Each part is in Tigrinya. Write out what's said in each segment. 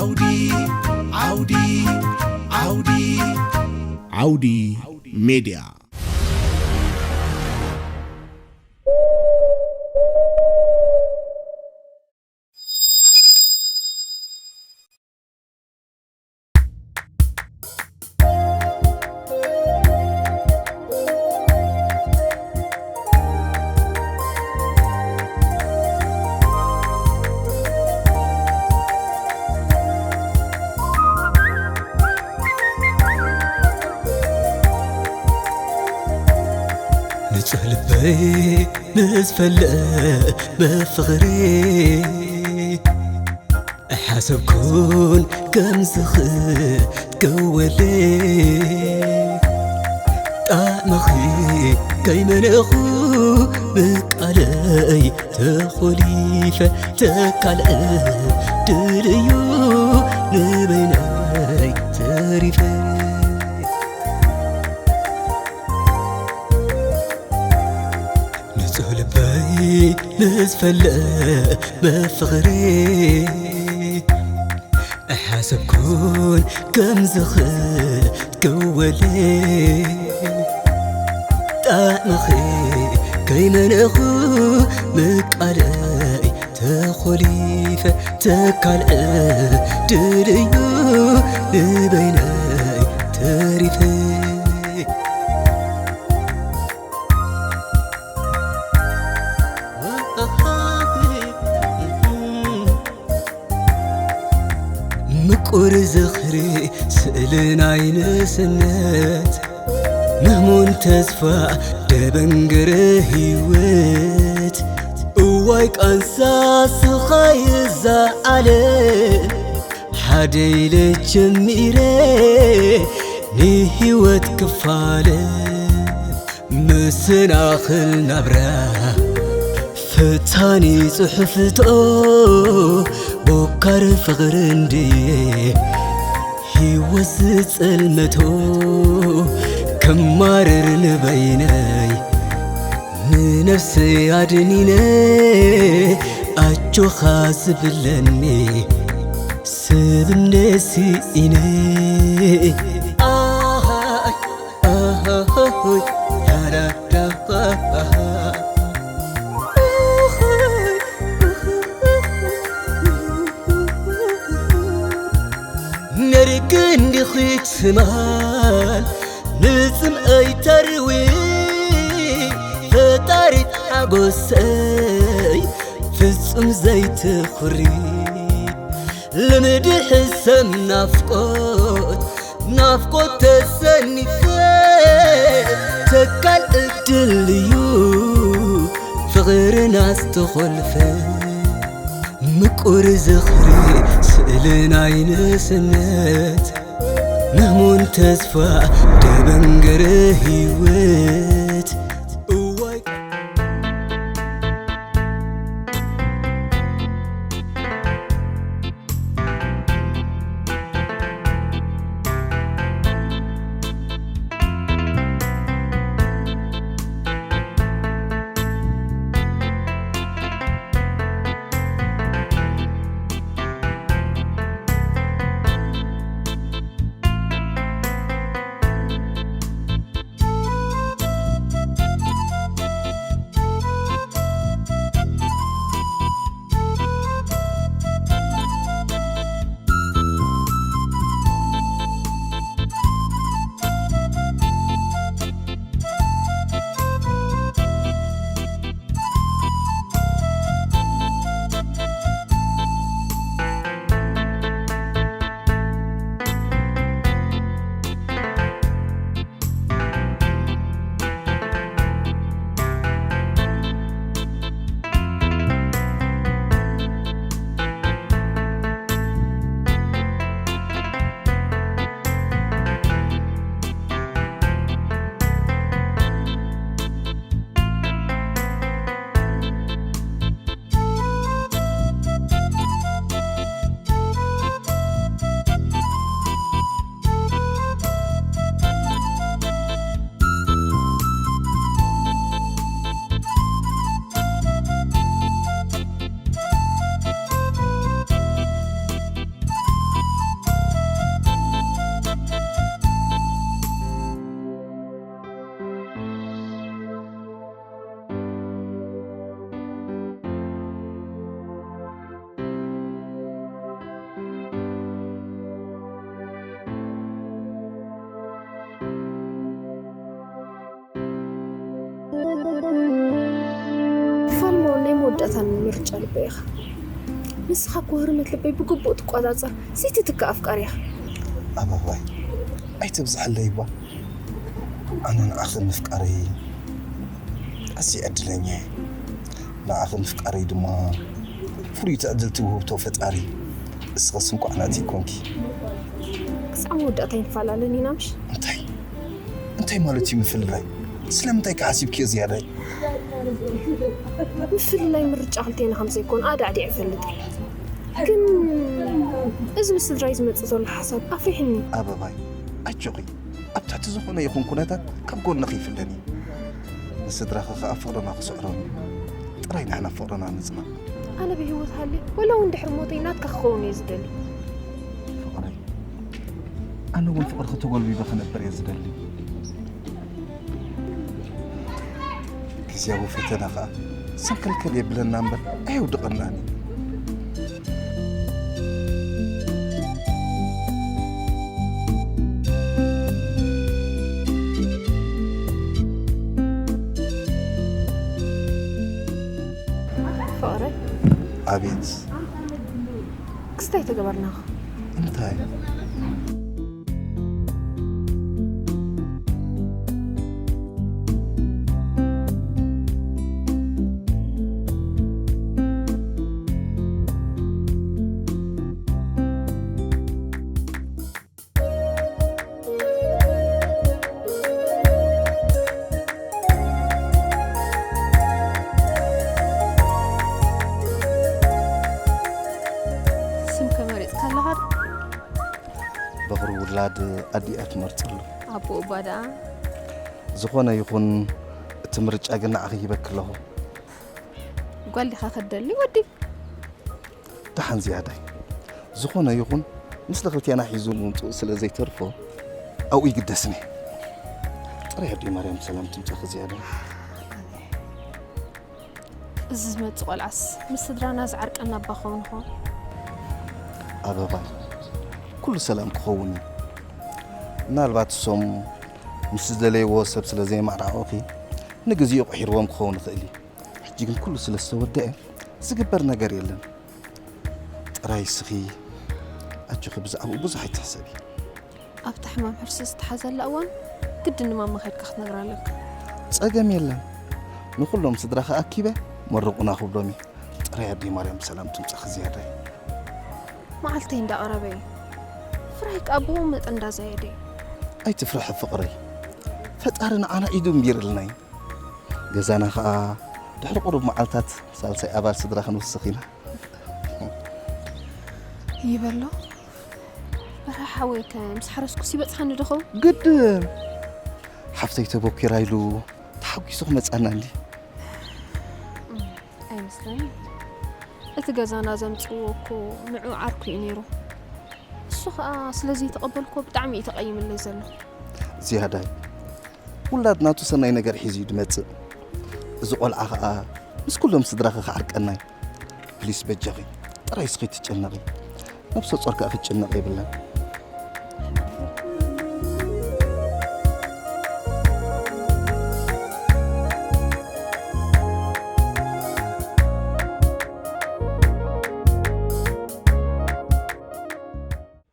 ዓውዲ ዓውዲ ዓውዲ ዓውዲ ሜድያ። ንጹህ ልበይ ምስ ፈለመ ፍቕሪ ኣይሓሰብኩን ከም ዝኽትከወለይ ጣዕምኺ ከይመነኹ ብቃለይ ተኾሊፈ ተካልአ ድልዩ ንበይነይ ተሪፈ ንጹህ ልበይ ምስ ፈለመ ፍቕሪ ኣይሓሰብኩን ከም ዝኽትከወለይ ጣዕምኺ ከይመነኹ ምቃለይ ተኾሊፈ ተካልአ ድልዩ ንበይነይ ተሪፈ ምቁር ዝኽሪ ስእሊ ናይ ንእስነት ምህሙን ተስፋ ደበንገረ ህይወት እዋይ ቃንሳ ስኻይ እዛ ዓለም ሓደ ኢለ ጀሚረ ንህይወት ክፋለ መሰናኽል ናብራ ፈታኒ ጽሑፍቶ ቦካር ፍቕሪ እንድየ ህይወት ዝጸልመቶ ከማርር ንበይነይ ንነፍሰይ ኣድኒነ ኣጆኻ ዝብለኒ ሰብ እንደ ስኢነ ኣሃይ ኣሃሆይ ያዳዳ ነርክ እንዲኺ ትማል ንጽምኣይ ተርዊ ፈጣሪ ሓጎሰይ ፍጹም ዘይትኹሪ ልምዲ ሕሰም ናፍቆት ናፍቆት ተሰኒፈ ተካል እድል እዩ ፍቕርና ዝተኾልፈ ምቁር ዝኽሪ ስእሊ ናይ ንእስነት ምህሙን ተስፋ ደበንገረ ህይወት እዋይ ናይ መወዳእታን ምርጫ ልበይ ኢኻ። ንስኻ እኮ ህርመት ልበይ ብግቡእ ትቆጻጸር ዘይትትካእ ኣፍቃሪ ኢኻ። ኣበባይ፣ ኣይተብዝሐለይ እባ። ኣነ ንዓኺ ምፍቃረይ ኣዝየ ዕድለኛ እየ። ንዓኺ ምፍቃረይ ድማ ፍሉይ ትዕድልቲ ውህብቶ ፈጣሪ። እስኽስ እንኳዕ ናተይ ኮንኪ። ክሳዕ መወዳእታ ኣይንፈላለን ኢና ምሽ? እንታይ እንታይ ማለት እዩ ምፍልላይ? ስለምንታይ ከ ሓሲብክዮ ዝያዳይ? ምፍልላይ ምርጫ ክልቴና ከም ዘይኮነ ኣዳዕዲዐ እፈልጥ እየ። ግን እዚ ምስ ስድራይ ዝመጽእ ዘሎ ሓሳብ ኣፍሪሕኒ። ኣበባይ፣ ኣጆኺ፣ ኣብ ትሕቲ ዝኾነ ይኹን ኩነታት ካብ ጎንኺ ይፍለን እየ። ንስድራኺ ከኣ ፍቕርና ክስዕሮም እዩ። ጥራይ ንሕና ፍቕርና ንጽናዕ። ኣነ ብህይወት ሃልየ ወላ እውን ድሕሪ ሞተይ ናትካ ክኸውን እየ ዝደሊ። ፍቕረይ፣ ኣነ እውን ፍቕርኺ ተጎልቢበ ክነብር እየ ዝደሊ። ግዝያዊ ፈተና ኸኣ ሰንከልከል የብለና እምበር ኣየውድቐናን እዩ። ፍቕረይ። ኣቤት። ክስታይ ተገበርናኻ። እንታይ? ስም ከመሪጽካ ኣለኻ? በኹሪ ውላድ ኣዲኣ ትመርጸሉ። ኣቦ እባ ደኣ? ዝኾነ ይኹን፣ እቲ ምርጫ ግን ንዓኺ ሂበኪ ኣለኹ። ጓል ዲኻ ከደሊ ወዲ? ደሓን ዝያዳይ። ዝኾነ ይኹን፣ ምስሊ ክልቴና ሒዙ ምምጽኡ ስለ ዘይተርፎ፣ ኣብኡ ይግደስኒ። ጥራይ ኣደይ ማርያም ብሰላም ትምጻኺ ዝያዳይ። እዚ ዝመጽእ ቆልዓስ ምስ ስድራና ዝዓርቀና እባ ክኸውን ይኸውን? ኣበባይ፣ ኩሉ ሰላም ክኸውን እዩ። ምናልባት እሶም ምስ ዝደለይዎ ሰብ ስለ ዘየማዕራዑኺ ንግዜኡ ቅሒርዎም ክኸውን ይኽእል እዩ። ሕጂ ግን ኩሉ ስለ ዝተወደአ ዝግበር ነገር የለን። ጥራይ እስኺ ኣጆኺ ብዛዕባኡ ብዙሕ ኣይትሕሰቢ። ኣብታ ሕማም ሕርሲ ዝተሓዘላ እዋን ግድን ንማማ ከድካ ክትነግራ ኣለካ። ጸገም የለን። ንኹሎም ስድራኺ ኣኪበ መርቑና ክብሎም እየ። ጥራይ ኣደይ ማርያም ብሰላም ትምጻኺ ዝያዳይ። መዓልተይ እንዳቐረበ እዩ። ፍርሃይ ከኣ ብኡ መጠን እንዳዛየደ እዩ። ኣይትፍርሒ ፍቕረይ። ፈጣሪ ንዓና ኢዱ እምቢርልና እዩ። ገዛና ኸኣ ድሕሪ ቁሩብ መዓልታት ሳልሳይ ኣባል ስድራ ክንውስኽ ኢና። ይበሎ። በርሃ ሓወይከ ምስ ሓረስኩስ ይበጽሓኒ ዶ ኸውን? ግድን። ሓፍተይ ተበኲራ ኢሉ ተሓጒሱ ክመጻና እንዲ። ኣይመስለንን። እቲ ገዛና ዘምጽእዎ እኮ ንዑ ዓርኩ እዩ ነይሩ። እሱ ኸኣ ስለ ዘይተቐበልኩዎ ብጣዕሚ እዩ ተቐይምለይ ዘሎ። ዝያዳይ፣ ውላድ ናቱ ሰናይ ነገር ሒዙ እዩ ዝመጽእ። እዚ ቆልዓ ኸኣ ምስ ኩሎም ስድራኺ ክዓርቀና እዩ። ፕሊስ በጃኺ፣ ጥራይ እስኺ ትጨነቒ። ነብሰ ጾር ከኣ ክትጭነቕ የብላን።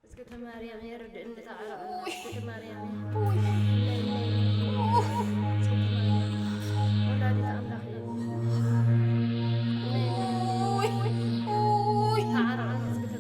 እዝግተ ማርያም የርድእኒ ተዓረቐና። እዝግተ ማርያም ወላዲተ ኣምላኽ ተዓረቐና። እዝግተ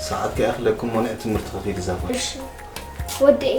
ሰዓት ከይኣኽለኩም እሞ ንዕ ትምህርቲ ክኺድ እዛ ጓል። እሺ፣ ወደኤ።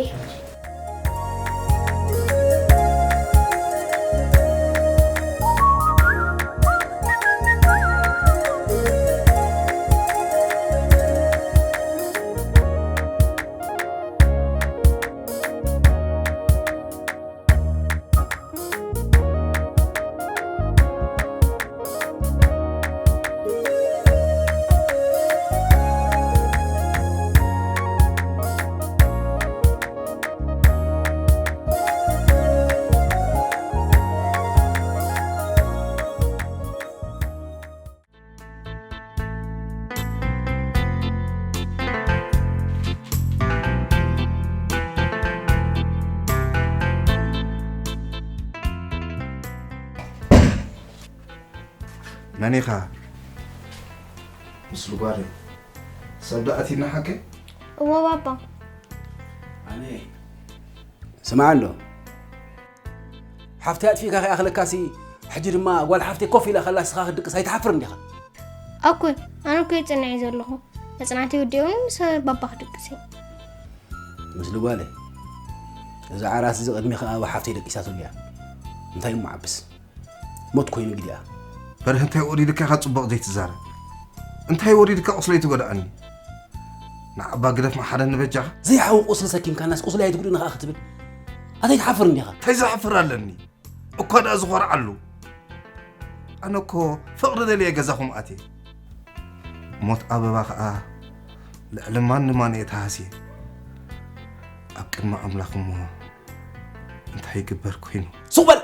መን ኢኻ? ምስሉ ጓለይ። ሰብ ደኣ ኣቲና ሓቀይ? እወ ባባ። ኣነ ስማዕ ኣሎ። ሓፍተይ ኣጥፊእካ ከይኣኽለካሲ፣ ሕጂ ድማ ጓል ሓፍተይ ኮፍ ኢላ ከላ ንስኻ ክትድቅስ ኣይትሓፍርን ዲኻ? ኣኮይ፣ ኣነ እኮ እየ ጸኒዐ ዘለኹ። መጽናዕቲ ወዲኦኒ ምስ ባባ ክድቅስ እየ። ምስሉ ጓለይ፣ እዚ ዓራት እዚ ቅድሚኻ ኣብ ሓፍተይ ደቂሳትሉ እያ። እንታይ እሞ ዓብስ? ሞት ኮይኑ ግዲኣ። በርህ፣ እንታይ ወሪድካ ኢኻ ጽቡቕ ዘይትዛረብ? እንታይ ወሪድካ ቁስለይ ትጎድኣኒ? ንዓባ ግደፍ መሓረኒ በጃኻ። ዘይሓዊ ቁስሊ ሰኪምካናስ ቁስለይ ኣይትጉድእኒ ኸኣ ክትብል? ኣታይ ትሓፍር እንዲኻ? እንታይ ዝሓፍር ኣለኒ? እኳ ደኣ ዝኾርዓሉ። ኣነ እኮ ፍቕሪ ደልየ ገዛኹም ኣትየ። ሞት ኣበባ ኸኣ ልዕሊ ማንም ኣነ እየ ተሃስየ። ኣብ ቅድሚ ኣምላኽ እሞ እንታይ ይግበር ኮይኑ? ሱቕ በል!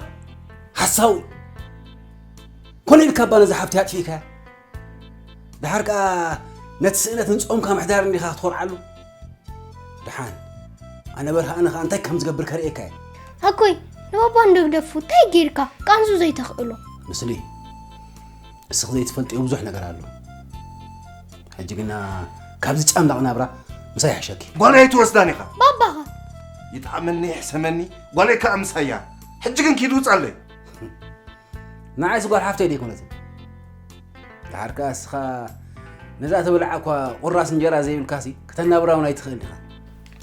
ሓሳዊ! ኮነ ኢልካ እባ ነዛ ሓፍቲ ኣጥፊእካያ? ደሓር ከኣ ነቲ ስእነትን ጾምካ ምሕዳር እንዲኻ ክትኾርዓሉ? ደሓን፣ ኣነ በርሃ ኣነ ኸኣ እንታይ ከም ዝገብር ከርእየካ እየ። ኣኮይ፣ ንባባ እንዶ ግደፉ፣ እንታይ ጌርካ? ቃንዙ ዘይተኽእሎ። ምስሊ፣ እስኺ ዘይትፈልጥዮ ብዙሕ ነገር ኣሎ። ሕጂ ግና ካብዚ ጫምላቕ ናብራ ምሳይ ይሕሸኪ። ጓለይ ኣይትወስዳን ኢኻ። ባባኻ። ይጥዓመኒ ይሕሰመኒ፣ ጓለይ ከኣ ምሳያ። ሕጂ ግን ኪድ ውጻለይ። ንዓይስ ጓል ሓፍተይ ደይኮነትን። ደሓር ከኣ እስኻ ነዛ ተበልዓ እኳ ቁራስ እንጀራ ዘይብልካሲ ከተናብራ እውን ኣይትኽእል ኢኻ።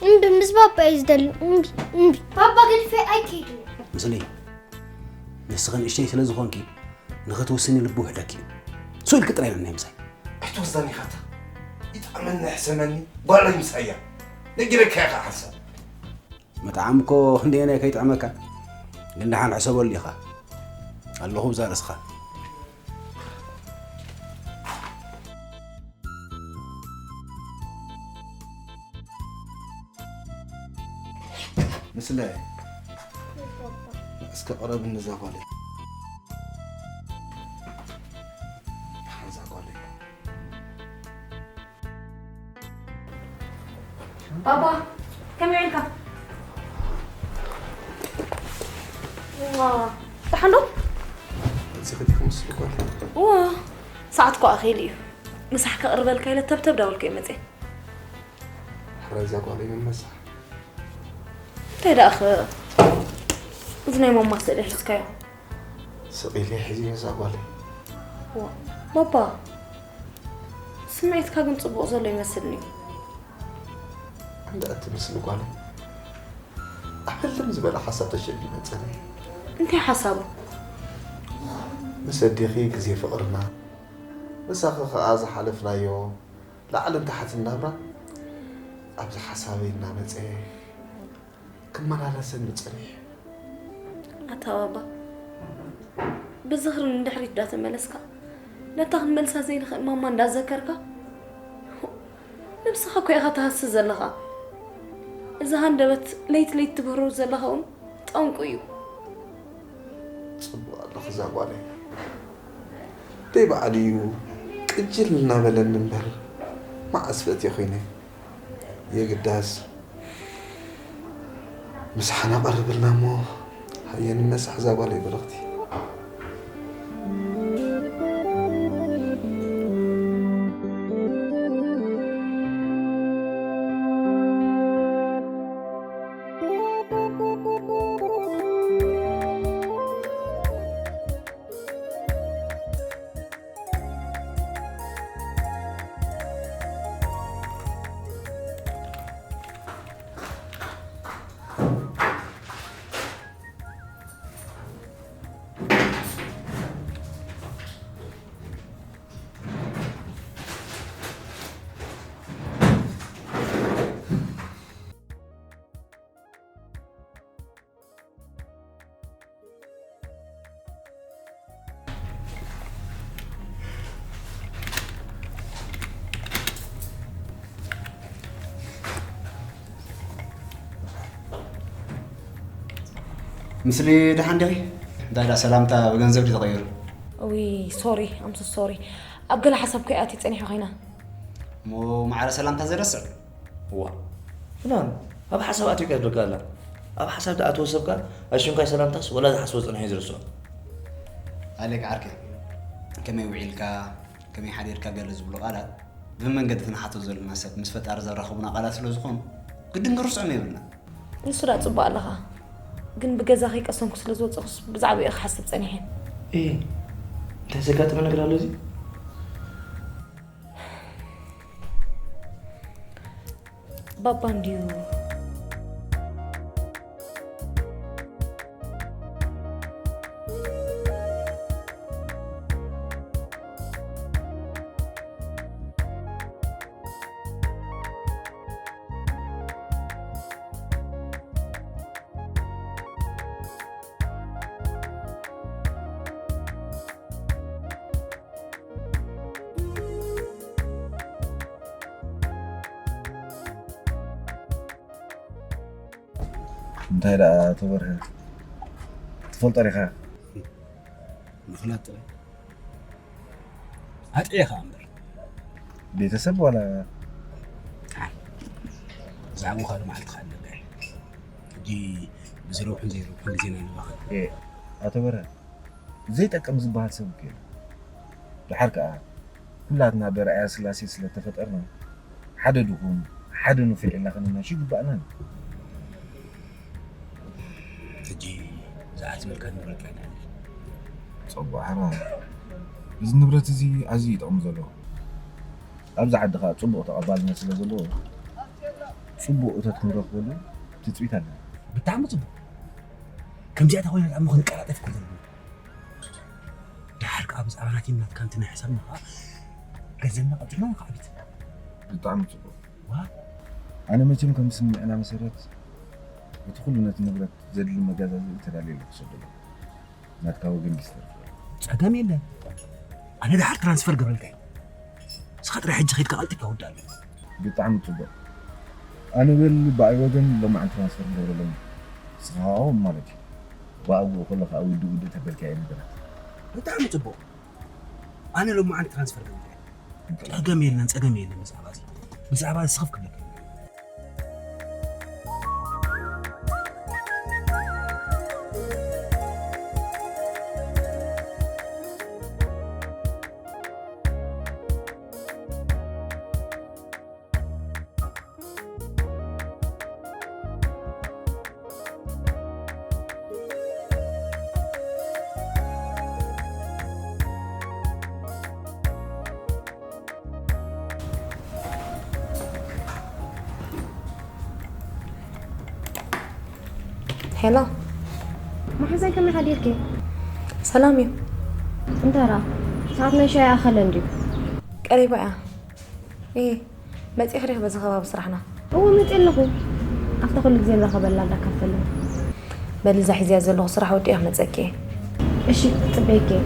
እምቢ፣ ምስ ባባ እየ ዝደሊ። እምቢ፣ እምቢ። ባባ ገዲፈ ኣይከይድን። ምስሊ፣ ንስኺ ንእሽተይ ስለ ዝኾንኪ ንኽትውስኒ ልቢ ውሕደኪ እዩ። ስቕ ኢልኪ ጥራይ ነናይ ምሳይ። ኣይትወስዳኒ ኢኻ እታ። ይጥዓመኒ ይሕሰመኒ፣ ጓለይ ምሳያ። ነጊረካ ኢኻ ሓንሳብ። ምጥዓም እኮ ክንደየናይ ከይጥዕመካ፣ ግን ደሓን ሕሰበሉ ኢኻ። ኣለኹ ብዛ ርእስኻ። ምስለ፣ እስከ ቅረብኒ እዛ ጓለይ። ደሓን እዛ ጓለይ። ባባ፣ ከመይ ውዒልካ? ዋ፣ ደሓን ዶ? መጺኺ ዲኺ ምስሉ ጓል? ዋ፣ ሰዓት እኮ ኣኺሉ እዩ። ምሳሕ ከቕርበልካ ኢለ ተብተብ ዳበልኩ እየ መጽየ። ሕራይ እዛ ጓለይ መመሳ። እንታይ ደኣኸ እዚ ናይ ማማ ስእሊ ሒዝካዮ? ስቕ ኢለ ሒዘዮ እዛ ጓለይ። ዋ፣ ባባ፣ ስምዒትካ ግን ጽቡቕ ዘሎ ይመስልኒ። እንዳ እትምስሊ ጓለይ ኣብ ህልም ዝበለ ሓሳብ ተሸቢበ ጸኒሐ። እንታይ ሓሳቡ? ምስ ኣዴኺ ግዜ ፍቕርና፣ ምሳኺ ኸኣ ዝሓለፍናዮ ላዕልን ታሕትን ናብራ ኣብዚ ሓሳበይ እናመጸ ክመላለሰኒ ጸኒሑ። ኣታ ባባ፣ ብዝኽሪ ንድሕሪት እንዳተመለስካ፣ ነታ ክንመልሳ ዘይንኽእል ማማ እንዳዘከርካ፣ ነብስኻ እኮ ኢኻ ትሃሲ ዘለኻ። እዚ ሃንደበት ለይቲ ለይቲ ትብህሮ ዘለኻ እውን ጠንቁ እዩ። ጽቡቕ ኣለኺ እዛ ጓለይ። ደይ በዓል እዩ ቅጅል እናበለኒ እምበር፣ መዓስ ፈትየ ኮይነ። የግዳስ ምሳሕና ቀርብልና እሞ፣ ሃየ ንነሳሕ እዛ ጓለይ ብርኽቲ። ምስሊ ደሓን ዲኺ? እንታይ ደኣ ሰላምታ ብገንዘብ ድዩ ተቐይሩ? እውይ፣ ሶሪ፣ ኣም ሶ ሶሪ። ኣብ ገለ ሓሳብ ከይኣትየ ጸኒሐ ኮይና። እሞ ማዕረ ሰላምታ ዘይረስዕ? እዋ። ፍናን፣ ኣብ ሓሳብ ኣትዩ ከድርካ ኣላ። ኣብ ሓሳብ ዝኣተወ ሰብካ ኣሽንኳይ ሰላምታስ ወላ ዝሓስቦ ጸኒሑ እዩ ዝርስዖ። ኣሌክ ዓርከይ፣ ከመይ ውዒልካ? ከመይ ሓዲርካ ገለ ዝብሉ ቃላት ብመንገዲ እቲ ንሓቶ ዘለና ሰብ ምስ ፈጣሪ ዘራኽቡና ቃላት ስለ ዝኾኑ ግድን ክንርስዖም የብልና። ንሱ ደኣ ጽቡቕ ኣለኻ፣ ግን ብገዛ ከይቀሰንኩ ስለ ዝወጸኹስ ብዛዕባኡ እየ ክሓስብ ጸኒሐ። እ እንታይ ዘጋጠመ ነገር ኣሎ እዚ? ባባ እንድዩ። እንታይ ደኣ ተበርሀ? ትፈልጦ ዲኻ? ምኽናት ጥራይ ኣጥዒኻ እምበር። ቤተሰብ ዋላ? ኣይ፣ ብዛዕባኡ ካልእ መዓልቲ ክኣልለካ እየ። ሕጂ ብዝረብሑን ዘይረብሑን ግዜና ንባኽን። ኤ፣ ኣቶ በርሀ፣ ዘይጠቅም ዝበሃል ሰብ እኮ የለን። ደሓር ከኣ ኩላትና ብኣርኣያ ስላሴ ስለ እተፈጠርና፣ ሓደ ድኹም፣ ሓደ ንፉዕ ኢልና ከነናሹ ይግባእና። ሕጂ ዝኣትመልካ ንብረት ኣይንዕድል። ጸቡቕ ሓራ። እዚ ንብረት እዚ ኣዝዩ እዩ ጥቕሚ ዘለዎ። ኣብዚ ዓዲ ከኣ ጽቡቕ ተቐባልነት ስለ ዘለዎ፣ ጽቡቕ እቶት ክንረኽበሉ ትጽቢት ኣለና። ብጣዕሚ ጽቡቕ። ከምዚኣታ ኮይና ደኣ እሞ ክንቀላጠፍ እኮ ዘለና። ደሓር ከኣ ብዛዕባ ናተይን ናትካን እቲ ናይ ሕሳብና ከኣ ገንዘብና ቀልጢፍና ንኸዕብት። ብጣዕሚ ጽቡቕ። ዋ። ኣነ መቸም ከም ስምዕና መሰረት እቲ ኩሉ ነቲ ንብረት ዘድሊ መጋዛዝኢ ተዳልየ ኣለኹ ክሰደሉ። ናትካ ወገን ዲስተር። ጸገም የለን። ኣነ ደሓር ትራንስፈር ገብረልካ እየ። ንስኻ ጥራይ ሕጂ ከይድካ ቀልጢፍካ ውዳእ ኣለካ። ብጣዕሚ ጽቡቕ። ኣነ በል ብኣይ ወገን ሎማዓንቲ ትራንስፈር ንገብረሎም። ንስኻ ከኣ ማለት እዩ። ብኣግኡ ከሎ ከኣ ውድእ ውድእ ተበልካዮ ነገራት። ብጣዕሚ ጽቡቕ። ኣነ ሎማዓንቲ ትራንስፈር ገብረልካ እየ። ጸገም የለን፣ ጸገም የለን። ብዛዕባ እዚ፣ ብዛዕባ እዚ ስኽፍ ክብለካ እየ። ሄሎ፣ መሓዛይ ከመይ ሓዲርኪ? ሰላም እዩ። እንተ ደኣ ሰዓት ናይ ሻሂ ኣኸለ እንድዩ። ቀሪባ እያ። እየ፣ መጺእኺ ዲኺ በዚ ከባቢ ስራሕና? እወ፣ መጺእ ኣለኹ። ኣብታ ኩሉ ግዜ ንራኸበላ እንዳካፈልን። በሊ፣ እዛ ሒዝያ ዘለኹ ስራሕ ወዲአ ክመጸኪ እየ። እሺ፣ ጽበየኪ እየ።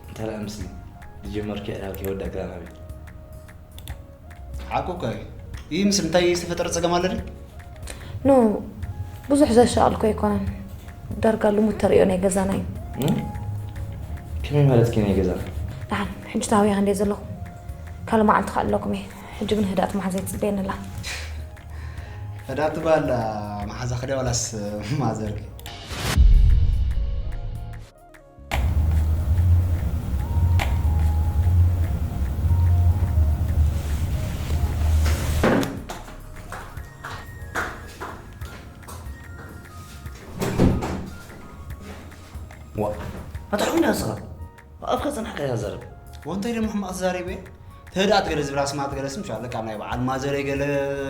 እንተ ደኣ ምስቲ ዝጀመርክዮ ዕላል ከይወዳእክላ ናበይ? ሓቁ እኮ እዩ። ይህ ምስ እንታይ ዝተፈጠረ ጸገም ኣለ ድዩ? ኖ፣ ብዙሕ ዘሻቐልኩ ኣይኮነን። ዳርጋ ልሙድ ተርእዮ ናይ ገዛና እዩ። እም? ከመይ ማለትኪ ናይ ገዛና? ደሓን፣ ሕጂ ተሃዊኸ እንድየ ዘለኹ። ካልእ መዓልቲ ከዕልለኩም እየ። ሕጂ ግን ህድኣት መሓዘይ ትጽበየኒ ኣላ። ህድኣት ትበሃል መሓዛኺ ድያ ዋላስ ማዘርኪ? ዋ፣ ኣታ ሑና ስኻ። ኣፍካ ጸናሕካ እያ ዘረብ። ወንተይ ደሞ ሕማቕ ተዛሪበ። ተህድኣት ገለ ዝብላ ስማት ገለ ስም ሻለ ካብ ናይ በዓል ማዘረይ ገለ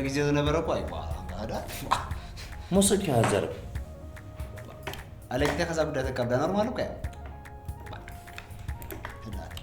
ግዜ ዝነበረ እኮ ኣይበሃል። ኣንታ ህድኣት። ሞሰካ እያ ዘረብ። ኣለኪ ከዛ ጉዳይ ተካብዳ ኖርማል እኮ እያ። ህድኣት።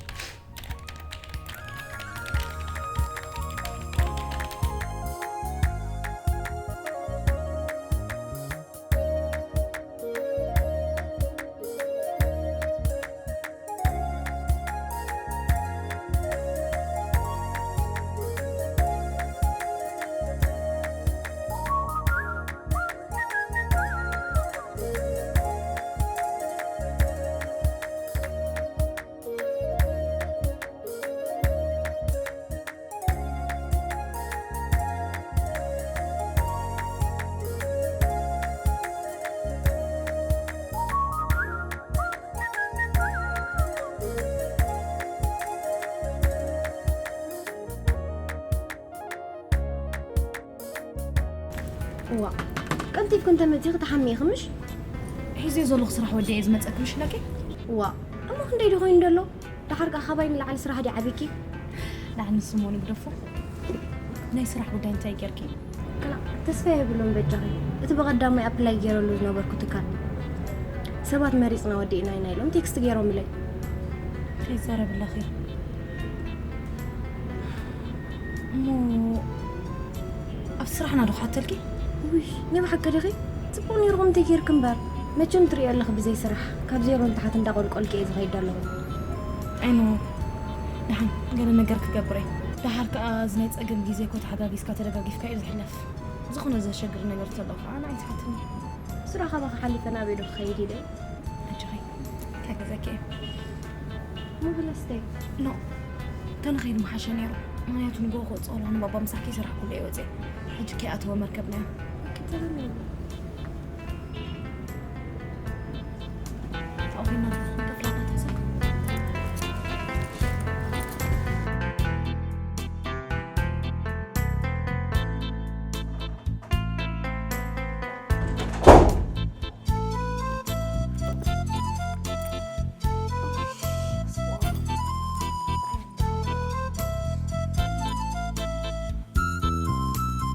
እዋ፣ ቀልጢፍኪ እንተመጺኺ ትሓሚ ኢኺ ምሽ? ሒዘዮ ዘለኹ ስራሕ ወዲአ እየ ዝመጸኪ ምሽ ኢለኪ? እዋ፣ እሞ ክንደይ ድዩ ኮይኑ ዘሎ? ደሓር ከኣ ካባይ ንላዕሊ ስራሕ ድዩ ዓብይኪ? ደሓር ንሱ እሞ ንግደፎ። ናይ ስራሕ ጉዳይ እንታይ ጌርኪ? ክላእ፣ ተስፋ የብሉን በጃኺ። እቲ ብቐዳማይ ኣፕላይ ገይረሉ ዝነበርኩ ትካል፣ ሰባት መሪጽና ወዲእና ኢና ኢሎም ቴክስት ገይሮምለይ። ከይዛረብለኺ። እሞ ኣብ ስራሕና ዶ ክሓተልኪ? ውይ፣ ናይ ብሓቂ ዲኺ? ጽቡቕ ነይርኩም እንተይ ጌርኪ እምበር። መቸም ትርእዮ ኣለኺ ብዘይ ስራሕ፣ ካብ ዜሮ ንታሕቲ እንዳቖልቆልኪ እየ ዝኸይድ ኣለኹ። ኣይኖ፣ ደሓን ገለ ነገር ክገብር እየ። ደሓር ከኣ እዚ ናይ ጸገም ግዜ እኮ ተሓጋጊዝካ ተደጋጊፍካ እዩ ዝሕለፍ። ዝኾነ ዘሸግር ነገር ተሎ ከኣ ንዓይ ትሓትኒ። ስራሕ ካባኺ ሓሊፈ ናበይ ዶ ክኸይድ ኢለ? ኣጆኺ፣ ክሕግዘኪ እየ። እሞ ብለስተይ? ኖ፣ ተንኸይድ ምሓሸ ነይሩ። ምኽንያቱ ንግሆ ክወጽእ ከለኹ ንባባ ምሳሕ ከይሰራሕኩሉ እየ ወጽየ። ሕጂ ከይኣተወ መርከብና እየ። ኦኬ፣ ጸዊዕና ንኸፍላ እናተሕሰብ።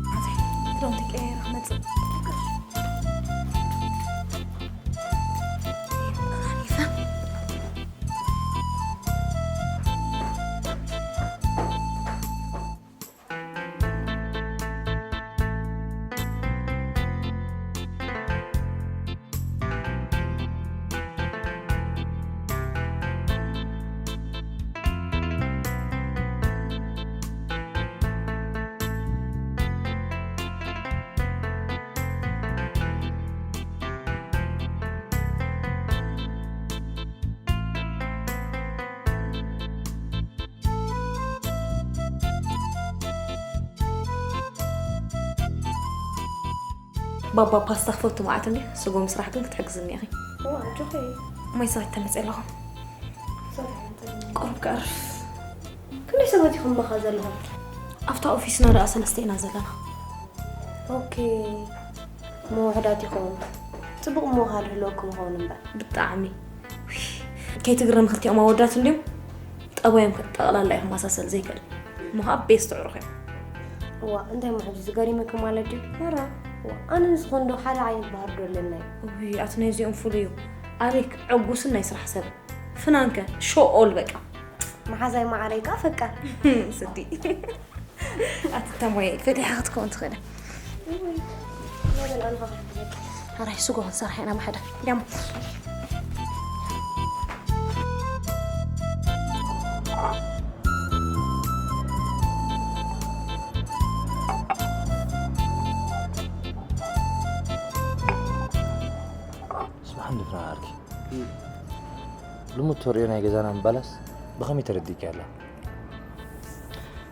ኣንተ ክዳውንቲ ቀያይረ ክመጽእ። ባባ ፓስታ ክፈቱ መዓት እንዲ ስጎ ምስራሕ ግን ክትሕግዝኒ ኢኺ። እዋ ኣጆኺ። ማይ ሰባይ ተመፅእ ኣለኹ። ሰላም። ቁሩብ ክኣርፍ። ክንደይ ሰባት ኢኹም መኻ ዘለኹም? ኣብታ ኦፊስና ደኣ ሰለስተ ኢና ዘለና። ኦኬ። እሞ ውሕዳት ኢኹም። ጽቡቕ ምውኻል ህልወኩም ይኸውን እምበር። ብጣዕሚ። ከይትግረም ክልቲኦም ኣወዳት እንድዮም ጠባዮም ጠቕላላ እዮም ክመሳሰል ዘይክእል። እሞ ከዓ ቤስት ኣዕሩኽ እዮም። እዋ፣ እንታይ እሞ ሕጂ ዝገሪመኪ ማለት ድዩ? ኧረ፣ እዋ፣ ኣነ ንስኹን ዶ ሓደ ዓይነት ባህሪ ዶ ኣለና እዩ? ውይ፣ ኣቲ ናይዚኦም ፍሉይ እዩ። ኣሌክ ዕጉስን ናይ ስራሕ ሰብ። ፍናንከ ሾኦል በቃ። መሓዛይ መዓረይ ከዓ ፈቃር። ስዲ። ኣቲ ተሞየ ፈሊሓ ክትከውን ትኽእል። ኣራይ ስጎ ክንሰርሕ ኢና ብሓደ። ደሞ። ስማዕ እንዲ ፍና ዓርኪ። እም። ልሙድ ተርእዮ ናይ ገዛና ምባላስ ብኸመይ ተረዲእኪ ኣላ?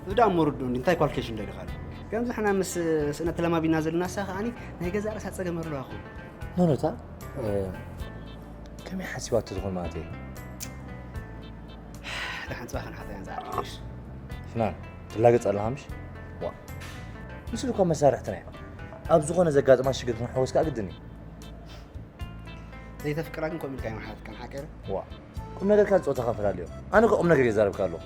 እዚ ደኣ እሞ ርድኡኒ፣ እንታይ ኳልኬሽን ደሊኻ ኣሎ? ከምዚ ሕና ምስ ስእነት ተለማቢና ዘለና ንሳ ከኣኒ ናይ ገዛ ርእሳ ጸገም ኣለዋ ኹ። ኖኖታ፣ እ፣ ከመይ ሓሲባቶ ዝኾን ማለት እየ? ደሓን ጽባሕ ክንሓታ እያ ንዝዓርኪ፣ እሺ? ፍናን፣ ትላገጽ ኣለኻ ምሽ? ዋ። ንሱ እኳ መሳርሕትና እዩ። ኣብ ዝኾነ ዘጋጥማ ሽግር ክንሕወስ ከኣ ግድን እዩ። ዘይተፍቅራ ግን ከምኡ ኢልካ ኣይምሓለፍካን ሓቀረ? ዋ። ቁም ነገርካ ጾታኻ ፈላልዮ። ኣነ እኮ ቁም ነገር እየ ዛረብካ ኣለኹ።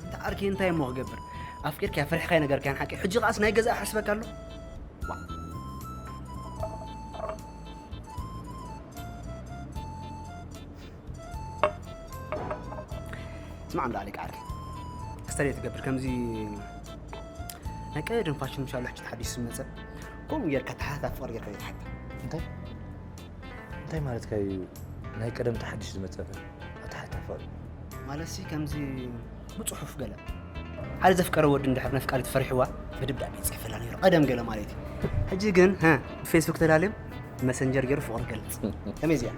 ኣንታ ዓርኪ እንታይ እሞ ክገብር? ኣፍቂርካያ ፈሪሕካያ ነገርካያን ሓቂ። ሕጂ ከኣስ ናይ ገዛእ ሓስበካ ኣሎ? ዋ። ስማዕ እንዳ ኣሌክ ዓርኪ። ክስተር እየ ትገብር ከምዚ ናይ ቀደም ፋሽን ምሻሉ ሕጂ ተሓዲሱ ዝመጸ። ከምኡ ጌርካ ተሓታት ፍቕሪ ጌርካ ዘይትሓታ። እንታይ? እንታይ ማለትካ እዩ? ናይ ቀደም ተሓዲሱ ዝመጸ ኣተሓታፈር? ማለትሲ ከምዚ ብጽሑፍ ገለ። ሓደ ዘፍቀረ ወዲ እንድሕር ነፍቃሪት ፈሪሕዋ ብደብዳቤ ይጽሕፈላ ነይሩ። ቀደም ገለ ማለት እዩ። ሕጂ ግን፣ ሀ፣ ብፌስቡክ ተዳልዮም መሰንጀር ገይሩ ፍቕሩ ይገልጽ። ከመይ እዚኣ?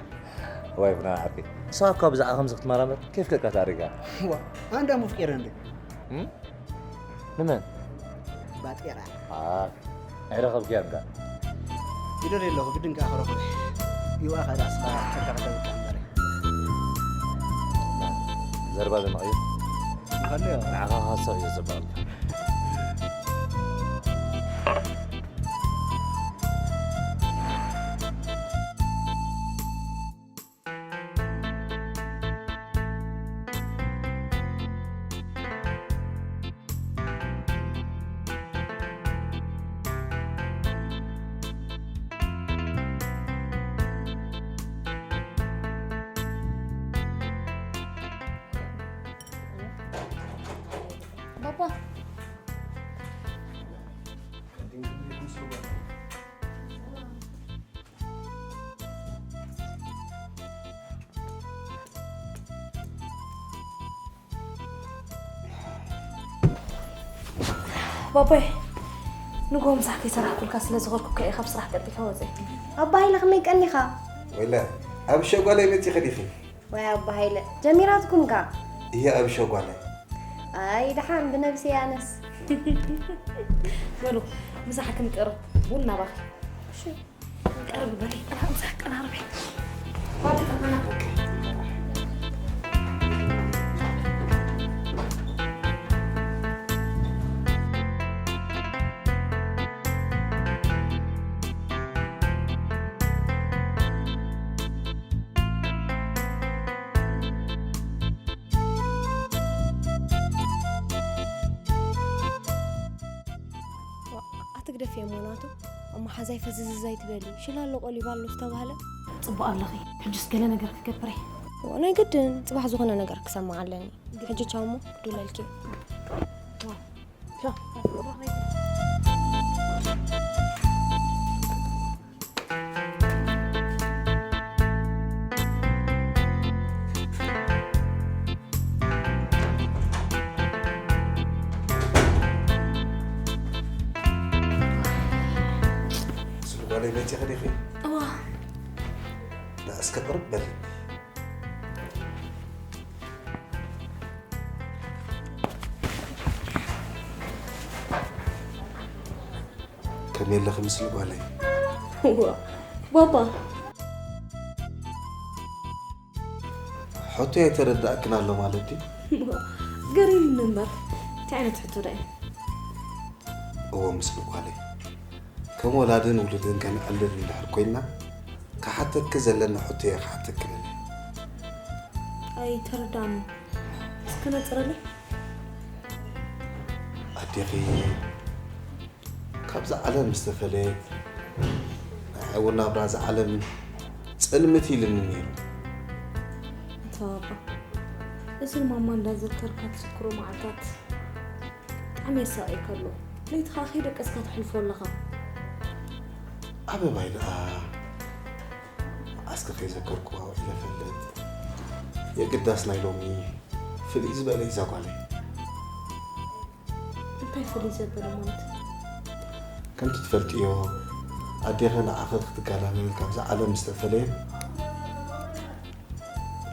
ዋይ ፍና ዓርኪ። ንስኻ እኳ ብዛዕባ ከምዚ ክትመራመር ከይፍቀድካ ተኣሪጋ። ዋ፣ ኣንዳ ሙፍቄረ እንደ። እም? ንመን? ባጤራ። ኣ፣ ኣይረኸብክያን ከ? ይደልየ ኣለኹ፣ ግድን ከኣ ክረኽቦ። ይዋ ከኣ ዳስኻ ጨካ ከተብቃ እምበር። ዘረባ ዘመቐዮ። ንኸልዮ። ንዓኻ ክሃስቕ እየ ዘበቐልካ። ባባ። ባባይ፣ ንግሆ ምሳሕ ከይሰራሕኩልካ ስለ ዝኸድኩካ እየ ካብ ስራሕ ቀልጢፈ ወፅየ። ኣባ ሃይለ ከመይ ቀኒኻ? ወይለ፣ ኣብ ሸጓለይ መፂኺ ዲኺ? ወይ ኣባ ሃይለ፣ ጀሚራትኩም ከ? እየ ኣብ ሸጓለይ። ኣይ፣ ደሓን ብነብሲ ኣነስ። በሉ፣ ምሳሕ ክንቀርብ ቡን ናባኺ። እሺ። ቀርብ በሊ፣ ጥራ ምሳሕ ቀራርቢ። ኣትግደፍዮ እሞ ናቱ፣ ኣብ መሓዛይ ፈዝዝዝ ኣይትበሊ። ሽላ ኣሎ ቆሊባ ኣሎ ዝተባህለ። ጽቡቕ ኣለኺ። ሕጅስ ገለ ነገር ክገብር እየ። እዎ፣ ናይ ግድን ጽባሕ ዝኾነ ነገር ክሰምዕ ኣለኒ። ሕጂ ቻው እሞ፣ ክድውለልኪ እየ። ቻው። ስልኳለይ መፂኺ ዲኺ? እዋ። ና እስከ ቅርብ በል። ከ-፣ የለኺ ምስሊ ጓለይ። ዋ ባባ ሕቶ ኣይተረዳእክን ኣሎ ማለት ድዩ? ገሪምኒ እምበር እንታይ ዓይነት ሕቶ ዳ እዩ? እዎ፣ ምስ ምኳነይ ከም ወላድን ውሉድን ከነዕልል እንድሕር ኮይንና፣ ክሓተኪ ዘለና ሕቶ እየ ክሓተኪ ደልየ። ኣይተረዳእኒ። እስኪ ነፅረለይ። ኣዴኺ ካብዛ ዓለም ዝተፈለየት፣ ንዓይ እውን ናብራ እዛ ዓለም ፅልምት ኢልኒ ነይሩ። ኣታ ባባ፣ እዚ ንማማ እንዳዘከርካ ትዝክሮ መዓልታት ብጣዕሚ የሳቕየካ ኣሎ። ለይትኻ ከይደቀስካ ተሕልፎ ኣለኻ። ኣበባይ ደኣ መዓስከ ከይዘከርኩዋ ውዒለ እፈልጥ። የግዳስ ናይ ሎሚ ፍልይ ዝበለ እዩ እዛ ጓለይ። እንታይ ፍልይ ዘበለ ማለት? ከምቲ ትፈልጥዮ ኣዴኺ ንዓኺ ክትጋላመል ካብዛ ዓለም ዝተፈለየት፣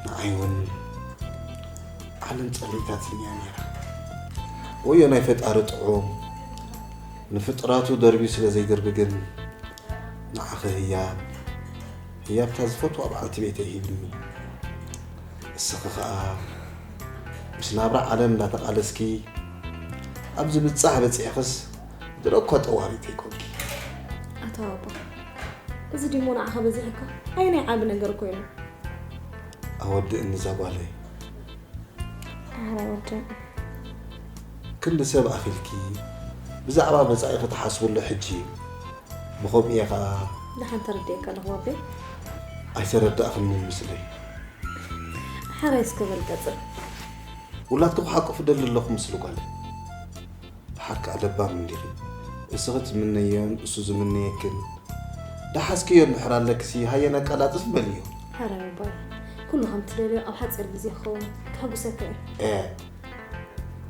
ንዓይ እውን ዓለም ጸሊእታትኒ እያ ነይራ። ወዮ ናይ ፈጣሪ ጥዑም፣ ንፍጥራቱ ደርብዩ ስለ ዘይድርቢ ግን ንዓኺ ህያብ፣ ህያብታ ዝፈትዋ በዓልቲ ቤተይ ሂብኒ። እስኺ ኸኣ ምስ ናብራ ዓለም እንዳተቓለስኪ ኣብዚ ብጻሕ በጺሕክስ ድሮ እኳ ጠዋሪት ኣይኮንኪ። ኣታ ባባ፣ እዚ ድሞ ንዓኻ በዚሕካ? ኣየናይ ዓቢ ነገር ኮይኑ? ኣወድእኒ እዛ ጓለይ። ኣረ ወደይ። ክንዲ ሰብ ኣኺልኪ ብዛዕባ መጻኢኺ ትሓስብሉ ሕጂ እዩ። ብኸምኡ እየ ኸኣ። ደሓን ተረዲኤካ ኣለኹ ባቤ። ኣይተረዳእኽንን ምስለይ። ሓራይ እስከ በል ቀጽል። ውላድኪ ክሓቁፍ እደሊ ኣለኹ ምስሉ ጓለይ። ደሓር ከኣ ለባም እንዲኺ። እስኺ ትምነዮን እሱ ዝምነየክን። ደሓስክዮ እንድሕር ኣለክሲ ሃየ ነቀላጥፍ በልዮ። ሓራይ ባባይ። ኩሉ ከም ትደልዮ ኣብ ሓጺር ግዜ ክኸውን። ከሐጉሰካ እየ። ኤ፣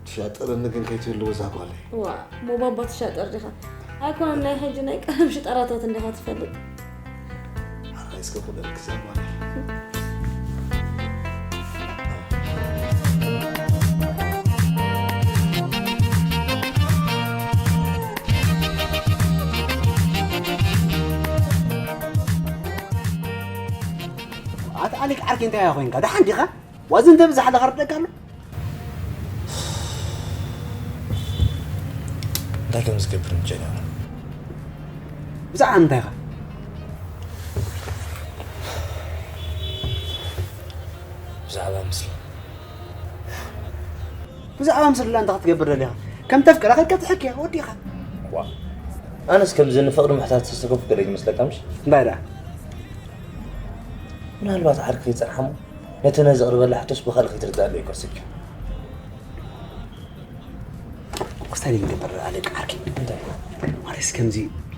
ትሻጥርኒ ግን ከይትህልው እዛ ጓለይ። ዋ፣ እሞ ባባ ትሻጠር ዲኻ? ኣይኮነን ናይ ሕጂ ናይ ቀደም ሽጠራታት እንዲኻ ትፈልጥ። ሓራይ እስከ ኩለልክ እዛ ጓለይ። ኣታ ኣሌክ ዓርከይ እንታይ ኮይንካ? ደሓን ዲኻ? ዋዚ እንተ ብዛሕ ለኸርደካ ኣሎ። እንታይ ከም ዝገብር ምጨነቑ። ብዛዕባ ምንታይ ኢኻ? ብዛዕባ ምስሉ። ብዛዕባ ምስላ እንታይ ክትገብር ደሊኻ? ከም ተፍቅራ ከይትከትሐኪ ወዲኻ። ዋ፣ ኣነስ ከምዚ ንፍቕሪ ምሕታት ዝተሰከፉ ገለ ይመስለካ ምሽ? እንታይ ደኣ? ምናልባት ዓርኪ ከይጸንሓሞ ነቲ ነዚ ቅርበላ ሕቶስ ብኻልእ ከይትርዳእሉ ይከስኪ። ክስታይ ንገብር ኣለቃ ዓርኪ። እንታይ? ማለትስ ከምዚ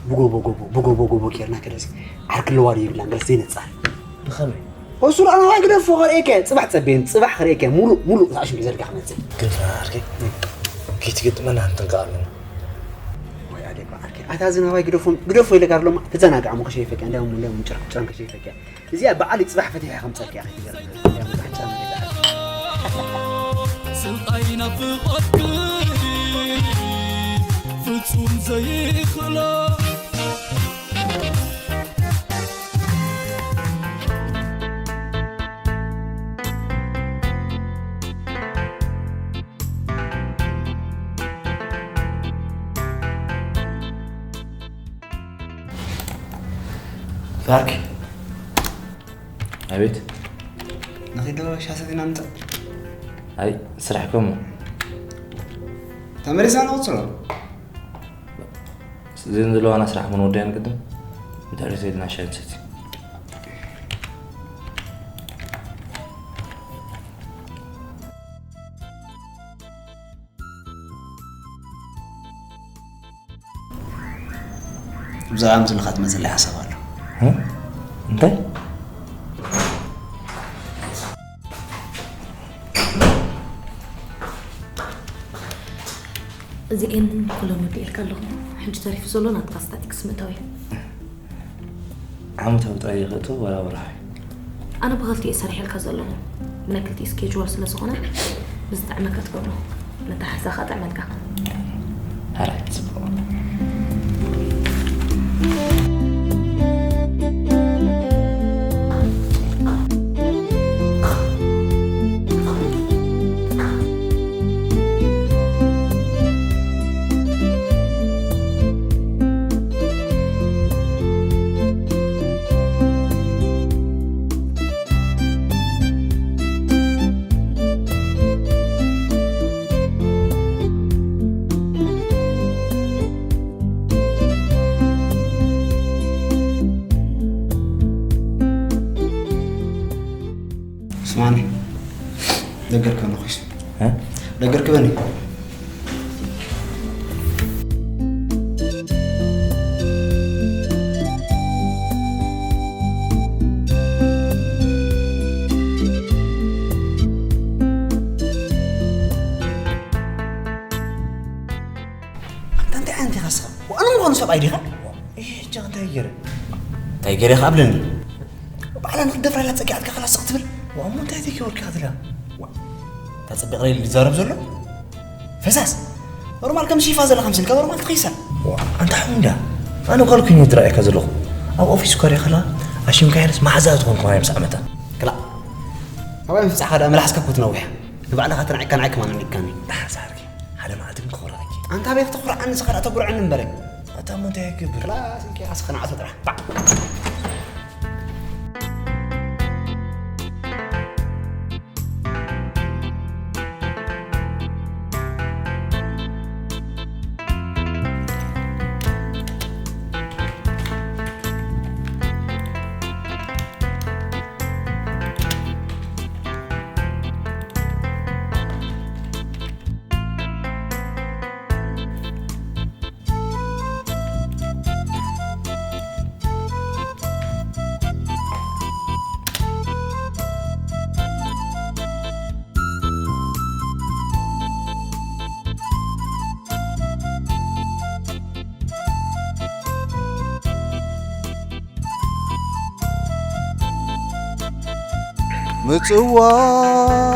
ብጎቦ ጎቦ ብጎቦ ጎቦ ጌርና ከለስ ዓርኪ ኣለዋ ዶ የብላን ገለስ ዘይነጻር። ብኸመይ? እሱ ደኣ ናባይ ግደፎ ከርእየከ፣ ጽባሕ ጸበየን፣ ጽባሕ ከርእየከ፣ ሙሉእ፣ ሙሉእ እዛ ሽንቂ ዘርጊኻ ክመጽእ። ግን ፍርሃ ዓርከይ፣ ከይትገጥመና ንጥንቀቕ ኣለና። ወይ ኣደባ ዓርከይ፣ ኣታ እዚ ናባይ ግደፎ፣ ግደፎ ኢለካ ኣለማ፣ ተዘናግዓ እሞ ከሸይፈኪያ፣ እንዲያውም፣ እንዲያውም ጭርም፣ ጭርም ከሸይፈኪያ። እዚኣ በዓል ጽባሕ ፈቲሐ ከምጸልክያ ከይትገርም። ያው ታጫ ነገር። ስልጣይ ናፍቆትኪ ፍጹም ዘይኽሎ። ባርክ። ኣቤት። ንኺዶ ሻሰት ኢና ምጻእ። ኣይ፣ ስራሕ ኮሞ። ተመሊስና ንቕጽሎ። እዘን ዘለዋና ስራሕ ምንወዳያን ቅድም፣ ድሕሪት ኢልና ሻሂ ንሰቲ። ብዛዕባ ምስልኻ ትመጽለይ ሓሳብ ኣሎ። እ? እንታይ? እዚኤን ኩለን ወዲኤልካ ኣለኹ። ሕጂ ተሪፉ ዘሎ ናትካ ስታቲክስ ምእታው እዩ። ዓመታዊ ጥራይ ይኸእቶ ዋላ ወርሓዊ? ኣነ ብኸልቲኡ እየ ሰሪሐልካ ዘለኹ። ብናይ ክልቲኡ ስኬጅዋል ስለ ዝኾነ ብዝጥዕመካ ትገብሮ። ነታ ሓዛ ኸኣ ጥዕመልካ። ሓራይ፣ ጽቡቕ። ማኒ፣ ደገር ክበኒ ኾይስ? እ? ደገር ክበኒ። ኣንታ እንታይ ዓይነት ኢኻ ንስኻ? ኣነ ምዃኑ ሰብኣይ ዲኻ? እየ፣ ሕጂ እንታይ ገይረ? እንታይ ገይረ ኢኻ ኣብለኒ? ባዕላ ንኽትደፍራ ኢላ ጸጊዓትካ ክላስ ክትብል? ዋእ፣ እሞ እንታይ ተኪወልካ ትብላ? ዋእ፣ እታ ጸቢቕ ለይሊ ዝዛረብ ዘሎ? ፈሳስ! ኖርማል ከም ሺፋ ዘለኻ ምስልካ ኖርማል ትኸይሳ። ዋእ፣ ኣንታ ሓሙዳ፣ ኣነ ጓል ኮይነ ዝረኣየካ ዘለኹ። ኣብ ኦፊስ እኳ ሪኣ ከለኻ ኣሽምካ ኢለስ መሓዛ ዝኾንኩ ማርያም ሰዓመታ። ክላእ። ኣባይ ምፍጻዕካ ደኣ መላሕስካ እኮ ትነውሕ። ንባዕልኻ ተናዒካ ንዓይ ከማን ኣኒካኒ። ደሓር ሰዓርኪ። ሓደ መዓልቲ ግን ክኾርዓኪ። ኣንታ ኣበይ ክተኹርዓኒ ንስኻ ደኣ ተጉርዐኒ እምበረ። ኣታ እሞ እንታይ ክገብር? ክላስ ኢልካ ኢኻ ስኸናዕቶ ጥራሕ። ባዕ።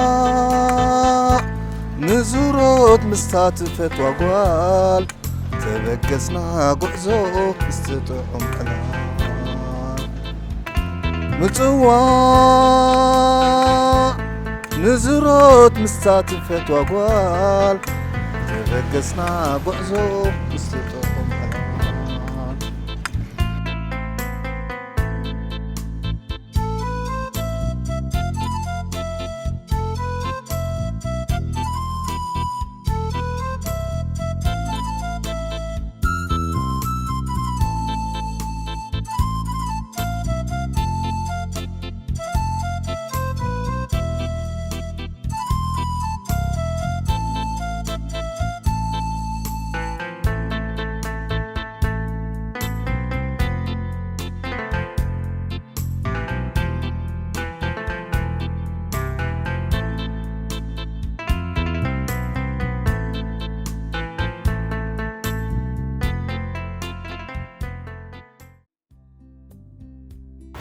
ምጽዋዕ ንዙሮት ምስታ ትፈትዋ ጓል፣ ተበገስና ጉዕዞ ምስቲ ጥዑም ዕላል። ምጽዋዕ ንዙሮት ምስታ ትፈትዋ ጓል፣ ተበገስና ጉዕዞ ምስቲ ጥዑም ዕላል።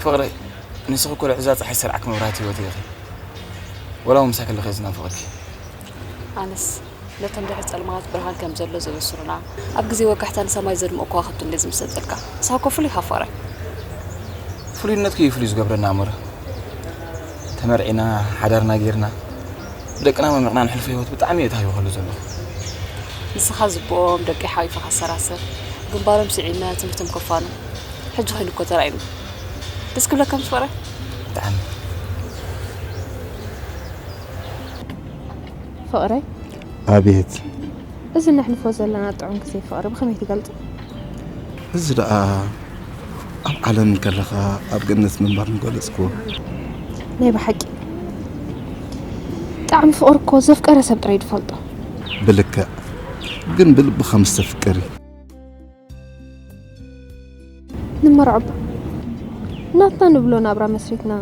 ፍቕረይ፣ ንስኺ እኮ ልዕዛ ጸሓይ ሰርዓክ መብራህቲ ህይወት ኢኺ። ወላ እውን ምሳኺ ከለኹ እየ ዝናፍቐኪ። ኣነስ ነቶም ድሕሪ ጸልማት ብርሃን ከም ዘሎ ዘበስሩና፣ ኣብ ግዜ ወጋሕታ ንሰማይ ዘድምቑ ከዋኽብቲ እንድየ ዝምሰጠልካ። ንስኻ እኮ ፍሉይ ኢኻ ፍቕረይ። ፍሉይነትኪ እዩ ፍሉይ ዝገብረና ኣሞረ። ተመርዒና፣ ሓዳርና ጌርና፣ ብደቅና መሚቕና ንሕልፎ ህይወት ብጣዕሚ እየ ተሃዊኸሉ ዘለኹ። ንስኻ ዝብኦም ደቂ ሓቒፍኻ ሰራሰር፣ ግንባሮም ስዒመ ትምህርቶም ከፋኑ፣ ሕጂ ኮይኑ እኮ ተራእዩኒ። ደስ ክብለካ ምስ ፍቕረ? ብጣዕሚ። ፍቕረይ? ኣቤት። እዚ ነሕልፎ ዘለና ጥዑም ግዜ ፍቕሪ ብኸመይ ትገልጾ? እዚ ደኣ ኣብ ዓለም እንከለኻ ኣብ ገነት ምንባር ምገለጽክዎ። ናይ ብሓቂ። ጣዕሚ ፍቕሪ እኮ ዘፍቀረ ሰብ ጥራይ ዝፈልጦ። ብልክዕ። ግን ብልብኻ ምስ ተፍቅሪ። ንመርዖ እባ ናትና ንብሎ ናብራ መስሪትና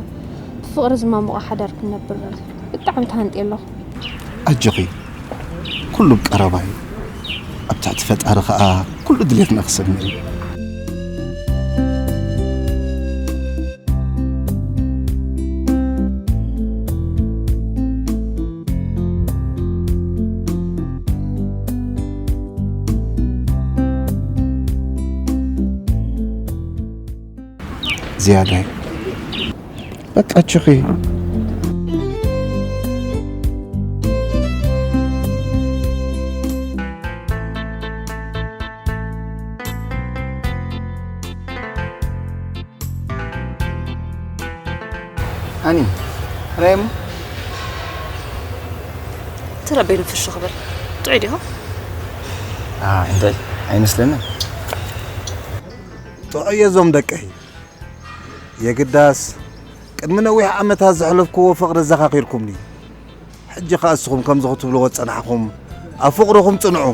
ብፍቕሪ ዝማሙቐ ሓዳር ክንነብር ብጣዕሚ ተሃንጥየ ኣለኹ። ኣጆኺ፣ ኩሉ ብቀረባ እዩ። ኣብ ትሕቲ ፈጣሪ ኸኣ ኩሉ ድሌትና ክሰምዕ እዩ። ዝያዳይ በቃ ችኺ። ሃኒ፣ ራይሞ? ተረበይ ንፍሹ ክብል። ጥዑይ ዲኹም? ኣ፣ እንታይ? ኣይመስለንን። ጥዑይ እዞም ደቀይ። የግዳስ ቅድሚ ነዊሕ ዓመታት ዘሕለፍክዎ ፍቕሪ ኣዘኻኺርኩምኒ። ሕጂ ኸኣ እስኹም ከምዚ ክትብልዎ ዝጸናሕኹም፣ ኣብ ፍቕርኹም ጽንዑ።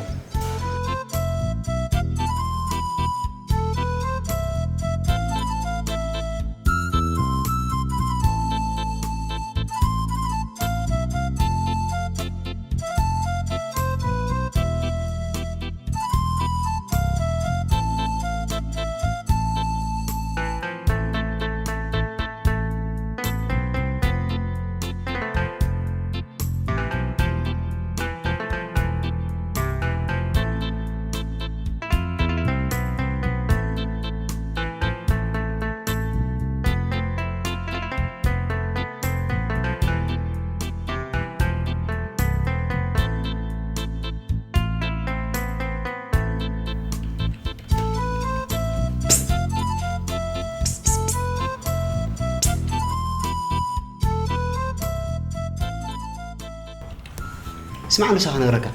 ስማዕ፣ ንሳ ክነግረካ።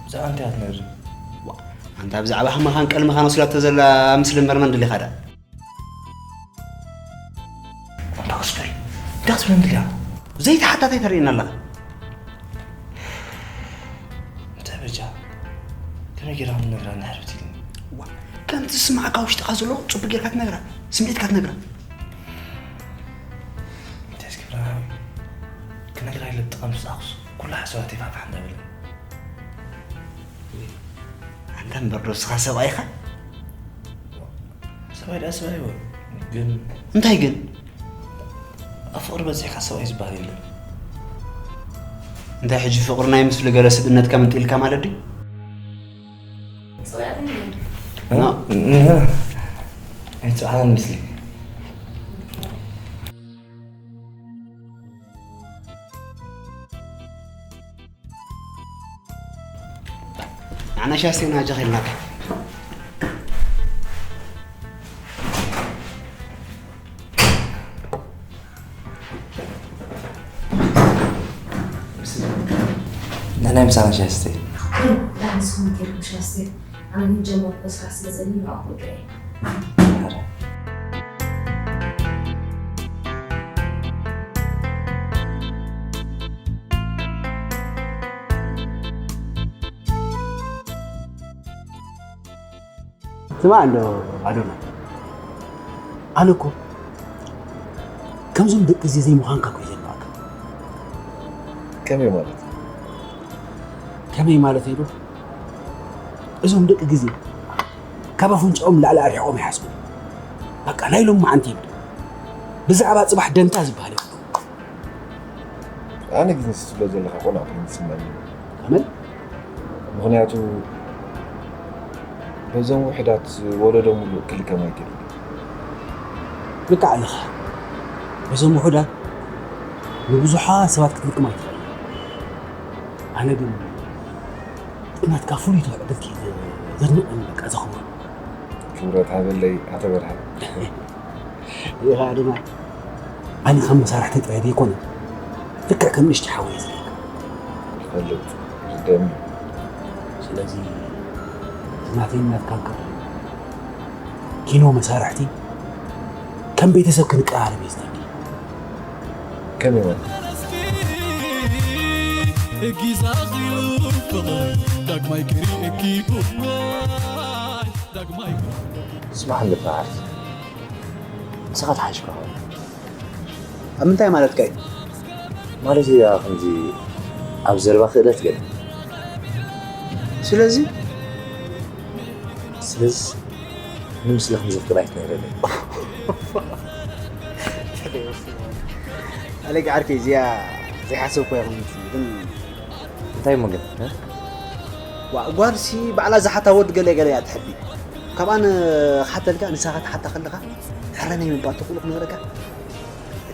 ብዛዕባ እንታይ እያ ትነግርኒ? ዋ፣ ኣንታ ብዛዕባ ሕማኻን ቀልምኻን ወሲዳቶ ዘላ ምስሊ እምበር መን ደሊኻ ደኣ? ኣንታ ወስደል፣ እንታይ ክትብለኒ ደሊኻ? ዘይተሓታታይ ተርእየና ኣለኻ። እንታይ በጃ፣ ከመይ ጌራ ክንነግራ እንድሕር ብትልኒ? ዋ፣ ከምቲ ዝስምዓካ ውሽጥኻ ዘሎ ጽቡቕ ጌርካ ትነግራ፣ ስምዒትካ ትነግራ። እንታይ ዝገብራ? ክነግራ ኢለ ብጠቐም ዝሰኣኹስ፣ ኩሉ ሓሳባተይ ፋሕፋሕ እንዳበለ። ኣንታ እምበር ዶ ንስኻ ሰብኣይ ኢኻ? ሰብኣይ ደኣ ሰብኣይ እዩ፣ ግን እንታይ ግን? ኣብ ፍቕሪ በዚሕካ ሰብኣይ ዝበሃል የለን። እንታይ ሕጂ ፍቕሪ ናይ ምስሊ ገለ ስብእነትካ ምንጢልካ ማለት ድዩ? እ? እ? ኣይትስምዓን ምስሊ። ንዓና ሻስቴና ኣጃኺ ኢልናካ። ንሕና ምሳና ሻስቴ። ዳሕንስኹም ኬድኩም ሻስቴ። ኣነ ግን ጀመርኩ ስራሕ ስለ ዘለኒ ንኣኹ ጉዳይ። ስማዕ እንዶ ኣዶናይ፣ ኣነ እኮ ከምዞም ደቂ እዚ ዘይምዃንካ እኮ እዩ ዘድንቐካ። ከመይ ማለት? ከመይ ማለት እዩ ዶ? እዞም ደቂ ግዜ ካብ ኣፍንጫኦም ላዕሊ ኣርሒቖም ይሓስቡ። በቃ ናይ ሎሚ መዓንቲ ይብሉ። ብዛዕባ ጽባሕ ደንታ ዝበሃል የብሎም። ኣነ ግን ንሱ ትብሎ ዘለኻ ቆልዓ ኮይኑ ይስምዓኒ። ከመይ? ምኽንያቱ በዞም ውሑዳት ወለዶ ሙሉእ ክልከም ኣይክእልን። ልክዕ ኣለኻ። በዞም ውሑዳት ንብዙሓት ሰባት ክትልክም ኣይትኽእልን። ኣነ ግን ናትካ ፍሉይ ትውዕልቲ ዘድንቐኒ በቃ ዘኽብሮ። ክብረት ሃበለይ ኣቶ በርሃ። ይኻ ድማ ኣነ ከም መሳርሕቲ ጥራይ ዘይኮነ ልክዕ ከም ንእሽቶ ሓወይ እየ ዝርእየካ። ይፈልጥ፣ ይርደኣኒ። ስለዚ ናተይን ናትካን ክርኢ ኪኖ መሳርሕቲ ከም ቤተሰብ ክንቀራረብ እየ ዝደሊ። ከመይ ማለት? እጊዛ ኣኺሉ ፍቕሪ ዳግማይ ክርእየኪ እዋይ ዳግማይ። ስማዕ እንዶ በዓል፣ ንስኻ ተሓይሽካ ኸው። ኣብ ምንታይ ማለትካ እዩ? ማለት እዩ ከምዚ ኣብ ዘረባ ክእለት ገለ። ስለዚ ስለዚ ንምስለ ከም ዘፍቅር ኣይትነግረለይ። ኣሌክ ዓርከይ እዚኣ ዘይሓሰብኩ ኣይኮነትን ግን እንታይ እሞ ግን እ? ዋ ጓልሲ ባዕላ ዝሓታ ወዲ ገለ ገለ እያ ትሕቢ። ካብኣ ንክሓተልካ ንሳኻ ትሓታ ከለኻ ሕረ ናይ ምባል ተኽእሎ ክነግረካ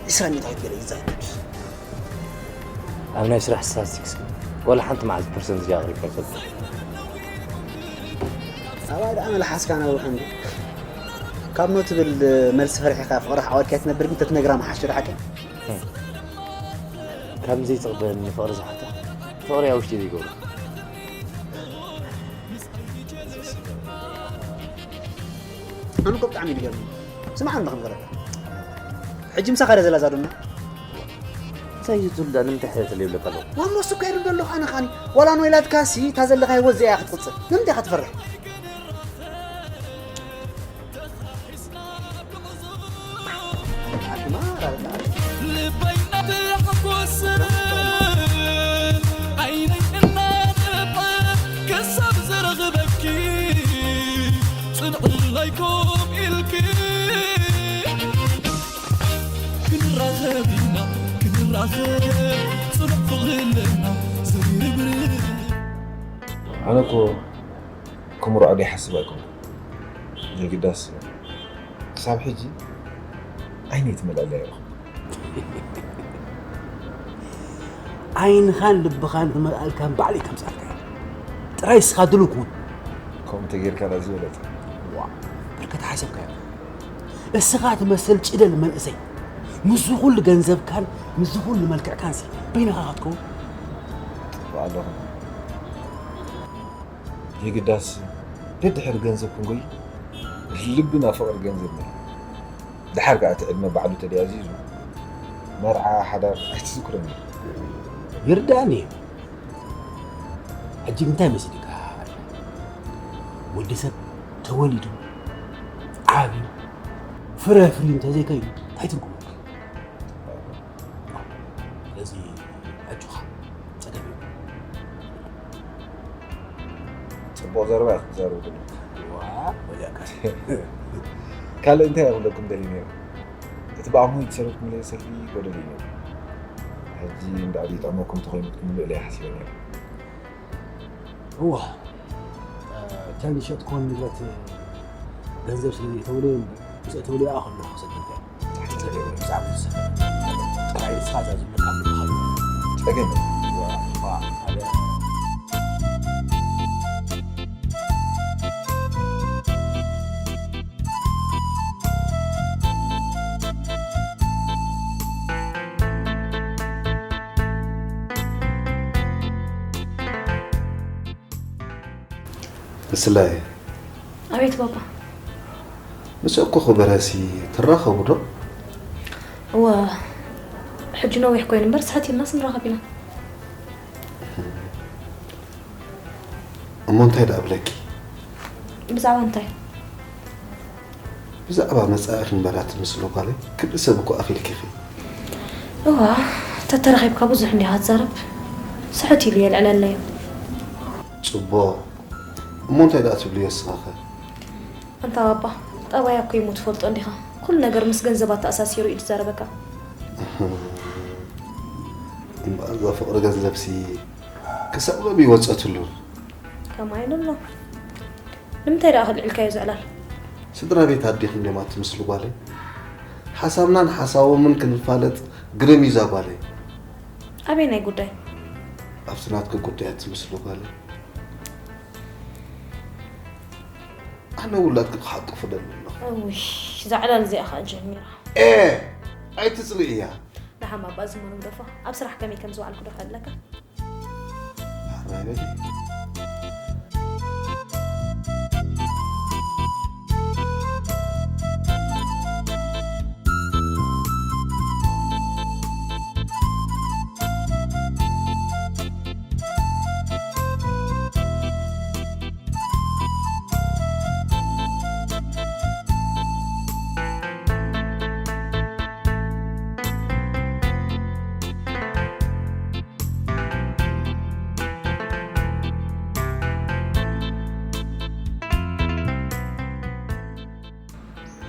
ዒስራ ሚእታዊት ገለ እዩ ዝዛይድ። ኣብ ናይ ስራሕ ስታቲስቲክስ ግን ዋላ ሓንቲ መዓልቲ ፐርሰንት ድያ ኣቕሪብካ ይፈልጥ? ኣባይ ደኣ መልሓስካ ነዊሑ እንዲ። ካብ ኖ ትብል መልሲ ፈሪሕኻ ፍቕርኻ ዓወድካ ትነብር ግን ተትነግራ ምሓሸ ዶ ሓቀይ? ካብ ዘይትቕበለኒ ፍቕሪ ዝሓታ ፍቕሪ ኣብ ውሽጢ ዘይገብሮ። ኣነ እኮ ብጣዕሚ እዩ ዝገርም። ስማዕ እንዶ ክነግረካ። ሕጂ ምሳኻ ዶ ዘላ እዛ ዶና? እንታይ እዩ ትብላ? ንምንታይ ሕተት ዘይብለካ ኣለኹ? ዋሞ እሱ እኮ ይርዶ ኣለኹ ኣነ ኸኣኒ። ዋላ ንወይላትካሲ እታ ዘለኻዮ ወዚ እያ ክትቕጽል። ንምንታይ ኢኻ ትፈርሕ? ልበይ እናተሓጎሰ ዓይነይ እናነብዐ ክሳብ ዝረኽበኪ ጽንዕለይ ኮም ኢልኪ ክንራኸብ ኢና ክንራኸብ ጽኑዕ ፍቕሪ ኣለና ዘይርብርብ ኣነ እኮ ክምርዖ ደይሓስብ ኣይኮንኩን። የግዳስ ክሳብ ሕጂ ዓይነይ ትመልኣለይ ኣለኹ። ዓይንኻን ልብኻን ዝመልኣልካን ባዕለይ ከምጽኣልካ እየ። ጥራይ እስኻ ድሉው ኩን። ከምኡ እንተጌርካ ደኣ ዝበለጸ። ዋእ ብርከት ሓሰብካዮ። እስኻ ትመስል ጭደል መንእሰይ ምስዚ ኩሉ ገንዘብካን ምስዚ ኩሉ መልክዕካንሲ በይንኻ ኢኻ ትከውን። ጽቡቕ ኣለኹ። የግዳስ ደድሕሪ ገንዘብ ክንጎይ ልብና ፍቕሪ ገንዘብ ነይሩ። ደሓር ከኣ እቲ ዕድመ ባዕሉ ተደያዚዙ መርዓ ሓዳር ኣይትዝክሮን እዩ። ይርድኣኒ እዩ። ሕጂ እንታይ መሲሉካ? ወዲ ሰብ ተወሊዱ ዓብዩ ፍረ ኣፍርዩ እንተዘይከይኑ እንታይ ትርጉም ኣለዎ? ስለዚ ኣጆኻ ጸገም የብሉን። ጽቡቕ ዘረባ ኢኻ ትዛረብ ዘለኻ። ዋ ወዲያካ። ካልእ እንታይ እየ ክብለኩም ደልየ ነይረ? እቲ ብኣምሆይ ዝሰረትኩምለይ ሰልፊ ጎደል እዩ ነይሩ። ሕጂ እንዳ ይጥዕመኩም ተኾይኑ ክትምልእለይ ሓሲበ ነይረ። እዋ እተን ዝሸጥክወን ንብረት ገንዘብ ስለ ዘይተውለየ እምበር ምስ እተውለያኣ ከለኹ ክሰደልካ እየ። እስላይ ኣቤት ባባ። ምስ እኮ ክበረሲ ትራኸቡ ዶ? እወ ሕጂ ነዊሕ ኮይኑ እምበር ስሕት ኢልናስ ንራኸብ ኢና። እሞ እንታይ ደኣ ብለኪ? ብዛዕባ እንታይ? ብዛዕባ መጻኢኺ እምበር ኣትምስሊ ጓለይ፣ ክብሪ ሰብ እኮ ኣኺልኪ ኢኺ። እዋ ተተራኺብካ ብዙሕ እንዲኻ ትዛረብ። ስሕት ኢሉ የልዕለለይ እዩ። ጽቡቕ። እሞ እንታይ ደኣ ትብልዮ ንስኺኸ? ኣንታ ባባ፣ ጠባያ እኮ እሞ ትፈልጦ እንዲኻ። ኩሉ ነገር ምስ ገንዘብ ኣተኣሳሲሩ እዩ ዝዛረበካ። እምበኣር እዛ ፍቕሪ ገንዘብሲ ክሳብ ሎሚ ኣይወጸትሉን። ከማይ ኣሎ። ንምንታይ ደኣ ከልዒልካዮ እዚ ዕላል? ስድራ ቤት ኣዴኺ እንድዮም ኣትምስሊ ጓለይ። ሓሳብናን ሓሳቦምን ክንፋለጥ ግርም እዩ እዛ ጓለይ። ኣበየናይ ጉዳይ? ኣብቲ ናትኪ ጉዳይ ኣትምስሊ ጓለይ። ኣነ ውላድኪ ክሓቁፍ እደሊ ኣለኹ። እውይ እዛ ዕላል እዚኣ ኸኣ ጀሚራ። ኤእ ኣይትጽልእያ። ደሓን ባባ እዚ እሞ ንግደፎ። ኣብ ስራሕ ከመይ ከም ዝወዓልኩ ዶ ክሕብረካ?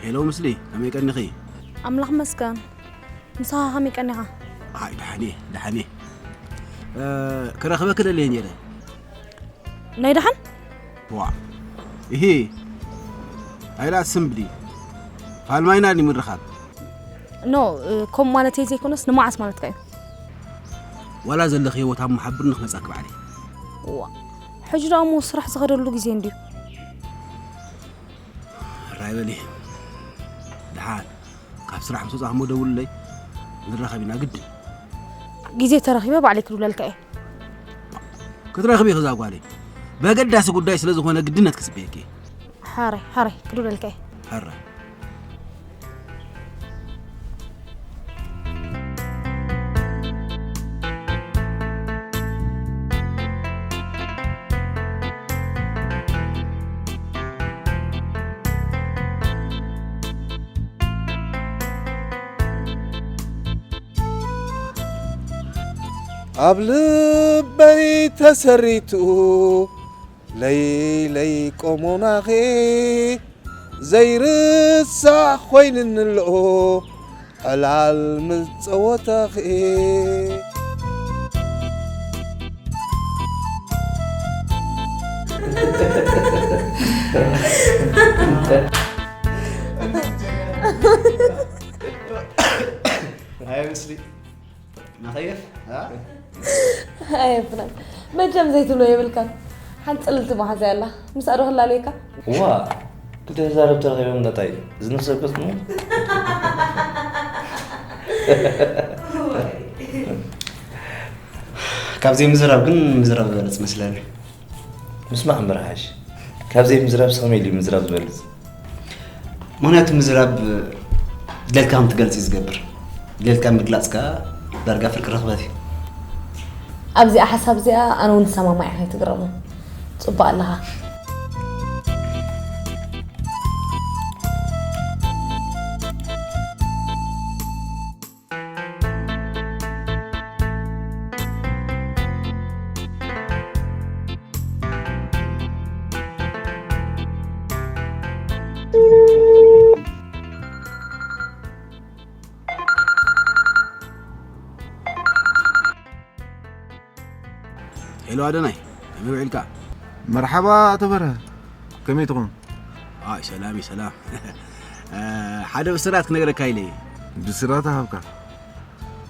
ሄሎ ምስሊ፣ ከመይ ቀኒኺ? ኣምላኽ ይመስገን። ንስኻ ከመይ ቀኒኻ? ኣይ፣ ደሓን እየ፣ ደሓን እየ። እ፣ ክረኽበኪ ደልየ ነይረ። ናይ ደሓን? ዋእ፣ እሂ፣ ኣይላ ስም ብሊ። ፋልማይና ድዩ ምርኻብ? ኖ፣ እ፣ ከምኡ ማለተይ ዘይኮነስ ንመዓስ ማለትካ እዩ? ዋላ ዘለኽዮ ቦታ እሞ ሓብርኒ ክመጻኪ ባዕለይ። ዋእ፣ ሕጂ ደኣ እሞ ስራሕ ዝኸደሉ ግዜ እንድዩ። ራይ በሊ። ደሓን ካብ ስራሕ ምስ ወጻኹ እሞ ደውልለይ። ንራኸብ ኢና ግድን። ግዜ ተረኺበ ባዕለይ ክድውለልካ እየ። ክትረኽቢ ኢኺ እዛ ጓለይ። በገዳሲ ጉዳይ ስለ ዝኾነ ግድነት ክጽበየኪ እየ። ሓራይ ሓራይ ክድውለልካ እየ። ሕራይ። ኣብ ልበይ ተሰሪቱ ለይለይ ቆሞናኺ ዘይርሳዕ ኮይንንሎ ዕላል ምጸወታኺ። ኣይ፣ ምስሊ። ንኸይፍ፣ እ? ኣየፍረን። መቸም ዘይትብሎ የብልካን። ሓንቲ ጽልልቲ መሓዛይ ኣላ። ምስኣ ዶ ክላለየካ? ዋ፣ ክልተ ተዛረብቲ ረኺቦም እንዳታይ? እዚ ነፍሰ ወከፍ ነው? ካብ ዘይምዝራብ ግን ምዝራብ ዝበለጽ መስለኒ። ምስማዕ እምበር ሓሽ። ካብ ዘይምዝራብ ከመይ ኢሉ ምዝራብ ዝበልጽ? ምኽንያቱ ምዝራብ ድሌትካ ከም ትገልጽ እዩ ዝገብር። ድሌትካ ምግላጽ ከኣ ዳርጋ ፍርቂ ርኽበት እዩ። ኣብዚኣ ሓሳብ እዚኣ ኣነ እውን ዝሰማማዕ እየ፣ ከይትግረሙ። ጽቡቕ ኣለኻ። ሄሎ ኣደናይ፣ ከመይ ውዒልካ? መርሓባ ኣቶ በርሀ፣ ከመይ ትኾን? ኣይ፣ ሰላም እዩ፣ ሰላም። እ፣ ሓደ ብስራት ክነግረካ ኢለ እየ። ብስራት ሃብካ።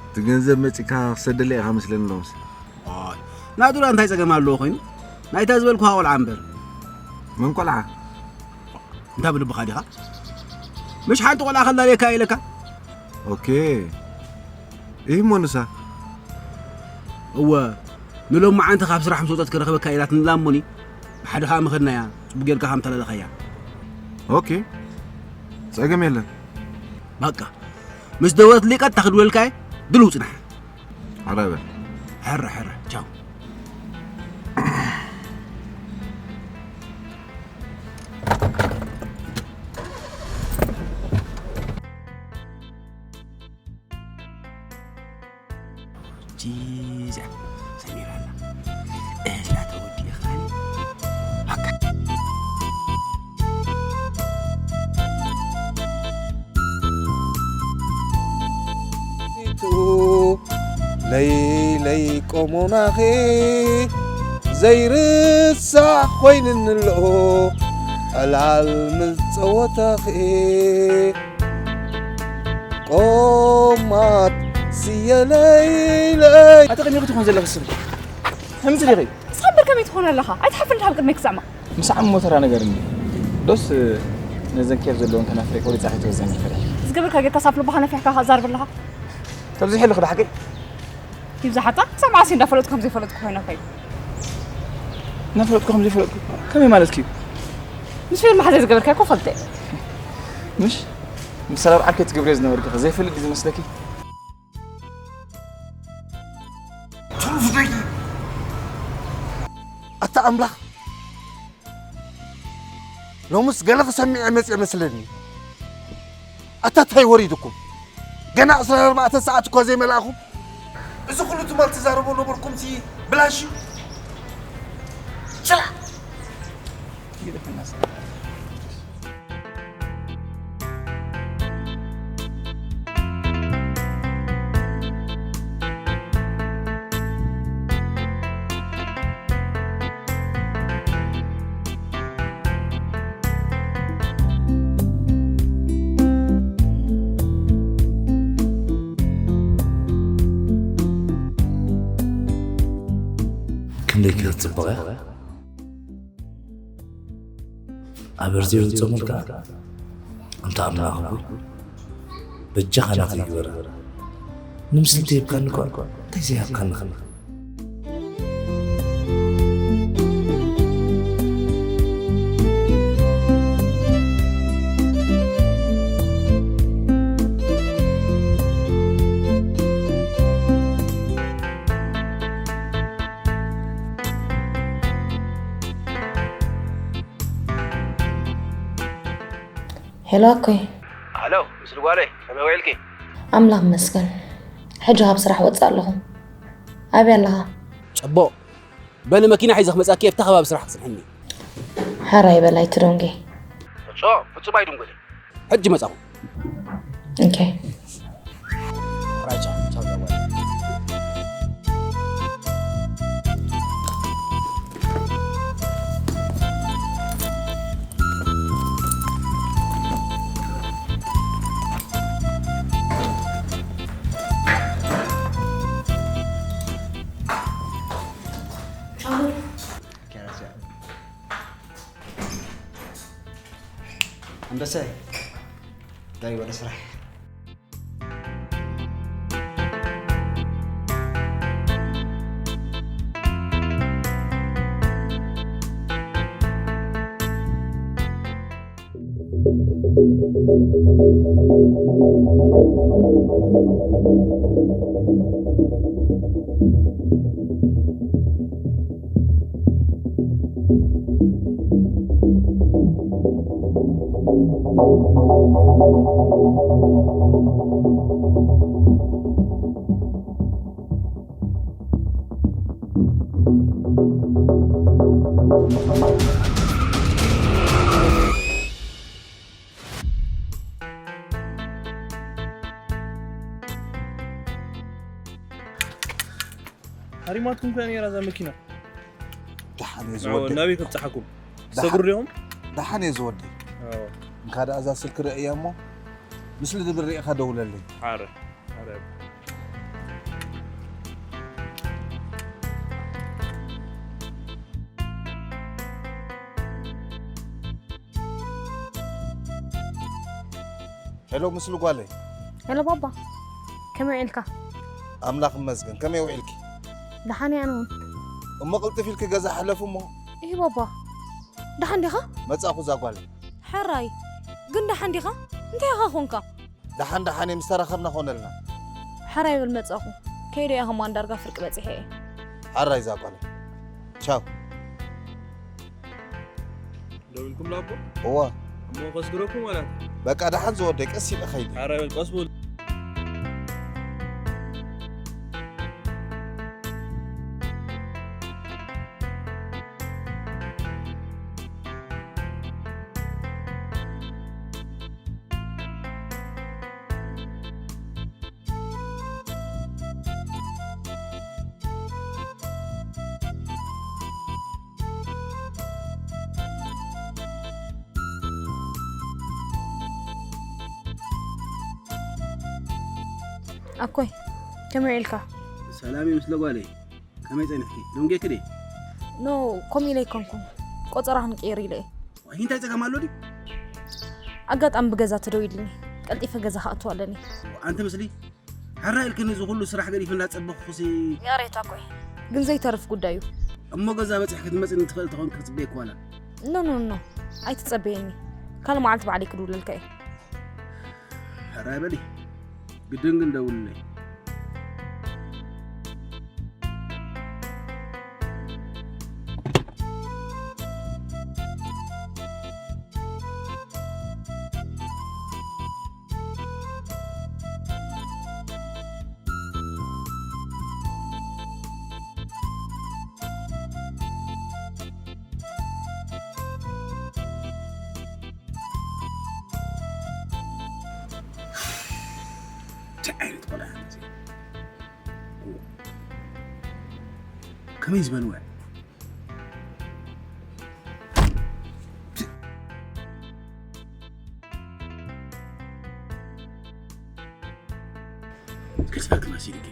እቲ ገንዘብ መጺእካ ክሰደለይ ኢኻ መስለኒ ሎምስ። ኣይ፣ ናቱ ደኣ እንታይ ጸገም ኣለዎ ኮይኑ? ናይታ ዝበልኩኻ ቆልዓ እምበር። መን ቆልዓ? እንታ ብልብኻ ዲኻ? ምሽ ሓንቲ ቆልዓ ከላልየካ ኢለካ? ኦኬ። ይህ እሞ ንሳ? እወ፣ ንሎማዓንቲ ካብ ስራሕ ምስ ወጸት ክረኽበካ ኢላትንላ እሞኒ፣ ብሓደ ኸኣ ምኸድናያ፣ ጽቡቕ ጌርካ ከም ተላለኻያ። ኦኬ። ጸገም የለን። በቃ። ምስ ደወለትለይ ቀጥታ ክድወለልካ እየ፣ ድልው ጽናሕ። ሕራይ በል። ሕረ፣ ሕረ። ቻው። ጂዛ ሰሚራ ኣላ። እዛ ተወዲእኻኒ። በቃ። ለይለይ ቆሞናኺ ዘይርሳዕ ኮይንንሎ ዕላል ምስ ጸወታኺ። ቆማት ስየ ለይለይ። ኣታ ከመይ ክትኾን ዘለኺ ስሪ? ከምዚ ዲኺ? ንስኻ እምበር ከመይ ትኾን ኣለኻ? ኣይትሓፍርን ዲኻ ኣብ ቅድመይ ክትስዕማ? ምሳዕ እሞ ተራ ነገር እንዲ። ዶስ ነዘን ኬፍ ዘለወን ከናፍረይ ቆሪጻ ከይትወዘኒ ፈሪሐ። ዝገበርካ ጌርካ ሳብ ልብኻ ነፊሕካ ከዛርብ ኣለኻ። ተብዚሑ ኣለኺ ዶ ሓቀይ? ይብዛሓታ ክሳብ መዓስ እንዳፈለጥኩ ከም ዘይፈለጥኩ ኮይነ ከይዱ። እናፈለጥኩ ከም ዘይፈለጥኩ ከመይ ማለትኪ እዩ? ምስ ፌል መሓዘይ ዝገበርካዮ እኮ ፈልጠ እየ። ምሽ? ምስ ሰላም ዓርከይ ትገብርዮ ዝነበርኪ ከ ዘይፈልጥ ድዩ ዝመስለኪ? ትሩፍ ደቂ። ኣታ ኣምላኽ፣ ሎምስ ገለ ክሰምዕ እየ መጽየ መስለኒ። ኣታ እንታይ ወሪድኩም? ገና ዕስራን ኣርባዕተን ሰዓት እኳ ዘይመልኣኹም፣ እዚ ኩሉ ትማል ትዛረቦ ነበርኩምሲ ብላሽ እዩ። ችላ! ክንደይ ክትጽብቕ እያ? ኣብ ርዝዮ ዝጸመልካ፣ ኣንታ ኣምላኽ ሆይ፣ በጃኻ ናተይ ግበራ። ንምስሊ እንተሂብካኒ እኳ፣ እንታይ ዘይሃብካኒ ኸ? ሄሎ ኣኮይ። ሃሎ፣ ምስሊ ጓለይ፣ ከመይ ውዒልኪ? ኣምላኽ ይመስገን። ሕጂ ካብ ስራሕ ወጽእ ኣለኹ። ኣበይ ኣለኻ? ጽቡቕ። በሊ መኪና ሒዘ ክመጻኪ ኣብታ ከባቢ ስራሕ ክጽንሕኒ። ሕራይ በል ኣይትደንጉ። ፍጹም፣ ፍጹም ኣይድንጉን። ሕጂ መጻኹ። ኦኬ። ሕራይ ቻው፣ ቻው፣ ቻው። ኣንበሳይ፣ ዳይ ወደ ስራሕ። ሃሪማትኩም ከ ነይራ እዛ መኪና? ደሓን እየ ዝወደይ። ናበይ ከብፅሓኩም? ሰጉር ዲኹም? ደሓን እየ ዝወደይ። እንካ ደኣ እዛ ስልኪ ርእያ እሞ ምስሊ ድብል ርኢኻ ደውለለይ። ሓረ ሓረ። ሄሎ፣ ምስሉ ጓለይ። ሄሎ ባባ፣ ከመይ ውዒልካ? ኣምላኽ ይመስገን። ከመይ ውዒልኪ? ደሓን እየ ኣነ እውን። እሞ ቅልጥፍ ኢልኪ ገዛ ሕለፊ እሞ። እሂ ባባ፣ ደሓን ዲኻ? መጻእኹ እዛ ጓለይ። ሕራይ፣ ግን ደሓን ዲኻ? እንታይ ኢኻ ኾንካ? ደሓን ደሓን እየ፣ ምስ ተራኸብና ኾነልና። ሕራይ በል መጻእኹ። ከይደ እየ ከማን ዳርጋ ፍርቂ በጺሐ እየ። ሕራይ እዛ ጓለይ። ቻው። ደው ኢልኩም ላቦ? እወ። እሞ ከስግረኩም ማለት? በቃ ደሓን ዝወደይ ቀስ ኢለ ኸይደ። ኧረ በል ቀስ በሉ። ኣኮይ ከመይ ውዒልካ? ሰላም እዩ ምስለ ጓለይ። ከመይ ጸኒሕኪ? ደንጌኪ ድየ? ኖ፣ ከምኡ ኢለ ኣይኮንኩን። ቆጸራ ክንቅይር ኢለ እየ። ዋይ እንታይ ጸገም ኣሎ ድዩ? ኣጋጣሚ ብገዛ ተደዊሉኒ። ቀልጢፈ ገዛ ክኣቱ ኣለኒ። ኣንቲ ምስሊ ሕራይ ኢልክኒ እዚ ኩሉ ስራሕ ገዲፈ እንዳጸበኹሲ። ይቕሬታ ኣኮይ፣ ግን ዘይተርፍ ጉዳይ እዩ። እሞ ገዛ በጺሕኪ ክትመጽኒ ትኽእሊ ተኾንኪ ክጽበየኪ ዋላ? ኖ ኖ ኖ፣ ኣይትጸበየኒ። ካልእ መዓልቲ ባዕለይ ክድውለልካ እየ። ሕራይ በሊ፣ ግድን ግን ደውልለይ። እንታይ ዓይነት ቆልዓ ኢኻ እዚ? ከመይ ዝበልወ? ከስባክ ማሲልኪ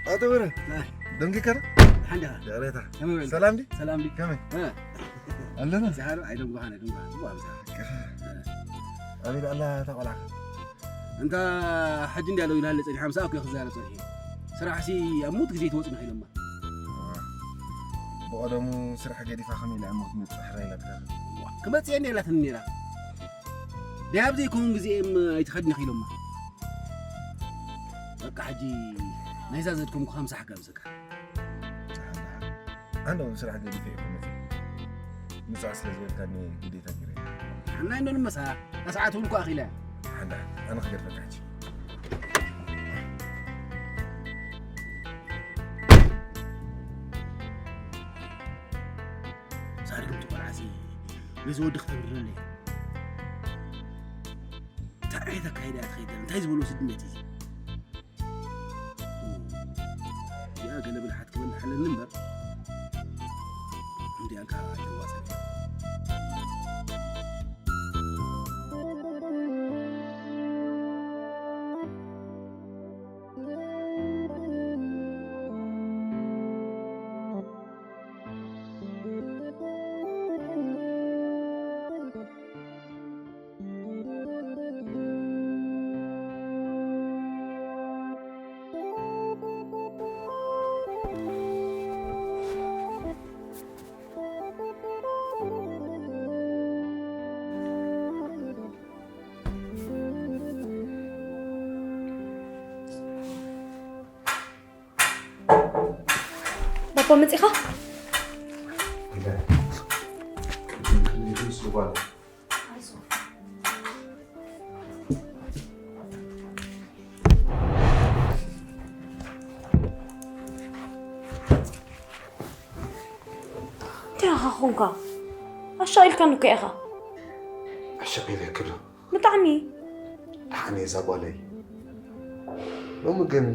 ኣቶ ብረ ደንጊካ ዶ? ሓንዳ ይቕሬታ። ከመይ በልካ? ሰላም ዲ? ሰላም ዲ? ከመይ እ፣ ኣለና? ዝሃር ኣይደንጓኻን ኣይደንጓኻን። ጽቡቕ ኣምሳ። ኣቤት ኣላ ተቆላካ። እንታ ሕጂ እንዲ ኣለዉ ኢላለ ጸኒሓ፣ ምሳኣ እኮ ክዛረብ ጸኒሐ። ስራሕሲ ኣብ ሞት ግዜ ትወጽእ ኢሎማ። ብቐደሙ ስራሕ ገዲፋ ከመይ ኢላ እሞ ክትመጽእ ሕራይ ኢላትካ? ክመጽእ እየ ኢላትኒ ነይራ። ደይ ኣብ ዘይከውን ግዜ እም ኣይትኸድኒ ኢሎማ። በቃ ሕጂ ናይዛ ዘድከምኩኻ ምሳሕ ክጋብዘካ። ኣነ እውን ስራሕ ገዲፈ እየ ክመጽእ። ምጻእ ስለ ዝበልካኒ ግዴታ ገይረ። ሓና እንዶ ንመሳ፣ ኣስዓት እውን እኮ ኣኺለ። ሓና፣ ኣነ ክገድፈካ ሕጂ። እዚ ወዲ ክተብርረለይ። እንታይ ዓይነት ኣካይዳ እያ ትኸይድ ዘላ? እንታይ ዝበሎ ስድነት እዩ እዚ? እዚኣ ገለ ብልሓት ክበልሕ ኣለኒ እምበር፣ እንዲኣ ከኣ ኣይተዋጽእን። ባባ መጺኻ? እንታይ ኢኻ ኾንካ? ኣሻቒልካኒ እኮ ኢኻ። ኣሻቒለ ክብሎ። ብጣዕሚ። ደሓን እየ እዛ ጓለይ። ሎሚ ግን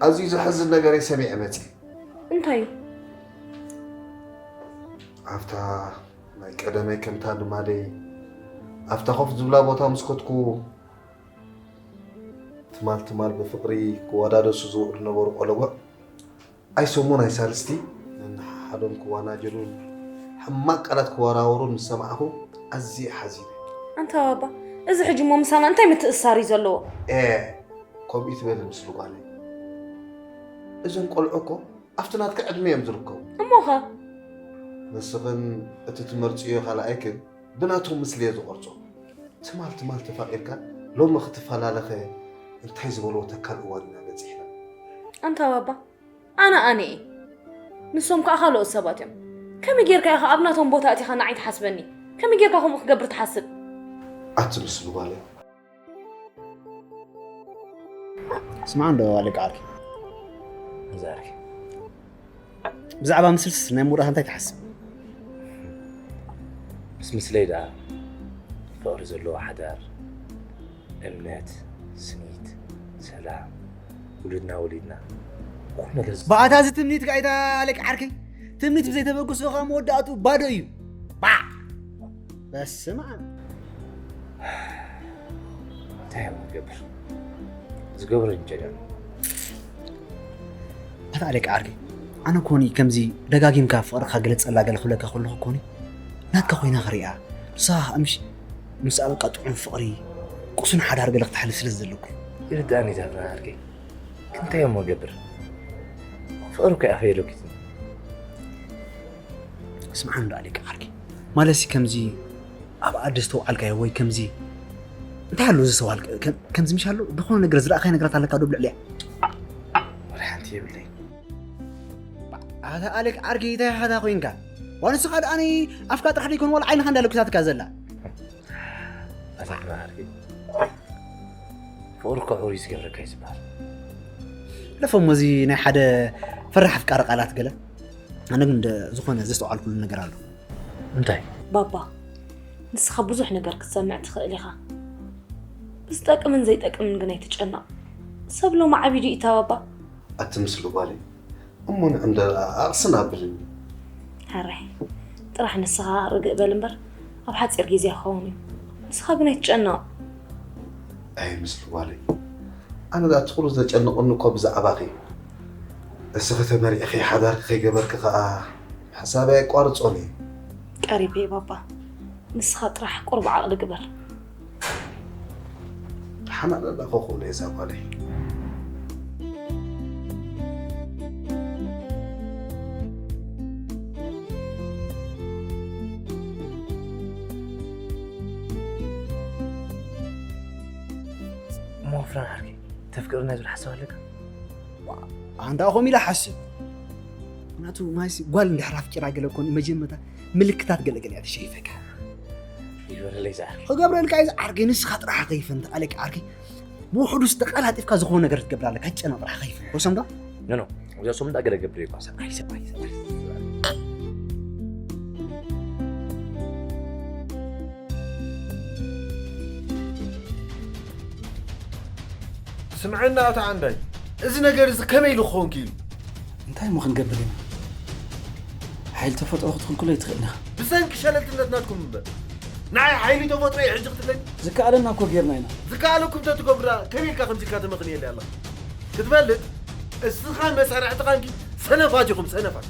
ኣዝዩ ዘሕዝን ነገር እየ ሰሚዐ መጺእ። እንታይ እዩ? ኣብታ ናይ ቀደመይ ከምታ ልማደይ ኣብታ ኮፍ ዝብላ ቦታ ምስ ኮትኩ፣ ትማል ትማል ብፍቕሪ ክወዳደሱ ዝውዕሉ ነበሩ ቆለጎዕ። ኣይሰሙን ኣይሳልስቲ ነንሓሓዶም ክዋናጀሉን ሕማቕ ቃላት ክወራወሩን ምስ ሰማዕኹ ኣዝየ ሓዚነ። ኣንታ ባባ፣ እዚ ሕጂ እሞ ምሳና እንታይ ምትእስሳር እዩ ዘለዎ? ኤ፣ ከምኡ ይትበሊ ምስሉ ጓለይ። እዞም ቆልዑ እኮ ኣብቲ ናትኪ ዕድመ እዮም ዝርከቡ። እሞኸ? ንስኽን እቲ ትመርጽዮ ካልኣይክን ብናቶም ምስሊ እየ ዝቐርጾ። ትማል ትማል ተፋቒርካ ሎሚ ክትፈላለኸ እንታይ ዝበልዎ ተካል እዋን ኢና በጺሕና። ኣንታ ባባ፣ ኣነ ኣነ እየ። ንሶም ከኣ ካልኦት ሰባት እዮም። ከመይ ጌርካ ኢኻ ኣብ ናቶም ቦታ ኣቲኻ ንዓይ ትሓስበኒ? ከመይ ጌርካ ከምኡ ክገብር ትሓስብ? ኣቲ ምስሉ ጓለይ። ስማዕ እንዶ ኣለቃ ዓርኪ። እዛ ዓርኪ። ብዛዕባ ምስልስ ናይ መወዳእታ እንታይ ትሓስብ? ምስ ምስለይ ደኣ ፍቕሪ ዘለዎ ሓዳር፣ እምነት፣ ስኒት፣ ሰላም፣ ውሉድና ወሊድና፣ ኩሉ ነገር ዝ- ብኣታ እዚ ትምኒት ጋይታ ኣለቃ ዓርከይ፣ ትምኒት ብዘይተበግሶ ኸዓ መወዳእቱ ባዶ እዩ። ባዕ! በስመ ኣብ። እንታይ እዮም ዝገብር? ዝገብር እንጀራ። ኣታ ኣለቃ ዓርከይ፣ ኣነ ኮኒ ከምዚ ደጋጊምካ ፍቕርኻ ግለጸላ ገለ ክብለካ ከለኹ ኮኒ፣ ናትካ ኮይና ክሪኣ። ንስኻ ኸኣ ምሽ ምስኣ በቃ ጥዑም ፍቕሪ፣ ቅሱን ሓዳር ገለ ክትሓልፍ ስለ ዝደለኩ እዩ። ይርድኣኒ እዛ ፍቕሪ ዓርከይ። ግን እንታይ እሞ እገብር? ፍቕሪ እኮ እዩ ኣፈይ ሎኪትኒ። ስምዓኒ እንዶ ኣሌካ ዓርከይ። ማለትሲ ከምዚ ኣብ ኣደ ዝተውዓልካዮ ወይ ከምዚ እንታይ ኣሎ ዘስተውዓልካ? ከም-፣ ከምዚ ምሽ ኣሎ? ዝኾነ ነገር ዝረኣኻዮ ነገራት ኣለካ ዶ ኣብ ልዕሊኣ? ወላ ሓንቲ የብለይ። ኣታ ኣሌክ ዓርከይ እንታይ ሓታ ኮይንካ? ዋላ ንስኻ ደኣኒ ኣፍካ ጥራሕ ደይኮነ ዋላ ዓይንኻ እንዳ ለኩሳትካ ዘላ። ኣታ ዓርከይ። ፍቕሪ እኮ ሕሩይ ዝገብረካ እዩ ዝበሃል። ለፎ እሞ እዚ ናይ ሓደ ፈራሕ ኣፍቃሪ ቃላት ገለ። ኣነ ግን እንደ ዝኾነ ዘስተውዓልኩሉ ነገር ኣሎ። እንታይ? ባባ፣ ንስኻ ብዙሕ ነገር ክትሰምዕ ትኽእል ኢኻ። ብዝጠቅምን ዘይጠቅምን ግን ኣይትጨነቕ። ሰብ ሎሚ ዓቢዱ እዩ እታ ባባ። ኣቲ ምስሉ ጓለይ፣ እሞ ንዕንደር ኣቕስን ኣብልኒ። ሕራይ፣ ጥራሕ ንስኻ ርግእ በል እምበር፣ ኣብ ሓጺር ግዜ ክኸውን እዩ። ንስኻ ግን ኣይትጨነቕ። ኣይ ምስሉ ጓለይ፣ ኣነ ደኣ እቲ ኩሉ ዘጨንቐኒ እኮ ብዛዕባኺ እዩ። እስኺ ተመሪዕኺ ሓዳርኪ ከይገበርኪ ኸኣ ሓሳበይ ኣየቋርጾን እዩ። ቀሪበ እየ ባባ፣ ንስኻ ጥራሕ ቁሩብ ዓቕሊ ግበር። ደሓን ኣለና ኮኾብ እዛ ጓለይ። እሞ ፍራን ዓርከይ፣ ተፍቅረና ዝብል ሓሳብ ኣለካ? ኣንታ ኸም ኢለ ሓስብ። ምክንያቱ ማይሲ ጓል እንድሕር ኣፍቂራ ገለ ኮን መጀመርታ ምልክታት ገለ ገለ እያ ትሸይፈካ። ይግበረለይ ዝዓርከይ። ክገብረልካ እዩ ዝዓርከይ፣ ንስኻ ጥራሕ ከይፈንት ኣለካ ዓርከይ። ብውሕዱስ ተቐላጢፍካ ዝኾነ ነገር ክትገብር ኣለካ፣ ኣይትጨነቕ ጥራሕ ከይፈንት። ወሰም ዶ? ኖ፣ ኖ፣ እዛ ሶም እንዳ ገለ ገብር እኳ። ሰብኣይ፣ ሰብኣይ፣ ሰብኣይ። ስምዐና ኣቶ ዓንዳይ፣ እዚ ነገር እዚ ከመይ ኢሉ ክኸውን ክኢሉ? እንታይ እሞ ክንገብር ኢና? ሓይሊ ተፈጥሮ ክትኽልክሎ ኣይትኽእልን ኢኻ። ብሰንኪ ሸለልትነት ናትኩም እምበር፣ ንዓይ ሓይሊ ተፈጥሮ እዩ ሕጂ ክትብለኒ? ዝከኣለና እኮ ጌርና ኢና። ዝከኣለኩም ተትገብሩ ደኣ ከመይ ኢልካ ከምዚ ኢልካ ተመኽንየለይ ኣለኻ? ክትፈልጥ፣ እስኻን መሳርሕትኻን ግን ሰነፋት ኢኹም፣ ሰነፋት።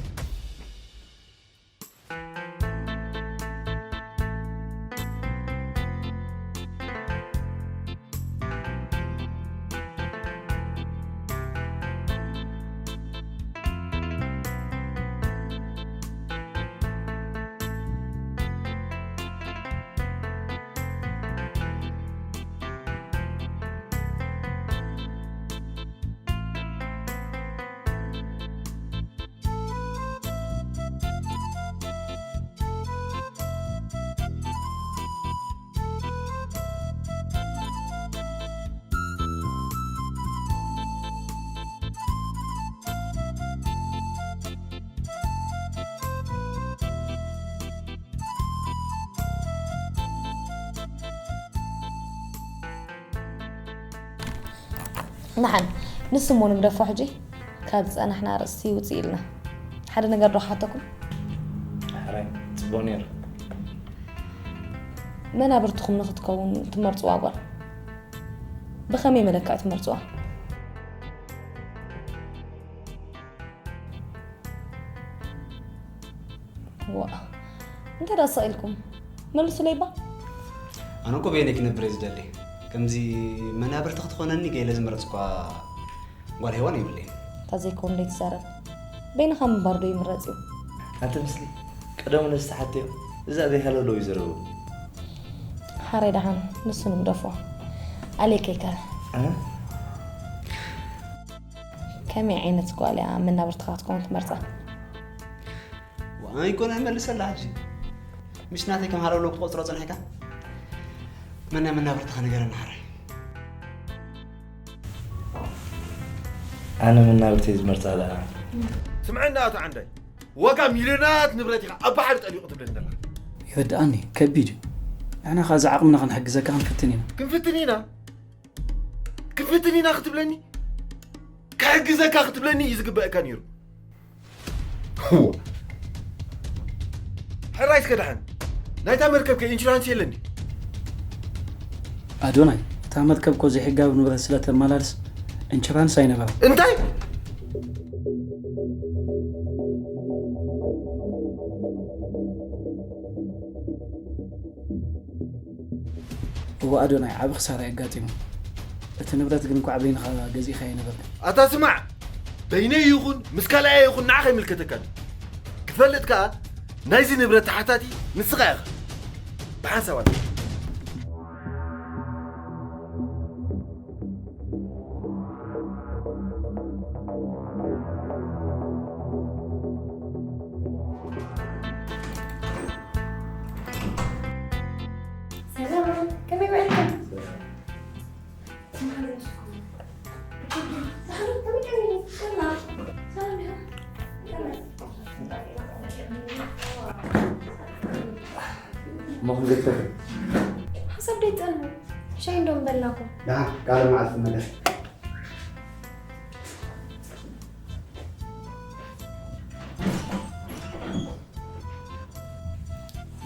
ንሓን፣ ንሱ እሞ ንግደፎ ሕጂ። ካብ ዝጸናሕና ኣርእስቲ ውጽእ ኢልና። ሓደ ነገር ዶ ክሓተኩም? ሕራይ፣ ጽቡቕ ነይሩ። መናብርትኹም ንኽትከውን ትመርጽዋ ጓል ብኸመይ መለክዒ ትመርጽዋ? ዋ፣ እንታይ ደኣ ስቕ ኢልኩም? መልሱለይ እባ። ኣነ እኮ በይነይ ክነብር እየ ዝደሊ። ከምዚ መናብርቲ ክትኾነኒ ገለ ዝመረጽኳ ጓል ሄዋን የብለይን። እታ ዘይከውን ደይትዛረብ። በይንኻ ምንባር ዶ ይምረጽ እዩ? ኣቲ ምስሊ፣ ቀደሙ ነዚ ተሓትዮ፣ እዛ ዘይሃለሎ እዩ ዘረቡ። ሓራይ ደሓን፣ ንሱ ንግደፎ። ኣሌከ ይካል። እ? ከመይ ዓይነት ጓል እያ መናብርትኻ ክትከውን ትመርጻ? ዋይ፣ ኣይኮነ መልሰላ ሕጂ። ምሽ ናተይ ከም ሃለውለው ክትቆጽሮ ጸኒሕካ? መን እያ መናብርትኻ ንገረኒ ሓራይ። ኣነ መናብርተይ ዝመርጻ ደኣ። ስምዐኒ ኣቶ ዓንዳይ፣ ዋጋ ሚልዮናት ንብረት ኢኻ ኣብ ባሕሪ ጠሊቑ ትብለኒ ዘለኻ። ይርድኣኒ፣ ከቢድ እዩ። ንሕና ከኣ ዝዓቕምና ክንሕግዘካ ክንፍትን ኢና። ክንፍትን ኢና? ክንፍትን ኢና ክትብለኒ? ክሕግዘካ ክትብለኒ እዩ ዝግበአካ ነይሩ። እዋ። ሕራይ እስከ ደሓን። ናይታ መርከብከ ኢንሹራንስ የለን ድዩ? ኣዶናይ፣ እታ መርከብ እኮ ዘይሕጋዊ ንብረት ስለ ተመላልስ ኢንሹራንስ ኣይነበራን። እንታይ? እወ ኣዶናይ፣ ዓቢ ክሳራ እዩ ኣጋጢሙ። እቲ ንብረት ግን እንኳዕ በይንኻ ገዚእኻዮ ነበርካ። ኣታ ስማዕ፣ በይነይ ይኹን ምስ ካልኣየ ይኹን ንዓኻ ኣይምልከተካን። ክትፈልጥ ከኣ ናይዚ ንብረት ተሓታቲ ንስኻ ኢኻ። ብሓንሳብ ኣታ። ሰላም፣ ከመይ ውዒልኩም? እሞ ክንገድፈኪ? ሓሳብ ደይትጠልቡ። ሻሂ እንዶ ምበልናኩም። ደሓን፣ ካልእ መዓልቲ ንመለስ።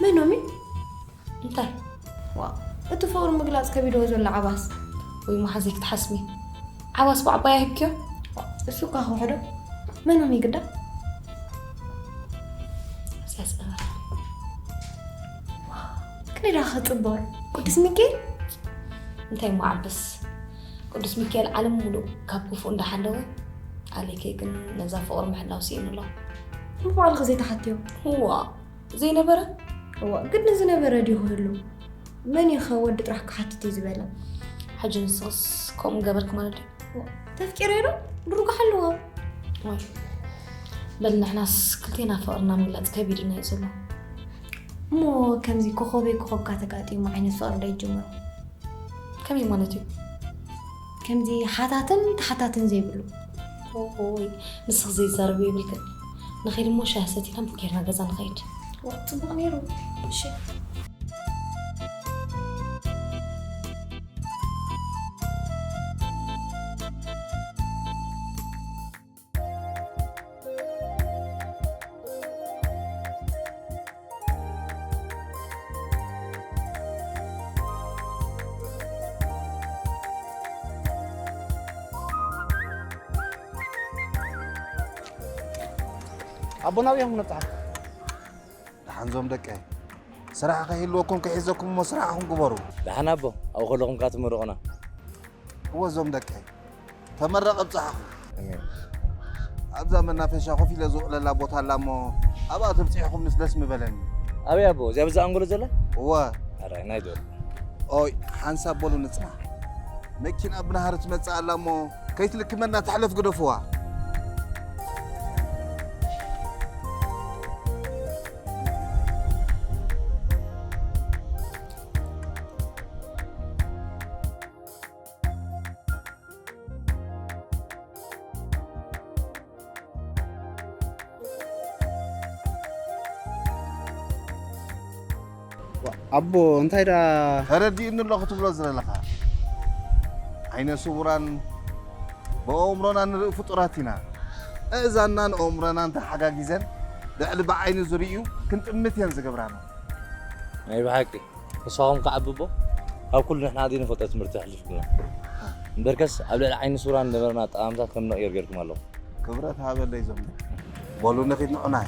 መኖም እዩ? እንታይ? ዋ፣ እቲ ፍቕሪ ምግላጽ ከቢድዎ ዘሎ ዓባስ። ወይ መሓዘይ ክትሓስሚ። ዓባስ ብዓባያ ሂብክዮ? ዋ፣ እሱ እኳ ክውሕዶ። መኖም ይግዳ? እዚኣ ጸበራ። ዋ፣ ክንደይ ደኣ ክጽብቕ። ቅዱስ ሚካኤል? እንታይ እሞ ዓብስ። ቅዱስ ሚካኤል ዓለም ሙሉእ ካብ ክፉእ እንዳሓለወ፣ ኣሌከይ ግን ነዛ ፍቕሪ ምሕላው ስኢኑ ኣሎ። እሞ ባዕልኺ ዘይትሓትዮ? እዋ፣ ዘይነበረ? እዋ፣ ግድን ዝነበረ ድዩ ክህሉ? መን እዩ ኸ ወዲ ጥራሕ ክሓትት እዩ ዝበለ? ሕጂ ንስኽስ ከምኡ ገበርክ ማለት ድዩ? እዋ፣ ተፍቂረ ዶ? ድሩጋ ሓለዎ። ወይ፣ በል ንሕናስ ክልቴና ፍቕርና ምግላጽ ከቢድና እዩ ዘሎ። እሞ ከምዚ ኮኾበይ ኮኾብካ ተጋጢሙ ዓይነት ፍቕሪ ዶ ይጅምሩ? ከመይ ማለት እዩ? ከምዚ ሓታትን ተሓታትን ዘይብሉ። ኦይ፣ ንስኺ ዘይዛረብ የብልክን። ንኸይድ እሞ ሻሂ ሰቲና ቡክ ጌርና ገዛ ንኸይድ። ዋ፣ ጽቡቕ ነይሩ። እሺ። ኣቦና ኣብዮም ነብጽሓ። ደሓን ዞም ደቀይ፣ ስራሕ ከይህልወኩም ክሒዘኩም እሞ ስራሕኹም ግበሩ። ደሓን ኣቦ፣ ኣብኡ ከለኹም ከኣ ትምርቑና። እወ ዞም ደቀይ፣ ተመረቕ ኣብጽሓኹም። ኣሜን። ኣብዛ መናፈሻ ኮፍ ኢለ ዝውዕለላ ቦታ ኣላ እሞ ኣብኣ ተብጺሕኹምንስ ደስ ምበለኒ። ኣበይ ኣቦ? እዚኣ ብዛ ኣንጎሎ ዘላ? እወ። ኣራይ ናይ ዶ? ኦይ፣ ሓንሳብ በሉ ንጽና። መኪና ብናሃሪ ትመጽእ ኣላ እሞ ከይትልክመና ትሕለፍ ግደፍዋ። ኣቦ እንታይ ደኣ ተረዲእኒ ኣሎ ክትብሎ ዝደለኻ? ዓይነ ስውራን ብኣእምሮና ንርኢ ፍጡራት ኢና። ኣእዛንናን ኣእምሮናን ተሓጋጊዘን ልዕሊ ብዓይኒ ዝርእዩ ክንጥምት እየን ዝገብራና። ናይ ብሓቂ ንስኻትኩም ከዓቢ ኣቦ ካብ ኩሉ ንሕና ዘይንፈልጦ ትምህርቲ ኣሕሊፍኩምና። እምበርከስ ኣብ ልዕሊ ዓይኒ ስውራን ዝነበረና ኣጠማምታ ከም ንቕይር ጌርኩም ኣለኹም። ክብረት ሃበለይ ዞም። በሉ ንኺድ ንዑናይ።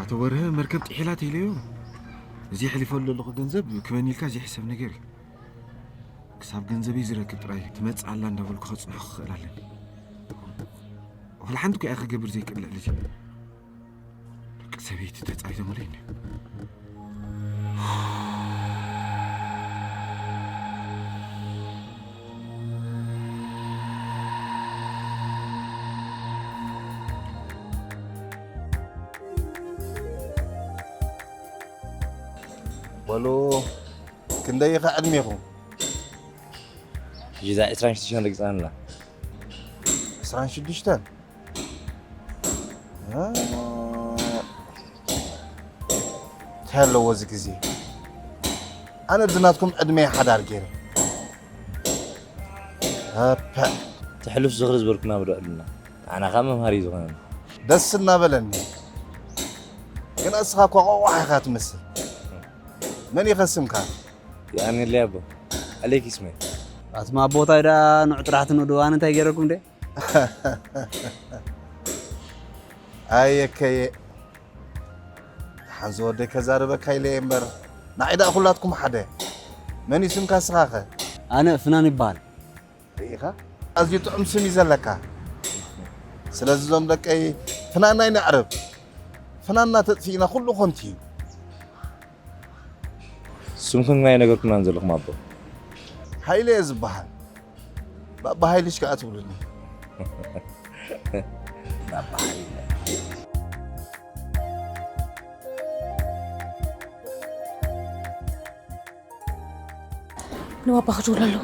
ኣቶ በርሀ መርከብ ጥሒላ ተይለዮ እዚ የሕሊፈሉ ዘለኹ ገንዘብ ክበኒ ኢልካ ዘይሕሰብ ነገር እዩ። ክሳብ ገንዘበይ ዝረክብ ጥራይ ትመጽእ ኣላ እንዳበልኩ ከጽንሖ ክኽእል ኣለኒ። ወላ ሓንቲ እኮ እያ ክገብር ዘይክእል ልዕሊ እዚ። ደቂ ሰበይቲ ተጻሪቶምለይ እንዲ። በሉ ክንደይ ኢኻ ዕድሜኹም? ሕጂ እዛ ዕስራን ሽዱሽተን ረጊጻ ኣላ። ዕስራን ሽዱሽተን? እ፣ እንታይ ኣለዎ እዚ ግዜ? ኣነ ብዝናትኩም ዕድመ ሓዳር ገይረ። ኣፐ። ትሕሉፍ ዝኽሪ ዝበልኩና ብድዕሉና። ንዓና ከኣ መምሃሪ እዩ ዝኾነና። ደስ እናበለኒ። ግን እስኻ እኳ ቆቋሕ ኢኻ ትመስል። መን ኢኸ ስምካ? የቐንየለይ ኣቦ። ኣሌክ ይስመ። ኣትማ ኣቦ እንታይ ደኣ ንዑ ጥራሕ ትንእዱ፣ ኣነ እንታይ ገይረኩም ደ? ኣየከየ። ደሓን ዝወደይ ከዛርበካ ኢለ እየ እምበር፣ ንዓይ ደኣ ኩላትኩም ሓደ። መን እዩ ስምካ እስኻኸ? ኣነ ፍናን ይበሃል። ርኢኻ? ኣዝዩ ጥዑም ስም እዩ ዘለካ። ስለዚ እዞም ደቀይ ፍናን ኣይነዕርብ። ፍናንና ተጥፊእና ኩሉ ኾንቲ እዩ። ስምኩም ናይ ነገርኩምናን ዘለኹም ኣቦ። ሃይለ እየ ዝበሃል። ባባ ሃይልሽ ከኣ ትብሉኒ። ባባ ሃይለ። ንባባ ክድውል ኣለዎ።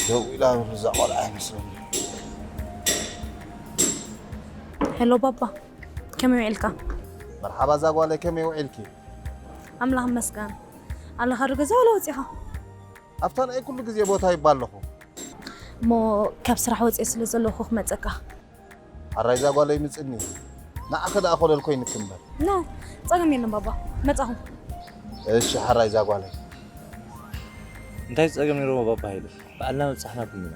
ደው ኢላ እዛ ቆልዓ ይመስለኒ። ሄሎ ባባ፣ ከመይ ውዒልካ? መርሓባ እዛ ጓለይ፣ ከመይ ውዒልኪ? ኣምላኽ ይመስገን። ኣለኻ ዶ ገዛ ዋላ ወጺኻ? ኣብታ ናይ ኩሉ ግዜ ቦታ ይባ ኣለኹ። እሞ ካብ ስራሕ ወጺኤ ስለ ዘለኹ ክመጸካ። ኣራይ እዛ ጓለይ ምጽኒ። ንዓኺ ደኣ ኮለል ኮይንኪ እምበር። ኖ፣ ጸገም የለን ባባ። መጻኹ። እሺ ሓራይ እዛ ጓለይ። እንታይ ጸገም ነይርዎ ባባ ሃይለ? ባዕልና መጻሕናኩም ኢና።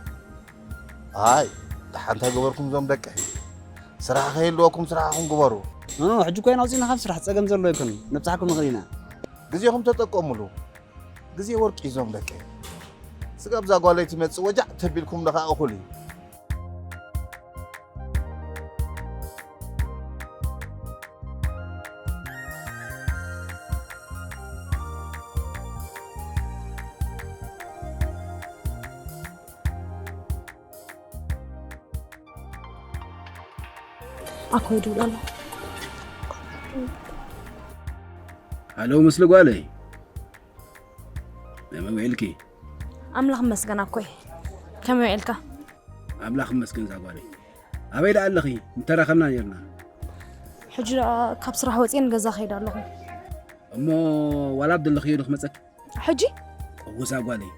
ኣይ፣ ደሓን እንታይ ገበርኩም እዞም ደቀይ? ስራሕ ከይህልወኩም ስራሕኹም ግበሩ። ኖ፣ ኖ፣ ሕጂ እኮ ኢና ኣውጺእና ካብ ስራሕ፣ ጸገም ዘሎ ኣይኮነን። ነብጻሕኩም ንኽእል ኢና። ግዜኹም ተጠቀሙሉ። ግዜ ወርቂ እዞም ደቀይ። ስጋብ እዛ ጓለይ ትመጽእ ወጃዕ ተቢልኩም ደኻ እኹል እዩ። ኣኮይ ይድውል ኣሎ። ሃሎ፣ ምስሊ ጓለይ፣ ከመይ ውዒልኪ? ኣምላኽ ይመስገን ኣኮይ። ከመይ ውዒልካ? ኣምላኽ ይመስገን እዛ ጓለይ። ኣበይ ደኣ ኣለኺ? ምተራኸብና ነርና። ሕጂ ደኣ ካብ ስራሕ ወፅየ ንገዛ ከይድ ኣለኹ። እሞ ዋላ ኣብ ዘለኽዮ ዶ ክመፀኪ? ሕጂ? እወ እዛ ጓለይ፣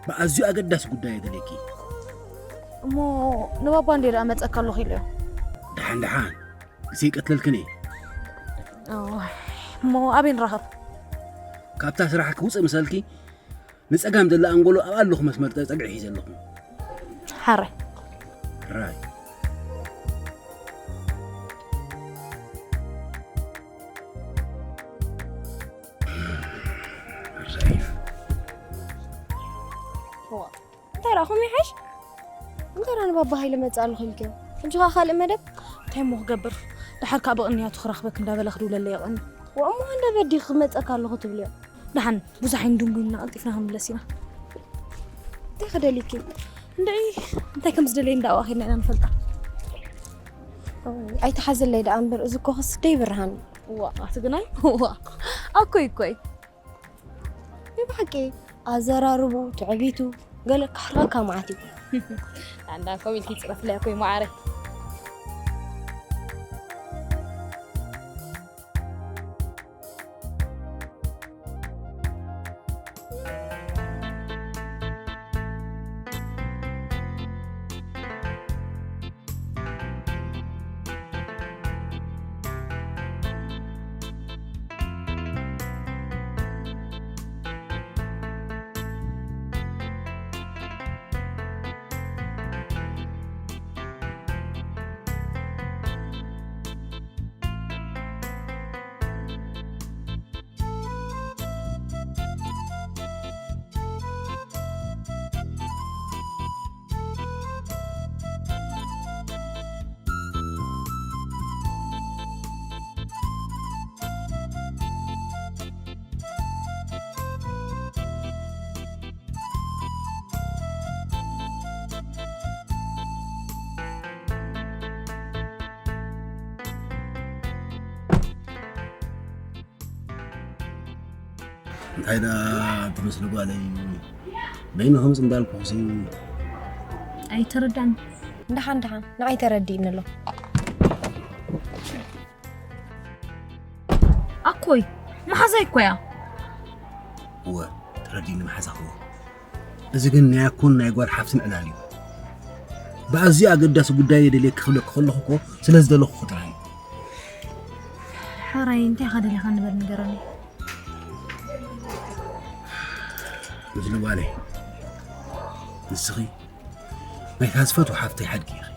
ብኣዝዩ ኣገዳሲ ጉዳይ እየ ደልየኪ። እሞ ንባባ እንዴ ደኣ መፀካ ኣለኹ ኢለዮ። ደሓን ደሓን፣ ግዜ ይቀትለልክን እየ። እሞ ኣበይ ንራኸብ? ካብታ ስራሕ ክውፅእ ምሰልኪ ንፀጋም ዘላ ኣንጎሎ ኣብ ኣለኹ መስመር ፀግዒ ሒዘ ኣለኹ። ሓራይ። ራይ። እንታይ ደኣ ከምኡ ይሓይሽ? እንታይ ደኣ ንባባ ሃይለ መፅእ ኣለኹ ኢልክዮ? ሕጂ ኸዓ ካልእ መደብ? እንታይ እሞ ክገብር? ደሓር ከዓ ብቕንያቱ ክረኽበክ እንዳበለ ክድውለለይ ይቕኒ። ወእሞ እንደ በዲኽ ክመፀካ ኣለኹ ትብልዮ? ደሓን ብዙሕ ኣይንድንጉ ኢልና ቀልጢፍና ክንምለስ ኢና። እንታይ ክደልይኪ? እንድዒ እንታይ ከም ዝደለየ እንዳብኣ ኸይድና ኢና ንፈልጣ። ኣይትሓዘለይ ደኣ እምበር እዚ እኮ ክስ ደይብርሃን እዩ። ዋ ኣቲ ግናይ ዋ ኣኮይ እኮይ ብሓቂ ኣዘራርቡ ትዕቢቱ ገለ ካሕርቐካ መዓት እዩ ኣንዳ ኮም ኢልኪ ፅረፍለይ ኣኮይ መዓረይ እንታይ ደኣ ትመስሊ ጓለይ? በይንኹም ጽምባልኩምሲ ኣይተረዳን። ደሓን ደሓን ንዓይ ተረዲእኒ ኣሎ። ኣኮይ መሓዛይ እኮ እያ። እወ ተረዲእኒ መሓዛኽዎ። እዚ ግን ናይ ኣኮን ናይ ጓል ሓፍትን ዕላል እዩ። ብኣዝዩ ኣገዳሲ ጉዳይ የደልየኪ ክብለኪ ከለኹ እኮ ስለ ዝደለኹ እኮ ጥራይ እዩ። ሕራይ እንታይ ኢኻ ደሊኻ ንበር ንገረኒ። ምስሊ ጓለይ ንስኺ ናይታ ዝፈትዎ ሓፍተይ ሓድጊ ኢኺ።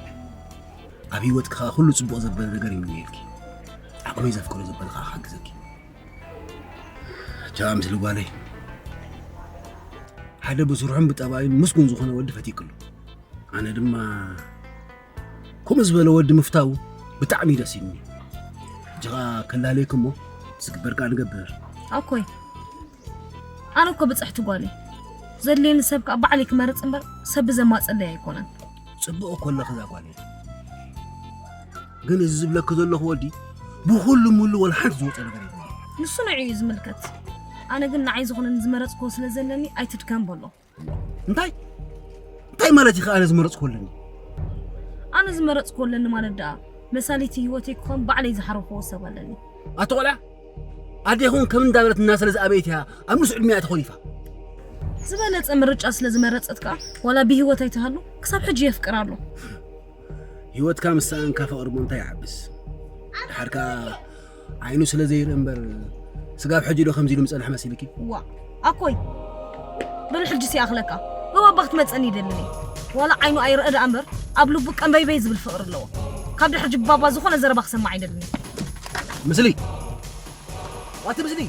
ኣብ ህይወትኪ ከዓ ኩሉ ፅቡቕ ዘበለ ነገር ይምነየልኪ። ዓቕመይ ዘፍቅዶ ዘበለ ከዓ ክሓግዘኪ። ቻ ምስሊ ጓለይ ሓደ ብስርሑን ብጠባዩን ምስጉን ዝኾነ ወዲ ፈቲክሉ። ኣነ ድማ ከምኡ ዝበለ ወዲ ምፍታው ብጣዕሚ ደስ ይብኒ። ሕጂ ከዓ ከላለየኪ እሞ ዝግበር ከዓ ንገብር። ኣኮይ ኣነ እኮ ብፅሕቲ ጓል እየ። ዘድልየኒ ሰብ ከዓ ባዕለይ ክመርፅ እምበር ሰብ ብዘማፀለይ ኣይኮነን። ፅቡቕ እኮ ኣለኺ እዛ ጓለይ። ግን እዚ ዝብለኪ ዘለኹ ወዲ ብኹሉ ምሉ ወላ ሓንቲ ዝወፀ ነገር የብሉን። ንሱ ንዕኡ እዩ ዝምልከት። ኣነ ግን ንዓይ ዝኾነኒ ዝመረፅክዎ ስለ ዘለኒ ኣይትድከም በሎ። እንታይ እንታይ ማለት እዩ ኣነ ዝመረፅክዎ ኣለኒ? ኣነ ዝመረፅክዎ ኣለኒ ማለት ደኣ መሳሊቲ ህይወተይ ክኾን ባዕለይ ዝሓረኽዎ ሰብ ኣለኒ። ኣቶ ቆልዓ ኣዴኹም ከም እንዳበለት እና ስለ ዝኣበየት እያ ኣብ ንሱ ዕድሜ እያ ተኾሊፋ። ዝበለፀ ምርጫ ስለ ዝመረፀት ከዓ ዋላ ብህይወት ኣይትሃሉ ክሳብ ሕጂ የፍቅራ ኣሎ። ህይወትካ ምስ ሰኣንካ ፍቕሪ እሞ እንታይ ይዓብስ? ድሓር ከዓ ዓይኑ ስለ ዘይርኢ እምበር ስጋብ ሕጂ ዶ ከምዚ ኢሉ ምፀንሐ መሲልኪ? ዋ ኣኮይ በል ሕጂ ሲኣኽለካ ብባባ ክትመፀኒ ይደልን እየ። ዋላ ዓይኑ ኣይርአ ደኣ እምበር ኣብ ልቡ ቀንበይበይ ዝብል ፍቕሪ ኣለዎ። ካብ ድሕሪ ጅባባ ዝኾነ ዘረባ ክሰማዕ ኣይደልን እየ። ምስሊ ዋቲ ምስሊ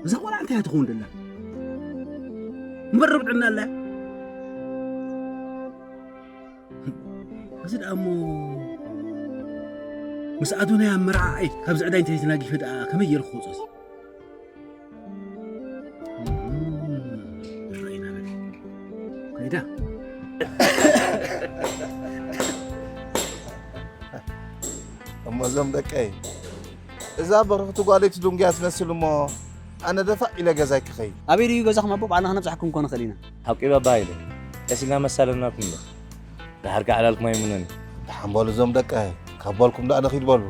እዛ ቆልዓ እንታይ እያ ትኸውን ደላ? እምበር ርብዕና ኣላ። እዚ ደኣ እሞ ምስ ኣዶናይ ኣብ መርዓ፣ ኣይ፣ ካብዚ ዕዳይ እንተዘይተናጊፈ ደኣ ከመይ ገይሩ ክወጾ እዚ? እም፣ ንረኣይ ኢና በል። ከይዳ። እሞ እዞም ደቀይ፣ እዛ ብርኽቲ ጓለይ ትድንጉያ ትመስል እሞ፣ ኣነ ደፋእ ኢለ ገዛይ ክኸይድ። ኣበይ ድዩ ገዛኹም ኣቦ? ባዕልና ክነብጽሐኩም እኮ ንኽእል ኢና። ሓቂ ባባ ሃይለ፣ ቀስ ኢልና መሳለናኩም እምበር። ደሓር ከዓላልኩም ኣይምነን። ደሓን በሉ እዞም ደቀይ፣ ካብ በልኩም ደኣ ንኺድ በሉ።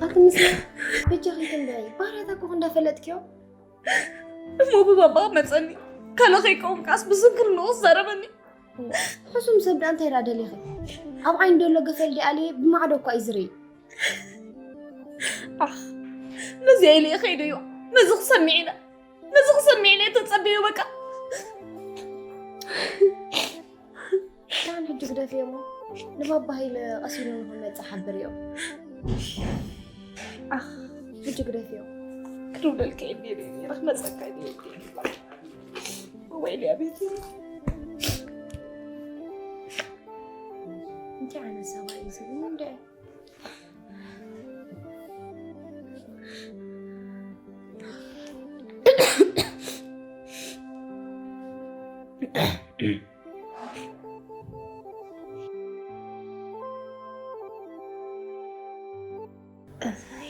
ኣቲ ምስላ በጃኺ ትንበይ፣ ባህርያታ እኮ እንዳፈለጥክዮ። እሞ ብባባ መጸኒ፣ ካልእ ከይከውን ከኣስ ብስንክልንኡ ዝዛረበኒ። ሕሱም ሰብ ደኣ እንታይ ደኣ ደሊኺ? ኣብ ዓይኒ ደሎ ገፈል ደኣ ኣልየ ብማዕዶ እኳ እዩ ዝርኢ። ኣኽ፣ ነዚኣ ኢለ እየ ከይደዮ። ነዚ ክሰምዕ ኢለ፣ ነዚ ክሰምዕ ኢለ እየ ተጸብዮ በቃ። ደሓን ሕጂ ግደፍዮ እሞ ንባባ ሃይለ ቀስ ኢሉ ንኽመጽእ ሓብርዮ። ኣኽ፣ ሕጂ ግደፍዮ። ክድውለልካ ኢለ ነይረ፣ ክመጸካ ኢለ ነይረ። ወይለይ ኣቤት። እንታይ ዓይነት ሰብኣይ እዩ እዚ? እንደ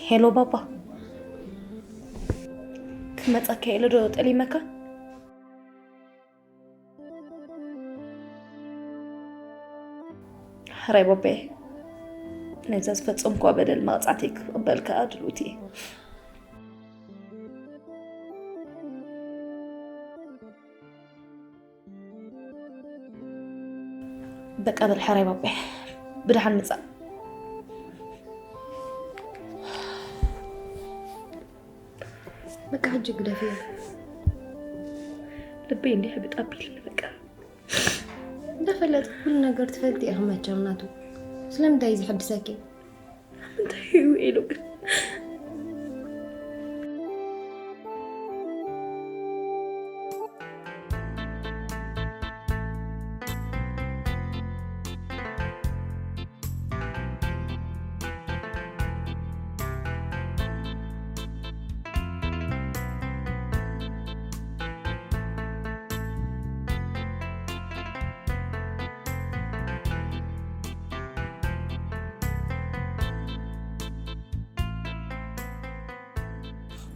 ሄሎ ባባ፣ ክመጸካ ኢለ ዶ ጠሊመካ? ሕራይ ቦቤ፣ ነዛ ዝፈጸምኳ በደል መቕጻዕተይ ክቕበል ከኣ ድልውቲ እየ። በቃ በል ሕራይ ቦቤ፣ ብደሓን ምጻእ። በቃ ሕጂ ግደፍዮ። ልበይ እንዲሕ ብጥ ኣቢልኒ በቃ። እንዳፈለጥኪ ኩሉ ነገር ትፈልጢ ኢኺ መቸም ናቱ። ስለምንታይ እዩ ዝሕድሰኪ? እንታይ እዩ ኢሉ ግን?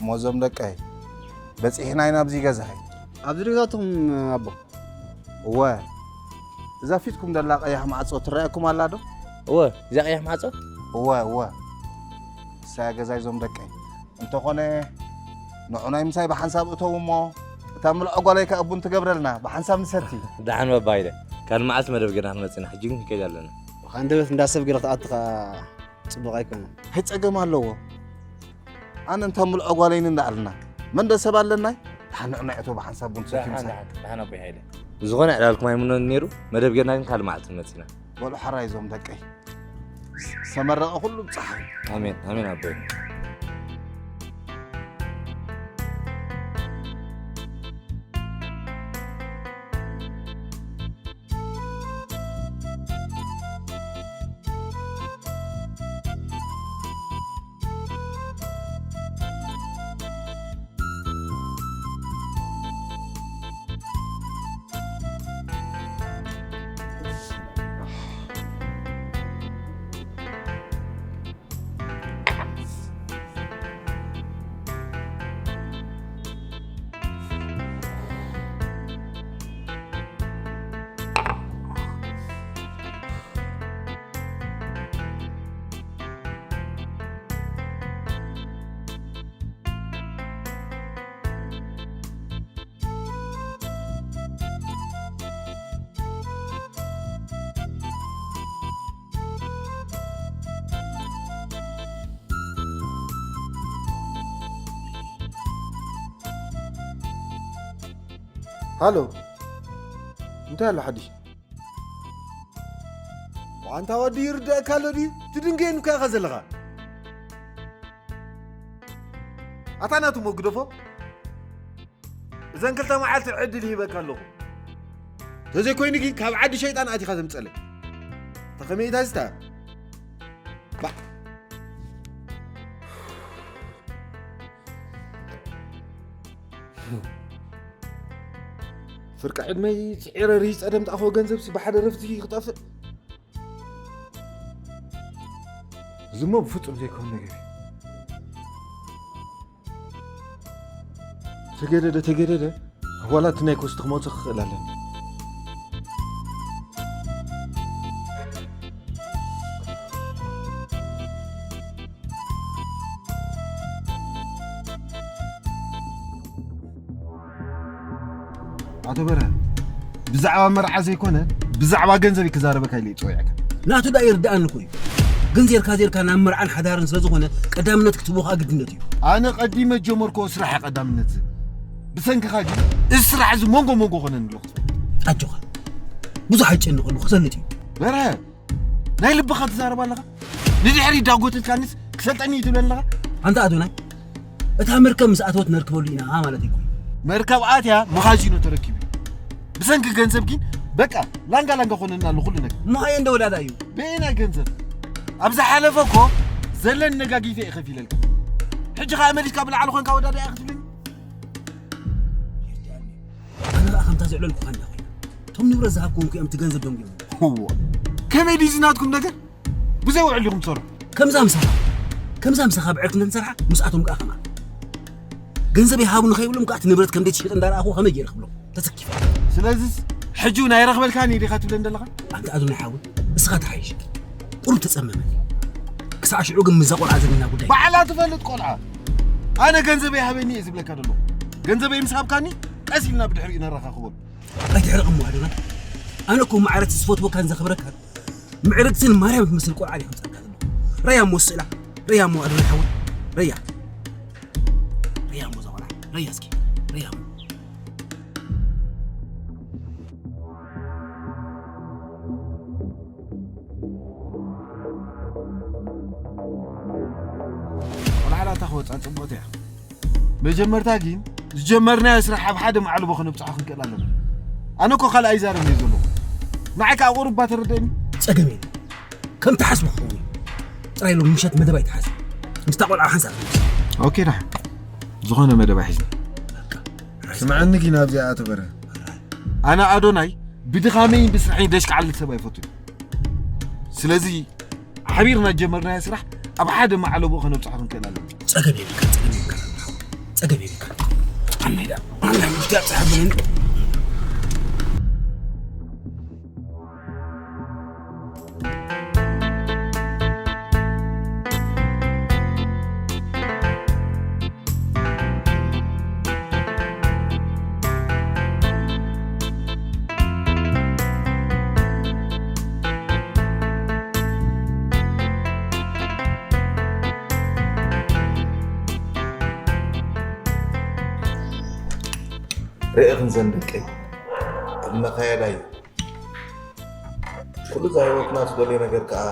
እሞ እዞም ደቀይ በጺሕና ኢና ኣብዚ ገዛይ። ኣብዚ ዶ ገዛትኹም ኣቦ? እወ። እዛ ፊትኩም ደላ ቀያሕ ማዕጾ ትረኣየኩም ኣላ ዶ? እወ፣ እዛ ቀያሕ ማዕጾ? እወ፣ እወ። እሳ እያ ገዛይ እዞም ደቀይ። እንተኾነ ንዑ ናይ ምሳይ ብሓንሳብ እተው እሞ፣ እታ ምልዖ ጓለይ ከኣ ቡን ትገብረልና፣ ብሓንሳብ ንሰቲ። ደሓን በባ ኢለ። ካልእ መዓልቲ መደብ ጌርና ክንመጽእ ኢና፣ ሕጂ ግን ክንከይድ ኣለና። ብኻ ኣንደበት እንዳ ሰብ ገለ ክትኣቱ ኸኣ ጽቡቕ ኣይኮነን። እንታይ ጸገም ኣለዎ? ኣነ እንታ ምልዖ ጓለይን እንዳ ኣልና፣ መን ዶ ሰብ ኣለናይ? ደሓን ንዑ ናይ እቶ ብሓንሳብ ቡን ትሰትዩ ደሓን፣ ምሳይ። ደሓን፣ ደሓን ኣቦይ ሃይለ። ብዝኾነ ዕላልኩም ኣይምኖን ነይሩ፣ መደብ ጌርና ግን ካልእ መዓልቲ ክንመጽእ ኢና። በሉ ሓራይ እዞም ደቀይ። ዝተመረቐ ኩሉ ብጸሓይ። ኣሜን፣ ኣሜን ኣቦይ። ሃሎ፣ እንታይ ኣሎ ሓድሽ? ኣንታ ወዲ ይርዳእካ ኣሎ ድዩ? ትድንገየኒ እኮ ኢኻ ዘለኻ። ኣታ ናቱ ሞ ግደፎ። እዘን ክልተ መዓልቲ ዕድል ይህበካ ኣለኹ። ተዘይኮይኑ ግን ካብ ዓዲ ሸይጣን ኣቲኻ ዘምጸለይ። ተኸመይታ ዝታ። ባ- ፍርቂ ዕድመይ ስዒረ ርሂጸ ደምጣኽዎ ገንዘብሲ ብሓደ ረፍቲ ክጠፍእ። እዚ እሞ ብፍጹም ዘይኮን ነገር እዩ። ተገደደ፣ ተገደደ። ዋላ እቲ ናይ ኮስቲ ክመልሶ ክኽእል ኣለኒ። ኣቶ በርሀ፣ ብዛዕባ መርዓ ዘይኮነ፣ ብዛዕባ ገንዘብ ክዛረበካ ኢለ እየ ጸዊዐካ። ናቱ ደኣ ይርድኣኒ እኮ እዩ። ግን ዜርካ ዜርካ ናብ መርዓን ሓዳርን ስለ ዝኾነ፣ ቀዳምነት ክትቦ ከኣ ግድነት እዩ። ኣነ ቀዲመ ጀመርክዎ ስራሕ እየ ቀዳምነት ዝህብ። ብሰንክኻ ግን፣ እዚ ስራሕ እዚ መንጎ መንጎ ኮነኒ ኣለኹ። ኣጆኻ። ብዙሕ ኣይጨንቐሉ፣ ክሰልጥ እዩ። በርሀ፣ ናይ ልብኻ ትዛረብ ኣለኻ? ንድሕሪት ዳጎትልካንስ ክሰልጠኒ እዩ ትብለኒ ኣለኻ? ኣንታ ኣዶናይ፣ እታ መርከብ ምስ ኣተወት ነርክበሉ ኢና ማለት ኣይኮነን። መርከብ ኣትያ መኻዚኖ ተረኪቡ። ብሰንኪ ገንዘብ ግን በቃ ላንጋ ላንጋ ኮነና ኣሎ ኩሉ ነገር። እሞ ሃየ እንደ ወዳዳ እዩ። በየናይ ገንዘብ? ኣብ ዝሓለፈ እኮ ዘለኒ ነጋጊፈ እየ ከፊለልካ። ሕጂ ኸኣ መሊስካ ብላዕሊ ኮንካ ወዳዳ እያ ክትብለኒ? ኣነ ኸኣ ከምታ ዘዕለልኩኻ እንዳ ኮይና። እቶም ንብረት ዝሃብኩዎም እኮ እዮም እቲ ገንዘብ ደንጉዮም። እዎ። ከመይ ድዩ እዚ ናትኩም ነገር? ብዘይ ውዕል ኢኹም ትሰርሑ። ከምዛ ምሳኻ፣ ከምዛ ምሳኻ ብዕርክነት ንሰርሓ፣ ምስኣቶም ከኣ ከምኣ። ገንዘብ ይሃቡ ንኸይብሎም ከኣ እቲ ንብረት ከም ዘይተሸጠ እንዳረኣኹ ከመይ ገይረ ክብሎም? ተሰኪፈ። ስለዚስ ሕጂ እውን ኣይረኽበልካን እየ ዲኻ ትብለኒ ዘለኻ? ኣንታ ኣዶናይ ሓወይ፣ እስኻ ተሓይሽ። ቁሩብ ተጸመመኒ። ክሳዕ ሽዑ ግን ምስዛ ቆልዓ ዘለና ጉዳይ። ባዕላ ትፈልጥ ቆልዓ። ኣነ ገንዘበይ ሃበኒ እየ ዝብለካ ዘለኹ። ገንዘበይ ምስ ሃብካኒ ቀስ ኢልና ብድሕሪኡ ነረኻኽበሉ። ኣይትሕረቕ እሞ ኣዶናይ። ኣነ እኮ ማዕረ እቲ ዝፈትወካን ዘኽብረካን ምዕርግትን ማርያም ትመስል ቆልዓ እየ ከምጻልካ ዘለኹ። ረያ እሞ ስእላ። ረያ እሞ ኣዶናይ ሓወይ። ረያ። ረያ እሞ እዛ ቆልዓ። ረያ እስኪ። ረያ እሞ። ቆልዓ ላታ ክወጻ ጽቡቕቲ እያ። መጀመርታ ግን ዝጀመርናዮ ስራሕ ኣብ ሓደ ማዕልቦ ከነብጽሖ ክንክእል ኣለና። ኣነ እኮ ካልእ ኣይዛረብን እየ ዘለኹ። ንዓይ ከኣ ቁሩብ እባ ተረድአኒ። ጸገም የለን። ከም ትሓስቦ ክኸውን እዩ። ጥራይ ሎም ምሸት መደብ ኣይትሓዝ። ምስታ ቆልዓ ሓንሳብ ትመልስ። ኦኬ፣ ደሓን። ዝኾነ መደብ ኣይሕዝን። በቃ። ስምዐኒ ግን ኣብዚኣ ኣቶ በርሀ። ኣነ ኣዶናይ ብድኻመይን ብስርሐይን ደሽካዓልል ሰብ ኣይፈቱን። ስለዚ ሓቢርና ዝጀመርናዮ ስራሕ ኣብ ሓደ ማዕለቦ ከነብጽሖ ክንክእል ኣለና። ጸገም የብልካ፣ ጸገም የብልካ፣ ጸገም የብልካ። ኣናይ ደኣ፣ ኣናይ ምፍትያ ጸሓብለኒ። ርኢኽን ዘን ደቀይ፣ ኣብ መኻየዳ እዩ። ኩሉ እዛ ህይወትና ትደልዮ ነገር ከኣ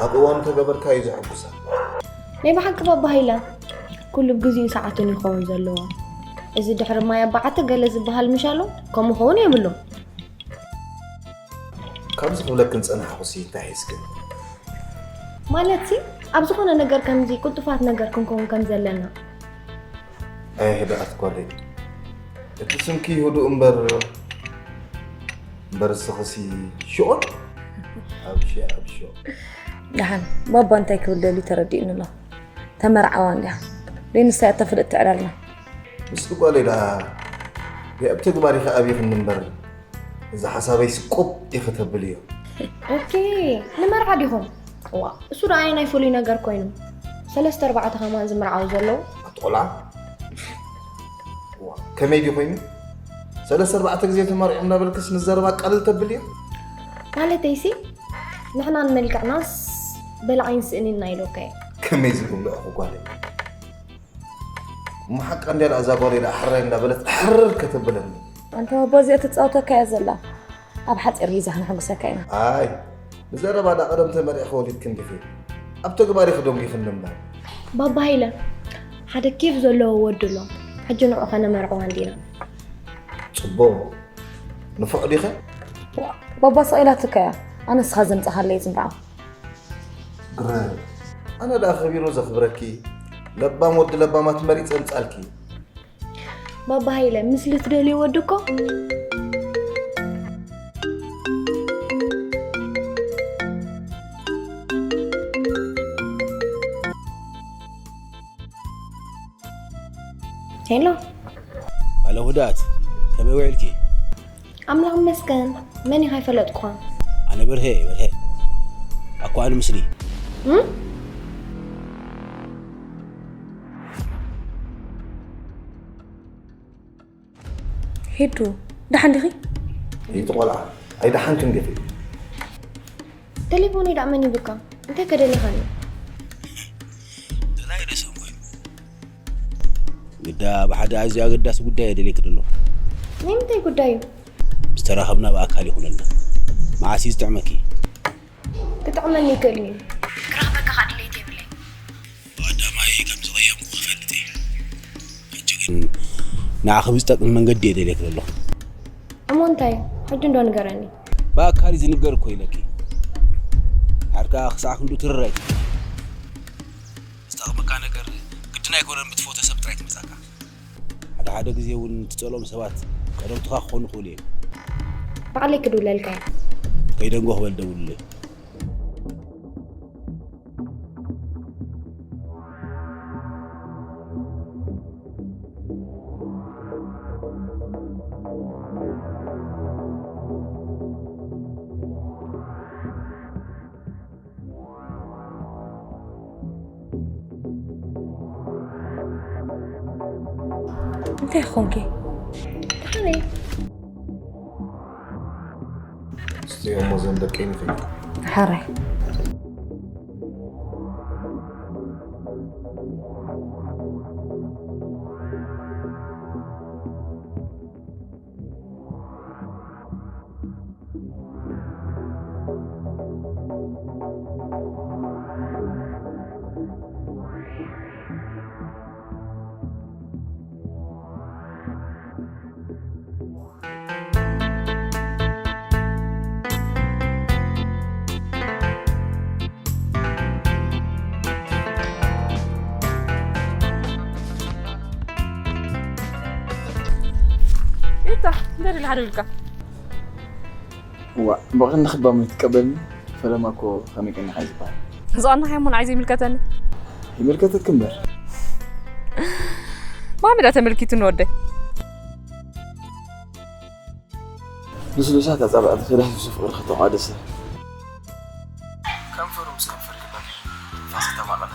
ኣብ እዋኑ ተገበርካ እዩ ዘሐጉሳ። ናይ ብሓቂ ባባ ሃይለ፣ ኩሉ ብግዚኡ ሰዓቱን ይኸውን ዘለዎ። እዚ ድሕሪ ማይ ኣባዓቲ ገለ ዝበሃል ምሻሎ ከምኡ ክኸውን የብሉን። ካብዚ ክብለክን ጸናሕኩሲ እንታይ ሒዝክን? ማለትሲ ኣብ ዝኾነ ነገር ከምዚ ቅልጡፋት ነገር ክንከውን ከም ዘለና። ኣይ ህድኣት ጓለይ፣ እቲ ስምኪ ህዱእ እምበር፣ እምበር እስኽሲ ሽኦል ኣብ ሽዕ ኣብ ሽኦል። ደሓን ባባ እንታይ ክብል ደልዩ ተረዲኡኒ ኣሎ። ተመርዓዋ እንድያ ደይ ንሳ እያ እተፍልጥ ትዕላልና። ምስቲ ጓለይ ደኣ ደይ ኣብ ተግባር ኢኺ ኣብይኽኒ እምበር፣ እዚ ሓሳበይ ስቁብ ኢኺ ተብልዮ። ኦኬ፣ ንመርዓ ዲኹም? እዋ፣ እሱ ደኣ ኣየናይ ፍሉይ ነገር ኮይኑ? ሰለስተ ኣርባዕተ ከማን ዝምርዓው ዘለዉ? ኣቲ ቆልዓ። እዋ፣ ከመይ ድዩ ኮይኑ? ሰለስተ ኣርባዕተ ግዜ ተመርዒኹም እናበልክስ ንዘረባ ቀልል ተብልዮ? ማለተይሲ፣ ንሕና ንመልክዕናስ በላዒን ስእኒና ኢለካ እየ። ከመይ ዝብልዑ ጓለይ? እሞ ሓቃ እንድያ ደኣ እዛ ጓለይ ደኣ ሕራይ እንዳበለት ሕርር ከተብለኒ። ኣንታ ባባ እዚኣ ትጻወተካ እያ ዘላ። ኣብ ሓጺር ግዜ ክነሐጉሰካ ኢና። ኣይ ብዘረባ ደኣ ቀደም ተመሪዕኺ ወሊድክን ዲኺ? ኣብ ተግባር ኢኺ ደንጒኽኒ እምበር። ባባ ሃይለ ሓደ ኬፍ ዘለዎ ወዲ ኣሎ። ሕጂ ንዑ ከነመርዕዋ እንዲና። ጽቡቕ። ንፉዕ ዲኸ? ባባ ስቕ ኢላትካ እያ። ኣነ ንስኻ ዘምጻኻለይ ዝምርዓ። ግረ ኣነ ደኣ ከቢሩ ዘኽብረኪ ለባም ወዲ ለባማት መሪጸ ምጻልኪ። ባባ ሃይለ፣ ምስ ልትደልዮ ወዲ እኮ። ሄሎ። ኣለ ውዳት፣ ከመይ ውዒልኪ? ኣምላኽ ይመስገን። መን ኢኻ? ኣይፈለጥኩኻን። ኣነ በርሄ፣ በርሄ። ኣኳ ኣነ ምስሊ። እም? ሄዱ፣ ደሓን ዲኺ? እቲ ቆልዓ ኣይደሓንክን ዲኺ? ቴሌፎነይ ደኣ መን ሂቡካ? እንታይ ከደሊኻኒ? ደላይ ርእስን ኮይኑ። ግዳ ብሓደ ኣዝዩ ኣገዳሲ ጉዳይ እየ ደልየኪ ዘሎ። ናይ ምንታይ ጉዳይ እዩ? ምስ ተራኸብና ብኣካል ይኹነልና። መዓስ እዩ ዝጥዕመኪ? ክጥዕመኒ ይኽእል እዩ። ክረኽበካ ከኣ ድሌት የብለይ። ብቐዳማይ ከም ዝቐየምኩ ክፈልጥ እየ። ሕጂ ግን ንዓኺ ብዝጠቅም መንገዲ እየ ደልየኪ ዘለኹ። እሞ እንታይ? ሕጂ እንዶ ንገረኒ። ብኣካል እዩ ዝንገር እኮ ኢለኪ። ሓድካ ክሳዕ ክንዱ ትርር ኣይትበሊ። ዝጠቕመካ ነገር ግድን ኣይኮነን ብትፈትዎ ሰብ ጥራይ ትመጻካ። ሓደ ሓደ ግዜ እውን ትጸልኦም ሰባት ቀደምትኻ ክኾኑ ይኽእሉ እዮም። ባዕለይ ክድውለልካ እየ። ከይደንጎ ክበል ደውልለይ። እንታይ ኾንኪ? ደሓነይ። እስቲ እሞ እዘን ደቀይ ንኽእል። ሕራይ። ኢታ፣ እንታይ ደሊ ሓደ ኢልካ? ዋ፣ ብቐንዲ ክባም ትቀበልኒ? ፈለማ እኮ ከመይ ቀኒኻ እዩ ዝበሃል። ዝቐናኻ እሞ ንዓይ ዘይምልከተኒ። ይምልከተክ እምበር። ማሚ ዳ ተመልኪቱ ንወደይ። ልስሉሳት ኣጻብዕቲ ተዳህሲሱ ፍቕሪ ከተቋደሰ። ከንፈሩ ምስ ከንፈር ክበል ትንፋስ ክተማቐለ።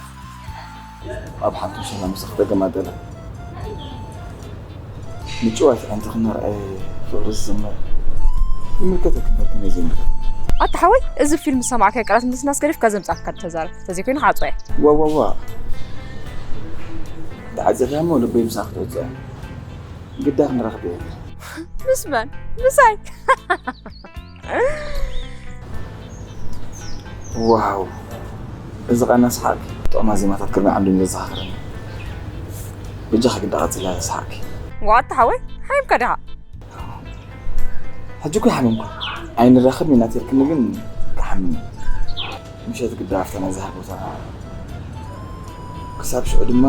ኣብ ሓንቲ ሰላም ምስ ክተገማጠለ። ምጭዋት ኣዕንቲ ክነርኣየ ፍቕሪ ዝስመ። ይምልከተክ እምበር ከመይ ዘይምልከት? ኣታ ሓወይ፣ እዚ ፊልም ዝሰማዕካዮ ቃላት ምስናስ ገዲፍካ ዘምጻእካ ተዛረብ። ተዘይኮይኑ ክዓጽዋ እየ። ዋዋዋ። ተዓጺኻ እሞ ልበይ ምሳኻ ክትዕጾ እያ። ግዳ ክንራኸብ እየ። ምስ መን? ምሳይ? ዋው፣ እዚ ቃና ሰሓቂ ጥዑማ ዜማታት ቅድሚ ዓንዱ ዘዘኻኽረኒ። በጃኻ ግዳ ቀጽላ ሰሓቂ። ዋታ ሓወይ፣ ሓይምካ ዲኻ? ሕጂ እኮ ይሓመምኩ። ኣይንራኸብ ኢና ተልክኒ ግን ክሓምም። ምሸት ግዳ ኣብታ ናይ ዛሃር ቦታ። ክሳብ ሽዑ ድማ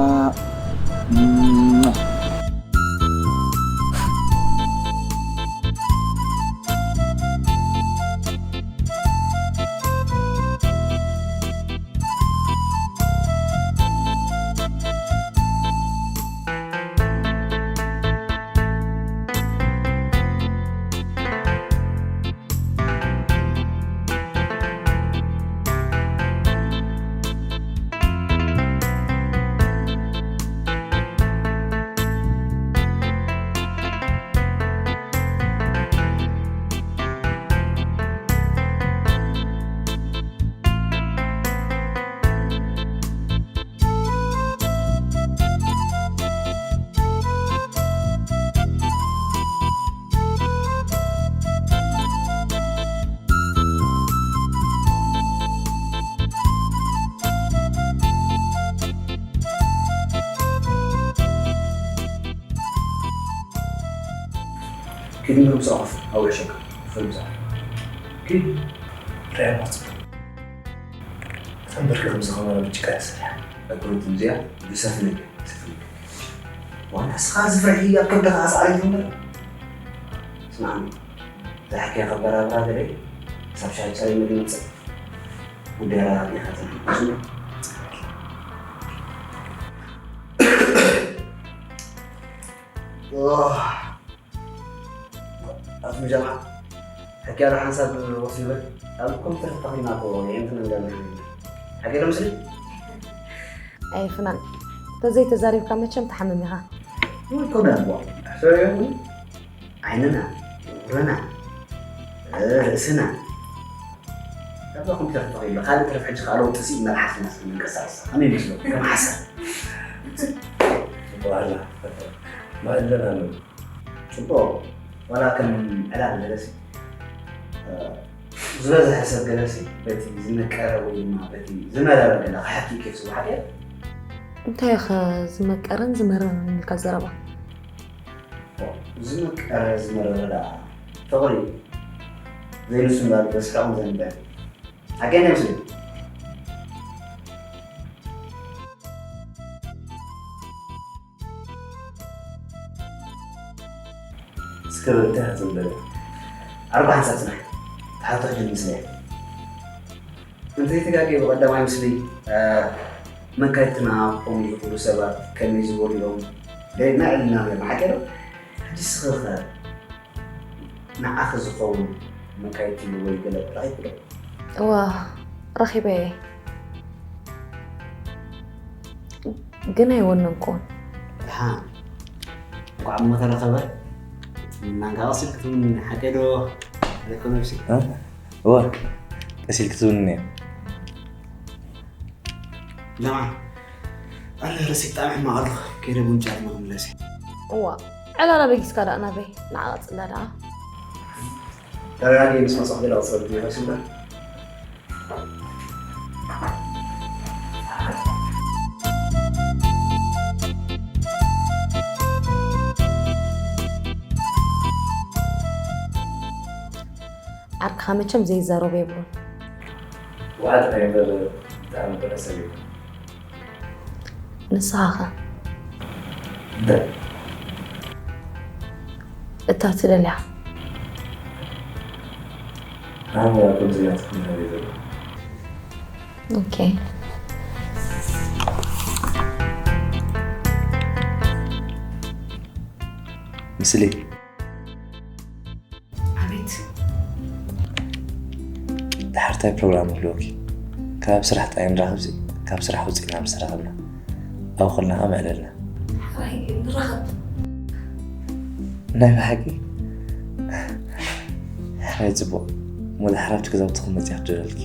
ክድምር ምሳኡ ከፍ ኣውዕ ሸካ ክፈል ምሳኡ ክድ ርያ ማጽ ከም ብርክ ከም ዝኸመረ ብጭቃ ይሰርሕ ኣግሩት እዚኣ ብሰፍነ ሰፍነ ዋላ ስኻ ዝፍርሒ ኣብ ከብደኻ ኣስዓሪት እምበር ስማዕኒ ዝሓኪያ ከበራብራ ገለ ሳብ ሻይ ሻይ ምግቢ ምጽእ ጉዳይ ራዲኻ ተንሱ ኣቱም ጀማዓ ሕክያዶ ሓንሳብ ወስ ይበል ኣብ ኮምፒተር ተተኺልና እኮ የእንትን እንደምን ሓቂ ዶ ምስሊ ኣይ ፍናን ተዘይ ተዛሪብካ መቸም ትሓምም ኢኻ ይኮነ እኮ ሕሰብ ዓይንና ቁርና ርእስና ኣብዛ ኮምፒተር ተተኺሉ ካልእ ትረፍ ሕጂ ካልኦት ጥሲ መልሓስና ምንቀሳቀስ ከመይ ይመስለኩም ከም ሓሳብ ዋላ ማእለና ነው ጽቡቕ ዋላ ከም ዕላል ገለሲ ዝበዝሐ ሰብ ገለሲ በቲ ዝመቀረ ወይ ድማ በቲ ዝመረረ ገለ ክሓቱ ኬፍ ዝወሓደ እንታይ ኢኸ ዝመቀረን ዝመረረን ኢልካ ዘረባ ዝመቀረ ዝመረረ ደኣ ፍቕሪ ዘይንሱ እንዳሉ በስሕቑም ዘንበ ሓቀኛ ይመስለኒ እስከ እንታይ ክትብል ኣርባ ሓንሳብ ፅናሕ ተሓቶ ሕጂ ምስለ እንተይተጋገ ብቐዳማይ ምስሊ መካይትና ከምኡ ዝኽእሉ ሰባት ከመይ ዝበሉ እዮም ደና ኢልና ነርና ሓቂ ዶ ሕጂ ስኽኸ ንዓኺ ዝኸውን መካይድቲ ወይ ገለ ረኺብኪ ዶ? እዋ ረኺበ እየ ግን ኣይወነንኩን። ደሓን እንኳዕ እሞ ተረኸበ። እናንካ ቀሲል ክትውን ሓቂ ዶ? ኣይኮነብሲ። እወ ቀሲል ክትውንን እየ። ለማ ኣነ ረሲት ጣዕሚ ሕማቕ ኣለኹ ከይደ ቡን ጫት መኽምለሲ እዋ ዕላላ በጊስካ ደኣ ናበይ ንዓቐጽላ ደኣ ተረጋጊ ምስ መጻኹ ገለ ኣውሰድ ይኸስና ዓርክኻ መቸም ዘይዛረቡ የብሉን። ውዓል እንታይ እምበር ብጣዕሚ ጥዑይ ሰብ እዩ። ንስኻ ኸ? እንታይ? እታ ትደልያ። ኣነ ከምዚ ናትኩም ነገር ዘሎ። ኦኬ። ምስሊ ኣቤት ድሓር ታይ ፕሮግራም ይህልወኪ? ካብ ስራሕ ጥራይ ንራኸብሲ ካብ ስራሕ ውፅእ ኢና ምስ ተራኸብና ኣብኡ ከለና ምዕለልና። ሕራይ ንራኸብ። ናይ ብሓቂ ሕራይ ፅቡቕ። እሞ ድሓር ኣብቲ ገዛውትኹም መፂኣ ክደለልኪ።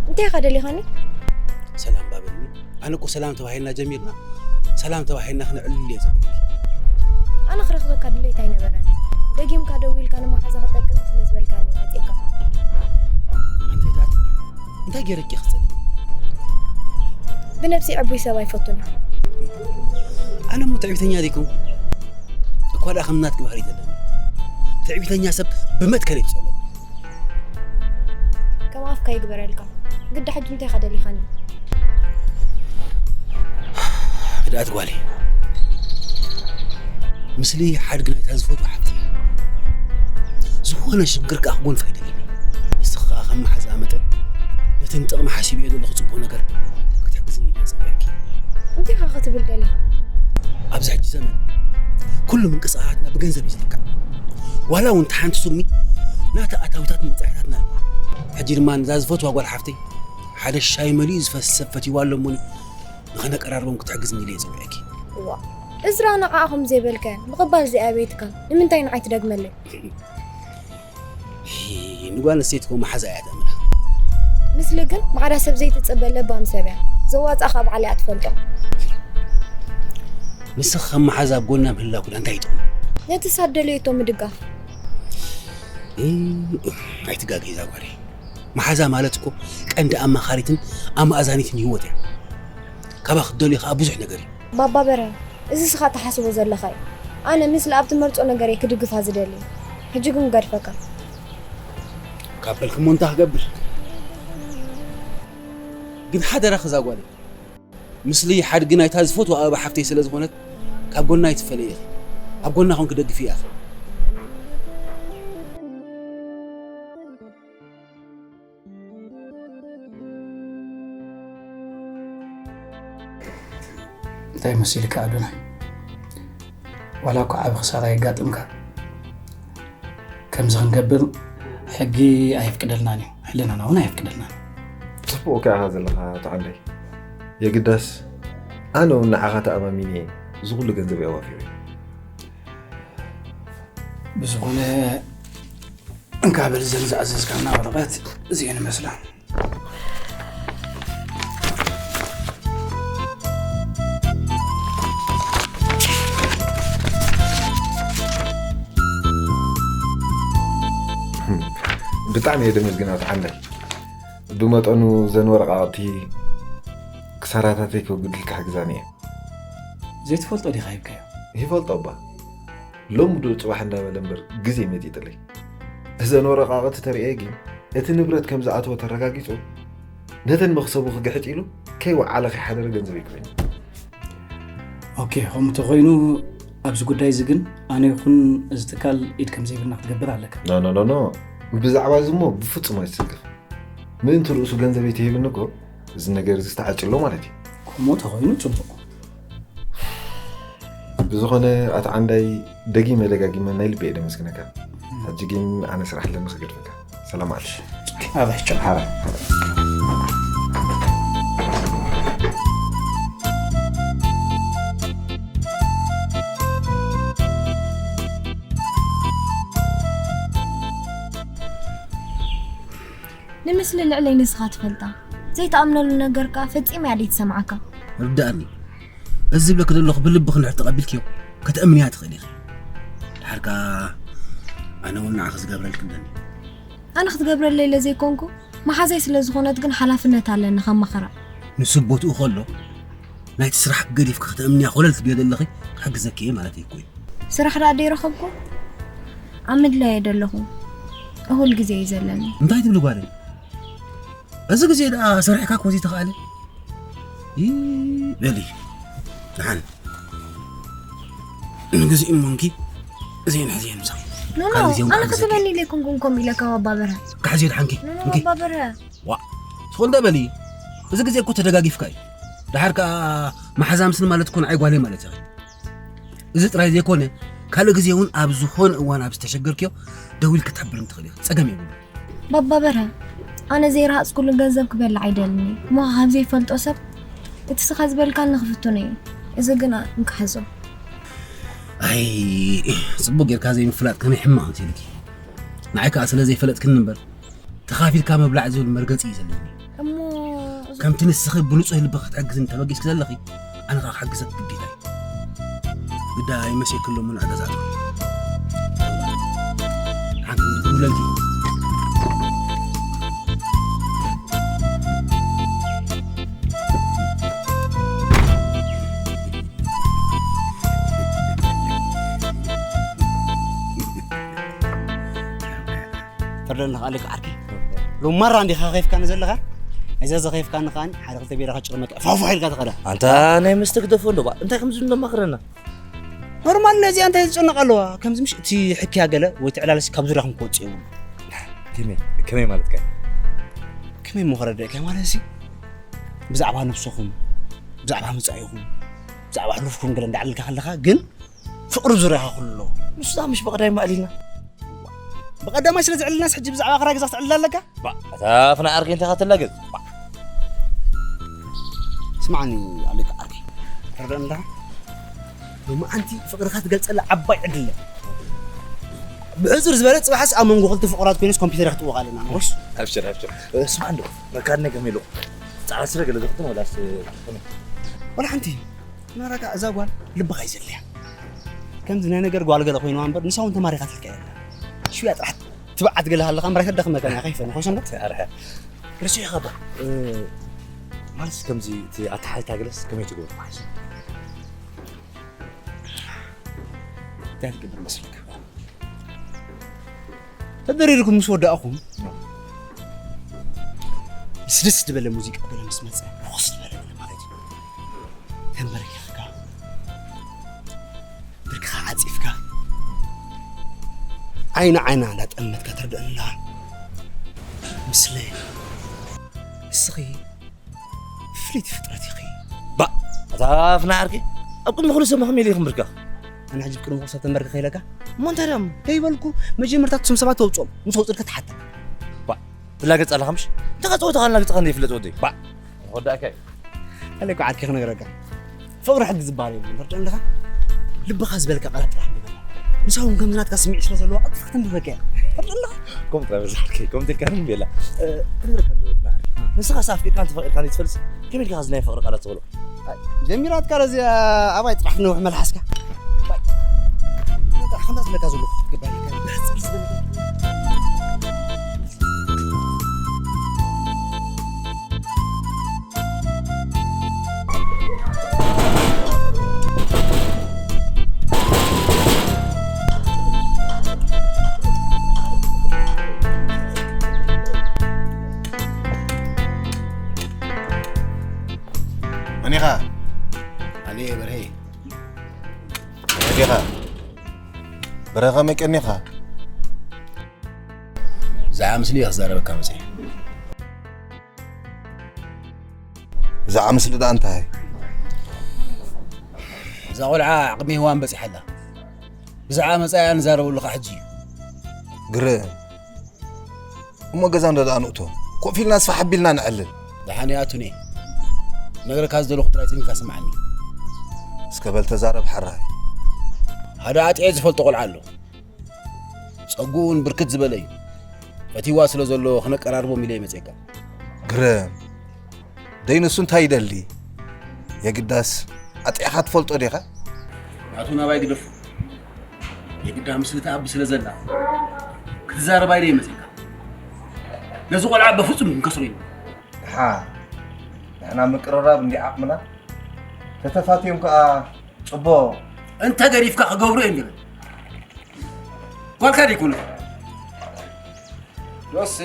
እንታይ ኢኻ ደሊኻኒ? ሰላም ባበልኒ ኣነ እኮ ሰላም ተባሂልና ጀሚርና ሰላም ተባሂልና ክነዕልል እየ ዝብለኪ ኣነ ክረኽበካ ድሌት ኣይነበረን። ደጊምካ ደዊልካ ንመሓዛ ክጠቅም ስለ ዝበልካኒ መፂእካ። ኣንተ ዳት እንታይ ገይረኪ ክፀልኒ ብነብሲ ዕቡይ ሰብ ኣይፈቱን። ኣነ እሞ ትዕቢተኛ ዘይኮንኩ እኳ ደኣ ከም ናትኪ ባህሪ ዘለኒ ትዕቢተኛ ሰብ ብመትከል ይፀሎ ከም ኣፍካ ይግበረልካ። ግዳ ሕጂ እንታይ ኢኻ ደሊኻኒ? ህድኣት ጓለይ፣ ምስሊ ሓድግ ናይታ ዝፈትዋ ሓፍቲ እያ። ዝኾነ ሽግር ከኣ ክጎንፋ ኣይደልን እየ። ንስኺ ከኣ ከም መሓዛኣ መጠን ነቲ ንጥቕሚ ሓሲበዮ ዘለኹ ጽቡቕ ነገር ክትሕግዝኒ እየ ዝጸውዐኪ። እንታይ ኢኻ ክትብል ደሊኻ? ኣብዚ ሕጂ ዘመን ኩሉ ምንቅስቓሳትና ብገንዘብ እዩ ዝልካዕ። ዋላ እውን እታ ሓንቲ ሱሚ ናታ ኣታዊታትን ወጻኢታትን ኣለዋ። ሕጂ ድማ ነዛ ዝፈትዋ ጓል ሓፍተይ ሓደ ሻይ መሊኡ ዝፈስስ ሰብ ፈትይዋ ኣሎ እሞኒ፣ ንኸነቀራርቦም ክትሕግዝኒ ኢለ እየ ጸዊዐኪ። እዋ፣ እዝራ፣ ንዓኣ ከም ዘይበልካያ ምቕባል ዘይኣበየትካ ንምንታይ ንዓይ ትደግመለይ? ንጓል ኣንስተይቲ እኮ መሓዛ እያ ተእምና። ምስሊ ግን ማዕዳ ሰብ ዘይትጽበ ለባም ሰብ እያ። ዘዋጻእ ካብ ዓሊ እያ ትፈልጦ። ንስኺ ከም መሓዛ ኣብ ጎና ምህላው ግን እንታይ ይጠቕሙ? ነቲ ሳብ ደለየቶ ምድጋፍ። ኣይትጋገይ እዛ ጓለይ። መሓዛ ማለት እኮ ቀንዲ ኣማኻሪትን ኣማእዛኒትን ህይወት እያ። ካባ ክትደልዩ ከዓ ብዙሕ ነገር እዩ። ባባ በርሀ፣ እዚ ስኻ ትሓስቦ ዘለኻ እዩ። ኣነ ምስሊ ኣብ ትመርጾ ነገር እየ ክድግፋ ዝደሊ። ሕጂ ግን ገድፈካ። ካብ በልክሞ እንታይ ክገብር? ግን ሓደራኺ እዛ ጓለይ፣ ምስሊ ሓድጊ ናይታ ዝፈትዋ ኣበባ ሓፍተይ ስለ ዝኾነት ካብ ጎና ኣይትፈለይ ኢኺ። ኣብ ጎና ኮንኪ ደግፍያ ኢኺ። እንታይ መሲልካ ኣዶናይ? ዋላ እኳ ዓቢ ክሳራ የጋጥምካ፣ ከምዚ ክንገብር ሕጊ ኣየፍቅደልናን እዩ፣ ሕልናና እውን ኣየፍቅደልናን። ጽቡቕ እካ ኢኻ ዘለኻ ኣቶ ዓንደይ። የግዳስ ኣነ እውን ንዓኻ ተኣማሚነ እየ እዚ ኩሉ ገንዘብ ኣዋፊረ። ብዝኾነ እንካ በል እዘን ዝኣዘዝካና ወረቐት እዚኤን ይመስላ። ብጣዕሚ እየ ደመስግን ኣቶ ዓንደይ። ብመጠኑ ዘን ወረቓቕቲ ክሳራታተይ ከጉድል ክሕግዛኒ እየ። ዘይትፈልጦ ዲኻ ሂብካዮ? ይፈልጦ እባ። ሎሚ ዶ ጽባሕ እንዳበለ እምበር ግዜ መጢጥለይ። እዘን ወረቓቕቲ ተርእየ ግን እቲ ንብረት ከም ዝኣተወ ተረጋጊጹ ነተን መኽሰቡ ክግሕጥ ኢሉ ከይወዓለ ከይሓደረ ገንዘብ ይክፈኒ። ኦኬ፣ ከምኡ ተኾይኑ ኣብዚ ጉዳይ እዚ ግን ኣነ ይኹን እዚ ትካል ኢድ ከም ዘይብልና ክትገብር ኣለካ። ኖ ኖ ኖ ኖ፣ ብዛዕባ እዚ እሞ ብፍጹም ኣይትስከፍ። ምእንቲ ርእሱ ገንዘብ ይትሂብኒ እኮ እዚ ነገር እዚ ዝተዓጭሎ ማለት እዩ። ከምኡ ተኾይኑ ጽቡቕ። ብዝኾነ ኣቶ ዓንዳይ ደጊመ ደጋጊመ ናይ ልበይ እየ ደመስግነካ። ሕጂ ግን ኣነ ስራሕ ኣለኒ ክገድፈካ። ሰላም ኣለ። ኣበይ ጨ- ሓራይ። ንምስሊ ልዕለይ ንስኻ ትፈልጣ ዘይትኣምነሉ ነገር ከኣ ፈጺማ እያ ዘይትሰምዓካ። ርድኣኒ። እዚ ዝብለኪ ዘለኹ ብልብኺ እንድሕር ተቐቢልክዮ ከተእምንያ ትኽእሊ ኢኺ። ድሓር ከኣ ኣነ እውን ንዓኺ ዝገብረልኪ ኣለኒ። ኣነ ክትገብረለይ ኢለ ዘይኮንኩ መሓዛይ ስለ ዝኾነት ግን ሓላፍነት ኣለኒ ከማኽራ። ንሱ ኣብ ቦትኡ ከሎ ናይቲ ስራሕኪ ገዲፍኪ ከተእምንያ ኮለል ትብልዮ ዘለኺ ክሕግዘኪ እየ ማለተይ እኮ እዩ። ስራሕ ደኣ ደይረኸብኩ ኣብ ምድላይ እየ ዘለኹ። እኹል ግዜ እዩ ዘለኒ። እንታይ ትብሊ ጓለይ? እዚ ግዜ ደኣ ሰሪሕካ እኮ ዘይተኻእለ። ይ በሊ ደሓን ንግዜ እሞ እንኪ እዚኤን ሕዝየን ምሳኺ። ኖኖ ካልእ ግዜ እውን ኣነ ክሕግዘኪ። ክትበኒ ኢለ ኣይኮንኩን ከምኡ ኢለካ ባባ በርሀ። ክሕዝዮ ደሓንኪ ኖኖ እንኪ። ባባ በርሀ። ዋ ትኾን ዶ በሊ። እዚ ግዜ እኮ ተደጋጊፍካ እዩ። ደሓር ከኣ መሓዛ ምስኒ ማለት እኮ ንዓይ ጓለይ ማለት ኢኺ። እዚ ጥራይ ዘይኮነ ካልእ ግዜ እውን ኣብ ዝኾነ እዋን ኣብ ዝተሸገርክዮ ደዊልኪ ክትሕብርኒ ትኽእሊ ኢኺ። ጸገም የብሉን። ባባ በርሀ፣ ኣነ ዘይረሃጽኩሉ ገንዘብ ክበልዕ ኣይደልን እየ። እሞ ካብ ዘይፈልጦ ሰብ እቲ ስኻ ዝበልካኒ ክፍትኖ እየ። እዚ ግና እንካ ሕዞ። ኣይ ጽቡቕ ጌርካ ዘይምፍላጥ ከመይ ሕማቕ መሲልኪ። ንዓይ ከኣ ስለ ዘይፈለጥክኒ እምበር ተኻፊልካ ምብላዕ ዝብል መርገጺ እዩ ዘለኒ። እሞ ከምቲ ንስኺ ብንጹህ ልቢ ክትሕግዝኒ ተበጊስኪ ዘለኺ ኣነ ከኣ ክሕግዘኪ ግዴታ እዩ። ግዳ ኣይመሰክሎምን ኣገዛእቲ ሓንቲ ውለልቲ ፍርደን ንኽኣልክ ዓርኪ ሎማራ እንዲኻ ከይፍካኒ ዘለኻ። እዛ ዘኸይፍካኒ ከኣኒ ሓደ ክልተ ቢራ ከጭርመካ ፋፋ ኢልካ ትኸዳ። ኣንታ ናይ መስተ ግደፎ እንዶ ባ እንታይ ከም ዝብል እንደማኽረና። ኖርማል ነዚኣ እንታይ ዝጨነቕ ኣለዋ? ከምዚ ምሽ እቲ ሕክያ ገለ ወይ ትዕላልሲ ካብ ዙርያኹም ክወጽእ የብሉ። ከመይ ከመይ ማለትካ? ከመይ እሞ ከረድእካ ማለት ሲ ብዛዕባ ነብስኹም ብዛዕባ መጻኢኹም ብዛዕባ ሕሉፍኩም ገለ እንዳዕለልካ ከለኻ ግን ፍቕሪ ዙርያኻ ኩሉ ኣለዎ። ንሱ ዛ ምሽ በቐዳይ ማእሊና ብቐዳማይ ስለ ዝዕልልናስ ሕጂ ብዛዕባ ክራይ ገዛ ክትዕልል ኣለካ? ባ፣ እታ ፍና ዓርከይ እንታይ ኢኻ ትላገጽ? ባ። ስማዕኒ ኣለካ ዓርከይ። ተረድኣኒ ኣለኻ? ሎማዓንቲ ፍቕርኻ ትገልጸላ ዓባይ ዕድል እያ። ብሕጹር ዝበለ ጽባሕስ ኣብ መንጎ ክልተ ፍቑራት ኮይነስ ኮምፒውተር ክትጥውቕ ኣለና። ወስ? ኣብሽር፣ ኣብሽር። እ፣ ስማዕ እንዶ፣ መካድነ ከመይ ኣሎ? ጻዕዳ ስረ ገለ ዶ ክትኾን ወላስ ከመይ? ወላ ሓንቲ። ናራካ እዛ ጓል ልብኻ እዩ ዘድልያ። ከምዚ ናይ ነገር ጓል ገለ ኮይንዋ እምበር ንሳ እውን ተማሪኻትልካ እያ። ሽያ ጥራሕ ትብዓት ገለ ሃለኻ እምበር ኣይተዳኽመካን እያ፣ ከይፈን፣ ኮይሰን ዶ? ኣርሐ። ርሱዕ ኢኻ ዶ? እ፣ ማለትስ ከምዚ እቲ ኣተሓሕዛ ገለስ ከመይ ትገብሮ? እንታይ ትገብር መስለካ? ተደሪርኩም ምስ ወዳእኹም፣ ደስ ደስ ዝበለ ሙዚቃ ገለ ምስ መጸ፣ ርኹስ ዝበለ ገለ ማለት እዩ። ተንበርኪኽካ፣ ብርክኻ ዓጺፍካ፣ ዓይኒ ዓይና እንዳጠመትካ ትርድአና። ምስለ ንስኺ ፍልይቲ ፍጥረት ኢኺ። ባ፣ ኣታ ፍና ዓርከይ፣ ኣብ ቅድሚ ኩሉ ሰብ ከመይ ኢለ ክምብርከኽ? ኣነ ሕጂ ኣብ ቅድሚ ኩሉ ሰብ ተንበርክኽ ኢለካ? እሞ እንታይ ደኣ? ከይበልኩ፣ መጀመርታ እቶም ሰባት ተውፅኦም፣ ምስ ኣውፅእልካ ትሓታ። ባ፣ ትላገጽ ኣለኻ ምሽ? እንታይ ጸወታ ካልናግጽኻ እንደ ይፍለጥ ወደይ? ባ፣ ወዳእካ እዩ። ኣለኮ ዓርከይ ክነግረካ። ፍቕሪ ሕጊ ዝበሃል የብሉን፣ ተርድኦ ኣለኻ? ልብኻ ዝበልካ ቃላት ጥራሕ ንበል። ንሳ እውን ከምዚ ናትካ ስምዒት ስለ ዘለዋ ቀልጢፋ ከተንብበካ እያ። ተርድኦ ኣለኻ? ከምኡ ጥራይ በል ዓርከይ፣ ከምኡ ኢልካ ንቤላ። እ፣ ክንብለካ ኣለዎ፣ ንዓርከይ። ንስኻስ ኣፍቂርካን ተፈቂርካን ዘይትፈልጥስ፣ ከመይ ኢልካ እዚ ናይ ፍቕሪ ቃላት ትብሎ? ኣይ፣ ጀሚራትካ ረዚኣ ኣባይ ጥራሕ ክነውሕ መልሓስካ። ኣባይ። እንታይ ከምዚ ዝብለካ ዘለኹ ክትገብር ኣለካ። ብሕጽር ዝበለ መን ኢኻ? ኣነ በርሄ። መን ኢኻ? በርሄ ከመይ ቀኒኻ? ብዛዕባ ምስሊ እየ ክዛረበካ መፅየ። ብዛዕባ ምስሊ ደኣ እንታይ? እዛ ቆልዓ ዓቕሚ ሄዋን በፂሓ ኣላ። ብዛዕባ መፃኢኣ ንዛረበሉ ከዓ ሕጂ እዩ። ግርም። እሞ ገዛ እንዶ ደኣ ንእቶ። ኮፍ ኢልና ስፋሕ ኣቢልና ንዕልል። ደሓን እያ ኣቱኔ። ነግረካ ዝደለኹ ጥራይ ፅን ኢልካ ስምዓኒ። እስከ በል ተዛረብ ሓራይ። ሓደ ኣጥዕየ ዝፈልጦ ቆልዓ ኣሎ። ጸጉኡ እውን ብርክት ዝበለ እዩ። ፈቲዋ ስለ ዘሎ ክነቀራርቦም ኢለ ይመጽየካ። ግርም። ደይ ንሱ እንታይ ይደሊ? የግዳስ ኣጥዕኻ ትፈልጦ ዲኻ? ናቱ ናባይ ግደፉ። የግዳ ምስልቲ ኣቢ ስለ ዘላ ክትዛረባ ኢለ ይመጽየካ። ነዚ ቆልዓ በፍጹም ክንከስሮ ኢና። ደሓ፣ ንሕና ምቅርራብ እንዲ ዓቕምና፣ ተተፋትዮም ከኣ ጽቡቕ። እንተ ገዲፍካ ክገብሩ እዮም ዝብል። ጓልካ ደይኮነ። ዶስ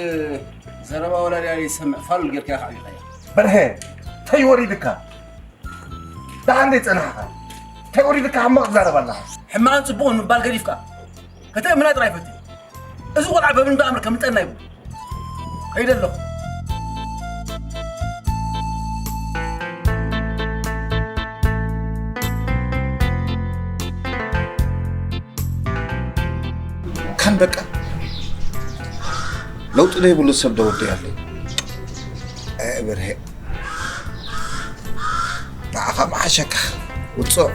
ዘረባ ወላድያ ይሰምዕ ፋሉል ጌርካ ኢኻ ዓቢኻያ። በርሄ፣ እንታይ ወሪድካ? ደሓን ደይ ጸናሕኻ? እንታይ ወሪድካ ሕማቕ ትዛረብ ኣለኻ? ሕማቕን ጽቡቕን ምባል ገዲፍካ፣ ከተእምና ጥራይ ፈትን። እዚ ቆልዓ በብንዶ ኣምር ከምልጠና ይብሉ። ከይደ ኣለኹ። ከም በቃ ለውጢ ዘይብሉ ሰብ ዶ ወዲ ኣለይ? እ፣ ብርሄ። ንዓኻ መዓሸካ ውፅእ።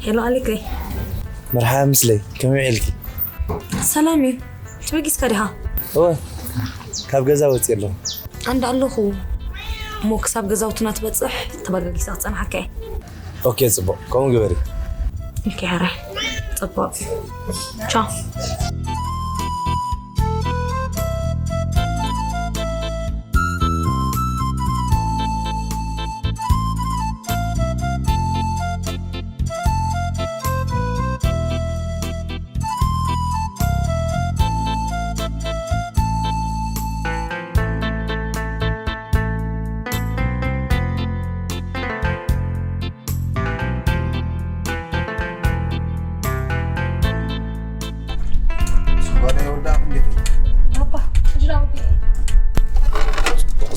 ሄሎ ኣሌክሰይ። መርሓባ ምስለይ፣ ከመይ ውዒልኪ? ሰላም እዩ። ተበጊስካ ዲኻ? እወ፣ ካብ ገዛ ወፂእ ኣለኹ። ኣንዳ ኣለኹ እሞ ክሳብ ገዛውትና ትበፅሕ ተበጋጊሳ ክፀንሓካ እየ። ኦኬ፣ ፅቡቕ። ከምኡ ግበሪ። ኦኬ፣ ሕራይ። ፅቡቕ። ቻው።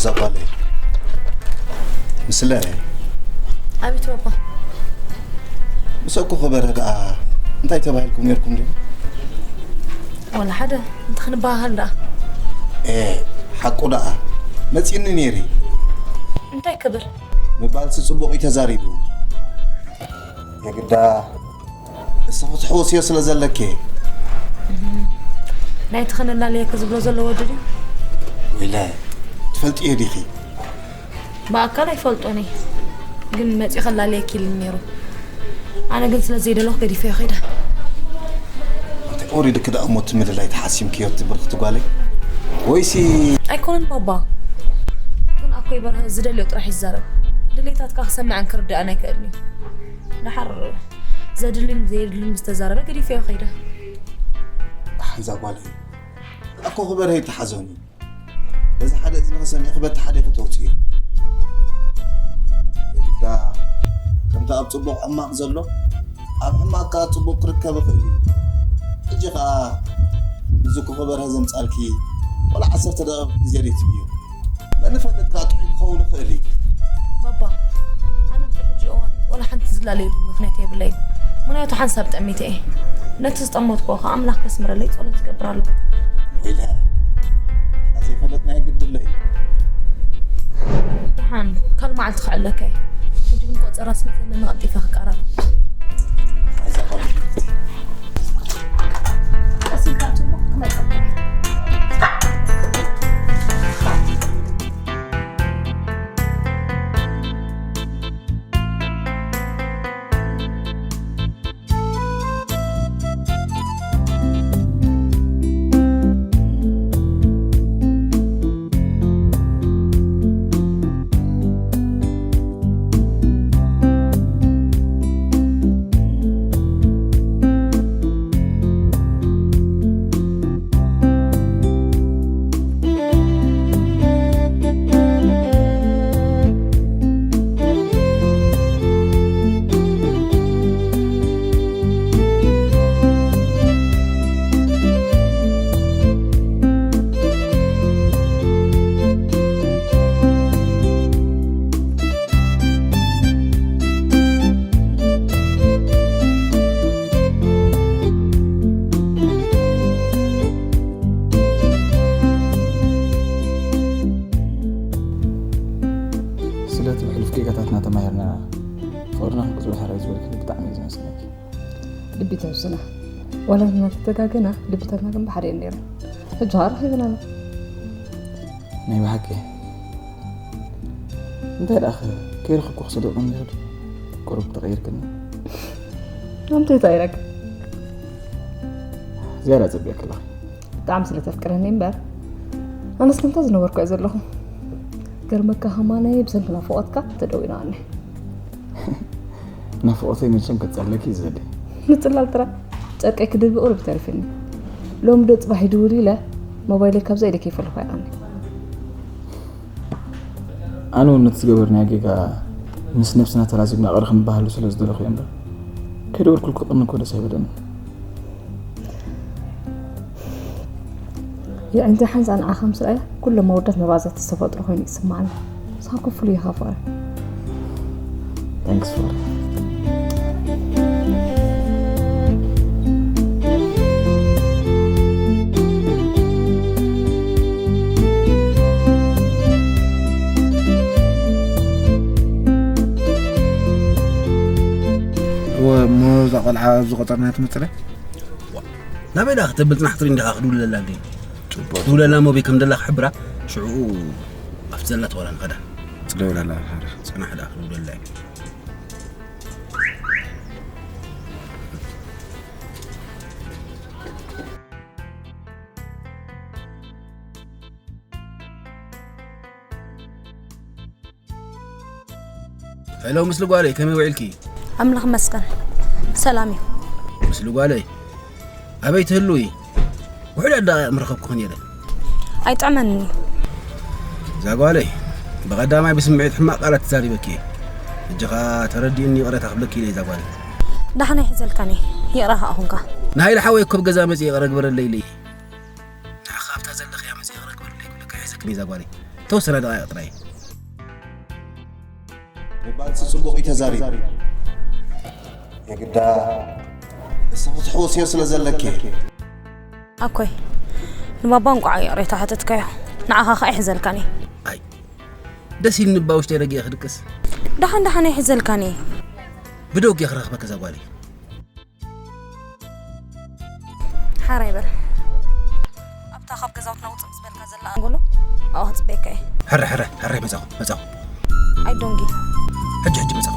ዛጓለ ምስለ ኣቤት ባባ። ምስ ኣኮ ኸበረ ደኣ እንታይ ተባሂልኩም ነርኩም ድዩ? ወላ ሓደ እንተ ክንበሃሃል ደኣ። ኤ ሓቁ ደኣ መጺኒ ነይሪ። እንታይ ክብል? ምባልሲ ጽቡቕ እዩ ተዛሪቡ። የግዳ እስኺ ትሕውስዮ ስለ ዘለኪ። ናይቲ ክንላለየኪ ዝብሎ ዘሎ ወዲ ድዩ? ወይለ ትፈልጥዮ ዲኺ? ብኣካል ኣይፈልጦን እየ፣ ግን መፂኡ ከላለየኪ ኢሉኒ ነይሩ። ኣነ ግን ስለ ዘይደለኹ ገዲፈዮ ከይደ። እንታይ ወሪድኪ ደኣ እሞ እቲ ምልላይ ተሓሲምክዮ እቲ ብርኽቲ ጓለይ? ወይሲ ኣይኮነን ባባ፣ ግን ኣኮይ በርሀ ዝደልዮ ጥራሕ ይዛረብ። ድሌታትካ ክሰምዐን ክርድኣን ኣይክእልን እዩ። ደሓር ዘድልን ዘየድልን ዝተዛረበ ገዲፈዮ ከይደ። ሓንዛ ጓለይ ኣኮ ክበርሀ ይተሓዞኒ። በዚ ሓደ እዝኒ ከሰሚዕኺ በቲ ሓደ ከተውፅእዮ። የግዳ ከምቲ ኣብ ፅቡቕ ሕማቕ ዘሎ ኣብ ሕማቕ ከዓ ፅቡቕ ክርከብ ይኽእል እዩ። ሕጂ ከዓ እዚ ኮኾ በርሀ ዘምፃልኪ ዋላ ዓሰርተ ደቂቕ ግዜ ደይትብዮ። መን ይፈልጥ ከዓ ጥዑይ ክኸውን ይኽእል እዩ። ባባ፣ ኣነ ኣብዚ ሕጂ እዋን ዋላ ሓንቲ ዝላለየሉ ምኽንያት የብለይን። ምኽንያቱ ሓንሳብ ጠሚተ እየ። ነቲ ዝጠመትኩዎ ከዓ ኣምላኽ ከስምረለይ ጸሎት ዝገብር ኣለኹ። ወይለ ንሕና ዘይፈለጥና የግድሎ እዩ። ደሓን ካልእ መዓልቲ ክዕለካ እየ። ሕጂ ግን ቆጸራ ስለ ዘለኒ ቀልጢፈ ክቀራረብ። ሓንዛ ጓል ቀስ ኢልካ ኣትሞ ክመጸካ እየ። ስለቲ ብሕሉፍ ጌጋታትና ተማሂርና ፍቕርና ክንቅጽሎ ሕራይ ዝበልክኒ ብጣዕሚ እዩ ዘመስግነኪ። ልቢ ተውስና ዋላ ንሕና ተተጋገና ልብታትና ግን ብሓደ እየን ነይረን። ሕጂ ኸዓ ረኺብና ኢና። ናይ ብሓቂ እንታይ ደኣ ከይረኸብኩ ክሰደቕ እንድሕር ቁሩብ ተቐይርክኒ። ኣምተይ ተቐይረክ? ዝያዳ ጸቢቕኪ ኣለኺ። ብጣዕሚ ስለ ተፍቅረኒ እምበር ኣነስ ከምታ ዝነበርኩ እየ ዘለኹ። ገርመካ ከማነይ ብሰንኪ ናፍቖትካ ተደዊናኒ። ናፍቖተይ መቸም ከጻለኪ እዩ ዝደሊ። ምጽላል ጥራይ ጨርቀይ ክድርቢ ቁሩብ ተሪፍኒ። ሎሚ ዶ ጽባሕ ይድውል ኢለ ሞባይለይ ካብዛ ኢደ ከይፈለኹ ኣይኣኒ። ኣነ እውን ነቲ ዝገበርናዮ ጌጋ ምስ ነብስና ተላዚብና ቅሪ ክንበሃሉ ስለ ዝደለኹ እየ እምበር ከይደወልኩልኪ ቅርኒ እኮ ደስ ኣይበለኒ። የዒንቲ ሓንሳእ ንዓኻ ምስ ረኣየ ኩሎም ኣወዳት መባዛት ዝተፈጥሩ ኮይኑ ይስምዓኒ። ሳኩ ፍሉይ ኢኻ ፍቕረ። Thanks ፍቕረ። እሞ እዛ ቆልዓ ኣብዚ ቆጸርና ትመጽእ? ናበይ ደኣ ክትብል ጽናሕ ትሪ እንዲኻ ክድውለላ እንዲ ጽቡቕ። ክድውለላ ሞቢ ከም ደላ ክሕብራ ሽዑ ኣብቲ ዘላ ተዋላ ንኸዳ ጽደውለላ። ጽናሕ ደኣ ክድውለላ እዩ። ሄሎ፣ ምስሊ ጓለይ፣ ከመይ ውዒልኪ? ኣምላኽ ይመስገን፣ ሰላም እዩ። ምስሊ ጓለይ፣ ኣበይ ትህልዊ? ውሑዳት ደቓይቕ ምረኸብኩኺ ነይረ። ኣይጥዕመንን እዩ። እዛ ጓለይ፣ ብቐዳማይ ብስምዒት ሕማቕ ቃላት ተዛሪበኪ እየ። ሕጂ ኸኣ ተረዲእኒ ይቕረታ ክብለኪ ኢለ እዛ ጓለይ። ዳሕና ኣይሕዘልካን እየ፣ ይቕረ ኸኣ ኹንካ። ንሃይለ ሓወይ እኮ ኣብ ገዛ መጺአ ይቕረ ግበረለይ ኢለ እየ። ንዓኺ ኣብታ ዘለኽያ መጺአ ይቕረ ግበረለይ ክብለኪ ኣይሕዘክን እየ እዛ ጓለይ። ተወሰነ ደቓይቕ ጥራይ። ምባልሲ ጽቡቕ እዩ ተዛሪቡ። የግዳ ንስኺ ትሕወስዮ ስለ ዘለኪ። ኣኮይ፣ ንባባ እንቋዕ ይቕሬታ ሓተትካዮ። ንዓኻ ኸኣ ይሕዘልካኒ። ኣይ፣ ደስ ኢልኒ እባ ውሽጠይ ረጊኤ ክድቅስ። ደሓን ደሓን ኣይሕዘልካኒ። ብደውጌ ክረኽበኪ እዛ ጓለይ። ሓራይ በል። ኣብታ ካብ ገዛውትና ውፅእ ምስ በልካ ዘላ ኣንጎሎ ኣብኣ ክፅበየካ እየ። ሕረ፣ ሕረ፣ ሕረ፣ መጻኹ፣ መጻኹ። ኣይዶንጊ። ሕጂ፣ ሕጂ መጻኹ።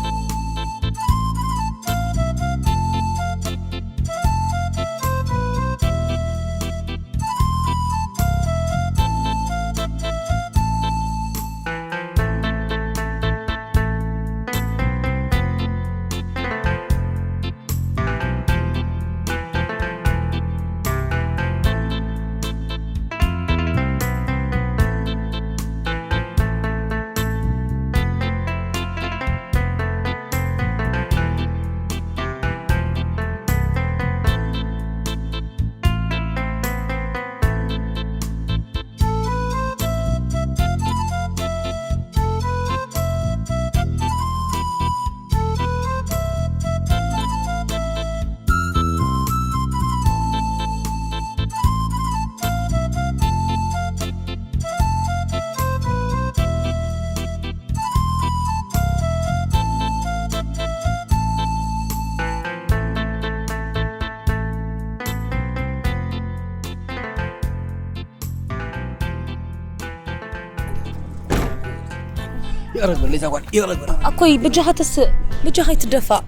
ይቕረ ግበር፣ ለይዛ ጓል፣ ይቕረ ግበር። ኣኮይ፣ በጃኻ ተስእ፣ በጃኻ ኣይትደፋእ።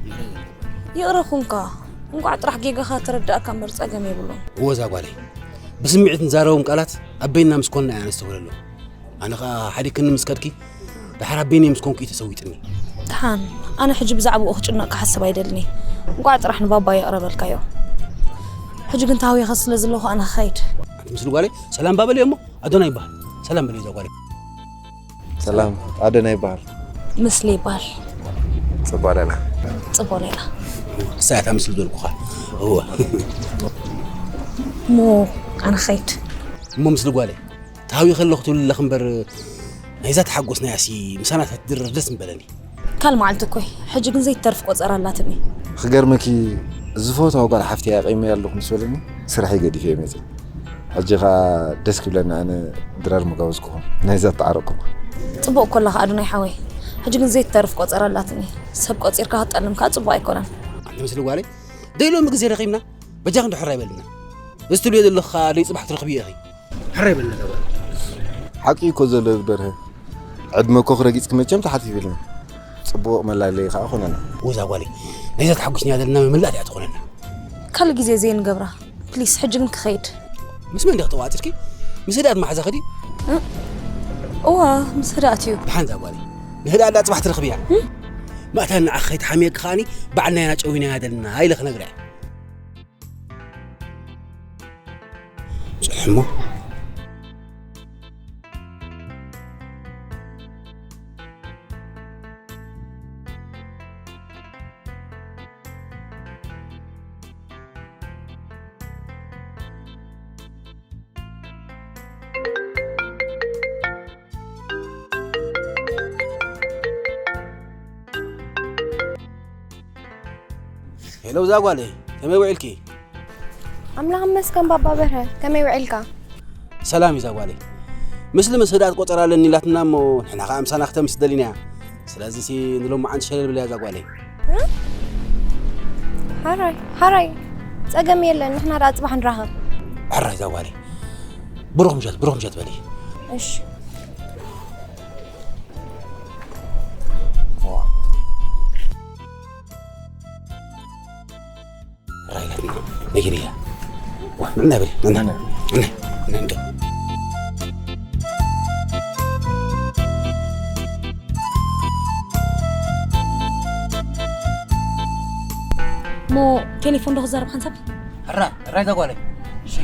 ይቕረ ኩንካ። እንቋዕ ጥራሕ ጌጋኻ ተረዳእካ እምበር ጸገም የብሉን። እወ፣ እዛ ጓለይ፣ ብስምዒት ንዛረቦም ቃላት ኣብ በይንና ምስ ኮንና እያ ነስተውዕለሎም። ኣነ ኸኣ ሓዲግክኒ ምስ ከድኪ፣ ድሓር ኣብ በይነይ ምስ ኮንኩ እዩ ተሰዊጥኒ። ደሓን፣ ኣነ ሕጂ ብዛዕባኡ ክጭነቕ ክሓስብ ኣይደልን እየ። እንቋዕ ጥራሕ ንባባ ይቕረ በልካዮ። ሕጂ ግን ተሃዊኸ ስለ ዘለኹ ኣነ ክኸይድ። ኣንቲ ምስሊ ጓለይ፣ ሰላም እባ በልዮ እሞ፣ ኣዶና ይበሃል። ሰላም በልዮ እዛ ጓለይ። ሰላም፣ ኣደና ይበሃል። ምስሊ ይበሃል። ጽቡቕ ኣለና። ጽቡቕ ሌላ። ንሳ እያ እታ ምስሊ ዝበልኩኻ። እወ። እሞ ኣነ ኸይድ። እሞ ምስሊ ጓለይ፣ ተሃዊኸ ኣለኹ ትብል ኣለኺ እምበር፣ ናይዛ ተሓጎስናያሲ ምሳና ተትድረር ደስ ምበለኒ። ካልእ መዓልቲ እኮ እዩ። ሕጂ ግን ዘይትተርፍ ቆጸራ ኣላትኒ። ክገርመኪ፣ ዝፈትዋ ጓል ሓፍተይ ኣቐይመያ ኣለኹ ምስ በለኒ፣ ስራሐይ ገዲፈ እየ መጺአ። ሕጂ ኸኣ ደስ ክብለኒ ኣነ ድራር ምጋበዝኩኹም ናይዛ እተዓረቕኩማ። ጽቡቕ እኮ ኣለኻ ኣዶናይ ሓወይ። ሕጂ ግን ዘይትተርፍ ቆጸራ ኣላትኒ። ሰብ ቆጺርካ ክትጠልም ከኣ ጽቡቕ ኣይኮነን። ኣንቲ ምስሊ ጓለይ፣ ደይ ሎሚ ግዜ ረኺብና፣ በጃኺ እንዶ ሕራይ በልና። እዚ ትብልዮ ዘለኺ ከኣ ደይ ጽባሕ ትረኽብዮ ኢኺ። ሕራይ በልና እዛ ጓል። ሓቂ እኮ ዘሎ በርሀ። ዕድመ እኮ ክረጊጽኪ መቸም ተሓፊፍልኒ። ጽቡቕ መላለዪ ከኣ ኮነና። እዛ ጓለይ፣ ናይዛ ተሓጒስናያ ዘለና መመላእታ እያ ትኾነና። ካልእ ግዜ ዘይንገብራ። ፕሊስ፣ ሕጂ ግን ክኸይድ። ምስ መን ዲኺ ተዋጢርኪ? ምስ ህድኣት መሓዛኺ ድዩ? እ? እዋ፣ ምስ ህድኣት እዩ። ደሓን እዛ ጓለይ። ንህድኣት ደኣ ጽባሕ ትረኽብያ። ማእታ ንዓኺ ከይትሓምየኪ ከኣኒ ባዕልና ኢና ጨዊናያ ዘለና ኢለ ክነግራ እየ። ጽንሒ እሞ። ሄሎ፣ እዛ ጓለይ፣ ከመይ ውዒልኪ? ኣምላኽ ይመስገን ባባ በርሀ፣ ከመይ ውዒልካ? ሰላም እዩ እዛ ጓለይ። ምስሊ ምስ ህድኣት ቆጸራ ኣለኒ ኢላትና እሞ፣ ንሕና ኸኣ ምሳና ክተምሲ ደሊና እያ። ስለዚሲ ንሎማዓንቲ ሸለል ብለያ እዛ ጓለይ። እ? ሓራይ፣ ሓራይ፣ ጸገም የለን፣ ንሕና ደኣ ጽባሕ ንራኸብ። ሕራይ እዛ ጓለይ። ብሩኽ ምሸት፣ ብሩኽ ምሸት በሊ። እሺ። ራይላትና ነጊርያ። ዋ፣ ንዕና በሊ፣ ንዕና፣ ንዕና፣ ንዕና እንዶ። እሞ ቴሌፎን ዶ ክዛረብ ሓንሳብ? ሕራ፣ ሕራ እዛ ጓለይ። እሺ።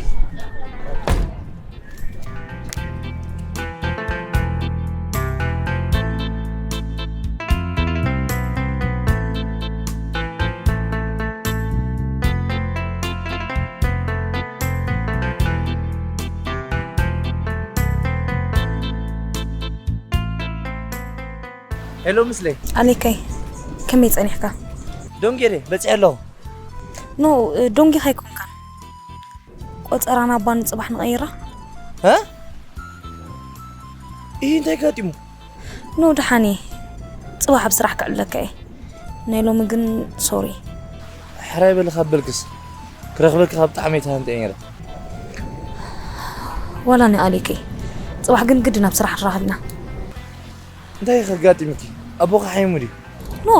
ሄሎ ምስለይ። ኣሌከይ፣ ከመይ ጸኒሕካ? ዶንጌሬ በጺሐ ኣለኹ። ኖ፣ ዶንጌኻ ኣይኮንካን። ቆጸራና እባ ንጽባሕ ንቐይራ። እ? ይህ እንታይ ጋጢሙ? ኖ፣ ደሓን እየ። ጽባሕ ኣብ ስራሕ ክዕለካ እየ። ናይ ሎሚ ግን ሶሪ። ሕራይ በሊ ካብ በልክስ። ክረኽበኪ ካብ ብጣዕሚ እየ ተሃንጥየ ነይረ። ዋላ ንኣሌከይ። ጽባሕ ግን ግድን ኣብ ስራሕ ንራኸብ ኢና። እንታይ ከጋጢምኪ? ኣቦኺ ሓይሙ ድዩ? ኖ፣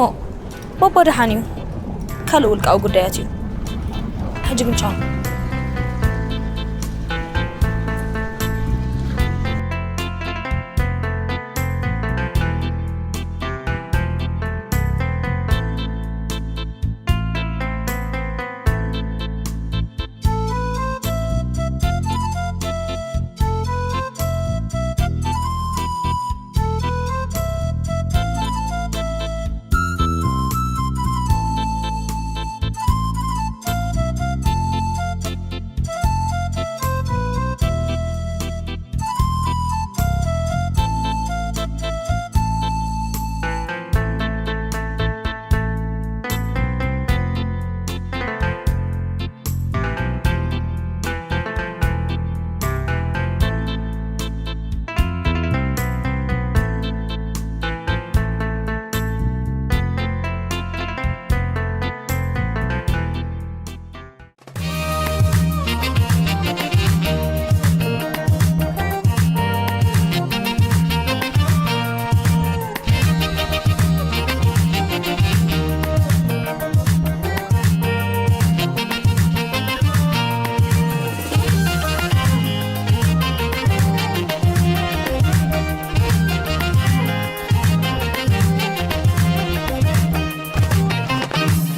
ባባ ደሓን እዩ። ካልእ ውልቃዊ ጉዳያት እዩ። ሕጂ ግን ቻው።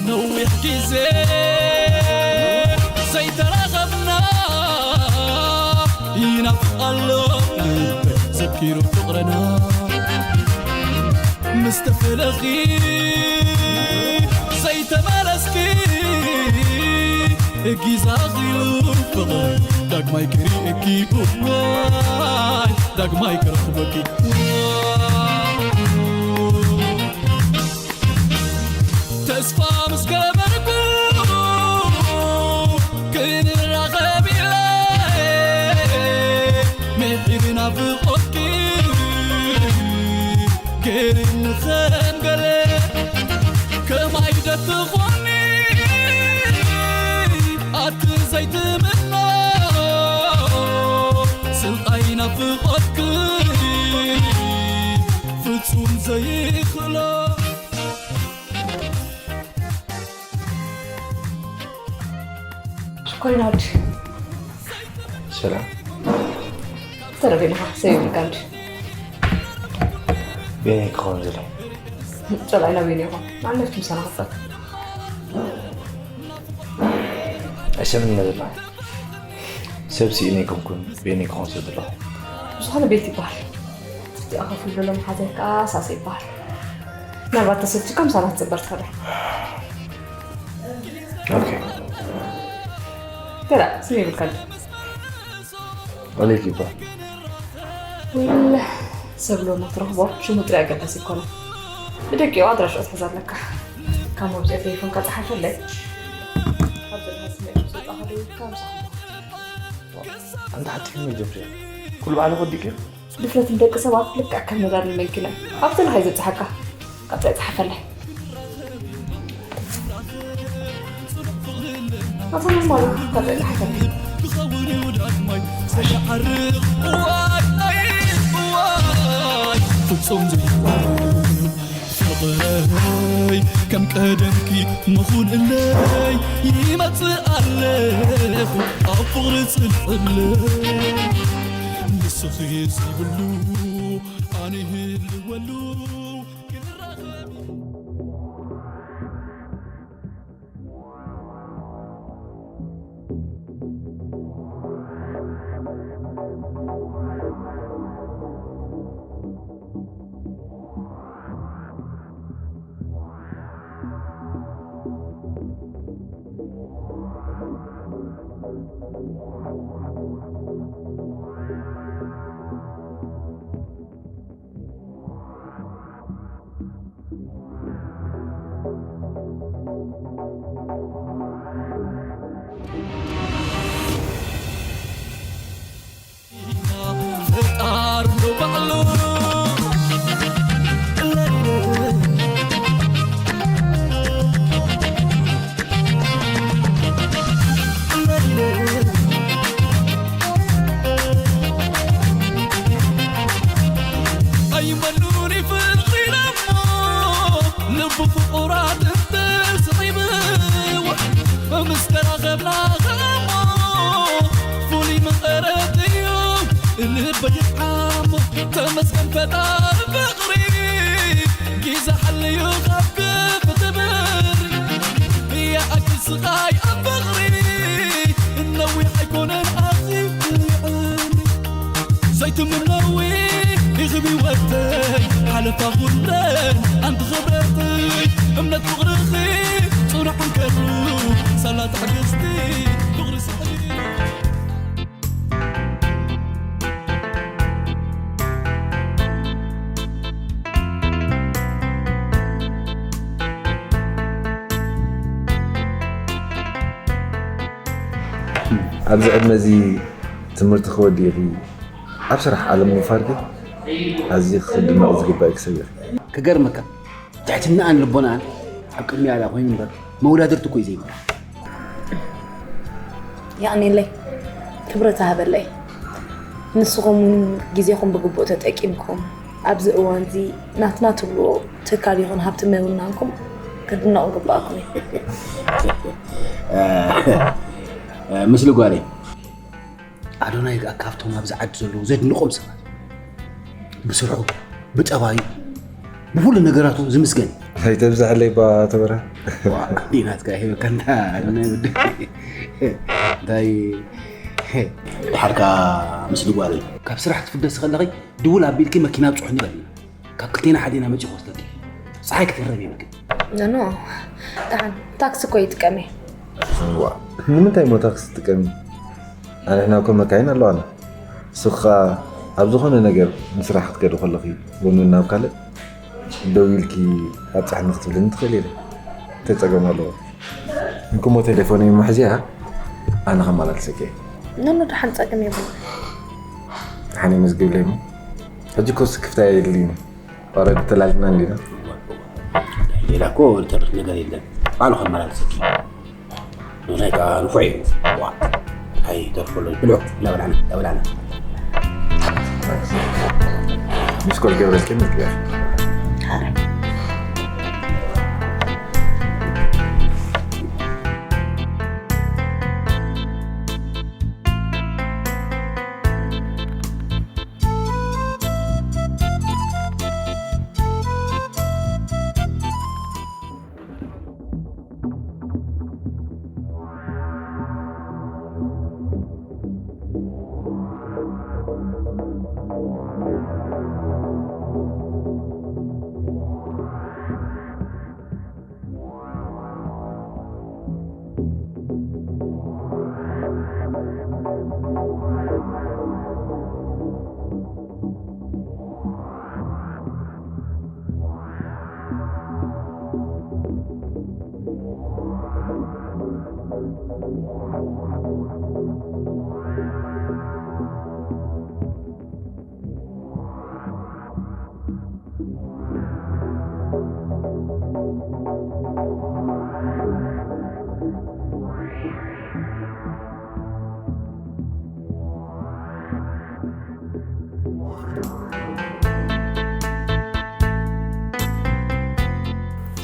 ነዊሕ ግዜ ዘይተራኸብና ይናፍቕ ኣሎ ልበይ ዘኪሩ ፍቕርና። ምስ ተፈለኺ ዘይተመለስኪ ጊዛ ኣኺሉ ፍቕሪ ዳግማይ ክርእየኪ እዋይ ዳግማይ ክረኽበኪ። ተስፋ ምስ ገበርኩ ክንራኸብ ኢለ ምሒር ናፍቖትኪ ገይርኒ ከም ገለ ከማይ ዶ ትኾኒ ኣቲ ዘይትምኖ ስቓይ ናፍቖትኪ ፍጹም ዘይኽእሎ። ሽኮሪና ወዲ። ሰላም። ተረፌ ኣለኻ፣ ሰብ ይብልካ እንዲ። በየነይ ክኸውን ዝለ? ጸላኢና በየነይ ይኾን? ንዓመት ምሳና ክፈት። ኣይሰምን ነዘላ። ሰብ ስኢነ ኣይኮንኩን፣ በየነይ ክኾን ሰብ ዘለኹ። ብዝኾነ ቤት ይበሃል። ትርቲኣ ከፊሉ ዘሎ መሓዛይ ከኣ ሳሰ ይበሃል። ምናልባት ተሰልችካ ምሳና ክትጽበር ትኽእል ኢኻ። ኦኬ። ገለ ስም ይብልካ እንዲ። ኦሌግ ይበሃል። ወለ ሰብ ሎና ትረኽቦ ሽሙ ጥራይ ኣገዳሲ ኣይኮነን። ብደቂቑ ኣድራሽኡ ትሕዝ ኣለካ። ካብ መውፅኢ ቴሌፎንካ ጸሓፈለይ። ኣብ ዘለካ ስሜት ምስ ወጻእካ ደዊልካ ምሳኻ። ኣንታ ሓቲፍኒ ጀምርያ። ኩሉ ባዕልኺ ወዲእክዮ? ድፍረት ንደቂ ሰባት ልክዕ ከም ነዳዲ መኪና እዩ። ኣብ ዘለኻዮ ዘብጽሓካ። ቀጻይ ጸሓፈለይ። ኣታ ኖርማል እዩ። ቀጻይ ጸሓፈለይ። ክኸውን እዩ ዳግማይ ዘይዓርቕ እዋይ፣ እዋይ፣ ፍጹም ዘይዓርቕ ፍቕረይ ከም ቀደምኪ ምኹን እለይ ይመጽእ ኣለኹ ኣብ ፍቕሪ ጽንዕለይ ንስኺ ዘይብሉ ኣነ ይህልወሉ ክንራኸብ ፈጣሪ ፍቕሪ ጊዜ ሓልዩ ካብ ክትብር ብያኣኪ ስቓይ ኣብ ፍቕሪ ነዊሕ ኣይኮነን ኣዝዩ ይዕሪ ዘይትምነዊ ኢኽቢ ወደይ ሓለፋ ኩለን ኣንቲ ኽብረተይ እምነት ፍቕርኺ ጽኑዕ እንከሉ ሳላ ትዕግስቲ ፍቕሪ ስሕሪ ኣብዚ ዕድመ እዚ ትምህርቲ ክወዲ ኢኺ ኣብ ስራሕ ዓለም ምውፋርኪ ኣዝዩ ክድነቕ ዝግባእ ክሰብ ኢኺ። ክገርመካ ትሕትናኣን ልቦናኣን ኣብ ቅድሚኣ ዳ ኮይኑ እምበር መወዳድርቲ እኮ እዩ ዘይብላ። የቕኔለይ ክብረት ሃበለይ። ንስኹም እውን ግዜኹም ብግቡእ ተጠቂምኩም ኣብዚ እዋን እዚ ናትና ትብልዎ ትካል ይኹን ሃብቲ ምብናንኩም ክትድነቑ ይግበኣኩም እዩ። ምስሊ ጓለይ ኣዶናይ ከኣ ካብቶም ኣብዚ ዓዲ ዘለዉ ዘድንቖም ሰባት እዩ። ብስርሑ፣ ብጠባዩ፣ ብኹሉ ነገራቱ ዝምስገን እዩ። ኣይተብዝሐለይ እባ ኣቶ በርሀ። ዋ፣ እንዲናትካ ይህበካ እንዳ ኣዶናይ ብድር። እንታይ ድሓርካ ምስሊ ጓለይ ካብ ስራሕ ክትፍደሲ ከለኺ ድውል ኣቢልኪ መኪና ኣብፅሑኒ በልና። ካብ ክልቴና ሓዲና መፂ ክወስደኪ ፀሓይ ክትህረም የብልክን። ኖኖ ደሓን ታክሲ እኮ ይጥቀም እየ። ዋ ንምንታይ እሞ ታክሲ ትጥቀሚ? ኣንሕና እኮ መካይን ኣለዋና። ንስኺ ኸኣ ኣብ ዝኾነ ነገር ንስራሕ ክትከዲ ከለኺ እውን ናብ ካልእ ደው ኢልኪ ኣብፅሕኒ ክትብልኒ ትኽእሊ ኢኺ። እንታይ ፀገም ኣለዎ? እንክሞ ቴሌፎነይ እሞ ሕዚኣ ኣነ ከመላልሰኪ እየ። ኖኖ ደሓን ፀገም የብሉን። ደሓን የመዝግብለይ እሞ ሕጂ እኮ ስክፍታ የድልይን እዩ። ኦረዲ ተላሊና እንዲና። ሌላ እኮ ዝተርፍ ነገር የለን። ባዕሉ ከመላልሰኪ እዩ። ኖናይ ከዓ ንፉዕ እዩ። ዋ እንታይ ተርፎ ኣሎ? ብልዑ እንዳበላዕና እንዳበላዕና። ሚስኮል ገብረልኪ ምዝግበር።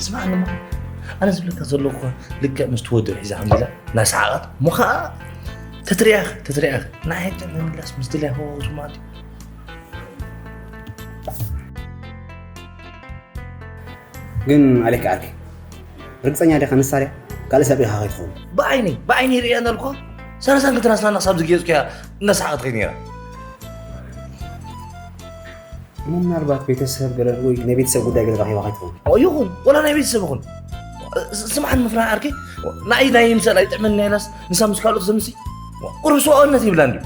ስምዓኒ እሞ ኣነ ዝብለካ ዘለኹ እኮ ልክዕ ምስ ትወድብ ሒዛ ከምዚላ እናሰሓቐት እሞ ኸዓ ተትሪኣኺ ተትሪኣኺ ንዓይ ጥዕና ምላስ ምስ ድልያ ከወቕሱ ማለት እዩ። ግን ኣሌክ ዓርከይ ርግፀኛ ዲኻ ንሳ ድያ ካልእ ሰብ ርኢኻ ከይትኸውን? ብዓይነይ ብዓይነይ ርእያ እንዳልኩኻ ሰላሳን ክልተን ኣስናና ክሳብ ዝገየፅኩ እያ እናሰሓቐት ከይድ ነይራ። እሞ ምናልባት ቤተሰብ ገለ ወይ ናይ ቤተሰብ ጉዳይ ገለ ረኺባ ከይትኸውን? ይኹን ወላ ናይ ቤተሰብ ይኹን ስምዓኒ ምፍራህ ዓርከይ ንዓይ ናይ ምሰል ኣይጥዕመኒ ኢላስ ንሳ ምስ ካልኦት ሰምሲ ቁሩብ ሰብኣውነት ይብላ እንድዩ።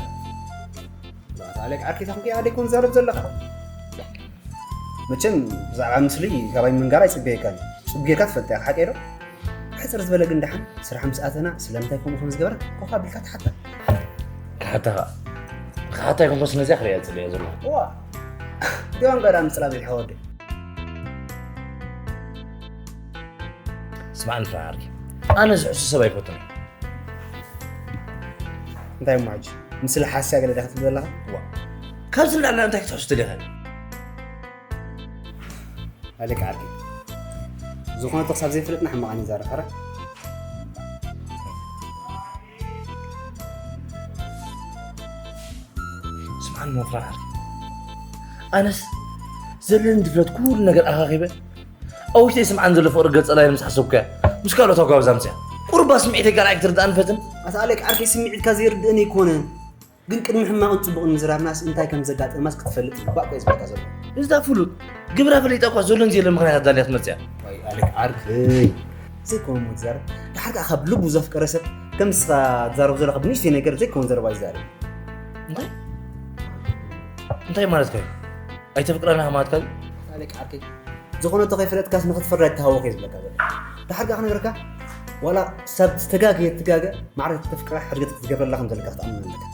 ኣታ ኣሌክ ዓርከይ ታኹም ከይኣደይ ኮን ዛረብ ዘለኻ መቸም ብዛዕባ ምስሊ ካባይ ምንጋር ኣይጽበየካን ጽቡቅ ጌርካ ትፈልጥ ኢኻ ሓቀይ ዶ ሕጽር ዝበለ ግን ደሓን ስራሕ ምስ ኣተና ስለምንታይ ከምኡ ከም ዝገበረ ኮኻ ቢልካ ትሓታ ክሓታ ክሓታ ይኮንኮስ ነዚያ ክሪያ ጽልያ ዘሎ ዋ ዲዋን ጋዳ ምጽላ ቤት ሓወደ ስማዕን ፍራሃርኪ ኣነ ዝሕሱ ሰብ ኣይፈቱን እንታይ እሞ ሕጂ? ንስለ ሓስያ ገለ ዲኻ ትብል ዘለኻ? ዋ፣ ካብዚ ንላዕሊ እንታይ ክትሕሱ ደሊኻ? ኣሌክ ዓርከይ፣ ዝኾነ ተኹሲ ኣብ ዘይፍለጥ ንሕማቕ ኣይንዛረብ፣ ሕራይ? ስምዓኒ ሞፍራ ዓርከይ፣ ኣነስ ዘለኒ ድፍረት ኩሉ ነገር ኣኻኺበ ኣውሽተይ ስምዓን ዘሎ ፍቕሪ ገጸ ላይን ምስ ሓሰብኩያ ምስ ካልኦት ኣጓብዛ ምጽያ ቁርባ ስምዒተይ ካልኣይ ክትርዳእን ፈትን። ኣታ ኣሌክ ዓርከይ፣ ስምዒትካ ዘይርድእን ኣይኮነን፣ ግን ቅድሚ ሕማቕን ጽቡቕን ምዝራብናስ እንታይ ከም ዘጋጠማስ ክትፈልጥ ይግባእ እኮ እዩ ዝበካ ዘሎ። እዛ ፍሉጥ ግብራ ፈሊጣ እኳ ዘሎን ዘየለ ምኽንያት ኣዳልያ ትመጽያ። ዋይ ኣሌክ ዓርከይ፣ ዘይኮነ እሞ ትዛረብ። ድሓር ከኣ ካብ ልቡ ዘፍቀረ ሰብ ከም ንስኻ ትዛረብ ዘለኻ ብንእሽተይ ነገር ዘይኮነ ዘረባ ይዛረብ። እንታይ እንታይ ማለት ከዩ? ኣይተፍቅረና ማለት ከዩ? ኣሌክ ዓርከይ፣ ዝኾነ እቶ ከይፈለጥካስ ንኽትፈርዳ ይተሃወኽ እየ ዝብለካ ዘሎ። ድሓር ከኣ ክነግረካ፣ ዋላ ክሳብ ትተጋገ ትጋገ ማዕረ ተፍቅራ ሕድገት ክትገብረላ ከም ዘለካ ክትኣምን ኣለካ።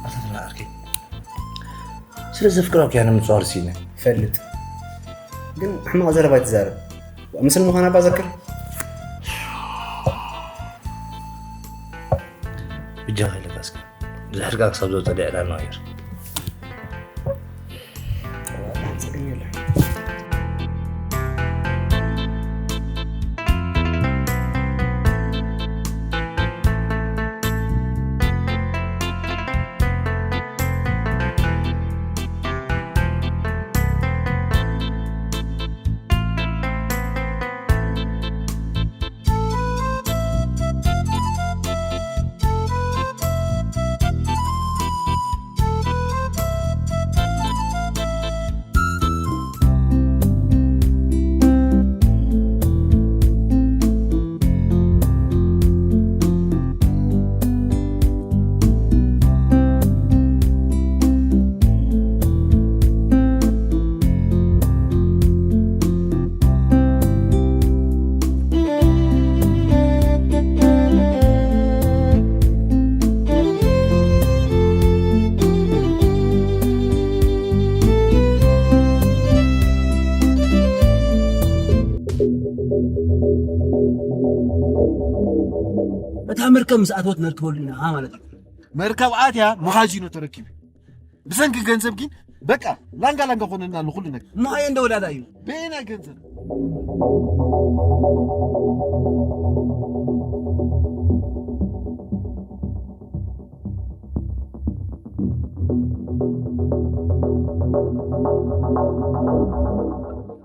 ኣታ ፍና ዓርከይ፣ ስለ ዘፍቅረካ እያ ንምጽዋር ሲነ። ፈልጥ። ግን ሕማቕ ዘረባ ኣይትዛረብ። ምስል ምዃና እባ ዘክር። ብጃኻ ኢለካ እስከ። ዝሕርቃ ክሳብ ዘውጸ ልዕላ ንቐይር። ጸገም የለን። እታ መርከብ ምስ ኣተወት ነርክበሉ ኢና ማለት እዩ። መርከብ ኣትያ መኻዚኖ ተረኪቡ። ብሰንኪ ገንዘብ ግን በቃ ላንጋ ላንጋ ኮነና ንኹሉ ነገር። እሞ ኣየ እንደ ወዳዳ እዩ። በየናይ ገንዘብ?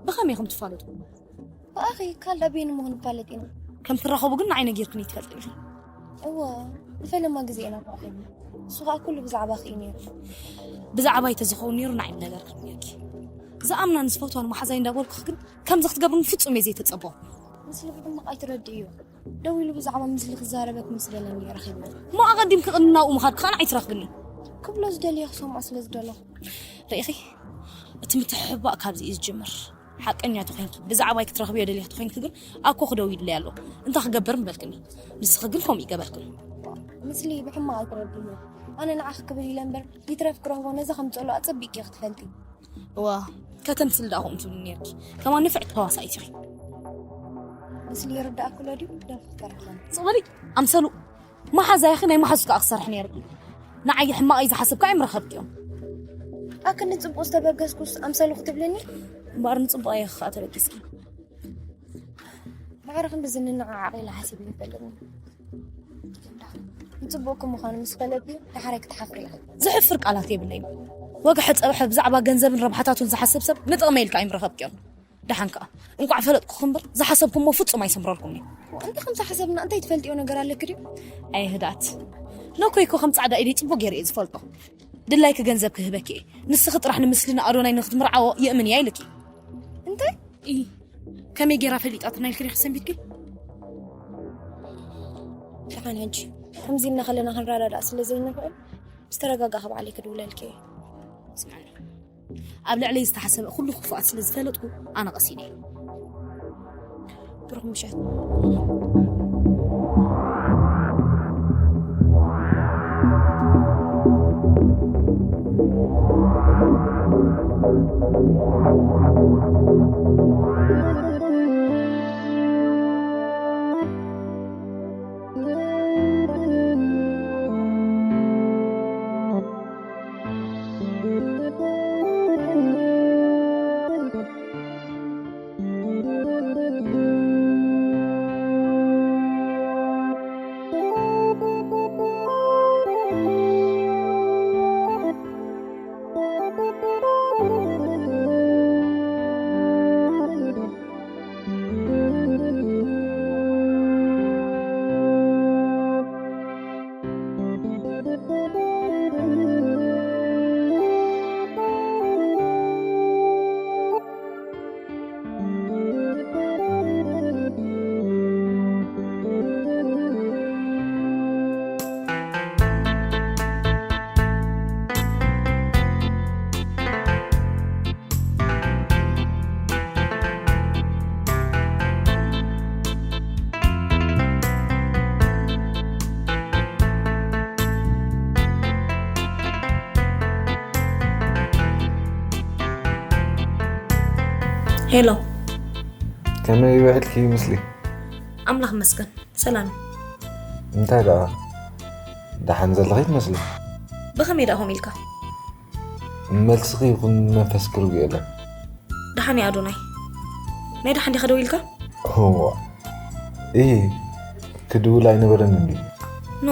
ብኸመይ ኢኹም ትፋለጡ? ብኣኺ ካልድ ኣበይን እሞ ክንፋለጥ ኢና? ከም ትራኸቡ ግን ንዓይ ነጊርክኒ ትፈልጢ ኢኺ። እወ፣ ንፈለማ ግዜ ኢና ተራኺብና። ንሱ ኸኣ ኩሉ ብዛዕባኺ እዩ ነይሩ። ብዛዕባይ ተዝኸውን ነይሩ ንዓይ ምነገርክኒ ነይርኪ። ዝኣምናን ዝፈትዋን መሓዛይ እንዳበልኩኺ ግን ከምዚ ክትገብርኒ ፍጹም እየ ዘይተጸበኹ። ንስለ ብሕማቕ ኣይትረድእዮ። ደዊሉ ብዛዕባ ምስሊ ክዛረበኪ ምስ በለኒ እየ ረኺብና። እሞ ኣቐዲምኪ ቅድሚ ናብኡ ምኻድኪ ኸኣ ንዓይ ትረኽብኒ። ክብሎ ዝደልየ ክሰምዖ ስለ ዝደለኹ። ርኢኺ? እቲ ምትሕብባእ ካብዚ እዩ ዝጅምር። ሓቀኛ ተኾይንኪ፣ ብዛዕባይ ክትረኽብዮ ደሊኺ ተኾይንኪ ግን ኣኮ ክደው ይድለይ ኣሎ። እንታይ ክገብር ምበልክኒ? ንስኺ ግን ከምኡ ይገበርክን። ምስሊ ብሕማቕ ኣይትረድእዮ። ኣነ ንዓኺ ክብል ኢለ እምበር፣ ይትረፍ ክረኽቦ ነዚ ከም ዝጸልኦ ኣጸቢቕኪ ክትፈልጢ። እዋ፣ ከተምስል ደኣ ከምኡ ትብሊ ነይርኪ። ከማን ንፍዕቲ ተዋሳኢት ኢኺ። ምስሊ ይርድኣኪ ኣሎ ድዩ? ደፍተር ኣለኒ። ጽቕ በሊ፣ ኣምሰሉ። መሓዛይኺ ናይ መሓዙት ከኣ ክሰርሕ ነይሩ። ንዓይ ሕማቕ እዩ ዝሓሰብካ ኣይምረኸብክዮም። ኣክኒ ጽቡቕ ዝተበገስኩስ ኣምሰሉ ክትብልኒ? እምበኣር ንጽቡቕ እየ ከኣ ተበጊስኪ። ማዕረ ክንዲ ዝንነዓዓቕ ኢለ ሓሲበ ኣይፈልጥን። ንጽቡቕኪ ምዃኑ ምስ ፈለጥኪ፣ ዳሕራይ ክትሓፍሪ ኢኺ። ዘሕፍር ቃላት የብለይን። ወግሐ ጸብሐ ብዛዕባ ገንዘብን ረብሓታቱን ዝሓስብ ሰብ ንጥቕመይ ኢልካ ኣይምረኸብክዮን። ደሓን ከኣ፣ እንቋዕ ፈለጥኩኺ እምበር፣ ዝሓሰብኩሞ ፍጹም ኣይሰምረልኩምን እዩ። እንታይ ከም ዝሓሰብና እንታይ ትፈልጥዮ ነገር ኣለኪ ድዩ? ኣየ ህድኣት። ነኮይ እኮ ከም ጻዕዳ ኢደይ ጽቡቕ ገይረ እየ ዝፈልጦ። ድላይኪ ገንዘብ ክህበኪ እየ። ንስኺ ጥራሕ ንምስሊ ንኣዶናይ ንክትምርዓዎ የእምን እያ ኢልኪ። እንታይ? ኢ፣ ከመይ ገይራ ፈሊጣትና ኢልኪ ዲኺ ሰንቢትኪ? ደሓን ሕጂ፣ ከምዚ ኢልና ከለና ክንረዳዳእ ስለ ዘይንኽእል፣ ምስ ተረጋጋእኺ ባዕለይ ክድውለልኪ እየ። ስምዕኒ፣ ኣብ ልዕለይ ዝተሓሰበ ኩሉ ክፉኣት ስለ ዝፈለጥኩ ኣነ ቀሲነ እየ። ብሩኽ ምሸት። ሄሎ። ከመይ ውዕልኪ? ምስሊ ኣምላኽ መስገን ሰላም እዩ። እንታይ ደኣ ደሓን ዘለኺ ትመስሊ። ብኸመይ ደኣ ከምኡ ኢልካ? መልስኺ ይኹን መንፈስኪ ርጉእ የለን። ደሓን እየ ኣዶናይ። ናይ ደሓን ዲኻ ደው ኢልካ? እዋ እ ክድውል ኣይነበረን እንዲ ኖ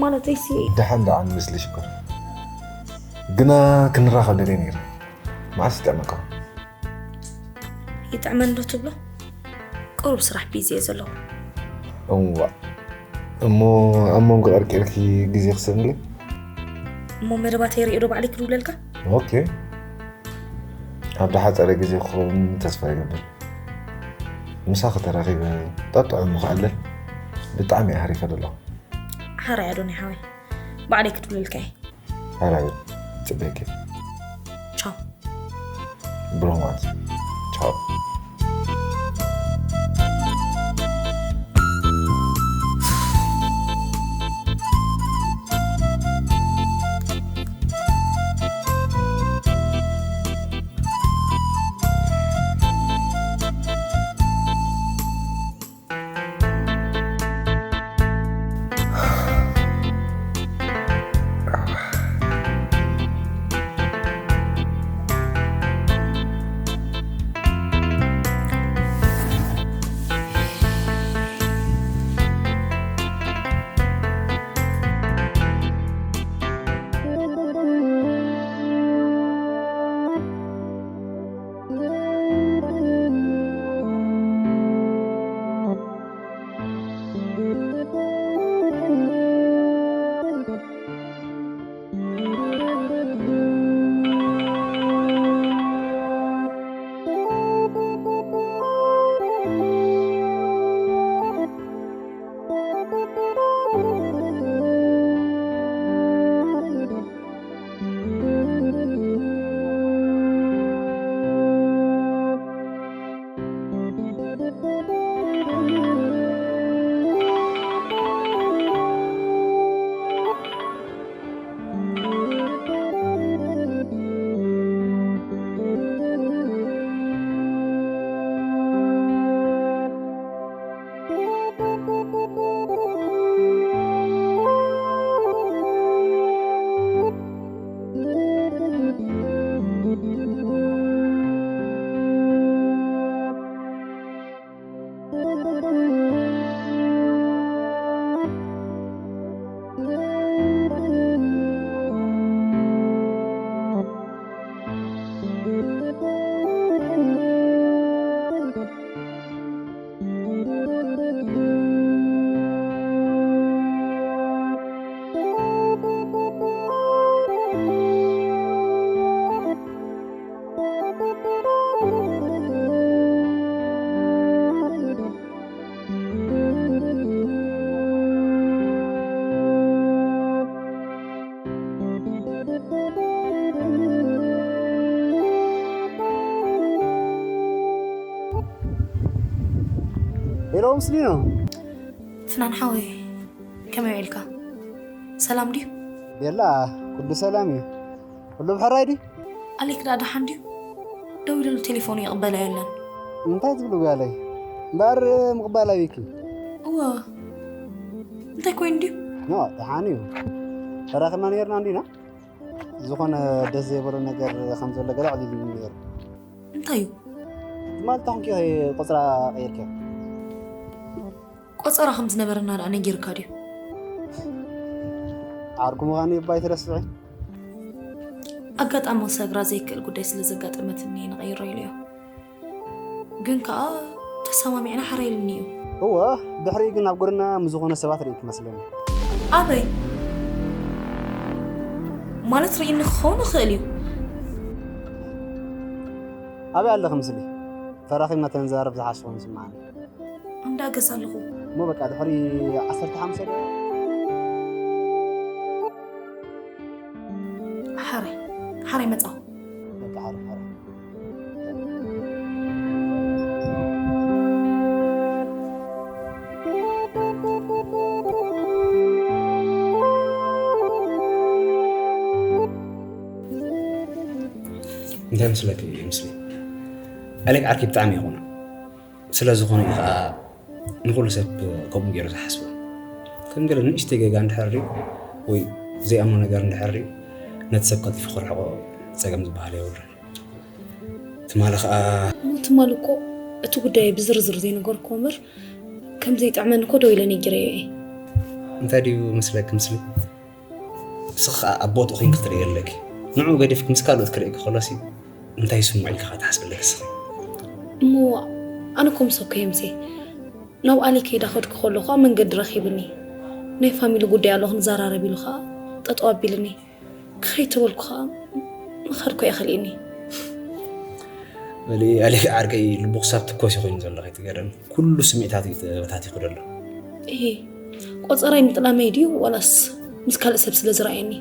ማለተይሲ ደሓን ደኣ ንመስሊ ሽኮር ግና ክንራኸብ ደልየ ነይረ። መዓስ ይጥዕመካ? ይጥዕመን ዶ ትብሎ? ቁሩብ ስራሕ ቢዚ እየ ዘለኹ። እዋ እሞ ኣብ መንጎ ቀርቂርኪ ግዜ ክስእንለይ። እሞ መደባተይ ሪኦ ዶ ባዕለይ ክድውለልካ? ኦኬ ኣብ ዝሓፀረ ግዜ ክኸውን ተስፋ ይገብር። ምሳኺ ተራኺበ ጠጥዑ ምኽኣለል ብጣዕሚ እየ ሃሪፈ ዘለኹ። ሓራይ ኣዶናይ ሓወይ ባዕለይ ክድውለልካ እየ። ሓራይ ፅበኪ ቻው። ብሩማት ቻው። ሄሎ፣ ምስሊ ነው። ፍናን ሓወይ ከመይ ውዒልካ? ሰላም ድዩ? ቤላ፣ ኩሉ ሰላም እዩ። ኩሉ ብሕራይ ድዩ? ኣሌክ ደኣ ደሓን ድዩ? ደው ኢለሉ ቴሌፎኑ ይቕበላ የለን። እንታይ ትብሉ ጓለይ? እምበኣር ምቕባል ኣበይኪ? እወ እንታይ ኮይኑ ድዩ? ኖ፣ ደሓን እዩ። ተራኺብና ነይርና እንዲና። ዝኾነ ደስ ዘይበሎ ነገር ከም ዘሎ ገለ ኣዕሊሉኒ ነይሩ። እንታይ እዩ? ትማሊ እንታይ ኮንኪ ቆፅራ ቀይርኪ? ቆፀራ ከም ዝነበረና ደኣ ነጊርካ ድዩ? ዓርኩ ምዃኑ እባ ኣይትረስዒ። ኣጋጣሚ ክሰግራ ዘይክእል ጉዳይ ስለ ዘጋጠመትኒ እየ ንቐይሮ ኢለዮ። ግን ከኣ ተሰማሚዕና ሓራይ ኢሉኒ እዩ። እወ፣ ድሕሪኡ ግን ኣብ ጎደና ምስ ዝኾነ ሰባት ርእይኪ መስለኒ። ኣበይ? ማለት ርእይኒ ክኸውን ይኽእል እዩ። ኣበይ ኣለኺ ምስሊ? ተራኺብና ተንዛረብ ዝሓሽ ኮይኑ ይስምዓኒ። እንዳ ገዛ ኣለኹ። እሞ በቃ ድሕሪ ዓሰርተ ሓሙሽተ ዶ? ሓራይ ሓራይ መጻኹ። በቃ ሓራይ ሓራይ። እንታይ መስለኪ እዩ? ምስሊ ኣሌክ ዓርከይ ብጣዕሚ ይኹና። ስለ ዝኾነ እዩ ከዓ ንኹሉ ሰብ ከምኡ ገይሩ ዝሓስቦ። ከም ገለ ንእሽተይ ጌጋ እንድሕር ሪኡ ወይ ዘይኣምኖ ነገር እንድሕር ሪኡ ነቲ ሰብ ቀልጢፉ ክርሕቆ ጸገም ዝበሃል የብሉን። ትማሊ ከዓ እሞ ትማሊ እኮ እቲ ጉዳይ ብዝርዝር ዘይነገርኩዎ እምበር ከም ዘይጥዕመኒ እኮ ደው ኢለ ነጊረዮ እየ። እንታይ ድዩ መስለኪ? ምስሊ እስኺ ከዓ ኣብ ቦትኡ ኮይንኪ ክትርእዮ ኣለኪ። ንዕኡ ገዲፍኪ ምስ ካልኦት ክርእየኪ ከሎሲ እንታይ ይስምዖ ኢልኪ ከዓ ትሓስቢ ኣለኪ እስኺ? እሞ ኣነ እኮ ምሰኮ የምሴ ናብ ኣሌክ ከይዳ ከድኩ ከሎ ከዓ መንገዲ ረኺብኒ። ናይ ፋሚሊ ጉዳይ ኣሎ ክንዘራረብ ኢሉ ከዓ ጠጠው ኣቢልኒ። ክኸይድ ተበልኩ ከዓ ምኻድኩ እየ ከሊእኒ። በሊ ኣሌክ ዓርከይ፣ ልቡ ክሳብ ትኮስ ኮይኑ ዘሎ ከይትገረም። ኩሉ ስምዒታት እዩ ተበታቲኹ ዘሎ። እሂ፣ ቆፀራይ ምጥላመይ ድዩ ዋላስ ምስ ካልእ ሰብ ስለ ዝረኣየኒ?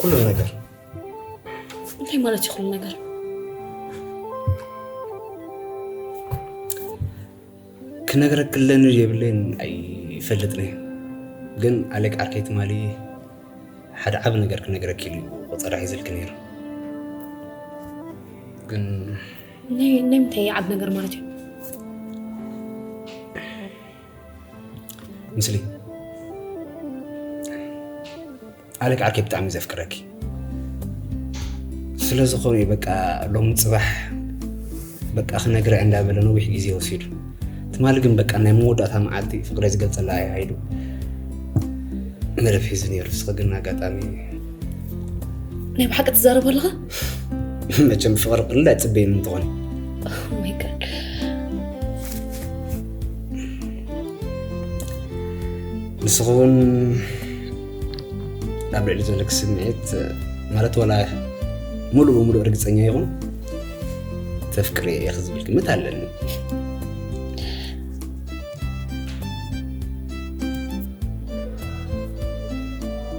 ኩሉ ነገር። እንታይ ማለት እዩ ኩሉ ነገር? ክነግረክለኒ የብለይን ኣይፈልጥን እየ። ግን ኣሌክ ዓርከይ ትማሊ ሓደ ዓቢ ነገር ክነግረኪ ኢሉ እዩ ቆጸራ ሒዝልኪ ነይሩ። ግን ናይ ናይ ምንታይ ዓቢ ነገር ማለት እዩ? ምስሊ ኣሌክ ዓርከይ ብጣዕሚ ዘፍቅረኪ። ስለ ዝኾነ እዩ በቃ ሎሚ ጽባሕ በቃ ክነግራ እንዳበለ ነዊሕ ግዜ ወሲዱ። ትማሊ ግን በቃ ናይ መወዳእታ መዓልቲ ፍቅረይ ዝገልጸላ እያ ኢሉ መደብ ሒዙ ነይሩ። ንስኺ ግን ኣጋጣሚ ናይ ብሓቂ ትዛረብ ኣለኻ? መቸም ፍቅሪ ቅልል ኣይጽበይን እንትኾን። Oh my God። ንስኺ እውን ኣብ ልዕሊ ዘለኪ ስምዒት ማለት ዋላ ሙሉእ ብሙሉእ ርግጸኛ ይኹን ተፍቅሪ ኢኺ ዝብል ግምት ኣለኒ።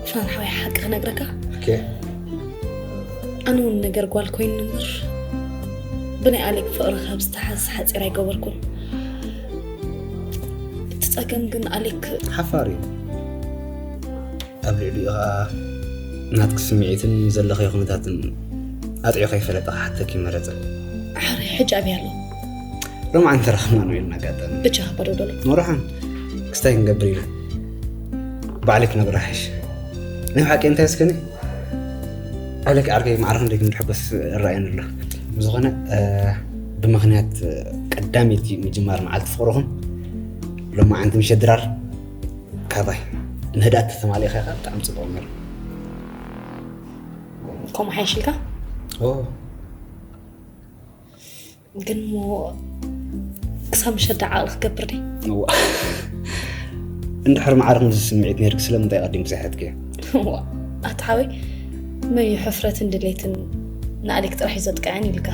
ፋን ሓወይ ሓቂ ክነግረካ ኦኬ። ኣነ እውን ነገር ጓል ኮይኑ እምበር ብናይ ኣሌክ ፍቅሪ ካብ ዝተሓዝ ሓፂር ኣይገበርኩን። እቲ ጸገም ግን ኣሌክ ሓፋር እዩ። ኣብ ልዕሊኡ ኸዓ ናትኪ ስምዒትን ዘለኽዮ ኩነታትን ኣጥዕዮ ከይፈለጠ ክሓተኪ መረጸ። ሕራይ ሕጂ ኣበይ ኣሎ? ሎማዓንቲ ተራኸብና ንበይንና ኣጋጣሚ። ብቻ በዶ ደሎ። መርሓን ክስታይ ክንገብር ኢና። ባዕለይ ክነግሮ ይሓይሽ። ናይ ብሓቂ እንታይ እስከኒ? ኣሌክ ዓርከይ ማዕረ ክንደይ ከም ድሕጎስ ይረኣየኒ ኣሎ። ብዝኾነ፣ እ፣ ብምኽንያት ቀዳመይቲ ምጅማር መዓልቲ ፍቕርኹም ሎማዓንቲ ምሸት ድራር ካባይ ንህድኣት ተተማሊእካ ኢኻ ብጣዕሚ ጽቡቕ ነይሩ። ከምኡ ሓይሽልካ? ኦ። ግን እሞ ክሳብ ምሸት ደኣ ዓቕሊ ክገብር ድየ? እዋ። እንድሕር ማዕረ ከምዚ ስምዒት ነይርኪ ስለምንታይ ቀዲምኪ ዘይሓትክዮ? እዋ። ኣታ ሓወይ መን እዩ ሕፍረትን ድሌትን ንኣሌክ ጥራሕ እዩ ዘጥቅዐን ኢልካ?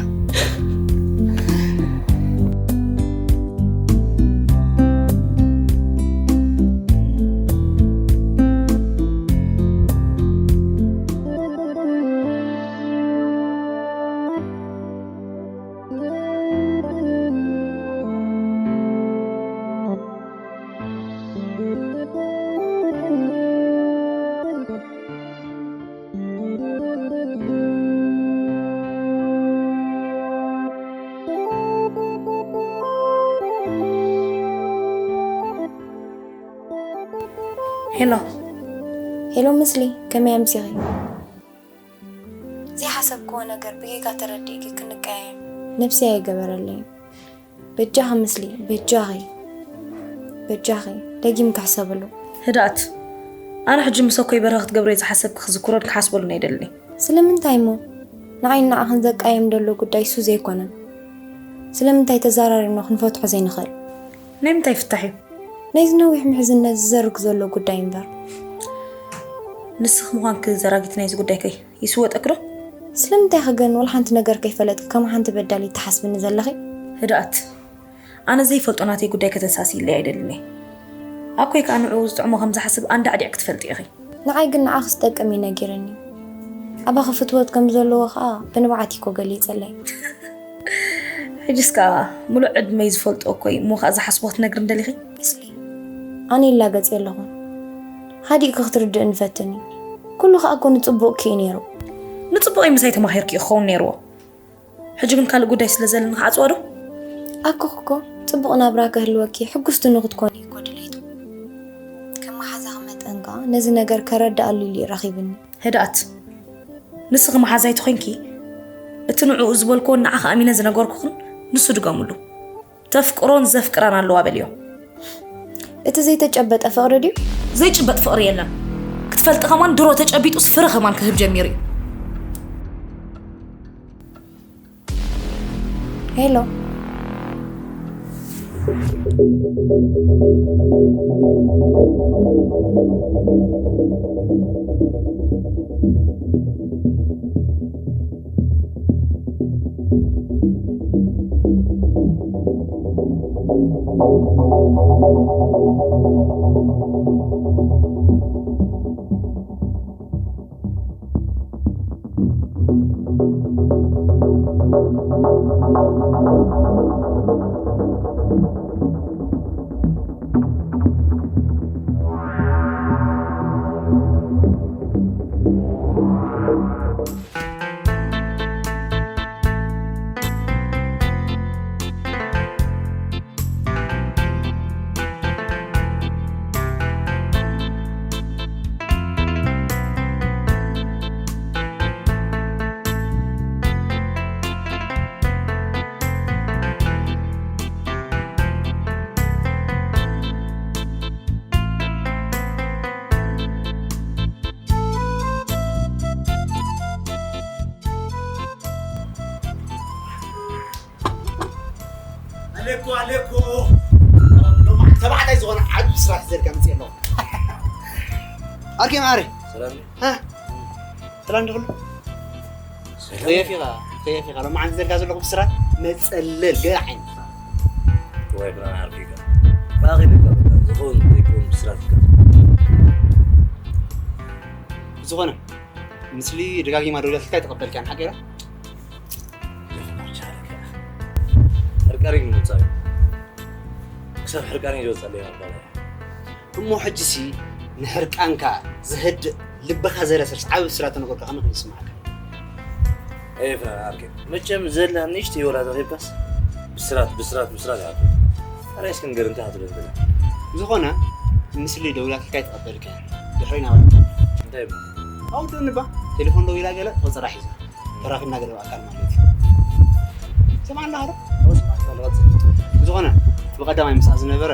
ሄሎ። ሄሎ ምስሊ፣ ከመይ ኣምሲኺ? ዘይሓሰብክዎ ነገር ብጌጋ ተረዲእኪ ክንቀያየም። ነብሰይ ኣይገበረለይን። በጃኺ ምስሊ፣ በጃኺ፣ በጃኺ፣ ደጊምኪ ሕሰብሉ። ህድኣት፣ ኣነ ሕጂ ምሰኮይ በረኸ ክትገብረዮ ዝሓሰብኪ ክዝክሮን ክሓስበሉን ኣይደልን እየ። ስለምንታይ እሞ? ንዓይን ንዓኽን ዘቃይም ዘሎ ጉዳይ እሱ ዘይኮነን። ስለምንታይ ተዘራሪብና ክንፈትሖ ዘይንኽእል? ናይ ምንታይ ፍታሕ እዩ? ናይዚ ነዊሕ ምሕዝነት ዝዘርግ ዘሎ ጉዳይ እምበር። ንስኺ ምዃንኪ ዘራጊት ናይዚ ጉዳይ ከ ይስወጠኪ ዶ? ስለምንታይ ኢኺ ግን ወላ ሓንቲ ነገር ከይፈለጥኪ ከም ሓንቲ በዳሊት ትሓስብኒ ዘለኺ? ህድኣት፣ ኣነ ዘይፈልጦ ናተይ ጉዳይ ከተሳስይለይ ኣይደልን እየ። ኣኮይ ከኣ ንዕኡ ዝጥዕሞ ከም ዝሓስብ ኣንዳዕዲዕኪ ትፈልጢ ኢኺ። ንዓይ ግን ንዓኺ ዝጠቅም እዩ ነጊርኒ። ኣባኺ ፍትወት ከም ዘለዎ ከኣ ብንብዓት እዩ እኮ ገሊጸለይ። ሕጅስ ከኣ ምሉእ ዕድመይ ዝፈልጦ እኮ እዩ። እሞ ከኣ ዝሓስቦ ክትነግርኒ ደሊኺ? ኣነ ይላገጽ የለኹን። ሃዲእኪ ክትርድእኒ ፈትኒ። ኩሉ ከኣ እኮ ንጽቡቕኪ እዩ ነይሩ። ንጽቡቐይ ምሳይ ተማሂርኪ እዩ ክኸውን ነይርዎ። ሕጂ ግን ካልእ ጉዳይ ስለ ዘለኒ ክዓጽዋ ዶ? ኣኮኽ እኮ ጽቡቕ ናብራ ከህልወኪ ሕጉስቲ ንክትኮኒ እኮ ድሌቱ። ከም መሓዛኺ መጠን ከኣ ነዚ ነገር ከረድኣሉ ኢሉ እዩ ረኺብኒ። ህድኣት፣ ንስኺ መሓዛይቲ ኮይንኪ፣ እቲ ንዕኡ ዝበልክዎን ንዓኺ ኣሚነ ዝነገርኩኽን ንሱ ድገምሉ። ተፍቅሮን ዘፍቅራን ኣለዋ በልዮ። እቲ ዘይተጨበጠ ፍቕሪ ድዩ? ዘይጭበጥ ፍቕሪ የለን። ክትፈልጢ ከማን ድሮ ተጨቢጡስ ፍረ ከማን ክህብ ጀሚሩ እዩ። ሄሎ። ኣለኮ ኣለኮ። ሎማዓንቲ ተባዕታይ ዝኾነ ዓቢ ብስራት ዘርጋ መፅእ ኣለኹ። ኣርኬ ማዕረ። ሰላም። ሃ? ሰላም ድኹሉ? ሰላም። ከየፍ ኢኻ? ከየፍ ኢኻ? ሎማዓንቲ ዘርጋ ዘለኹ ብስራት መፀለል ገለ ዓይነት። ወይ ብራን ዓርኪ ኢኻ። ባኺ ልካ በቃ፣ ዝኾን ዘይኮን ብስራት ኢኻ። ዝኾነ፣ ንስሊ ደጋጊማ ደውላትልካ ኣይተቐበልካን፣ ሓቂ ኢኻ? ሕርቃን እዩ ምምጻእ እዩ። ክሳብ ሕርቃን እዩ ዝወጸለይ መባል እያ። እሞ ሕጂሲ ንሕርቃንካ ዘህድእ ልብኻ ዘረስርስ ዓቢ ብስራት ተነገርካ ከመይ ከም ዝስምዓካ? ኤፍረም ዓርከይ፣ መቸም ዘላ ንእሽተይ ወላ ተኺብካስ ብስራት፣ ብስራት፣ ብስራት እያ ትብል። ኣረ እስኪ ንገር እንታይ ክትብል ትብል? ዝኾነ፣ ንስሊ ደውላትልካ ኣይተቐበልካን። ድሕረይ ናባትካ። እንታይ እሞ? ኣውድእኒ እባ። ቴሌፎን ደው ኢላ ገለ ቆጸራ ሒዛ። ተራኺብና ገለ ብኣካል ማለት እዩ። ሰማዕና ዶ? ኣዎ፣ ሰማዕና፣ ቀጽል። ዝኾነ፣ እቲ ብቐዳማይ ምስኣ ዝነበረ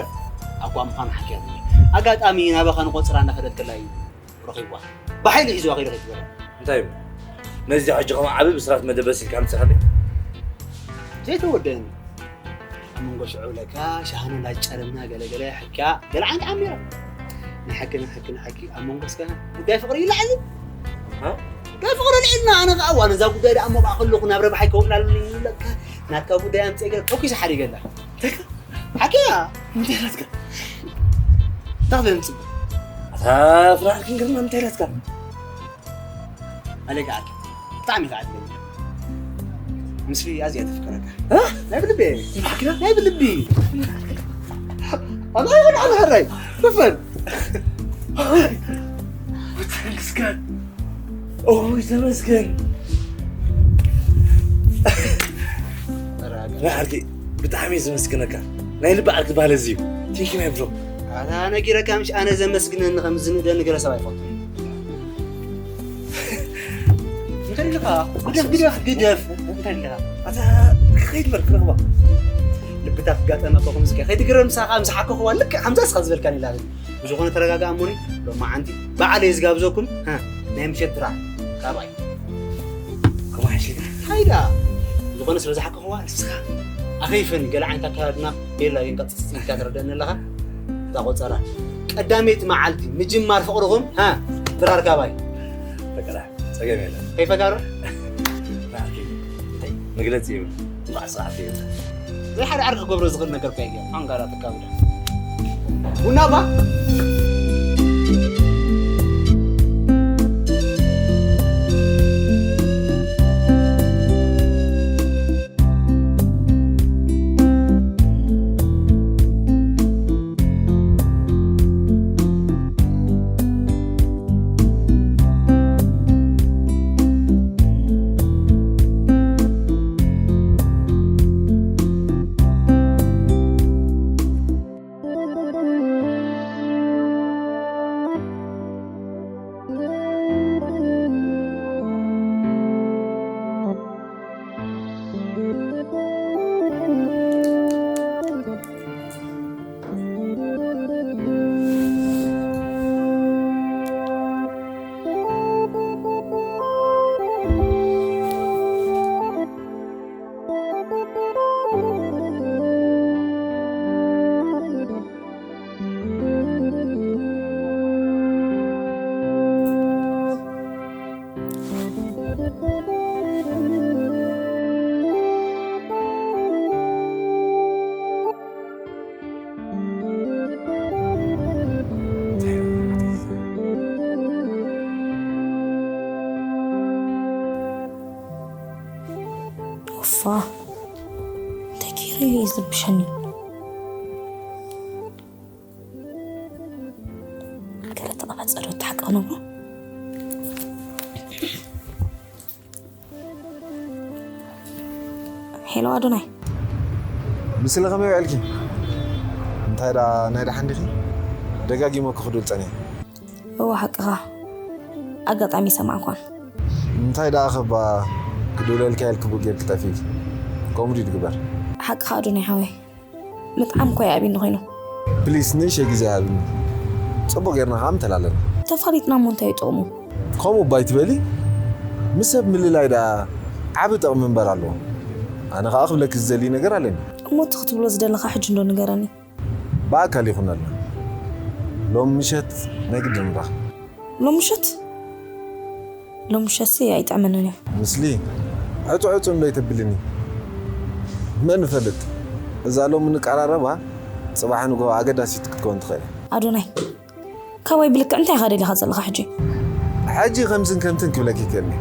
ኣኳ ምዃኑ ሓኪያትኒ። ኣጋጣሚ ናባኻ ንቆጸራ እናኸደት ከላ እዩ ረኺብዋ። ብሓይሊ ሒዝዋ ከይዱ ከይትበለ። እንታይ እዩ? ነዚ ሕጂ ከምኡ ዓቢ ብስራት መደበስ ኢልካ ኣምጺኻለይ? ዘይተወደአኒ። ኣብ መንጎ ሽዑ ለካ ሻህና እንዳጨረምና ገለገለ ሕክያ ገለ ዓይነት ዓሚራ። ንሓቂ፣ ንሓቂ፣ ንሓቂ ኣብ መንጎ እስከ ጉዳይ ፍቕሪ ይለዓል። ሃ? ጉዳይ ፍቕሪ ልዒልና፣ ኣነ ከኣ እዋ ነዛ ጉዳይ ደኣ ሞቕዓ ከለኹ ናብ ረብሓይ ከውዕላሉ ለካ ናትካ ጉዳይ ኣምጽአ ገለ ተኩሲ ሓዲገላ። ሓቂ እያ። እንታይ ኢላትካ? እንታይ ክትብል ንጽበ? ኣታ ፍራንክን ግርማ እንታይ ኢላትካ? ኣሌጋ ዓዲ ብጣዕሚ ከዓድለኛ ምስሊ ኣዝያ ተፍቅረካ። እ? ናይ ብልቢ እየ። ናይ ብልቢ። ኣላ ይኹን ኣላ ሕራይ። ክፈል። ተመስገን። ኦይ ተመስገን። ናይ ዓርኪ ብጣዕሚ እየ ዘመስግነካ። ናይ ልቢ ዓርኪ ባለ እዚ እዩ። Thank you my bro። ኣታ ነጊረካ ምሽ ኣነ ዘመስግነኒ ከም ዝንእደኒ ገለ ሰብ ኣይፈልጡን። እንታይ ኢልካ? ግደፍ፣ ግደፍ፣ ግደፍ። እንታይ ኢልካ? ኣታ ከይድ በር ክረኽባ። ልብታት ጋጠመ እኮ ከምዚ ከ-፣ ከይትግረም ምሳኻ ምስ ሓከኽዋ ልክዕ ከምዛ እስኻ ዝበልካኒ ኢላ። ብዝኾነ ተረጋግኣ እሞኒ፣ ሎማዓንቲ ባዕለይ ዝጋብዘኩም፣ ሃ፣ ናይ ምሸት ድራር ካባይ። ከማይ ሽታ። ሃይዳ። ብዝኾነ ስለ ዝሓከኽዋ ንስኻ ኣኸይፈኒ፣ ገለ ዓይነት ኣከዳድና የላ ግን ቀጽጽ ኢልካ ትረድአኒ ኣለኻ። እታ ቆጸራ። ቀዳመይቲ መዓልቲ ምጅማር ፍቕርኹም፣ ሃ፣ ድራር ካባይ። ፈቀዳ፣ ጸገም የለን። ከይፈጋሮ? ናትኪ፣ እንታይ? መግለጺ ይብሉ። እንኳዕ ሰዓት ይብሉ። ዘይሓደ ዓርኪ ክገብሮ ዝኽእል ነገር እኮ የለን። ኣንጋራ ተካብዳ። ቡና ባ? ዋ፣ እንታይ ገይረ እዩ ዝብሸኒ? ገለ ተቐባጸዶ ተሓቀቕ ነብሮ። ሄሎ ኣዶናይ። ምስለ ከመይ ውዕልኪ? እንታይ ደኣ ናይ ደሓን ዲኺ? ደጋጊመ ክኽዱል ጸኒሐ። እወ ሓቅኻ፣ ኣጋጣሚ ይሰማዕኳን። እንታይ ደኣ ኸባ ክድውለልካ ኢልኪ ቡ ጌርኪ ጠፊእኪ? ከምኡ ድዩ ድግበር? ሓቅኻ ኣዶናይ ሓወይ፣ ምጥዓም እኮ ይኣብኒ ኮይኑ። ፕሊስ ንእሽተይ ግዜ ሃብኒ፣ ጽቡቕ ጌርና ኸዓ ምተላለና። ተፋሊጥና እሞ እንታይ እዩ ጥቕሙ? ከምኡ እባ ኣይትበሊ፣ ምስ ሰብ ምልላይ ደኣ ዓቢ ጠቕሚ እምበር ኣለዎ። ኣነ ኸዓ ክብለኪ ዝደሊ ነገር ኣለኒ። እሞ እቲ ክትብሎ ዝደለኻ ሕጂ እንዶ ንገረኒ። ብኣካል ይኹነልና ሎም ምሸት ናይ ግድን ንራኸብ። ሎም ምሸት? ሎም ምሸትሲ ኣይጥዕመንን እዩ። ምስሊ ዕጹ ዕጹ እንዶ ኣይተብልኒ። መን ይፈልጥ እዛ ሎም እንቀራረባ ጽባሕ ንግሆ ኣገዳሲት ክትከውን ትኽእል እያ። ኣዶናይ ካባይ ብልክዕ እንታይ ኢኻ ደሊኻ ዘለኻ ሕጂ? ሕጂ ከምዝን ከምትን ክብለኪ ይክእልኒ።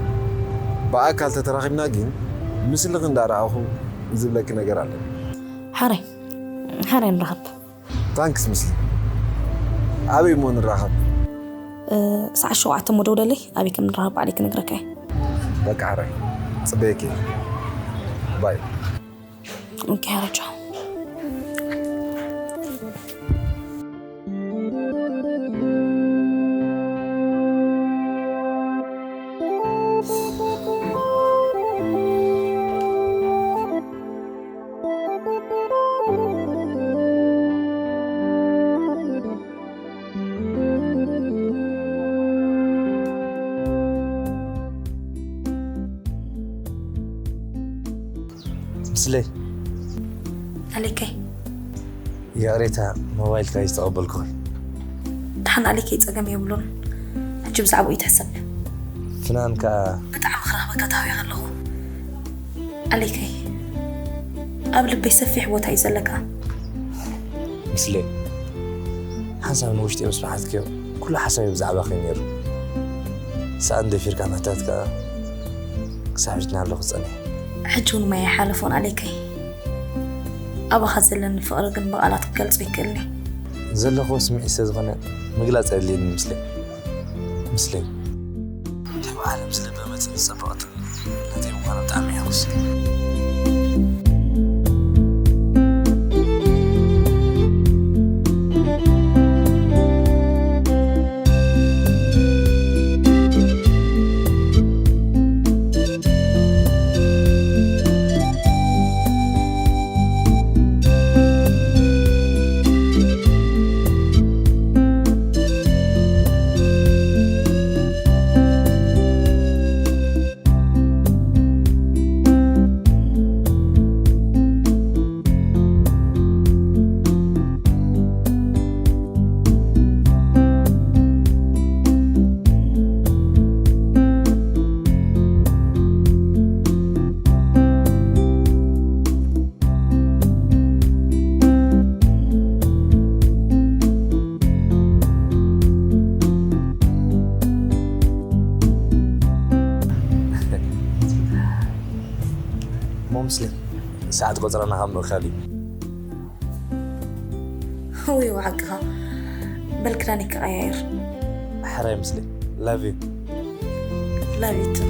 ብኣካል ተተራኺብና ግን ምስልኺ እንዳረኣኹ ዝብለኪ ነገር ኣለኒ። ሓራይ ሓራይ ንራኸብ። ታንክስ ምስሊ። ኣበይ እሞ ንራኸብ? ሰዓት ሸውዓተ እሞ ደውለለይ፣ ኣበይ ከም ንራኸብ ባዕለይ ክነግረካ እየ። በቃ ሓራይ ጽበየኪ እየ። ባይ። ኦኬ ሓራይ ቻው። ምስለይ ኣሌከይ ይቕሬታ ሞባይልካ እዩ ዝተቐበልኩኽን። ደሓን ኣሌከይ ጸገም የብሉን። ሕጂ ብዛዕባኡ ይትሕሰብ። ፍናን ከኣ ብጣዕሚ ክረኽበካ ተሃዊኸ ኣለኹ። ኣሌከይ ኣብ ልበይ ሰፊሕ ቦታ እዩ ዘለካ። ምስለይ ሓንሳብ ንውሽጢ ምስ በሓትክዮ ኩሉ ሓሳበይ ብዛዕባኺ እዩ ነይሩ። ሰኣን ደፊርካ ምሕታት ከኣ ክሳብ ሕጂ ናብለኹ ጸኒሐ። ሕጂ እውን ማይ ኣይሓለፎን ኣሌከይ። ኣባኻ ዘለኒ ፍቕሪ ግን ብቓላት ክገልጾ ኣይክእልን እየ። ዘለኽዎ ስምዒት ስለ ዝኾነ ምግላጽ ኣየድልየንን ምስለይ። ምስለይ ካብ ዓለም ስለ በመጽእ ዝጸበቐትኒ ናተይ ምዃና ብጣዕሚ እየ ሕጉስ። ሞምስሊ ሰዓት ቆፅረና ካብ ምእካል እዩ። ወይ ዋዕቅኻ በል ክዳን ይከቐያየር። ሕራይ ምስለይ love you። Love you too.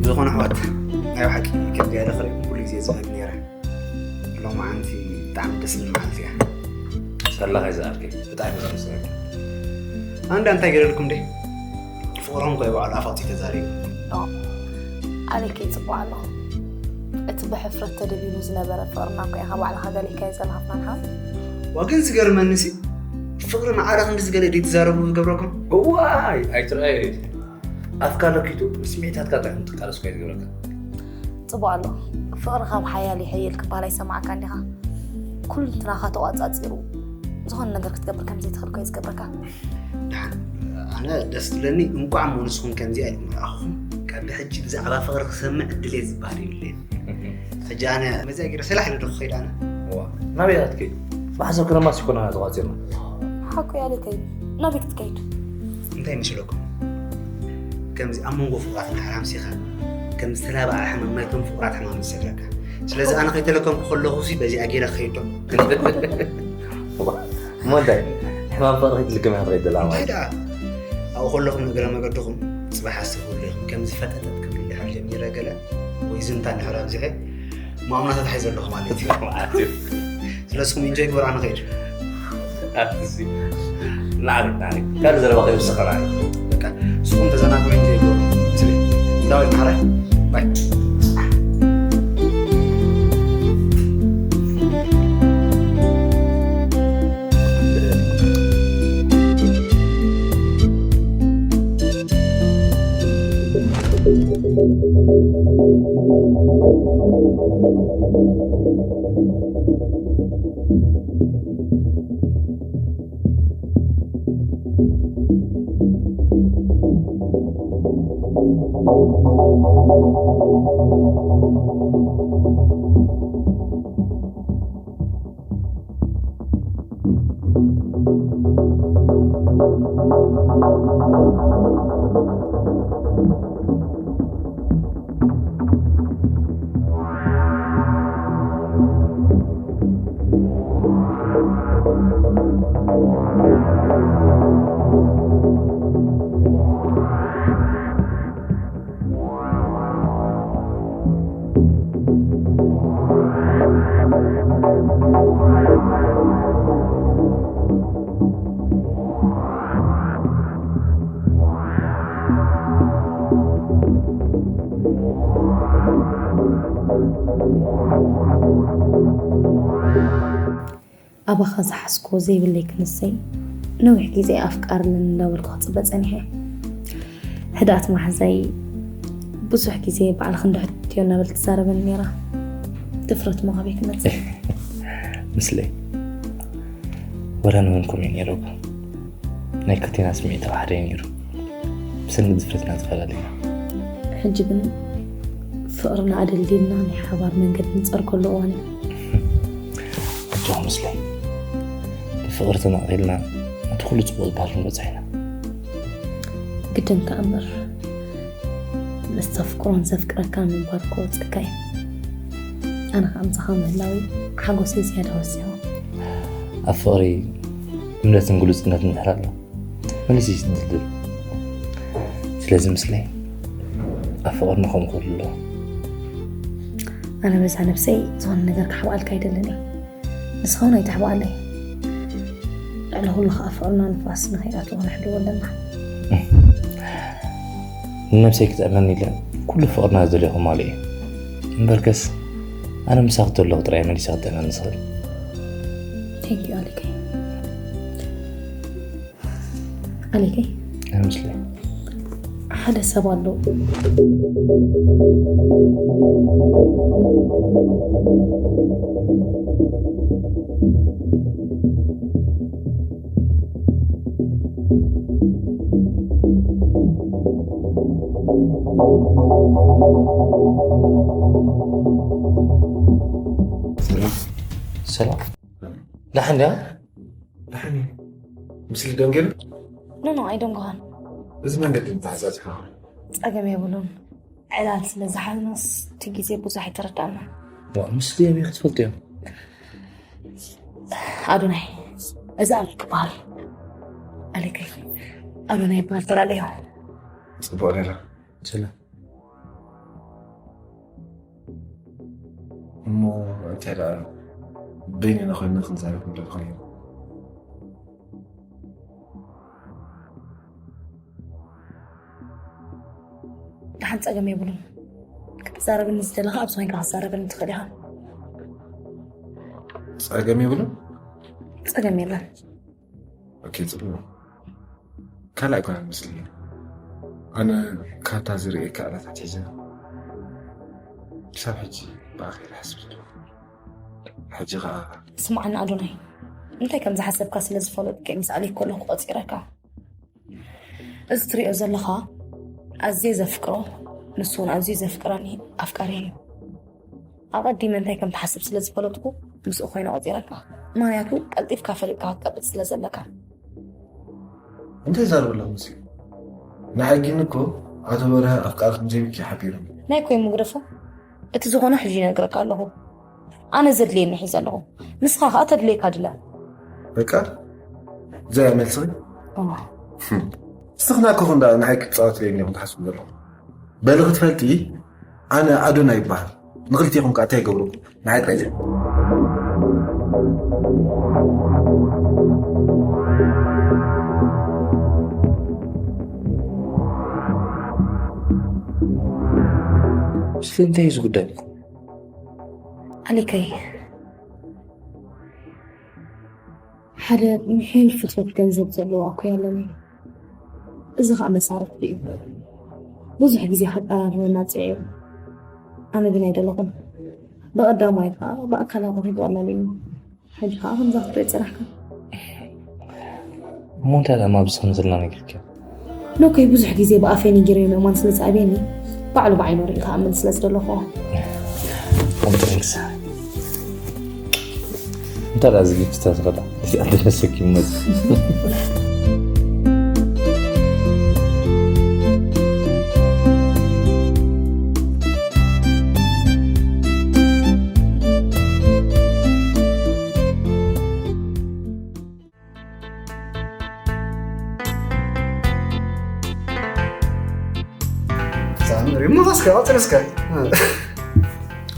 ዝኾነ ኣሕዋት፣ ናይ ብሓቂ ከብዲ ያለ ክርኢ ኩሉ ግዜ ዝብለኒ ነይረ። ሎማዓንቲ ብጣዕሚ ደስ ዝብል መዓልቲ እያ። ሰላኸይ ዝኣልከይ፣ ብጣዕሚ ዘመስግነካ። ኣንዳ እንታይ ገይረልኩም ደይ? ፍቕሮም ኮይ ባዕሉ ኣፋውቲ ተዛሪቡ። ኣበይ ከይፅቡቕ ኣለኹ። እቲ ብሕፍረት ተደቢኑ ዝነበረ ፍቕርና እኮ ኢኻ ባዕልኻ ገሊእካዮ ዘለኻ ፍናንሓም። ዋግን ዝገርመኒ ሲ ፍቕሪ ንዓለ ክንዲ ዝገለ ድዩ ትዛረቡ ዝገብረኩም? እዋይ ኣይትርኣዮ ኣፍካ ለኪቱ ስምዒታትካ ጥዕም ትቃለስ ኮይ ዝገብረካ። ፅቡቕ ኣሎ። ፍቕሪ ካብ ሓያል ይሕይል ክበሃል ኣይሰማዕካ እንዲኻ? ኩልንትናኻ ተቋፃፂሩ ዝኾነ ነገር ክትገብር ከም ዘይትኽእል ኮይ ዝገብረካ። ደሓን ኣነ ደስ ዝብለኒ እንቋዕ እሞ ንስኹም ከምዚኣ ኢልኩም ረኣኹኹም። ካብ ብሕጂ ብዛዕባ ፍቕሪ ክሰምዕ ዕድል እየ ዝባሃል የብለይን። ሕጂ ኣነ መዚኣ ገይረ ሰላሕ ኢለ ዶ ክኸይድ ኣነ? እዋ ናበይ ኢኻ ትከይድ? ብሓሳብ ክረማስ ይኮና ተቋፂርና። ሓቁ ያለ ከይድ ናበይ ክትከይድ? እንታይ ይመስለኩም? ከምዚ ኣብ መንጎ ፍቕራት እንድሕር ኣምሲኻ ከም ዝተላብኣ ሕማም ናይቶም ፍቑራት ሕማም ዝሰግረካ። ስለዚ ኣነ ከይተለከምኩ ከለኹ ሲ በዚኣ ገይረ ክኸይድ ዶ? እሞ እንታይ ሕማም ፍቕሪ ክትልክም ኢኻ ትኸይድ ዘላ ማለት እንታይ ደኣ ኣብኡ ከለኹም እግረ መገድኹም ፅባሕ ኣስተብህሉ ኢኹም ከምዚ ፈጠጠጥ ክብል እንድሕር ጀሚረ ገለ ወይ ዝምታ እንድሕር ኣብዚሐ ማእምና ተታሒዘ ኣለኹ ማለት እዩ ማለት እዩ ስለስኹም ኢንጆይ ግበሩ ኣነ ኸይድ ኣትዚ ናዕሪ ናዕሪ ካልእ ዘረባ ከይውስኸና እዩ በቃ ንስኹም ተዘናግዑ ኢንጆይ ግበሩ ስለ ዳዊት ማሕረ ባይ ኣባኻ ዝሓዝኮ ዘይብለይ ክንሰይ ነዊሕ ግዜ ኣፍቃርልን እንዳበልኩ ክፅበ ፀኒሐ። ህድኣት ማሕዛይ ብዙሕ ግዜ ባዕልኽ እንዶ ሕትዮ እናበል ትዛረበኒ ነይራ። ድፍረት ሞ ካበይ ክመፅእ? ምስለይ ወላ ንመን ከምኡ ነይሩ እኮ ናይ ክልቴና ስምዒት ኣብ ሓደ እዩ ነይሩ። ብሰንኪ ድፍረትና ተፈላለና። ሕጂ ግን ፍቕርና ኣደልዲልና ናይ ሓባር መንገዲ ንፀርገሉ እዋን እዩ። ኣጆኹ ምስለይ ብፍቕሪ ተመቕሪልና ነቲ ኩሉ ፅቡቕ ዝበሃል ክንበፅሕ ኢና። ግድን ከኣ እምበር ምስ ዘፍቅሮን ዘፍቅረካን ምንባር ክወፀካ እዩ። ኣነ ከዓ ምሳኻ ምህላወይ ሓጎሰይ ዝያዳ ወሲኹ። ኣብ ፍቕሪ እምነትን ግሉፅነትን እንድሕር ኣሎ መሊሱ እዩ ዝድልድል። ስለዚ ምስለይ ኣብ ፍቕርና ከምኡ ክህሉ ኣለዎ። ኣነ በዛ ነብሰይ ዝኾነ ነገር ክሓብኣልካ ኣይደልን እየ። ንስኻ እውን ኣይትሕብኣለይ። ልዕሊ ኩሉ ከዓ ፍቕርና ንፋስ ንኸይኣትዎ ክንሕልዎ ኣለና። ንነብሰይ ክጥዕመኒ ኢለ ኩሉ ፍቕርና ዝደለኹ ማሉ እዩ። እምበርከስ ኣነ ምሳኺ ተለኹ ጥራይ መሊሰ ክጥዕመኒ ዝኽእል። Thank you ኣሊከይ። ኣሊከይ ኣይመስለይ። ሓደ ሰብ ኣሎ። ሰላም። ሰላም። ደሓን ድያ? ደሓን እየ። ምስሊ ደንገል? ኖ ኖ ኣይደንጎኻን። እዚ መንገዲ ምተሓዛዝካ። ጸገም የብሉን። ዕላል ስለ ዝሓዝናስ እቲ ግዜ ብዙሕ ኣይተረዳእናን። ዋ፣ ምስ ድዮም ክትፈልጥዮ? ኣዶናይ፣ እዚ ኣል ክበሃል። ኣሌከይ፣ ኣዶናይ ይበሃል፣ ተላለዮ። ጽቡቕ ሌላ። ሰላም። እሞ እንታይ ደኣ በይንና ኮይንና ክንዛረብ ንደሊ ኮይኑ? ደሓን ጸገም የብሉን። ክትዛረብኒ ዝደለኻ ኣብዚ ኮይንካ ክትዛረበኒ ትኽእል ኢኻ። ጸገም የብሉን? ጸገም የለን። ኦኬ፣ ጽቡቕ። ካልእ ኣይኮነን መስለኒ። ኣነ ካብታ ዝርእየካ ዕለት ኣትሒዘ ክሳብ ሕጂ ብኣኺ ይሓስብ። ሕጂ ኸኣ ስምዓኒ ኣዶናይ፣ እንታይ ከም ዝሓሰብካ ስለ ዝፈለጥኩ ምስ ኣሌክ ከለኹ ቆጺረካ። እዚ ትሪኦ ዘለኻ ኣዝየ ዘፍቅሮ፣ ንሱ እውን ኣዝዩ ዘፍቅረኒ ኣፍቃሪ እዩ። ኣቐዲመ እንታይ ከም ትሓስብ ስለ ዝፈለጥኩ ምስኡ ኮይነ ቆጺረካ። ምኽንያቱ ቀልጢፍካ ፈሊጥካ ክትቀብጽ ስለ ዘለካ። እንታይ ዛረብ ኣለኹ? ምስ ንዓይ ግን እኮ ኣቶ በርሀ ኣፍቃሪ ከም ዘይብልኪ ሓቢሮም። ናይ ኮይን ምግደፎ፣ እቲ ዝኾነ ሕጂ ይነግረካ ኣለኹ። ኣነ ዘድልየኒ ሒዘ ኣለኹ። ንስኻ ኸኣ ተድልየካ ድለ። በቃ እዛ እያ መልስኺ? ንስኽና እኮ እንዳ ንዓይ ክትጻወት ለይኒ ኢኹም ትሓስቡ ዘለኹም። በሊ ክትፈልጢ ኣነ ኣዶና ይበሃል። ንኽልቲኹም ከኣ እንታይ ይገብረኩም? ንዓይ ጥራይ ዘ- እስቲ እንታይ እዩ ዝጉዳይ? ኣሌከይ፣ ሓደ ምሒር ፍትወት ገንዘብ ዘለዎ ኣኮይ ኣለኒ። እዚ ኸዓ መሳርሕቲ እዩ። ብዙሕ ግዜ ከቀራርበና ጽዒሩ። ኣነ ግን ኣይደለኹን። ብቐዳማይ ከዓ ብኣካል ኣራኺቡ ኣለኒ። ሕጂ ከዓ ከምዛ ክትሪኦ ጸናሕካ። እሞ እንታይ ደኣ ኣብዚ ከምዘላ ነጊርኪ? ኖከይ ብዙሕ ግዜ ብኣፈይ ነጊረዮ ምእማን ስለ ዝኣብየኒ፣ ባዕሉ ብዓይኑ ርኢ ክኣምን ስለ ዝደለኹ። ኮምፕሌንስ። እንታይ ደኣ ዝግጅት ተስረዳ? እዚኣ ተነሰኪ መዝ። ዛምሪ እሞ እስከ ቀጽል እስከ።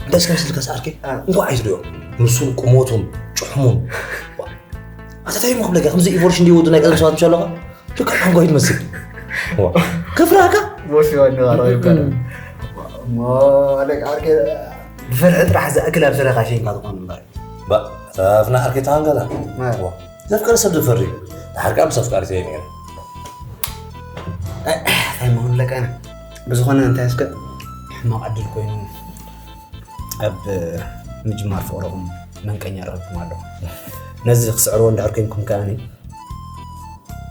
እንታይ ስለ ስልካ ሰዓርኪ? እንኳዕ ኣይትሪኦ። ንሱን ቁመቱን ጭሕሙን። ኣታ እንታይ እሞ ክብለካ? ከምዚ ኢቮሉሽን ድዩ ወዱ ናይ ቀደም ሰባት ምሽ ኣለኻ? ልክዕ ሓንጎይ ትመስል። ዋ፣ ከፍራካ? ቦስ ይወድ ነው አረው ይባላል። ሞ አለቃ አርኬ ብፍርሒ ጥራሕ ዝኣክል ኣብ ስረኻ ሸይንካ ዝኾን እምበር። ባ፣ ኣፍና ዓርከይ ተሃንገላ። ዘፍቀር ሰብ ዝፈሪ። ንሓርቃ ምስ ኣፍቃሪተይ ነይረ። እንታይ መሆን ለቀነ? ብዝኾነ እንታይ እስከ ሕማቕ ዕድል ኮይኑ ኣብ ምጅማር ፍቕርኹም መንቀኛ ረኽብኩም ኣለኹም። ነዚ ክስዕርዎ እንድሕር ኮይንኩም ከኣኒ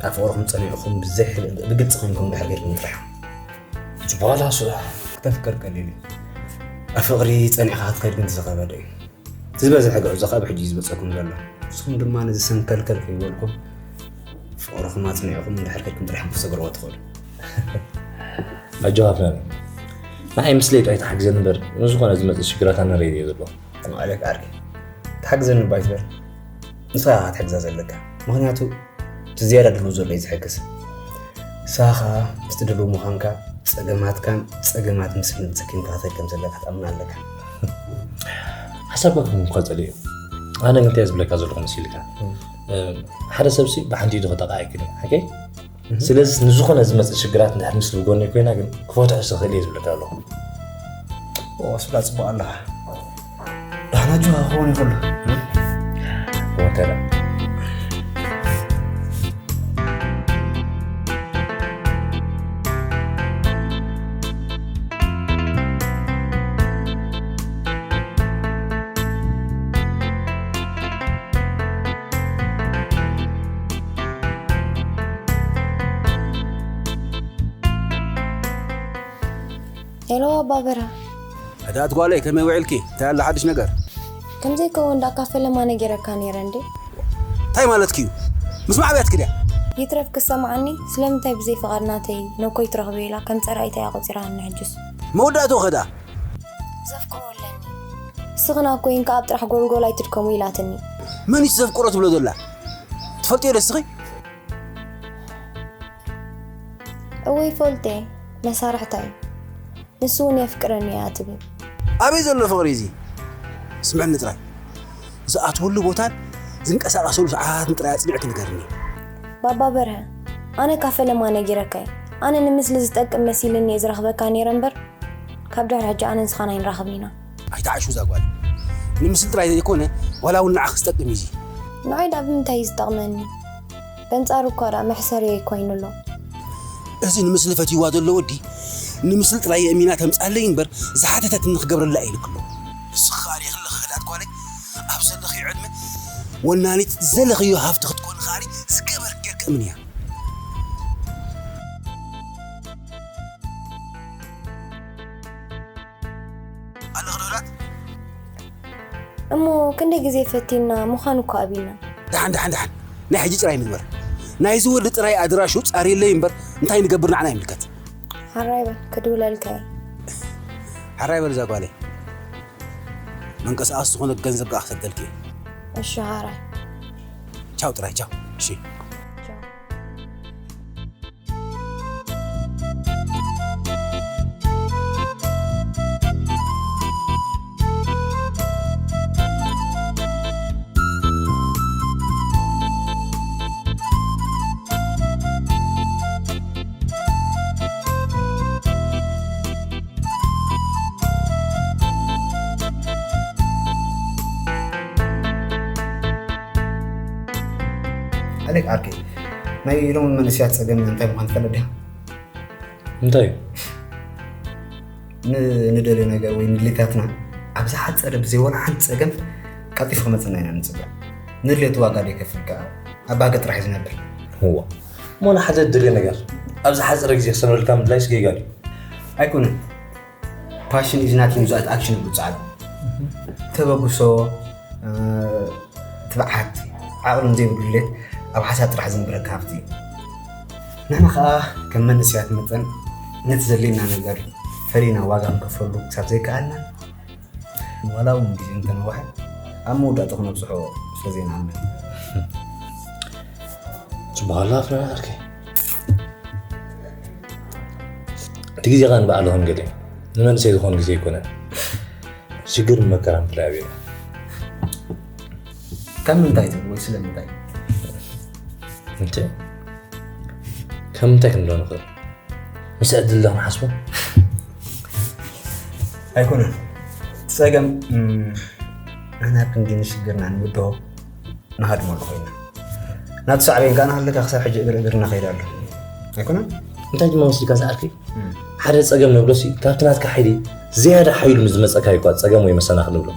ኣብ ፍቕርኹም ጸኒዕኹም ብዘይ ሕል-፣ ብግልጺ ኮይንኩም እንድሕር ጌርኩም ጥራሕ። ጽቡቕ ኣላ እሱ። ክተፍቅር ቀሊል እዩ። ኣብ ፍቕሪ ጸኒዕኻ ክትከይድ ግን ዝኸበደ እዩ። እቲ ዝበዝሐ ግዕዞ ካብ ሕጂ እዩ ዝመጸኩም ዘሎ። ንስኹም ድማ ነዚ ሰንከልከል ከይበልኩም ፍቕርኹም ኣጽኒዕኹም እንድሕር ከድኩም ጥራሕ ክትሰግርዎ ትኽእሉ። ኣጆኻ ፍናን። ንዓይ ምስ ሌጡ ኣይትሓግዘኒ እምበር፣ ንዝኾነ ዝመጽእ ሽግራት ኣነ ሬድዮ ዘለኹ። ማዕለክ ዓርከይ፣ ትሓግዘኒ እባ ኣይትበል። ንስኻ ኢኻ ክትሕግዛ ዘለካ። ምኽንያቱ እቲ ዝያዳ ድልው ዘሎ እዩ ዝሕግዝ። ንስኻ ኸኣ ምስቲ ድልው ምዃንካ ጸገማትካን ጸገማት ምስልን ተሰኪምካ ክትኸይድ ከም ዘለካ ክትኣምን ኣለካ። ሓሳብካ ክኸውን ክቐጽል እዩ። ኣነ ግን እንታይ ዝብለካ ዘለኹ መሲልካ? እም፣ ሓደ ሰብሲ ብሓንቲ ኢዱ ክጠቕዓ ኣይክእልን። ሓቀይ? እህ። ስለዚ ንዝኾነ ዝመጽእ ሽግራት እንድሕር ምስ ብጎነይ ኮይና ግን ክፈትሖ ዝኽእል እየ ዝብለካ ኣለኹ። ኦ፣ ስብላ ጽቡቕ ኣለኻ። ዳህና ጅዋ ክኸውን ይኽእሉ። ወከለ። ሄሎ ኣባ በርሀ። ህድኣት ጓለይ፣ ከመይ ውዒልኪ? እንታይ ኣሎ ሓድሽ ነገር? ከምዘይከውን ዳ ካፈ ለማ ነጊረካ ነይረ እንዴ? እንታይ ማለትኪ እዩ? ምስ ማዕብያትኪ ድያ? ይትረፍ ክሰምዓኒ፣ ስለምንታይ ብዘይ ፍቓድ ናተይ ነኮይ ትረኽበ ኢላ ከም ጸራኢት እያ ቆጺራኒ ሕጅስ? መወዳእትኡ ኸ ደኣ? ዘፍቅሮ ኣለኒ። ንስኽና ኮይንካ ኣብ ጥራሕ ጎልጎል ኣይትድከሙ ኢላትኒ። መን እዩ ዘፍቅሮ ትብሎ ዘላ? ትፈልጥዮ ዶ እስኺ? እወ ይፈልጦ፣ መሳርሕታ እዩ። ንሱ እውን የፍቅረኒ እያ ትብል። ኣበይ ዘሎ ፍቕሪ እዚ? ስምዕኒ ጥራይ። ዝኣትወሉ ቦታን ዝንቀሳቐሰሉ ሰዓትን ጥራይ ኣጽኒዕኪ ንገርኒ። ባባ በርሀ፣ ኣነ ካፈ ለማ ነጊረካ እየ። ኣነ ንምስሊ ዝጠቅም መሲልኒ እየ ዝረኽበካ ነይረ እምበር፣ ካብ ድሕሪ ሕጂ ኣነ ንስኻን ኣይንራኸብን ኢና። ኣይትዓሹ እዛ ጓል። ንምስሊ ጥራይ ዘይኮነ፣ ዋላ እውን ንዓኺ ዝጠቅም እዩ እዚ። ንዓይ ደኣ ብምንታይ እዩ ዝጠቕመኒ? በንጻሩ እኳ ደኣ መሕሰሪ ኮይኑ ኣሎ። እዚ ንምስሊ ፈትይዋ ዘሎ ወዲ፣ ንምስሊ ጥራይ የእሚና ተምጻለይ እምበር፣ ዝሓተተትኒ ክገብረላ እየ ኢልክ ኣሎ። ንስኺ ከኣ ርኢኺ ኣለኺ ህድኣት ጓለይ፣ ኣብ ዘለኽዮ ዕድመ ወናኒት ዝደለኽዮ ሃፍቲ ክትኮኒ ከኣ ዝገበርክ ጌርክ እምንያ። ኣለኺ ዶ ህድኣት? እሞ ክንደይ ግዜ ፈቲና ምዃኑ እኮ ኣቢልና። ደሓን፣ ደሓን፣ ደሓን። ናይ ሕጂ ጥራይ ንግበር። ናይዚ ወዲ ጥራይ ኣድራሹ ጻርየለይ እምበር፣ እንታይ ንገብር ንዓና ይምልከት። ሓራይ በል፣ ክድውለልካ እየ። ሓራይ በል እዛ ጓለይ። መንቀሳቐሲ ዝኾነ ገንዘብ ከኣ ክሰደልኪ እየ። እሺ፣ ሓራይ። ቻው ጥራይ፣ ቻው። እሺ። ቻው። ኣሌክ ዓርከይ፣ ናይ ሎሚ መንእሰያት ጸገም እንታይ ምዃኑ ትፈልጥ ዲኻ? እንታይ እዩ? ን-፣ ንደልዮ ነገር ወይ ንድሌታትና ኣብ ዝሓጸረ ብዘይ ወላ ሓንቲ ጸገም ቀልጢፉ ክመጽና ኢና ንጽበ። ንድሌቱ ዋጋ ዘይከፍል ከኣ ኣብ ባህጊ ጥራሕ እዩ ዝነብር። እዋ፣ እሞ ንሓደ እትደልዮ ነገር ኣብ ዝሓጸረ ግዜ ክሰምረልካ ምድላይስ ጌጋ ድዩ? ኣይኮነን። Passion is nothing without action ይብሉ ጻዕዳ። ተበግሶ፣ እ፣ ትብዓት፣ ዓቕልን ዘይብሉ ድሌት ኣብ ሓሳብ ጥራሕ ዝንብረካ ሃብቲ እዩ። ንሕና ኸኣ ከም መንእሰያት መጠን ነቲ ዘድልየና ነገር ፈሊና ዋጋ ክንከፍለሉ ክሳብ ዘይከኣልና፣ ዋላ እውን ግዜ እንተነውሐ ኣብ መወዳእታ ክነብጽሖ ስለ ዘይንኣምን። ጽቡቕ ኣላ ፍረ ዓርከይ። እቲ ግዜ ኸኣ ንባዕሉ ከም ገለ እዩ። ንመንእሰይ ዝኾን ግዜ ኣይኮነን። ሽግር መከራን ፍላይ ኣቢሉ። ካብ ምንታይ ትብል ወይ ስለምንታይ? እንተ ካብ ምንታይ ክንብሎ ንኽእል? ምስ ዕድል ዶ ክንሓስቦ? ኣይኮነን። እቲ ጸገም፣ እም፣ ንሕና ኣብ ክንዲ ንሽግርና ንብድሆ ንሃድመሉ ኮይና። ናቱ ሳዕቤን ከኣ እናሃለካ ክሳብ ሕጂ እግሪ እግሪ እናኸይደ ኣሎ። ኣይኮነን? እንታይ ድማ ወሲድካ ዝኣልከይ? እም። ሓደ ጸገም ንብሎሲ፣ ካብቲ ናትካ ሓይሊ ዝያዳ ሓይሉ ንዝመጸካ እዩ እኳ ጸገም ወይ መሰናኽል ንብሎ።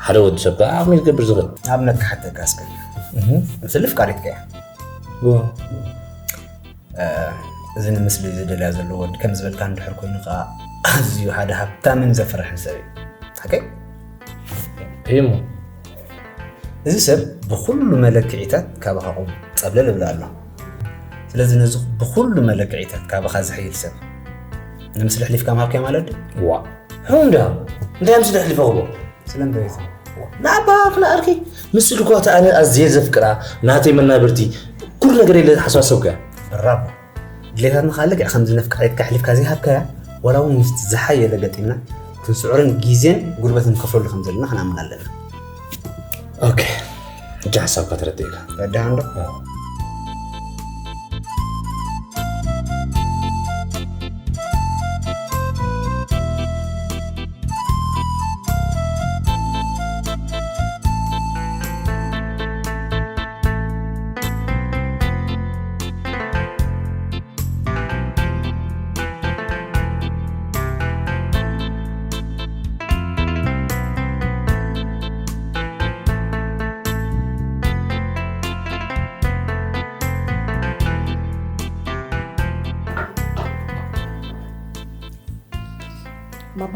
ሓደ ወዲ ሰብ ከኣ ዓቕሚ ዝገብር ዝኽእል። ንኣብነት ክሓተካ እስከ። እህ። ምስሊ ፍቃሪትካ እያ። እዋ። እ፣ እዚ ንምስሊ ዝደልያ ዘሎ ወዲ ከም ዝበልካ እንድሕር ኮይኑ ከኣ ኣዝዩ ሓደ ሃብታምን ዘፍርሕን ሰብ እዩ። ሓቀይ? እዩ እሞ። እዚ ሰብ ብኹሉ መለክዒታት ካባኻ ቁም ጸብለል እብል ኣሎ። ስለዚ ነዚ ብኹሉ መለክዒታት ካባኻ ዝሕይል ሰብ ንምስሊ ኣሕሊፍካ ምሃብካዮ ማለት ድዩ? ዋ፣ ሕሙም ድያ? እንታይ ምስሊ ኣሕሊፈ ክቦ? ስለምንታይ እዩ? ንኣባኽ ንኣርኪ ምስሊ እኳ እታ ኣነ ኣዝየ ዘፍቅራ ናተይ መናብርቲ ኩሉ ነገር ኢለ ዝሓስባ ሰብ ከ? ብራቮ። ድሌታትና ከኣ ልክዕ ከምዚ ነፍቃሪትካ ኣሕሊፍካ ዘይሃብካያ፣ ዋላ እውን ምስቲ ዝሓየለ ገጢምና ክንስዕርን ግዜን ጉልበትን ንከፍለሉ ከም ዘለና ክንኣምን ኣለና። ኦኬ፣ ሕጂ ሓሳብካ ተረዲእካ። ረዳሃ እንዶ? ባባ፣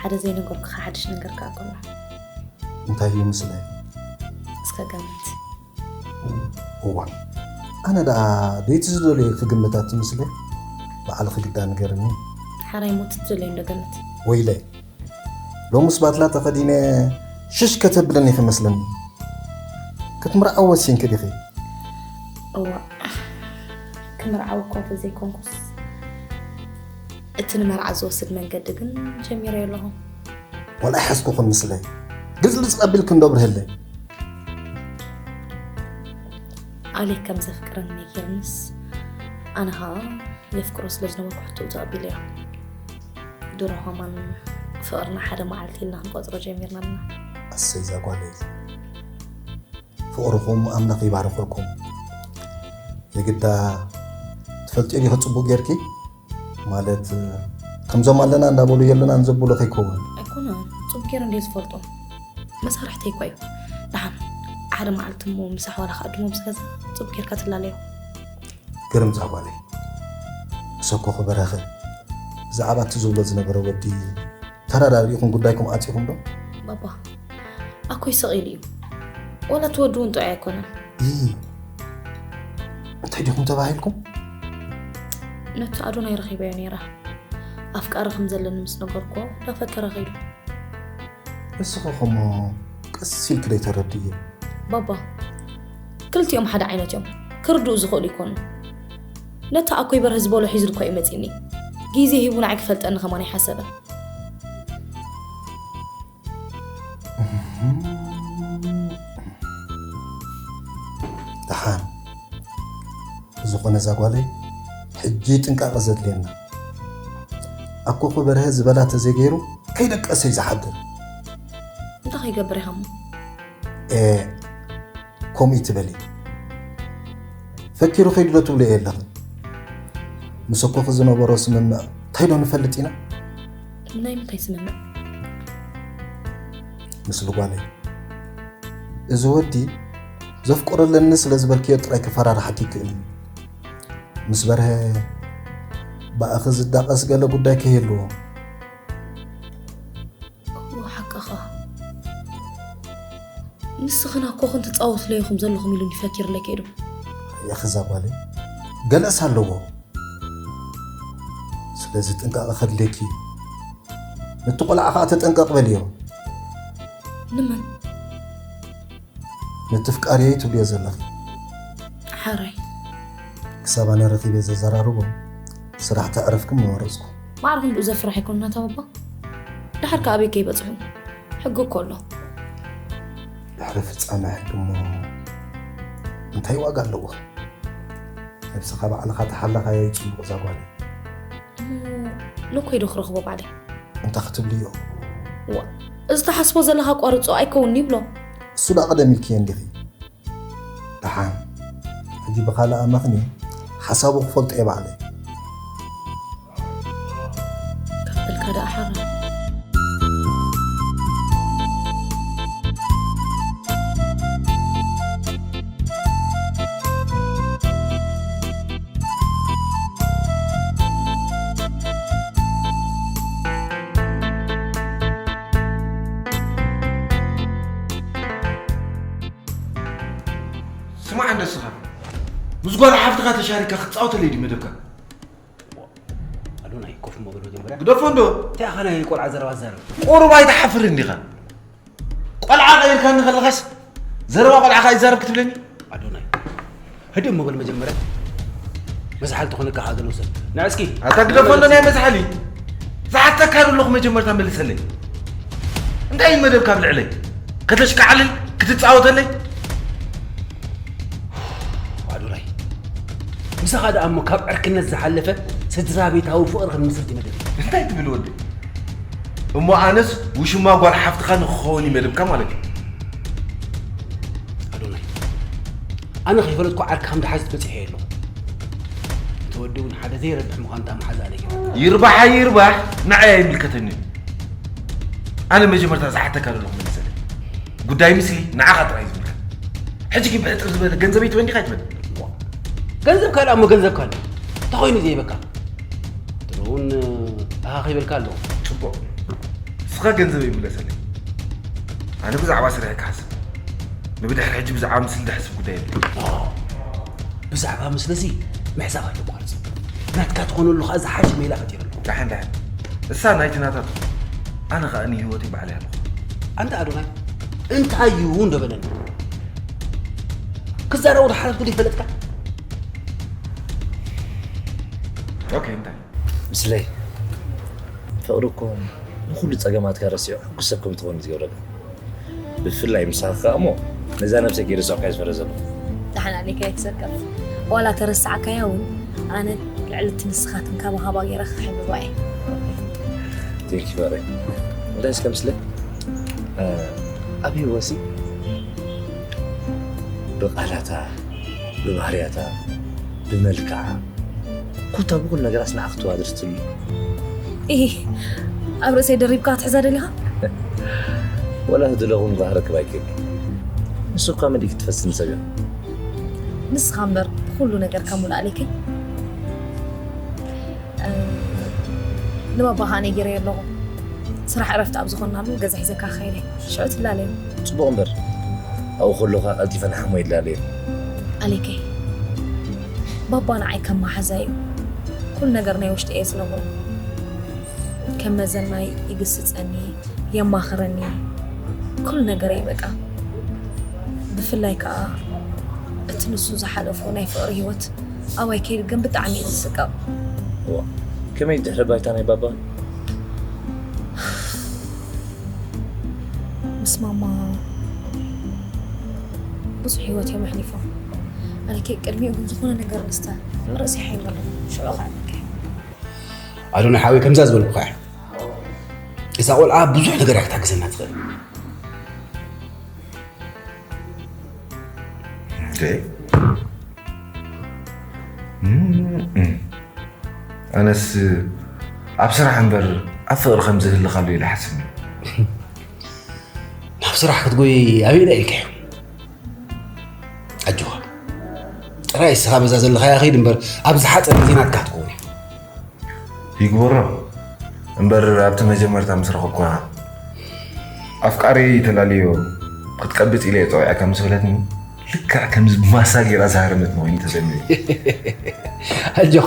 ሓደ ዘይነገርኩኻ ሓድሽ ነገር ከኣ ኣሎ። እንታይ እዩ ምስለይ? እስከ ገምት። እዋ፣ ኣነ ደኣ ደይቲ ዝደልዮ ክግምታት ትምስለይ? በዓልኺ ግዳ ንገርኒ። ሓራይ ሞት ትደልዮ እንዶ ገምት። ወይለይ፣ ሎምስ ባትላ ተኸዲነ ሽሽ ከተብለኒ ክመስለኒ። ክትምርዓዊ ወሲንኪ ዲኺ? እዋ፣ ክምርዓው እኳ ተዘይኮንኩስ፣ እቲ ንመርዓ ዝወስድ መንገዲ ግን ጀሚረዮ ኣለኹ። ዋላ ኣይሓዝኩኹን ምስለይ። ግልጽ ኣቢልኪ እንዶ ኣብርህለይ። ኣሌክ ከም ዘፍቅረኒ ነጊርንስ፣ ኣነ ኸኣ የፍቅሮ ስለ ዝነበርኩ ሕቶኡ ተቐቢለዮ። ድሮ ኸማን ፍቕርና ሓደ መዓልቲ ኢልና ክንቆጽሮ ጀሚርና ኣለና። ኣሰይ እዛ ጓለይ። ፍቕርኹም ኣምላኽ ይባርኸኩም። የግዳ ትፈልጥዮ ዲኺ ጽቡቕ ጌርኪ? ማለት፣ ከምዞም ኣለና እንዳበሉ የለናን ዘብሉ ከይከውን። ኣይኮነን፣ ጽቡቕ ጌረ እንድየ ዝፈልጦ። መሳርሕተይ እኳ እዩ። ደሓን፣ ሓደ መዓልቲ እሞ ምሳሕ ዋላ ከኣ ድሞ ምስ ገዛ ጽቡቕ ጌርካ ትላለዮ። ግርም እዛ ጓለይ። ምሰኮ ክበረኸ ብዛዕባ እቲ ዝብሎ ዝነበረ ወዲ ተረዳዲእኹም ጉዳይኩም ዓጺኹም ዶ? ባባ፣ ኣኮይ ስቕ ኢሉ እዩ። ዋላ እቲ ወዲ እውን ጥዑይ ኣይኮነን። ይ-፣ እንታይ ዲኹም ተባሂልኩም? ነቲ ኣዶናይ ረኺበዮ ነይረ። ኣፍቃሪ ከም ዘለኒ ምስ ነገርኩዎ፣ እንዳፈከረ ኸይዱ። እስኺ ኸሞ ቀስ ኢልኪ ደይተረድእዮ? ባባ፣ ክልቲኦም ሓደ ዓይነት እዮም። ክርድኡ ዝኽእሉ ይኮኑ። ነቲ ኣኮይ በርሀ ዝበሎ ሒዙ እኮ እዩ መጺእኒ። ግዜ ሂቡ ንዓይ ክፈልጠኒ ከማን ኣይሓሰበን። ደሓን። ብዝኾነ እዛ ጓለይ፣ ሕጂ ጥንቃቐ ዘድልየና። ኣኮ እኮ በርሀ ዝበላ ተዘይገይሩ ከይደቀሰ እዩ ዝሓድር። እንታይ ከይገብር ኢኻ እሞ? ኤ፣ ከምኡ ይትበሊ። ፈኪሩ ከይዱ ዶ ትብሎ እየ ኣለኽን? ምስ ኣኮኺ ዝነበሮ ስምምዕ እንታይ ዶ ንፈልጥ ኢና? ናይ ምንታይ ስምምዕ? ምስሊ ጓለይ። እዚ ወዲ ዘፍቅሮ ኣለኒ ስለ ዝበልክዮ ጥራይ ክፈራርሓኪ ይክእል እዩ። ምስ በርሀ ብኣኺ ዝዳቐስ ገለ ጉዳይ ከይህልዎ። እወ፣ ሓቅኻ። ንስኽን ኣኮኽን ትጻወትለይ ኢኹም ዘለኹም ኢሉኒ ፈኪሩለይ ከይዱ። ያኺ እዛ ጓለይ፣ ገለስ ኣለዎ። ስለዚ ጥንቃቐ ከድልየኪ እዩ። ነቲ ቆልዓ ኸኣ ተጠንቀቕ በልዮ። ንመን? ነቲ ፍቃርየይ ትብልዮ ዘለኺ። ሓራይ። ክሳብ ኣነ ረኺበ ዘዘራርቦ ስራሕ ተዕረፍኪ ምመረጽኩ። ማዕረ ክንድኡ ዘፍርሕ ኣይኮነን ኣታ ባባ። ደሓር ከ ኣበይ ከይበጽሑ? ሕጊ እኮ ኣሎ። ድሕሪ ፍጻመ ሕጊ እሞ እንታይ ዋጋ ኣለዎ? ነብስኻ ባዕልኻ ተሓለኻዮ እዩ ጽቡቕ እዛ ጓለይ። እሞ ነኮይ ዶ ክረኽቦ ባዕለይ? እንታይ ክትብልዮ? ዋ፣ እዚ ትሓስቦ ዘለኻ ኣቋርጾ ኣይከውን ይብሎ። እሱ ደኣ ቀደም ኢልክዮ እንዲኺ። ደሓን፣ ሕጂ ብኻልእ ኣማኽንየ ሓሳቡ ክፈልጦ እየ ባዕለይ። ከፈልካ ደኣ ሓራ። ስማዕ እንዶ እስኻ፣ ምስ ጓል ሓፍትኻ ተሻሪካ ክትጻወተለይ ድዩ መደብካ? ኣዶናይ፣ ኮፍ እሞ በል መጀመርያ። ግደፎ እንዶ። እንታይ ኢኻ ናይ ቆልዓ ዘረባ ትዛረብ? ቁሩብ ኣይትሓፍርን ዲኻ? ቆልዓ ቀይርካኒ ከለኻስ ዘረባ ቆልዓ ከኣ ይዛረብ ክትብለኒ? ኣዶናይ፣ ህድእ እሞ በል መጀመርያ። መዝሓል ትኾነካ ከኣ ዘሎ ሰብ። ንዕ እስኪ። ኣታ ግደፎ እንዶ ናይ መዝሓሊ። ዝሓተካ ዘለኹ መጀመርታ መልሰለይ። እንታይ እዩ መደብካ ኣብ ልዕለይ? ከተሽካዕልል? ክትጻወተለይ? ኣዶናይ፣ ምሳኻ ደኣ እሞ ካብ ዕርክነት ዝሓለፈ ስድራ ቤታዊ ፍቕሪ ክንምስርት እዩ መደብ። እንታይ ትብል ወዲ? እሞ ኣነስ ውሽማ ጓል ሓፍትኻ ንክኸውን እዩ መደብካ ማለት እዩ። ኣዶናይ፣ ኣነ ከይፈለጥኩ ዓርክኻ እንዳሓዝት በጺሐ ኣለኹ። እቲ ወዲ እውን ሓደ ዘይረብሕ ምዃኑ ተኣ መሓዛ ኣለይ። ይርባሕ ኣይርባሕ ንዓይ ኣይምልከተኒ እዩ። ኣነ መጀመርታ ዝሓተካ ዘለኹ መልሰለይ። ጉዳይ ምስሊ ንዓኻ ጥራይ እዩ ዝምልከት። ሕጂ ግን ብሕጽር ዝበለ ገንዘበይ ትበኒ ዲኻ ኣይትበኒ? ገንዘብ ካልእ እሞ ገንዘብ ካልእ። እንታይ ኮይኑ ዘይበካ? ጥሩ እውን ኣኻ ከይበልካ ኣለኹ። ጽቡቕ። ንስኻ ገንዘበይ ምለሰለይ። ኣነ ብዛዕባ ስርሐይ ክሓስብ። ንብድሕሪ ሕጂ ብዛዕባ ምስሊ ዝሕስብ ጉዳይ የብለይ። ብዛዕባ ምስለሲ ምሕሳብ ኣለኩ። ናትካ ትኾነሉ ከዓ ዝሓሸ ሜላ ፈጢረሉ። ደሓን ደሓን። እሳ ናይቲ ናታ ትኹን። ኣነ ከዓ ንህይወተይ ባዕለይ ኣለኹ። ኣንታ ኣዶናይ እንታይ እዩ እንዶ በለኒ። ክዛረቡ ዝሓለፍኩ ዘይፈለጥካ። ኦኬ እንታይ? ምስለይ ፍቕሪ እኮ ንኹሉ ጸገማትካ ረሲዑ ሕጉስ ሰብ ከም ትኾን እዩ ዝገብረካ። ብፍላይ ምሳኻ እሞ ነዛ ነብሰይ ከይረሳዕካ እየ ዝፈረ ዘለኹ። ደሓን ኣለካ ኣይትሰከፍ። ዋላ ተረሳዕካያ እውን ኣነ ልዕሊ እቲ ንስኻ ትንከባኸባ ገይረ ክሕብባ እየ። ቴንኪ ፍቕረይ። እንታይ እስከ ምስለይ ኣብ ህይወትሲ ብቓላታ ብባህርያታ ብመልክዓ ኮታ ብኩሉ ነገራስ ንዓ ክትዋደድ ትሉ ኢሂ ኣብ ርእሰይ ደሪብካ ክትሕዛ ደሊኻ ወላ ህድለኹም ዛህረክብ ኣይክእል ንሱ እኳ መሊእ ክትፈስን ሰብ እዮም ንስኻ እምበር ብኩሉ ነገርካ ሙሉእ ኣለይከ ንባባ ከዓ ነጊረዮ ኣለኹ ስራሕ ዕረፍቲ ኣብ ዝኾንናሉ ገዛ ሒዘካ ክኸይደ ሽዑ ትላለዩ ጽቡቕ እምበር ኣብኡ ከለኻ ቀልጢፈ ንሓሞ ይላለዩ ኣለይከ ባባ ንዓይ ከም መሓዛ እዩ ኩሉ ነገር ናይ ውሽጢ እየ ዝነግሮ ከም መዘናይ ይግስፀኒ የማኽረኒ ኩሉ ነገር እዩ በቃ ብፍላይ ከዓ እቲ ንሱ ዝሓለፎ ናይ ፍቕሪ ህይወት ኣባይ ከይድገም ብጣዕሚ እዩ ዝስቀቕ ከመይ ድሕሪ ባይታ ናይ ባባ ምስ ማማ ብዙሕ ህይወት እዮም ኣሕሊፎም ኣነከ ቅድሚኡ ግን ዝኾነ ነገር ምስተ ርእሲ ሓይሎ ሽዑ ከዓልከ ኣዶናይ ሓወይ ከምዛ ዝበልኩኻ እያ እዛ ቆልዓ ብዙሕ ነገር እያ ክትሕግዘና ትኽእል ኣነስ ኣብ ስራሕ እምበር ኣብ ፍቕሪ ከም ዝህልኻሉ ኢለ ሓስብ ናብ ስራሕ ክትጎይ ኣበይ ዳ ኢልካዮ ኣጆኻ ጥራይ እስኻ በዛ ዘለኻያ ኸይድ እምበር ኣብ ዝሓፀረ ግዜ ናትካ ክትከውን ይግበሮ እምበር ኣብቲ መጀመርታ ምስ ረኸብኩኻ ኣፍቃሪ ተላልዮ ክትቀብፅ ኢለ እየ ፀዊዐካ ምስ በለትኒ ልክዕ ከምዚ ብማሳ ገይራ ዝሃረመት ንኮይኑ ተሰሚዑ ኣጆኻ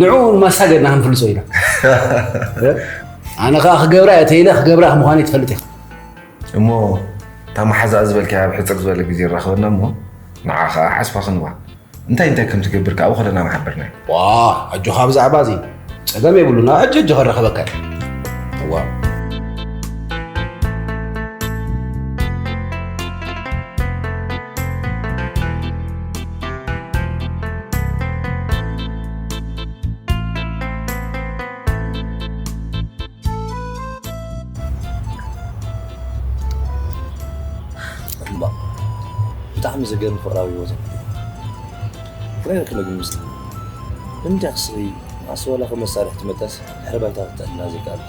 ንዕኡ እውን ማሳ ገርና ክንፍልሶ ኢና ኣነ ከዓ ክገብራ እየ ተይለ ክገብራ ምዃነይ ትፈልጥ ኢኻ እሞ እታ መሓዛኣ ዝበልካያ ኣብ ሕፅር ዝበለ ግዜ ይራኸበና እሞ ንዓ ከዓ ዓስባ ክንዋ እንታይ እንታይ ከም ትገብር ከዓ ብኸለና ምሓበርናዮ ዋ ኣጆኻ ብዛዕባ እዚ ፀገም የብሉና ሕጂ ሕጂ ከረኸበካ እዋ እምባ ብጣዕሚ ዘገርም ፍቕራዊ ህይወት እዩ ክነግር ክነግር ምስቲ ንምንታይ ክስሪ ኣስወላ ከም መሳርሒ ትመጣስ ድሕሪ ባይታ ክትጥዕና ዘይከኣል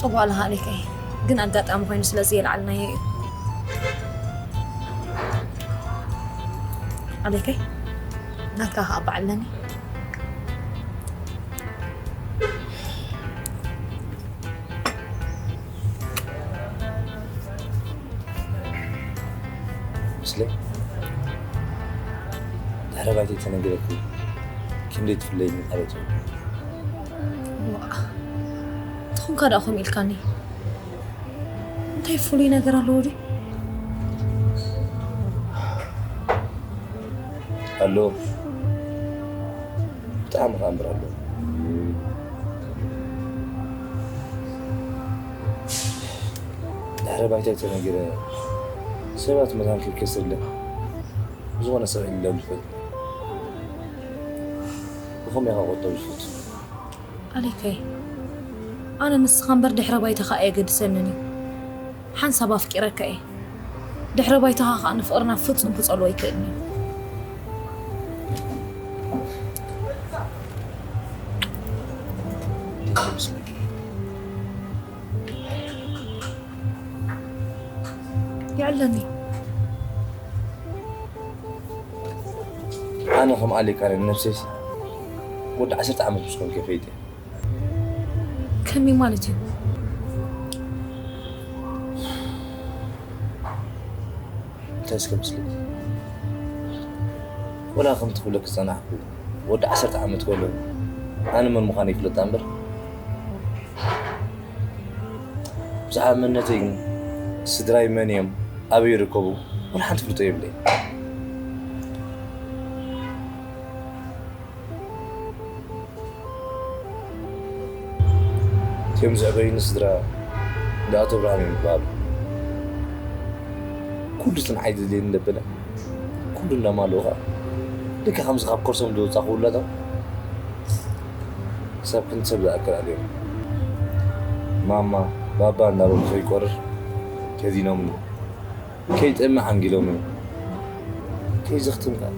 ጠቧ ኣለኻ ኣሌከይ ግን ኣጋጣሚ ኮይኑ ስለዚ የልዓልናዮ እዩ ኣሌከይ ናትካ ከዓ በዓል ኣለኒ ምስለይ ድሕረ ባይተይ ተነግረኪ ክንደይ ትፍለይኒ ማለት እዩ ትኹንካ ደኣ ከምኡ ኢልካኒ እንታይ ፍሉይ ነገር ኣለዎ ድዩ ኣሎ ብጣዕሚ ከኣምር ኣሎ ድሕረ ባይታይ ተነጊረ ሰባት መታን ክከስርለ ዝኾነ ሰብ ኢለ ልፈጥ ብኸመይ ኢኻ ቆጠብ ዝፈቱ? ኣሌከይ፣ ኣነ ንስኻ እምበር ድሕረ ባይታኻ ኣየገድሰንን እዩ። ሓንሳብ ኣፍቂረካ እየ። ድሕረ ባይታኻ ከዓ ንፍቕርና ፍጹም ክጸልዎ ኣይክእልን እዩ። የዕለኒ። ኣነ ከም ኣሌካ ነብሰይሲ ወዲ ዓሰርተ ዓመት ምስ ኮንከ ፈይጠ። ከመይ ማለት እዩ? እንታይ እስከ ምስለኪ ወላ ከምቲ ክብለኪ ዝጸናሕኩ ወዲ ዓሰርተ ዓመት ከሎ ኣነ መን ምዃነ ይፍለጣ እምበር ብዛዕባ መንነተይ ግን ስድራይ መን እዮም ኣበይ ይርከቡ ወላ ሓንቲ ፍልጦ የብለይ። እቲኦም ዘዕበዩኒ ስድራ እንዳ ኣቶ ብርሃን እዮም ዝበሃሉ። ኩሉ እቲ ንዓይ ዘድልየኒ ዘበለ ኩሉ እንዳማልኡ ኸዓ ልክዕ ከምዚ ካብ ከርሶም ዝወፃኹ ውላዶም ክሳብ ክንዲ ሰብ ዝኣክል ኣልዮም ማማ ባባ እንዳበሉ ከይቆርር ከዚኖምኒ። ከይጠምዕ ኣንጊሎምኒ። ከይዘኽትም ከኣ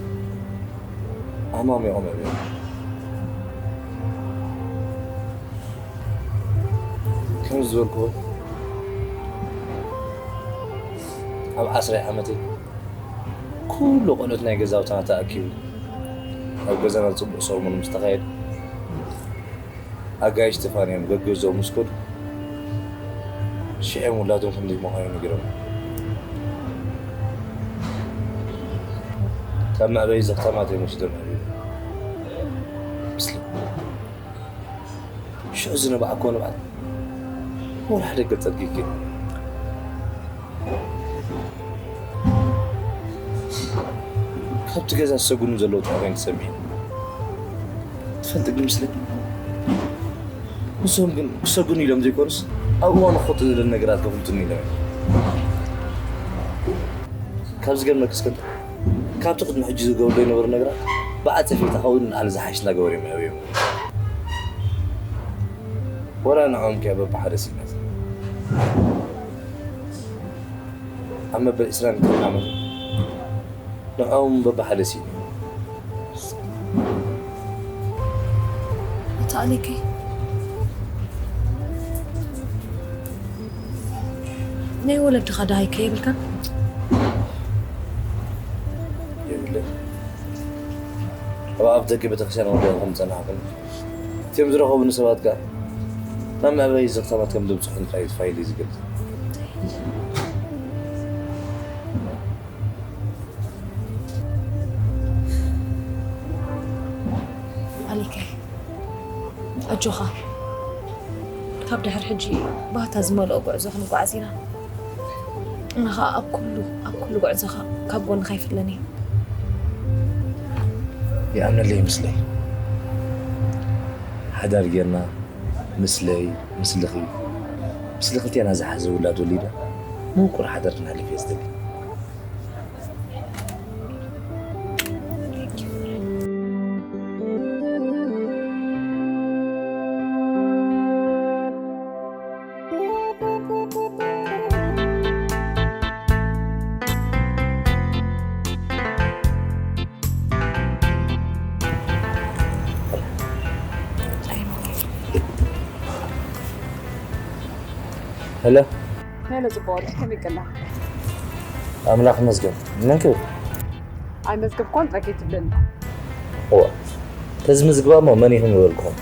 ኣማሚቖም ኣዕብዮም። ከም ዝበልክዎ ኣብ ዓስራይ ዓመተይ ኩሉ ቆልዑት ናይ ገዛውትና ተኣኪቡ ኣብ ገዛና ጽቡቕ ሰርሞን ምስ ተኻየደ ኣጋይሽ ተፋንዮም ገገዝኦም ምስ ከዱ ሽዕም ውላዶም ክንደይ ምዃኑ ነጊሮም። ካብ መዕበዪ ዘኽታማት እዮም ወሲዶም ኣዕብዮም። ምስሊ ሽዑ ዝነባዕኮ ንብዓት ወላ ሓደ ገጸ ጌጌ ካብቲ ገዛ ዝሰጉኑ ዘለዉ ጥራይ ኮይነ ተሰሚዑኒ። ትፈልጢ ግን ምስለይ ንሶም ግን ክሰጉኑ ኢሎም ዘይኮኑስ ኣብ እዋኑ ክኸጡ ዝደሊ ነገራት ከፍልጡኒ ኢሎም እዮም። ካብ ዝገርመኪ እስከ ካብቲ ቅድሚ ሕጂ ዝገብሩ ዘይነበሩ ነገራት ብዓጸፌታ ካብኡ ንላዕሊ ዝሓይሽ እናገበሩ እዮም የዕብዮም። ወላ ንዕኦም ከ በብሓደ ስኢናት ኣብ መበል ዕስራን ክልተን ዓመት ንዕኦም በብሓደ ስኢኑ። ኣታ ኣሌከይ፣ ናይ ወለድኻ ደሃይ ከ የብልካን? የብለይን። ኣብ ኣፍ ደገ ቤተክርስትያን ወዲቐ ከም ዝጸናሕኩን እቲኦም ዝረኸቡኒ ሰባት ከኣ ናብ መዕበዪ ዘኽታማት ከም ዘብጽሑኒ ጥራይ እቲ ፋይል እዩ ዝገልጽ። ኣሌከይ፣ ኣጆኻ። ካብ ድሕር ሕጂ ባህታ ዝመልኦ ጉዕዞ ክንጓዓዝ ኢና። ኣነ ኸኣ ኣብ ኩሉ ኣብ ኩሉ ጉዕዞኻ ካብ ጎንኻ ይፍለኒ። ይኣምነለይ ምስለይ ሓዳር ጌርና ምስለይ ምስልኺ ምስሊ ክልቴና ዝሓዘ ውላድ ወሊዳ ምውቁር ሓዳር ክነሕልፍ እየ ዝደሊ። ሄሎ። ሄሎ ጽቡቕ ወዲ፣ ከመይ ቀና? ኣምላኽ ይመስገን። መን ክብል? ኣይመዝገብኳን ጥራይ ከይትብለኒ። እዋ፣ ተዝምዝግባ እሞ መን ኢኹም ዝበልኩኹም?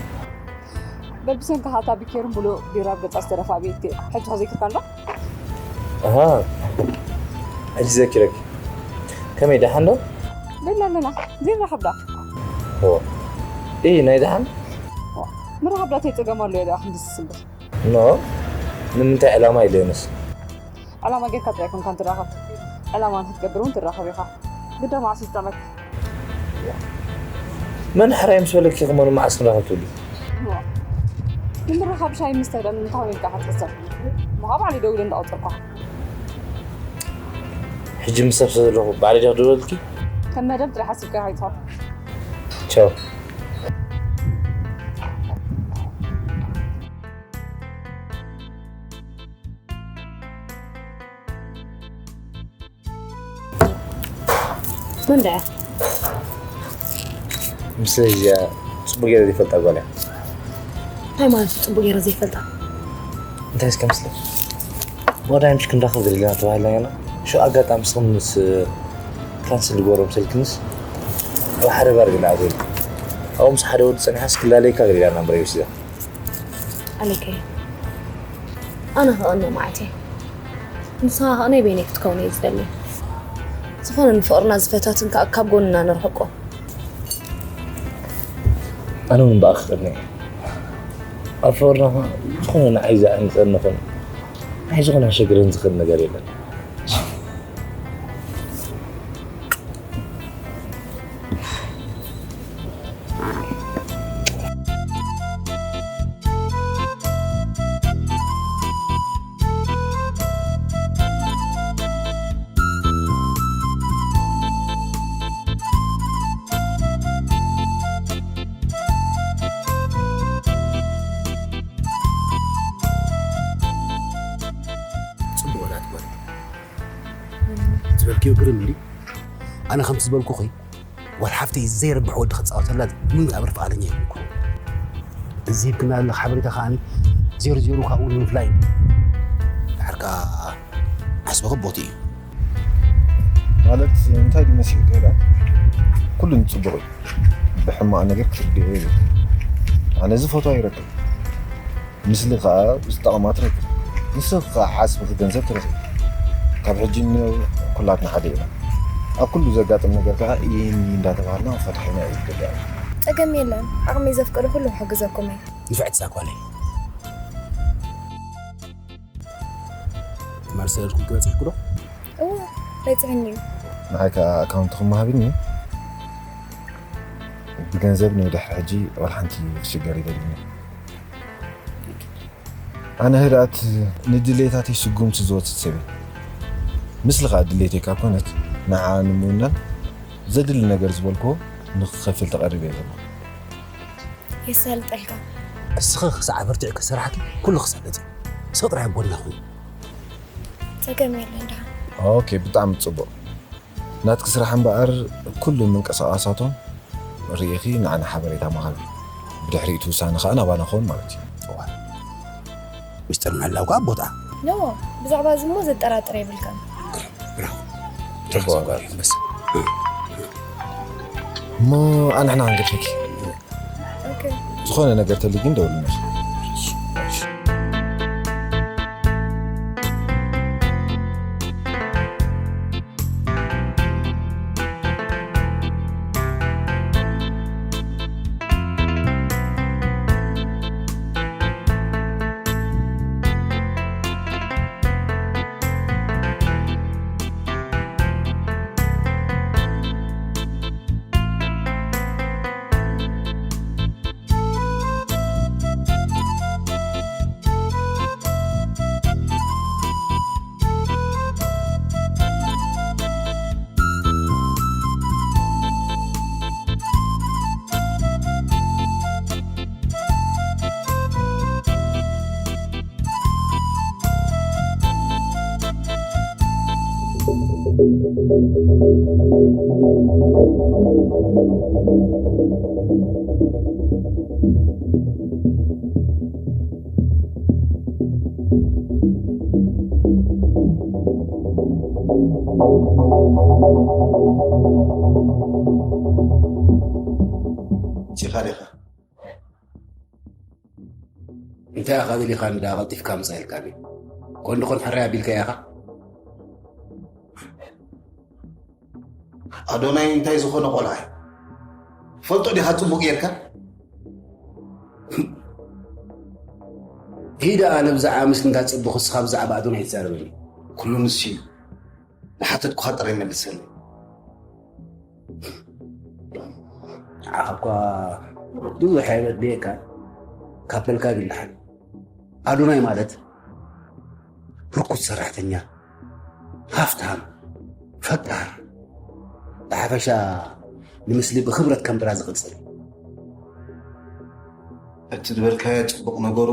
በብሰንኪ ሃታ ቢኬርን ብሉእ ቢራ ኣብ ገጻ ዝተደፋ ቤት ከ ሕጂ ኸዘይትካሎ? ኣሃ፣ ሕጂ ዘኪረኪ። ከመይ ደሓን ዶ? በላ ኣለና፣ ዘይራኸብ ዳ? እዎ። ኢ ናይ ደሓን? ምራኸብ ዳ ተይጸገም ኣሎ እየ ዳ ክንዲ ዝስምብል። ኖ፣ ንምንታይ ዕላማ ኢለ ነስ? ዕላማ ጌርካ ጥራይ ኮንካ ትራኸብ። ዕላማ ንክትገብር እውን ትራኸብ ኢኻ። ግዳ መዓስ ይስጠመካ? መን ሕራይ ምስ በለኪ ከመኑ መዓስ ክንራኸብ ትብሊ? ንምርኻብ ሻሂ ምስታይ ደኣ ንምንታይ ኢልካ ክትሕሰብ? ምዃ ባዕለይ ደዊለ እንዳቐጸርኳ። ሕጂ ምስ ሰብ ስለ ዘለኹ ባዕለይ ዲኻ ደወልኪ? ከም መደብ ጥራሕ ሓሲብካ ኣይትኾን። ቻው። መን ደኣ? ምስ እዚኣ ጽቡቅ ገይረ ዘይፈልጣ ጓል እያ። እንታይ ማለት እዩ ጽቡቅ ገይረ ዘይፈልጣ? እንታይ እስከ ምስለ ብቐዳይ ምሽ ክንራኸብ ደሊና ተባሂልና ኢና። ሽዑ ኣጋጣሚ ስኽን ምስ ካንስል ዝገበሮ ምሰልክንስ ኣብ ሓደ ባር ገለ ኣዘሉ ኣብኡ ምስ ሓደ ወዲ ጸኒሓስ ክላለየካ ገሊላ ናምበረይ ወሲዳ። ኣለከ ኣነ ከቐንእ መዓት እየ። ንስኻ ከኣ ናይ በይነይ ክትከውን እየ ዝደሊ። ዝኾነ ንፍቕርና ዝፈታትን ከኣ ካብ ጎንና ነርሕቆ። ኣነ እውን ብኣኺ ክቕንእ እየ። ኣብ ፍቕርና ከኣ ዝኾነ ንዓይ ዘዕንጸኒ ኾነ ንዓይ ዝኾነ ከሸግረን ዝኽእል ነገር የለን። ጽቡቕ ናት ማለት ዝበልክዮ ግርም ኢሉ። ኣነ ከምቲ ዝበልኩኺ ዋላ ሓፍተይ ዘይረብሕ ወዲ ክጻወተላ ምንጋብር ፍቓደኛ ይኮንኩ። እዚ ሂብክና ዘለኻ ሓበሬታ ከኣ ዜሮ ዜሮ ካብኡ ንምፍላይ እዩ። ድሓር ከኣ ዓስቢ ክቦት እዩ። ማለት እንታይ ድዩ መሲልካ ኢላት? ኩሉ ንጽቡቕ እዩ። ብሕማቕ ነገር ክትርድኦ የብልካ። ኣነ ዝፈትዋ ይረክብ። ምስሊ ከኣ ዝጠቕማ ትረክብ። ንስኺ ከኣ ሓስብኺ ገንዘብ ትረኽቢ። ካብ ሕጂ ንነው ኩላትና ሓደ ኢና። ኣብ ኩሉ ዘጋጥም ነገር ከኣ እየኒ እንዳተባሃልና ክንፈትሖ ኢና እዩ ዝግባእ። ጸገም የለን፣ ዓቕመይ ዘፍቀዶ ኩሉ ክሕግዘኩም እየ። ንፍዕቲ እዛ ጓለይ። ትማል ሰደድኩም ክበጽሕኩ ዶ? እወ በጺሕኒ እዩ። ንዓይ ከኣ ኣካውንትኹም ሃብኒ። ብገንዘብ ንድሕሪ ሕጂ ዋላ ሓንቲ ክሽገር ይደልኒ። ኣነ ህድኣት ንድሌታተይ ስጉምቲ ዝወስድ ሰብ እየ። ምስሊ ከኣ ድሌተይ ካብ ኮነት ንዓ ንምውናን ዘድሊ ነገር ዝበልክዎ ንክኸፍል ተቐሪበ እየ ዘለኹ። የሳልጠልካ። እስኺ ክሳዕ ኣበርቲዕኪ ዝሰራሕኪ ኩሉ ክሳለጥ እዩ። ስቕ ጥራይ ኣብ ጎንና ኩኒ። ጸገም የለን ደሓን። ኦኬ ብጣዕሚ ጽቡቕ። ናትኪ ስራሕ እምበኣር ኩሉ ምንቅስቓሳቶም ርኢኺ ንዓና ሓበሬታ ምሃቢ። ብድሕሪኡ እቲ ውሳነ ኸኣ ናባና ክኸውን ማለት እዩ። እዋ ሚስጥር ምሕላው ከኣ ኣብ ቦትኣ። ኖ ብዛዕባ እዚ እሞ ዘጠራጥር የብልካን። ብራቮ። ብራቮ። እሞ ኣንሕና ክንገድፈኪ። ዝኾነ ነገር ተልዩ ግን ደውልልኒ። ዲኻ ዲኻ እንታይ ኢኻ ደሊኻ እንዳ ቀልጢፍካ ምጻ ኢልካኒ? ኮን ድኾን ሕራይ ኣቢልካ ኢኻ? ኣዶናይ እንታይ ዝኾነ ቆልዓ እዩ? ፈልጦ ዲኻ ጽቡቕ ጌርካ? ሂዳ ኣነ ብዛዕባ ምስልታት ጽቡቕ እስኻ ብዛዕባ ኣዶናይ ትዛረበኒ። ኩሉ ንሱ እዩ። ንሓተትኩኻ ጥራይ መልሰለይ። ንዓኻ እኳ ብዙሕ ኣይበድልየካን፣ ካብ በልካ ይብልሓል። ኣዶናይ ማለት ህርኩት ሰራሕተኛ፣ ሃፍታም፣ ፈቃር፣ ብሓፈሻ ንምስሊ ብኽብረት ከም ብራ ዝቕጽል። እቲ ዝበልካዮ ጽቡቕ ነገሩ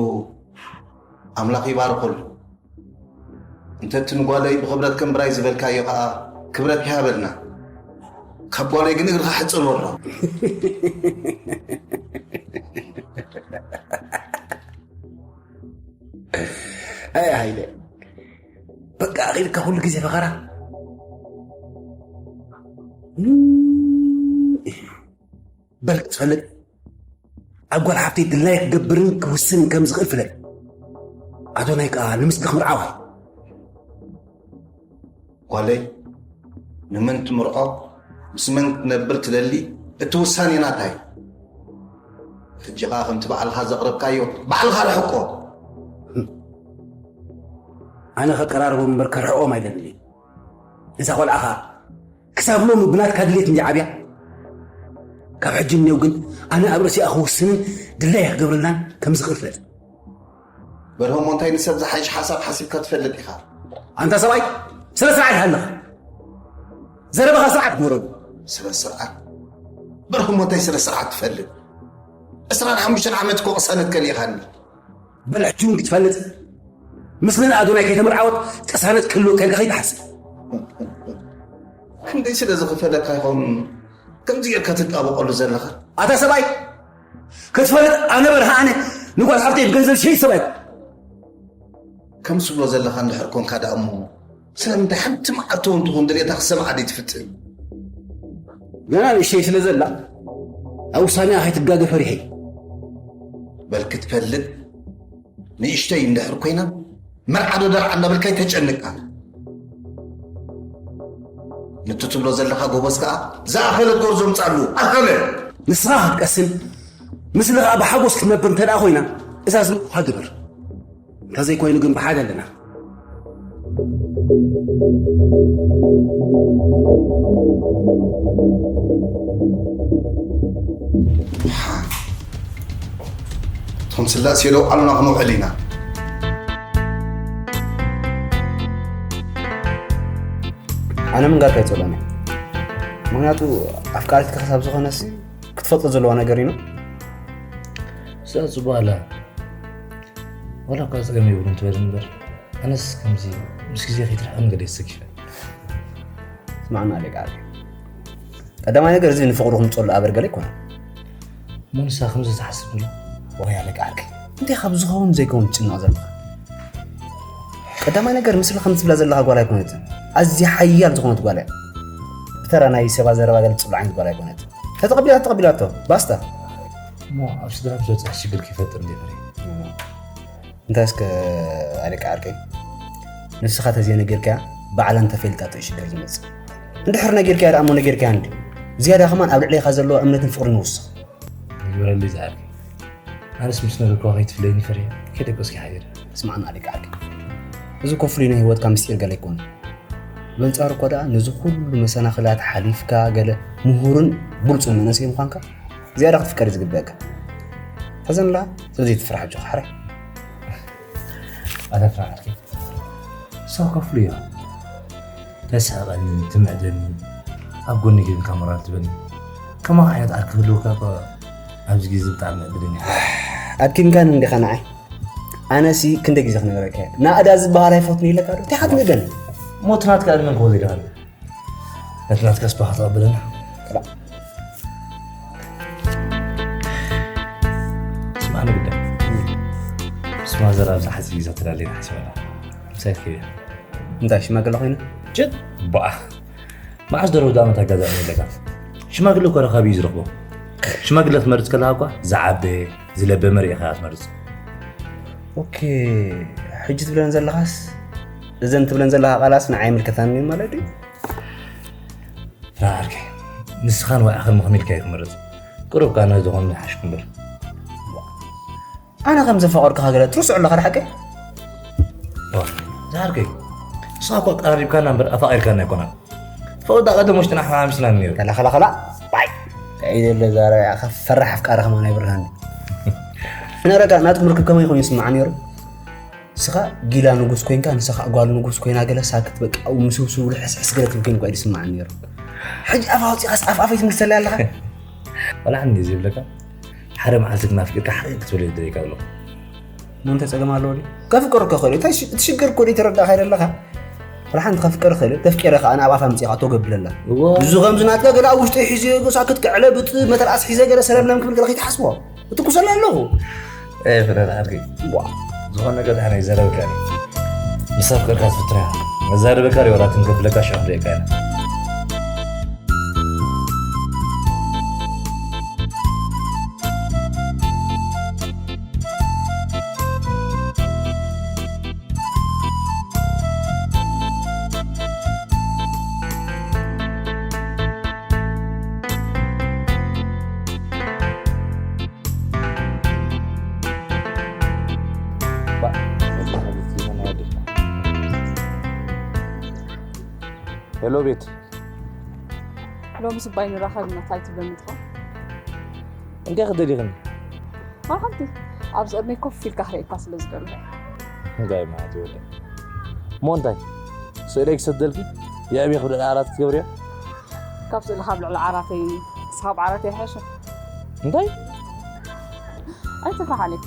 ኣምላኽ ይባርኸሉ። እንተ እቲ ንጓለይ ብኽብረት ከም ብራይ ዝበልካዮ ኸኣ ክብረት ይሃበልና። ካብ ጓለይ ግን እግርኻ ሕጽር በሎ። ኣይ ሃይለ፣ በቃ ኣኺልካ ኩሉ ግዜ ፈኸራ። በል ክትፈልጥ፣ ኣብ ጓል ሓፍተይ ድላይ ክገብርን ክውስንን ከም ዝኽእል ፍለጥ። ኣዶናይ ከኣ ንምስሊ ክምርዓዋ። ጓለይ፣ ንመን ትምርዖ፣ ምስ መን ክትነብር ትደሊ፣ እቲ ውሳኔ ናታ እዩ። ሕጂ ኸኣ ከምቲ ባዕልኻ ዘቕረብካዮ፣ ባዕልኻ ርሕቆ። ኣነ ከቀራርቦም እምበር ከርሕቖም ኣይደልን እየ። እዛ ቖልዓ ኸኣ ክሳብ ሎሚ ብናትካ ድሌት እንድያ ዓብያ። ካብ ሕጂ እኔው ግን ኣነ ኣብ ርእሲኣ ክውስንን ድላየ ክገብረላን ከም ዝኽእል ፍለጥ። በርሆሞ እንታይ ንሰብ ዝሓይሽ ሓሳብ ሓሲብካ ትፈልጥ ኢኻ? ኣንታ ሰብኣይ፣ ስነ ስርዓት ይሃልኻ። ዘረባኻ ስርዓት ግበረሉ። ስነ ስርዓት? በርሆሞ እንታይ ስነ ስርዓት ትፈልጥ? ዕስራን ሓሙሽተን ዓመት እኮ ቅሳነት ከሊእኻኒ። በል ሕጂ እውን ክትፈልጥ፣ ምስልን ኣዶናይ ከይተመርዓወት ቅሳነት ክህልወካ ኢልካ ከይትሓስብ። ክንደይ ስለ ዝኽፈለካ ይኸውን ከምዚ ጌርካ ትጣበቐሉ ዘለኻ? ኣታ ሰብኣይ፣ ክትፈልጥ ኣነ በርሃ ኣነ ንጓል ሓፍተይ ብገንዘብ ዝሸይጥ ሰብ ኣይኮን። ከምዚ ትብሎ ዘለኻ እንድሕር ኮንካ ደኣ እሞ ስለምንታይ ሓንቲ መዓልቲ እውን ትኹን ድሌታ ክትሰምዓ ደይትፍትን? ገና ንእሽተይ ስለ ዘላ ኣብ ውሳኔኣ ከይትጋገ ፈሪሐ እየ። በል ክትፈልጥ ንእሽተይ እንድሕር ኮይና መርዓ ዶ ደርዓ እንዳበልካ ኣይተጨንቃ። ንቱ ትብሎ ዘለኻ ጎበዝ ከኣ ዝኣኸለት ጎርዞ ምጻሉ ኣኸለ። ንስኻ ክትቀስን ምስሊ ከኣ ብሓጎስ ክትነብር እንተ ደኣ ኮይና እዛ ዝብልኩኻ ግበር። እንተዘይኮይኑ ግን ብሓደ ኣለና። እቶም ስላሴ ዶ ዓሉና ክንውዕል ኢና። ኣነ ምንጋር ከይጸሎኒ። ምኽንያቱ ኣፍቃሪትካ ክሳብ ዝኾነሲ ክትፈልጦ ዘለዋ ነገር እዩ። እዛ ጽቡቕ ኣላ። ዋላ እኳ ጸገም የብሉን ትበል እምበር፣ ኣነስ ከምዚ ምስ ግዜ ከይትርሕቕን ገለ የሰግፍ። ስማዕና ኣሌቃ ዓርከይ። ቀዳማይ ነገር እዚ ንፍቕሩ ክምጸሉ ኣበርገለ ኣይኮነን። እሞ ንሳ ከምዚ ትሓስብ ድዩ? ዋይ ኣሌቃ ዓርከይ። እንታይ ካብ ዝኸውን ዘይከውን ትጭነቕ ዘለኻ? ቀዳማይ ነገር ምስላ ከም ትብላ ዘለኻ ጓል ኣይኮነትን። ኣዝያ ሓያል ዝኾነት ጓል እያ። ብተራ ናይ ሰባ ዘረባ ገለ ትጽሎ ዓይነት ጓል ኣይኮነትን። ተተቐቢላቶ ተቐቢላቶ። ባስታ። እሞ ኣብ ስድራ ምስ በጽሐ ሽግር ከይፈጥር እንዴ ፈሪሐ? እንታይ እስከ ኣሌቃ ዓርከይ፣ ንስኻ ተዘይነጊርካያ ባዕላ እንተፈሊጣቶ እዩ ሽግር ዝመጽእ። እንድሕር ነጊርካያ ደኣ እሞ ነጊርካያ እንዲ ዝያዳ ከማን ኣብ ልዕሌኻ ዘለዎ እምነትን ፍቕርን ይውስኽ። ይግበረልይ ዝዓርከይ። ኣነስ ምስ ነገርኳ ከይትፍለየኒ ፈሪሐ ከይደቀስኪ ሓዲረ። ስማዕና ኣሌቃ ዓርከይ፣ እዚ እኮ ፍሉይ ናይ ህይወትካ ምስጢር ገለ ኣይኮነን። በንጻሩ እኮ ደኣ ነዚ ኩሉ መሰናኽላት ሓሊፍካ ገለ ምሁርን ብሉጽን መንእሰይ ምዃንካ ዝያዳ ክትፍቀር እዩ ዝግበአካ። ሕዘንላ ስለዘይትፍራሕ ኣጆኻ ሓራይ። ኣታ ፍራሕ ዓርከይ። እሳ እኳ ፍሉይ እያ። ተስሕቐኒ፣ ትምዕደኒ፣ ኣብ ጎኒ ጌርካ ሞራል ትበኒ። ከማኻ ዓይነት ዓርኪ ክህልወካ እኳ ኣብዚ ግዜ ብጣዕሚ ዕድለኛ ኢኻ። ኣድኪምካኒ እንዲኻ ንዓይ። ኣነሲ ክንደይ ግዜ ክነግረካ እየ። ናእዳ ዝበሃል ኣይፈቱን ኢለካ ዶ? እንታይ ኢኻ ትንእደኒ? ሞት ናትካ ዕድመ እንከ ዘይደኸኒ። ነቲ ናትካስ ባኻ ተቐበለና። ክላእ። ስማዕ ንግዳ። ምስ ማዘር ኣብዚ ሓፂር ግዜ ተዳለየና ሓሲበና። ምሳይ ትከይድ። እንታይ ሽማግለ ኮይና? ጭድ። ባእ። መዓስ ደረው ዝኣመት ኣጋጣሚ ኣለካ? ሽማግለ እኮ ረኻቢ እዩ ዝረኽቦ። ሽማግለ ክትመርጽ ከለኻ እኳ ዝዓበየ፣ ዝለበመ ርኢኻ እያ ትመርጽ። ኦኬ፣ ሕጂ ትብለን ዘለኻስ፣ እዘን ትብለን ዘለኻ ቃላስ ንዓይ ኣይምልከታን እዩ ማለት ድዩ? ፍረ ዓርከይ፣ ንስኻን ወዕኽን ምኽሚልካ እዩ ክመርጽ። ቅሩብ ከኣ ነዚ ዝኾነ ይሓሽኩ እምበር። ኣነ ከም ዘፈቐርኩኻ ገለ ትርስዑ ኣለኻ ዶ ሓቀይ? ዋ፣ ዝዓርከይ፣ ንስኻ እኮ ቀራሪብካና እምበር ኣፋቒርካና ኣይኮናን። ፈወዳ ቀደም ውሽጥና ሓማሚስና ነይሩ። ከላ፣ ከላ፣ ከላ፣ ባይ። እንታይ ዘሎ ዛረባ ኢኻ? ፈራሕ ኣፍቃሪ ከማን ኣይብርሃኒ። ነረጋ ናትኩም ርክብ ከመይ ኮይኑ ይስማዕ ነይሩ? ንስኻ ጊላ ንጉስ ኮይንካ፣ ንስኻ ጓል ንጉስ ኮይና፣ ገለ ሳክት በቃ፣ ኣብኡ ምስብስቡ ልሕስሕስ ገለ ትብል ኮይኑ ኳ ይስማዕ ነይሩ። ሕጂ ኣፋ ኣውፂኻስ ኣፍ ኣፈይ ትምልሰላ ኣለኻ? ዋላ ሓንቲ ዘይብለካ፣ ሓደ መዓልቲ ግን ኣፍቂርካ ሓቂ ክትብል ይደልየካ ኣለኹ። ምን ተጸገም ኣለዎ ድዩ? ከፍቅር እኮ ኸእል። እንታይ ሽ-፣ እቲ ሽግር እኮ ተረዳእካ ኣይደለኻ? ዋላ ሓንቲ ከፍቅር ኸእል፣ ተፍቂረ ኸኣ ናብ ኣፋ ኣምጺኻ ተጎብለላ። እዎ። እዚ ከምዚ ናትካ ገለ ኣብ ውሽጢ ሒዘ ሳክት ክዕለ ብጥ መተርኣስ ሒዘ ገለ ሰለምለም ክብል ገለ ከይትሓስቦ። እትኩሰላ ኣለኹ። ኤ፣ ፍረ ዓድኪ። ዋ። ዝኾነ ነገር ደሓን ኣይዘረብካን። ምስ ኣፍቀርካ ትፍትና ኢኻ። መዛረበካ ሪኦራትን ከፍለካ ሸኽ ደቂቃ ኢና። ሄሎ ቤት። ሎሚ ስባይ ንራኸብ ኢና፣ እንታይ ትብለኒ ትኸውን? እንታይ ክደሊኽኒ? ሓንቲ ኣብዚ ቅድመይ ኮፍ ኢልካ ክርእየካ ስለ ዝደሊ። እንታይ ማለት እዩ ወደይ? እሞ እንታይ? ስእለይ ክሰደልኪ? የዕብየ ክብደል ዓራት ክትገብርዮ? ካብ ስእልኻ ኣብ ልዕሊ ዓራተይ፣ ንስኻ ኣብ ዓራተይ ይሓይሽ። እንታይ? ኣይተፍርሓለይ።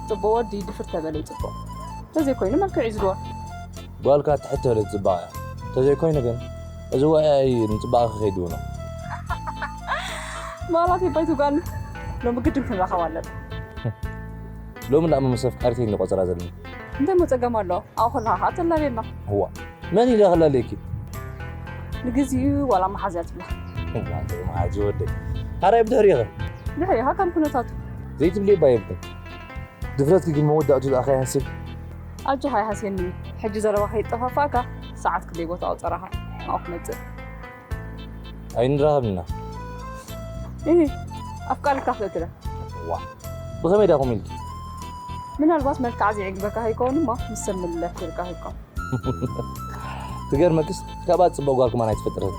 ጽቡቕ ወዲ ድፍር ተበለይ ጽቡቕ። ተዘይኮይኑ መልክዕ እዩ ዝግበር። ጓልካ ትሕት ተበለይ ጽባቕ እያ። ተዘይኮይኑ ግን እዚ ወያይ ንጽባቐ ከይድው ነው። ማላት ይባይቱ ጋል ሎሚ ግድን ክንራኸብ ኣለና። ሎሚ ላእሞ ምስ ኣፍቃሪተይ እንቆጸራ ዘለና። እንታይ ሞ ጸገም ኣሎ? ኣብኡ ከለኻ ኸዓ ተላልየና። እዋ፣ መን ኢለ ክላለየኪ? ንግዚኡ ዋላ መሓዝያ ትብላ። እዋ፣ መሓዚ ወደይ። ሓራይ ብድሕሪኸ? ድሕሪኻ ከም ኩነታቱ። ዘይትብሊ እባ የብልክን። ድፍረትኪ ግን መወዳእቱ ደኣ ከይሃስብ። ኣጆኻ ኣይሃስየኒ። ሕጂ ዘረባ ከይጠፋፋእካ ሰዓት ክንደይ ቦታ ኣውጸራኻ ናብኡ ክመጽእ። ኣይንራኸብና። እህ፣ ኣፍቃሪካ ክልእትለ። ዋ፣ ብኸመይ ዳኹም ኢልኪ? ምናልባት መልክዓ ዘይዕግበካ ከይከውን እሞ ምስ ሰብ ምልለፍ ጌርካ ከይከውን። ትገርመክስ፣ ካብኣ ጽቡቕ ጓል ከማን ኣይትፈጥርን።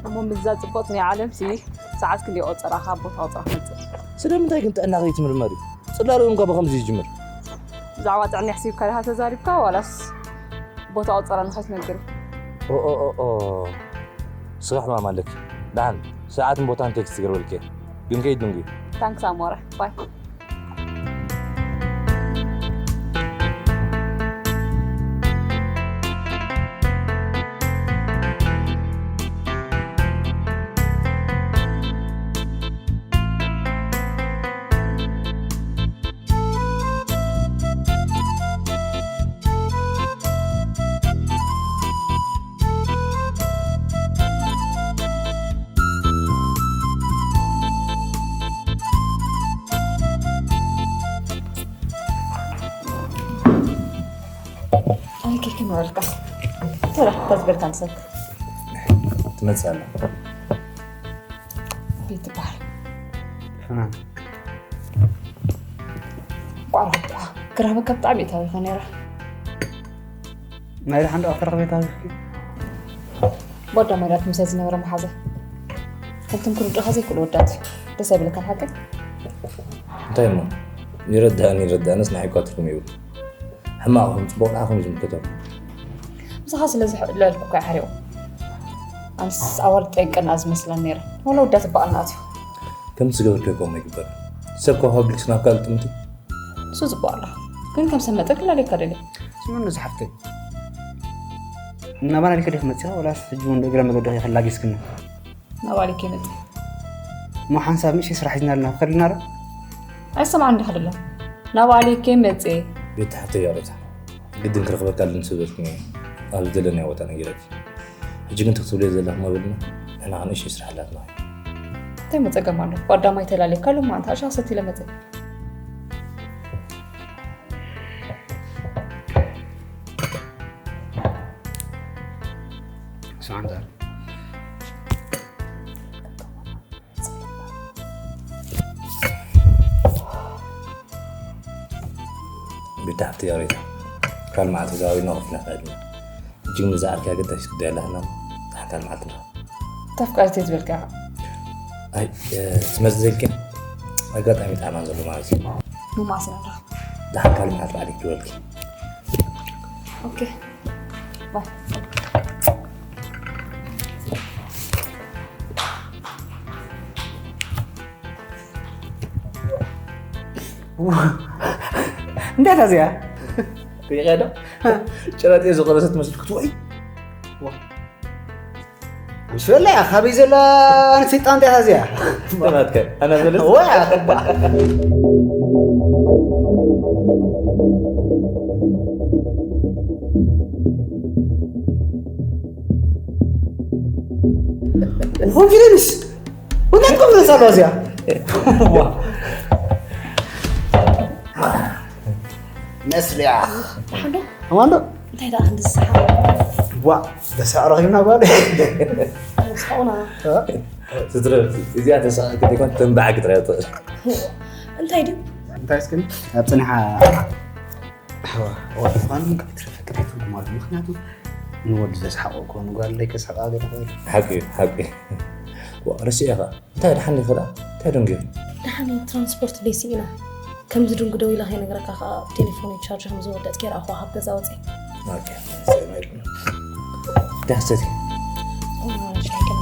እሞ ምስዛ ጽቡቕቲ ናይ ዓለምሲ ሰዓት ክንደይ ቆጸራ ካብ ቦታ ኣውጽኣ ክመጽእ። ስለምንታይ ግን ጥዕና ከይትምርመሪ? ጽላለ እውን እኳ ብኸምዚ ይጅምር። ብዛዕባ ጥዕና ሕሲብካ ዲኻ ተዛሪብካ ዋላስ ቦታ ኣውጸራ ንኸይትነግር? ኦ፣ ኦ፣ ኦ፣ ኦ። ስራሕ ሕማም ኣለኪ። ደሓን ሰዓትን ቦታን ቴክስት ይገብረልኪ። ግን ከይትድንጉ። ታንክስ ኣሞረ። ባይ። ኣይ ኬክ ንበልካ። ተራ ተዝበልካ ንሰብ። ትመጽእ ኣላ። ቤት ትበሃል። ፍናን። ቋራቋ ክረኽበካ ብጣዕሚ እየ ታቢኸ ነይረ። ናይ ደሓን ደኣ ክረኽበ ታቢኽኪ? ጓዳ ማይላት ምሳይ ዝነበረ መሓዛ። ከምቶም ክርድኡኻ ዘይክእሉ ወዳት እዩ። ደስ ኣይብለካን ሓቂ? እንታይ እሞ? ይረድኣኒ ይረድኣንስ ንዓይ እኳ ትርጉም የብሉ። ሕማቕኹም ጽቡቕ ንዓኹም እዩ ዝምልከተኩም። ምሳኻ ስለ ዝልዕልኩ እኮ እዩ ሓሪቑ። ኣንስ ኣዋልድ ጠንቀና ዝመስለን ነይረ። ወላ ወዳት በቓልና ኣትዩ። ከምቲ ዝገበርክዮ ከምኡ ኣይግበርን። ሰብ ካብ ፓብሊክ ናብ ካልእ ጥምቲ። ንሱ ጽቡቕ ኣሎ። ግን ከም ሰብ መጠን ክላለየካ ደልየ። ስምኑ ዝሓፍተይ። እናባና ዲከ ዲኽ መጺኻ ወላስ ሕጂ እውን እግረ መገዲ ከይከላጊስክኒ? ናባሊክ ይመጽእ። እሞ ሓንሳብ ንእሽተይ ስራሕ ሒዝና ኣለና፣ ትኸድልና ዶ? ኣይሰማዕን ዲኻ ደሎ? ናባሊክ ይመጽእ። ቤት ሓፍተይ ይቕሬታ፣ ግድን ክረኽበካ ኣለኒ ስለ ዝበልኩኒ እየ ኣብ ዝደለናዮ ቦታ ነጊረኪ። ሕጂ ግን ትክትብለይ ዘለኽ መበልና ንሕና ንእሽተይ ስራሕ ኣላትና። እንታይ መጸገም ኣሎ? ቀዳማይ ተላለካ ሎማ እንታ ሻሰት ኢለ መጸ። ሳንታ ብታሕቲ ያሬታ ካልማዕቲ ዛዊና ወፍና ፈድና እጅግ ምዛዕርካ ገዳሽ ጉዳይ ኣለህና። ታሕታ ልማዕትና ተፍቃሪት ዝበልካ ኣይ ትመዝዘልክን ኣጋጣሚ ጣዕማን ዘሎ ማለት እዩ። መማእሰና ኣለኹ። ደሓን ካልእ መዓልቲ ባዕለይ ክድወለኪ። ኦኬ። ባይ። እንታይ እታ እዚኣ? ሪኢኻ ዶ? ጭራጤ ዝቖረሰት መስል ክትወይ? ዋ። ምስ በላ እያ፣ ካበይ ዘላ ኣንስተይቲ ጣንጣ እያ እዚኣ? ተማትከ፣ ኣነ በለስ? ዋ። ኮንፊደንስ። እንታይ ኮንፊደንስ ኣለዋ እዚኣ? ዋ። መስልያ። ደሓን ዶ? ኣማን ዶ? እንታይ ደኣ ክንዲ ዝሰሓቕ? ዋ፣ ተሳዕ ረኺብና ጓል። ስሓቑና። እ? ትትረፍ፣ እዚኣ ተሳዕ ክትኮን ተንባዕ ክትረፍ ትኽእል። እንታይ ድዩ? እንታይ እስክን? ኣብ ጽንሓ። ኣዋ፣ ኣዋ፣ ፋን ምን ክትረፍ ክትረፍ ትርጉም ኣለዎ። ምኽንያቱ ንወዲ ዘስሓቑ እኮ ንጓል ለይከስሕቓ ገለ ኾይኑ። ሓቂ እዩ፣ ሓቂ። ዋ፣ ረሲኤ ኸኣ። እንታይ ደሓን ዲኺ ደኣ? እንታይ ደንጊኺ? ደሓን እየ፣ ትራንስፖርት ደይሲ ኢና። ከም ዝድንጉ ደዊለ ከይነግረካ ከኣ ቴሌፎነይ ቻርጅ ከም ዝወደት ከይረኣኹዋ ካብ ገዛ ወጺኤ። ኦኬ፣ ደሓን ሰቲ። ኦ፣ ሻይ ገለ።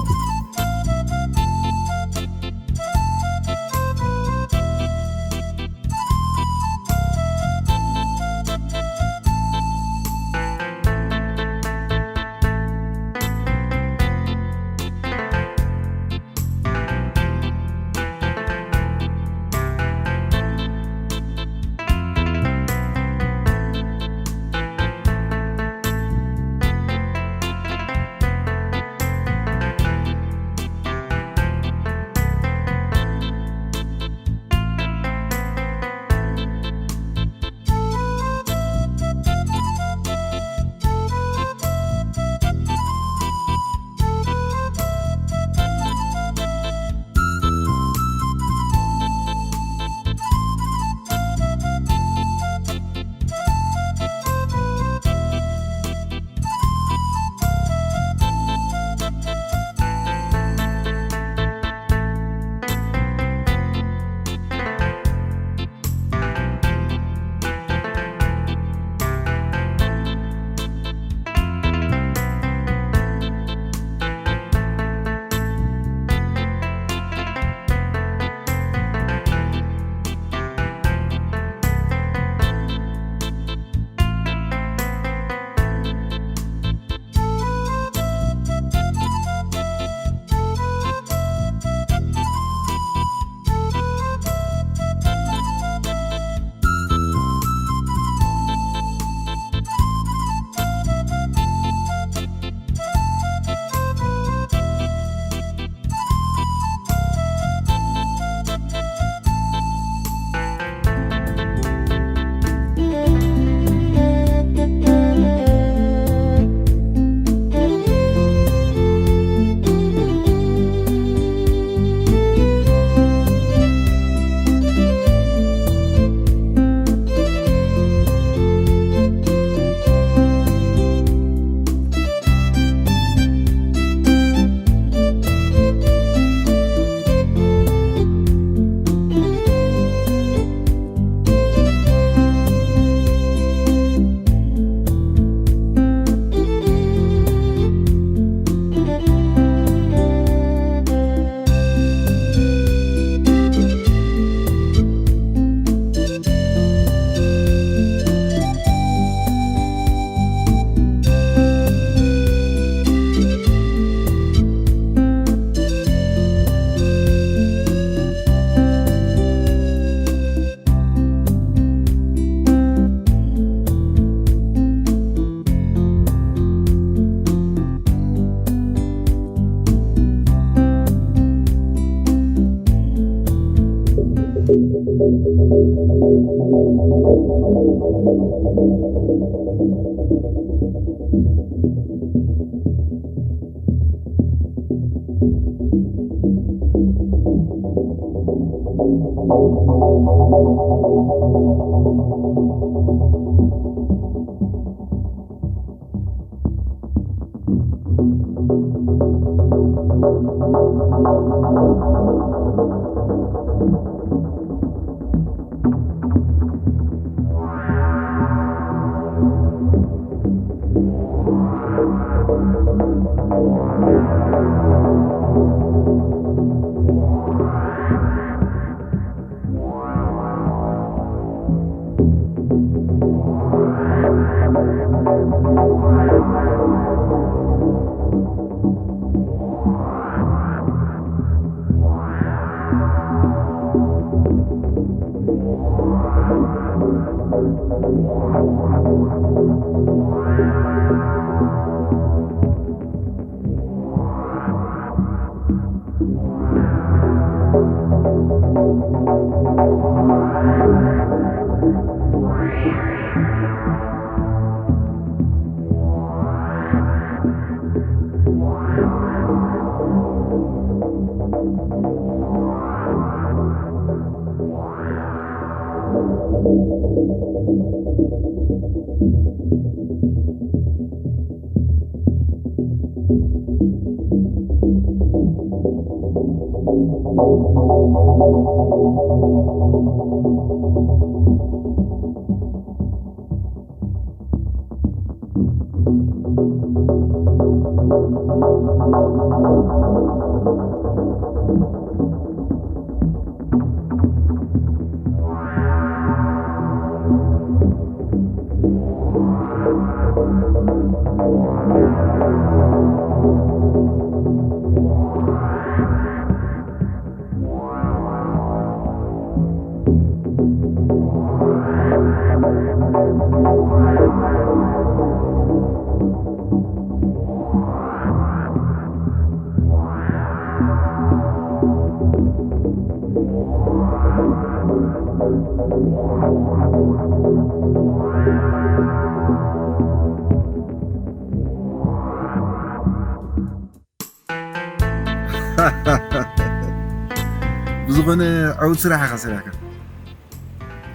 ብዝኾነ ዕዉት ስራሕ ኢኻ ሰሪሕካ።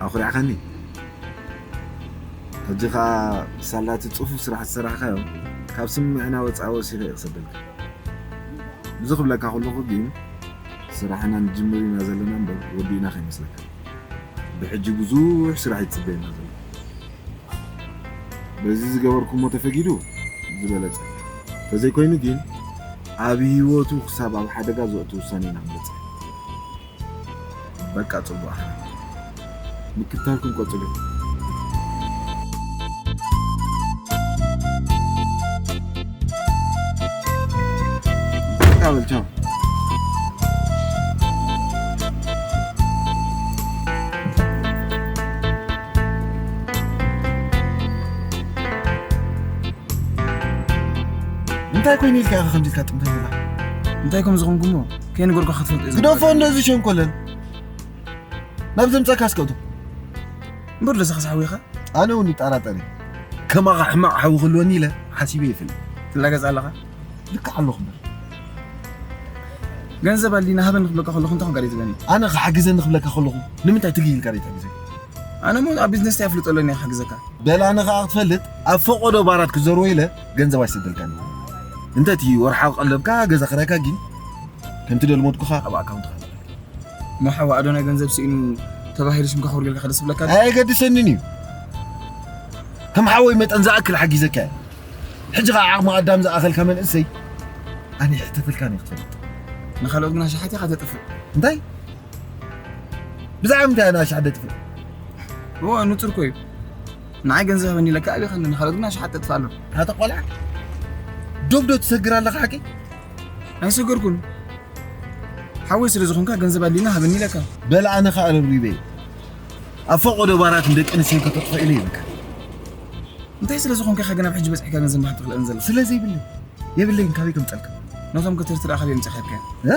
ኣኹሪዕካኒ። ሕጂ ኸኣ ሳላቲ ጽፉፍ ስራሕ ዝሰራሕካዮ ካብ ስምዕና ወጻኢ ወሲኸ እየ ክሰደልካ። እዚ ክብለካ ከለኹ ግን ስራሕና ንጅምር ኢና ዘለና እምበር ወዲእና ከይመስለካ። ብሕጂ ብዙሕ ስራሕ ይጽበየና ዘሎ። በዚ ዝገበርኩሞ ተፈጊዱ ዝበለጸ። ተዘይኮይኑ ግን ኣብ ህይወቱ ክሳብ ኣብ ሓደጋ ዘእቱ ውሳኔ ኢና ክንበጽሕ። በቃ ጽቡቕ። ምክትታልኩም ቀጽሉ። በቃ በል ቻው። እንታይ ኮይኑ ኢልካ ኢኻ ከምዚ ኢልካ ጥምተን ዘላ? እንታይ ከም ዝኾንኩሞ ከይነገርኩኻ ክትፈልጥ እየ ግደፎ፣ ዝግባእ። እንደዚ ሸንኮለን ናብ ዘምጻካ እስከ እቶ። እምበር ለሰኻ ሓዊኻ? ኣነ እውን ይጠራጠር እየ። ከማኻ ሕማቕ ሓዊ ክህልወኒ ኢለ ሓሲበ ይፈልጥ። ትላገጽ ኣለኻ? ልክዕ ኣለኹ እምበር። ገንዘብ ኣሊና ሃበን ክብለካ ከለኹ እንታይ ኮንካ ደይ ትብለኒ? ኣነ ክሓግዘኒ ክብለካ ከለኹ ንምንታይ ትግይ ኢልካ ደይ ትሕግዘኒ? ኣነ እሞ ኣብ ቢዝነስ እንታይ ኣፍልጦ ኣለኒ ክሕግዘካ? በል ኣነ ኸኣ ክትፈልጥ ኣብ ፈቆዶ ባራት ክዘርዎ ኢለ ገንዘብ ኣይሰደልካን። እንተ እቲ ወርሓዊ ቀለብካ ገዛ ክራይካ ግን ከምቲ ደልሞድኩኻ ኣብ ኣካውንትኻ እሞ ሓው ኣዶናይ ገንዘብ ስኢኑ ተባሂሉ ሽምካ ክውርገልካ ደስ ይብለካ ዶ? ኣየገድሰንን እዩ። ከም ሓወይ መጠን ዝኣክል ሓጊዘካ እየ። ሕጂ ኸዓ ዓቕሚ ኣዳም ዝኣኸልካ መንእሰይ ኣነ ይሕተተልካን እየ ክትፈልጥ። ንኻልኦት ግን ኣሽሓት ኢኻ ተጥፍእ። እንታይ? ብዛዕባ ምንታይ ኣነ ኣሽሓት ደጥፍእ? እወ፣ ንጹር እኮ እዩ። ንዓይ ገንዘብ ሃበኒ ኢለካ ኣቢኻኒ፣ ንኻልኦት ግን ኣሽሓት ተጥፍእ ኣሎ። ኣታ ቆልዓ፣ ዶብ ዶ ትሰግር ኣለኻ ሓቂ? ኣይሰገርኩን። ሓወይ ስለ ዝኾንካ ገንዘብ ኣድልዩና ሃበኒ ኢለካ። በል ኣነ ኸኣ ረብሪበ እየ። ኣብ ፈቖዶ ባራት ንደቂ ኣንስትዮ ከተጥፍኦ ኢለ ይብለካ። እንታይ ስለ ዝኾንካ ኢኻ ግን ኣብ ሕጂ በጺሕካ ገንዘብ ምሃብ ትኽእለን ዘለኻ? ስለ ዘይብለይ። የብለይን፣ ካበይ ከምጸልካ? ነቶም ክትርትር ኣኻል እዮም ጸኸብካ። እ?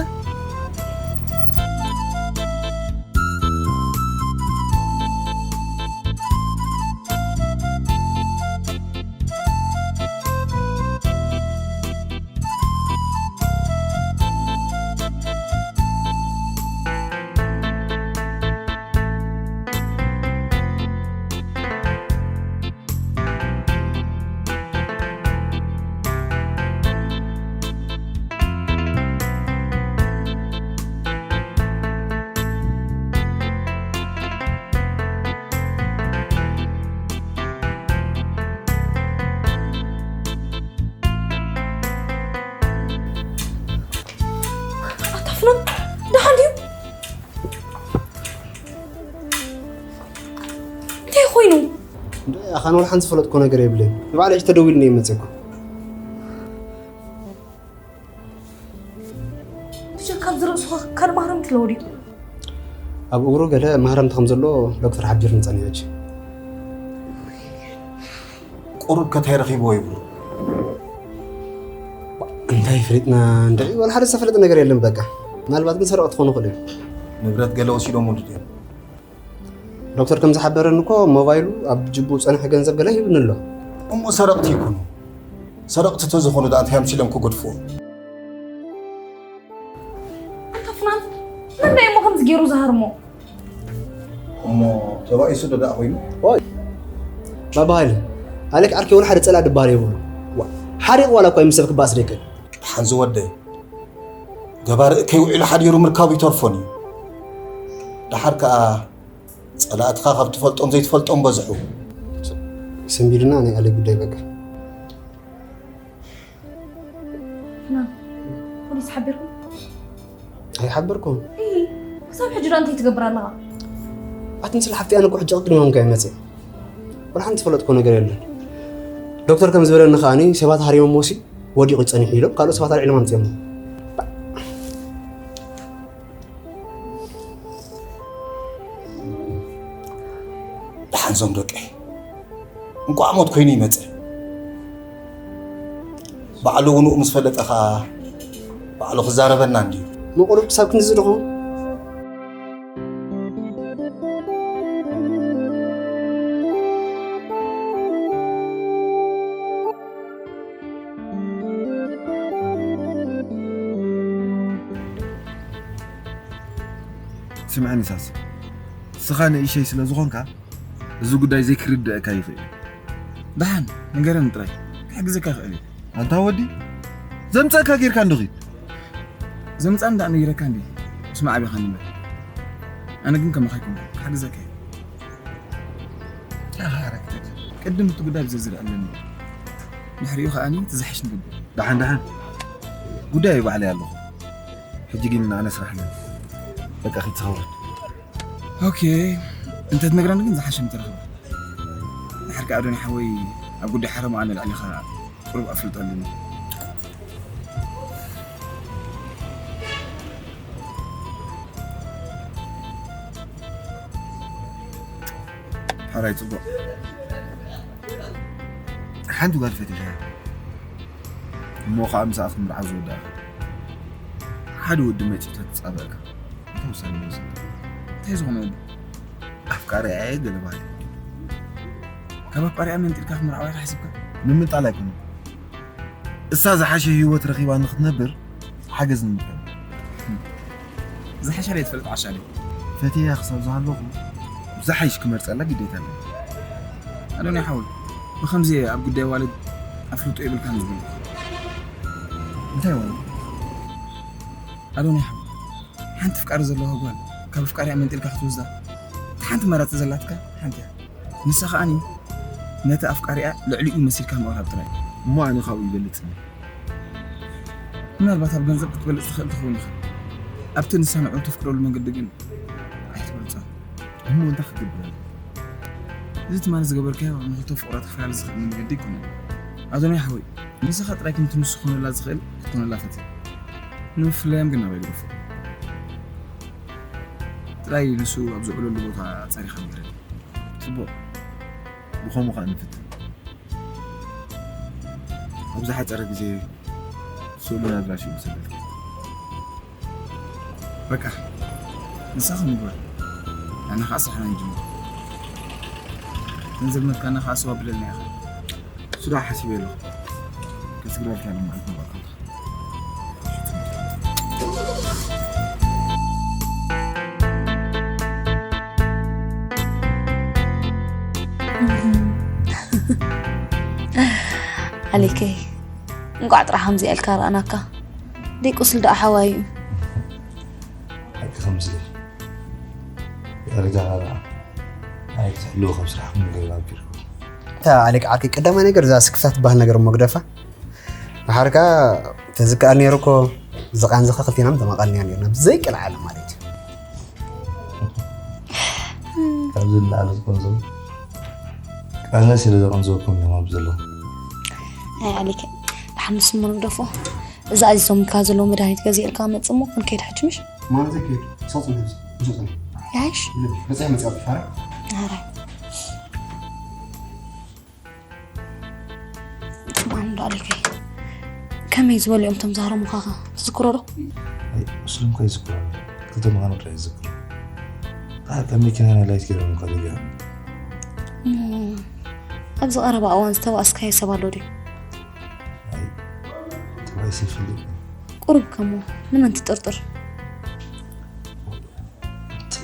ኣነ ወላ ሓንቲ ዝፈለጥኮ ነገር የብለይ። ንባዕለይ ሕጂ ተደዊሉኒ እየ መፅእ እኮ። ትሸካብ ዝርእሱ ካልእ ማህረምቲ ኣለዎ ድዩ? ኣብ እግሩ ገለ ማህረምቲ ከም ዘሎ ዶክተር ሓቢርኒ ጸኒሑ ሕጂ። ቁሩብ ከታይ ረኺብዎ ይብሉ። እንታይ ፍሊጥና እንድዒ፣ ወላ ሓደ ዝተፈለጠ ነገር የለን። በቃ ምናልባት ግን ሰረቕቲ ክኾኑ ይኽእሉ እዮም። ንብረት ገለ ወሲዶምሉ ድዮም? ዶክተር ከም ዝሓበረኒ እኮ ሞባይሉ ኣብ ጅቡ ዝጸንሐ ገንዘብ ገለ ሂቡኒ ኣሎ። እሞ ሰረቕቲ ይኩኑ። ሰረቕቲ ተዝኾኑ ደኣ እንታይ ኣምሲሎም ክገድፍዎ? ኣንታ ፍናን፣ መን ዳይ እሞ ከምዚ ገይሩ ዝሃርሞ? እሞ ተባኢሱ ዶ ደኣ ኮይኑ? ባባ ሃይለ፣ ኣሌክ ዓርኪ ወላ ሓደ ጸላ ድበሃል የብሉ። ሓሪቕ ዋላ እኳ ይምሰል ክበኣስ ደይክእል። ሓንዚ ወደይ፣ ገባር እከይ ውዒሉ ሓዲሩ ምርካቡ ይተርፎን እዩ። ደሓር ከኣ ጸላእትኻ ካብ ትፈልጦም ዘይትፈልጦም በዝሑ። ሰንቢድና ናይ ኣሌክ ጉዳይ በቃ። ና ፖሊስ ሓቢርኩም? ኣይሓበርኩን። ክሳብ ሕጂ ዶ እንታይ ትገብር ኣለኻ? ኣቲ ምስሊ ሓፍቲ ኣነ እኮ ሕጂ ቅድሚ ሆንካ ይመጽእ። ወላ ሓንቲ ዝፈለጥኮ ነገር የለን። ዶክተር ከም ዝበለኒ ከኣኒ ሰባት ሃሪሞሞ ሲ ወዲቑ ይጸኒሑ ኢሎም ካልኦት ሰባት ኣልዒሎም ኣምጺኦም። ደሓንዞም ደቀይ እንቋዕ ሞት ኮይኑ ይመፀ። ባዕሉ ውንኡ ምስ ፈለጠ ኸዓ ባዕሉ ክዛረበና እንድዩ። ምቑሉል ክሳብ ክንድዚ ድኹም? ስምዐኒ ሳስ፣ ንስኻ ንእሸይ ስለ ዝኾንካ እዚ ጉዳይ ዘይክርድአካ ይኽእል። ደሓን ንገረኒ ጥራይ፣ ክሕግዘካ ይኽእል እየ። ኣንታ ወዲ፣ ዘምጸእካ ጌርካ እንዶ ኺድ። ዘምጻ እንዳ ነጊረካ እንዲ፣ ምስ መዓቢኻ ንበር። ኣነ ግን ከማኻ ኣይኮንኩ፣ ክሕግዘካ እየ። ኣኻ ሓረክተት፣ ቅድም እቲ ጉዳይ ብዝርዝር ኣለኒ። ድሕሪኡ ከኣኒ እቲ ዝሓሽ ንገብር። ደሓን ደሓን፣ ጉዳይ ባዕለይ ኣለኹ። ሕጂ ግን ኣነ ስራሕ ኣለኒ። በቃ ኺድ ዝኸውን። ኦኬ፣ እንተ ትነግረኒ ግን ዝሓሸ ምተረኽበ። ድሓር ከኣ ኣዶኒ ሓወይ ኣብ ጉዳይ ሓረሞ ኣነ ልዕሊኻ ቁሩብ ኣፍልጦ ኣለኒ። ሓራይ ጽቡቕ። ሓንቲ ጓል ፈቲኻ እሞ ኸዓ ምሳኣ ክትምርዓ ዝወዳእኻ ሓደ ወዲ መጺኡ ተትጻበእካ እንታይ ውሳነ ምወሰድካ? እንታይ ዝኾነ ወዲ? ኣፍቃሪኣ እየ ገለ በሃሊ። ካብ ኣፍቃሪኣ መንጢልካ ክትምርዓዋ ኢኻ ሓሲብካ? ንምንጣል ኣይኮነን። እሳ ዝሓሸ ህይወት ረኺባ ንኽትነብር ሓገዝ ንምርካብ። ዝሓሻ ለይትፈልጥ ዓሻ ለይ። ፈትየያ ክሳብ ዝሃለኹ ዝሓይሽ ክመርጸላ ግዴታ ኣለኒ። ኣዶንያ ሓወይ፣ ብኸምዚ ኣብ ጉዳይ ዋልድ ኣፍልጦ የብልካን ዝብል። እንታይ ዋልድ? ኣዶንያ ሓወይ፣ ሓንቲ ፍቃሪ ዘለዋ ጓል ካብ ኣፍቃሪኣ መንጢልካ ክትወስዳ እታ ሓንቲ መራጺ ዘላትካ ሓንቲ እያ። ንሳ ከኣኒ ነቲ ኣፍቃሪኣ ልዕሊኡ መሲልካ ምቕራብ ጥራይ። እሞ ኣነ ካብኡ ይበልጽ እንዴ? ምናልባት ኣብ ገንዘብ ክትበልጽ ትኽእል ትኸውን ኢኻ። ኣብቲ ንሳ ንዕኡ ተፍቅረሉ መንገዲ ግን ኣይትበልጾን። እሞ እንታይ ክትገብር ኣለካ? እዚ ትማሊ ዝገበርካዮ ንኽልተ ፍቑራት ክፈላለ ዝኽእል መንገዲ ኣይኮነን። ኣዶናይ ሓወይ፣ ንስኻ ጥራይ ከምቲ ንሱ ክኾነላ ዝኽእል ክትኮነላ ፈትን። ንምፍላዮም ግን ናባይ ድገፎ። ጥራይ ንሱ ኣብ ዝውዕለሉ ቦታ ኣጻሪኻ ንገረኒ። ጽቡቕ፣ ብኸምኡ ኸኣ ንፍትን። ኣብ ዝሓጸረ ግዜ ስእሉን ኣድራሽኡን ክሰደልኪ። በቃ ንስኻ ምግባር፣ ኣነ ኸኣ ስራሕና ንጅምር። ገንዘብ መትካና ኸኣ ስዋ ብለልና ኢኻ። እሱ ደኣ ሓሲበ ኣለኹ። ከስግረልካ ኢለ መዓልቲ ንባእካ። ኣሌከይ፣ እንቋዕ ጥራሕ ከምዚኣ ኢልካ ረኣናካ። ደይ ቁስል ደኣ ሓዋዩ እዩ። ሓቂ ከምዚ ዳርጋ ኣይትሕልዎ ካብ ስራሕኩም ገለ ኣቢልኩም። እታ ኣሌክ ዓርኪ ቀዳማይ ነገር እዛ ስክፍታ ትበሃል ነገር እሞ ግደፋ። ድሓር ከኣ ተዝከኣል ነይሩ እኮ ዝቓንዝኻ ክልቴና ምተማቓልናዮ ነይርና ብዘይ ቀልዓለም ማለት እዩ። ካብዚ ንላዕሊ ዝቆንዞም ኣነ ስለ ዘቐንዘወኩም እዮም ኣብዚ ዘለዉ። ኣይ ኣሌክ፣ ደሓን ንስሙ ንግደፎ። እዛ ኣዚዞምካ ዘለዉ መድሃኒት ገዚእልካ መጽእ እሞ ክንከይድ ሕጂ ምሽ? ማለት ዘይከይድ፣ ክሳብ ጽንሕ፣ ክሳብ ጽንሕ። ይሓይሽ? በጺሐ መጽእ ኣብ ፋራ። ኣረ። ስምዓኒ ዶ ኣሌከይ፣ ከመይ ዝበሉ እዮም እቶም ዝሃረሙኻኸ? ትዝክሮ ዶ? ኣይ፣ እሱን እኮ ይዝክሮ። ክልተ ምዃኑ ጥራይ ይዝክሮ። ደሓር ካብ መኪና ናይ ላይት ገይሮም እኮ ደጊዖም። እሞ፣ ኣብዚ ቀረባ እዋን ዝተባእስካዮ ሰብ ኣሎ ድዩ? ኣይ፣ ተባኢሰ ይፈልጥ። ቁሩብ ከሞ ንመን ትጥርጥር? እቲ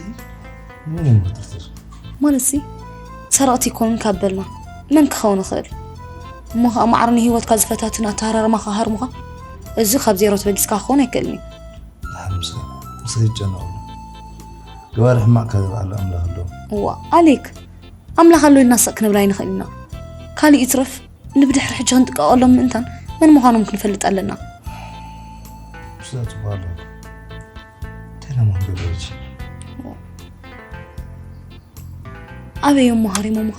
ንመን እዮም ክጥርጥር? ማለትሲ፣ ሰረቕቲ ይኮኑን ካብ በልና፣ መን ክኸውን ይኽእል? እሞ ኸኣ ማዕረ ንህይወትካ ዝፈታትን ኣተሃራርማኻ ሃርሙኻ? እዚ ካብ ዜሮ ተበጊስካ ክኸውን ኣይክእልን እዩ። ደሓር ምሳይ፣ ምሳይ ይጨነቑ። ገባሪ ሕማቕ ካብ ዝበዓሉ ኣምላኽ ኣለዎም። እዋ፣ ኣሌክ፣ ኣምላኽ ኣሎ ኢልና ሰቕ ክንብል ኣይንኽእል ኢና። ካልእ ይትረፍ፣ ንብድሕሪ ሕጂ ክንጥቀቐሎም ምእንታን መን ምዃኖም ክንፈልጥ ኣለና። ብስዛ ጽቡቕ ኣለኹ። እንታይ ደሞ ክንገብር ሕጂ? ኣበይ እዮም ሃሪሞምኻ?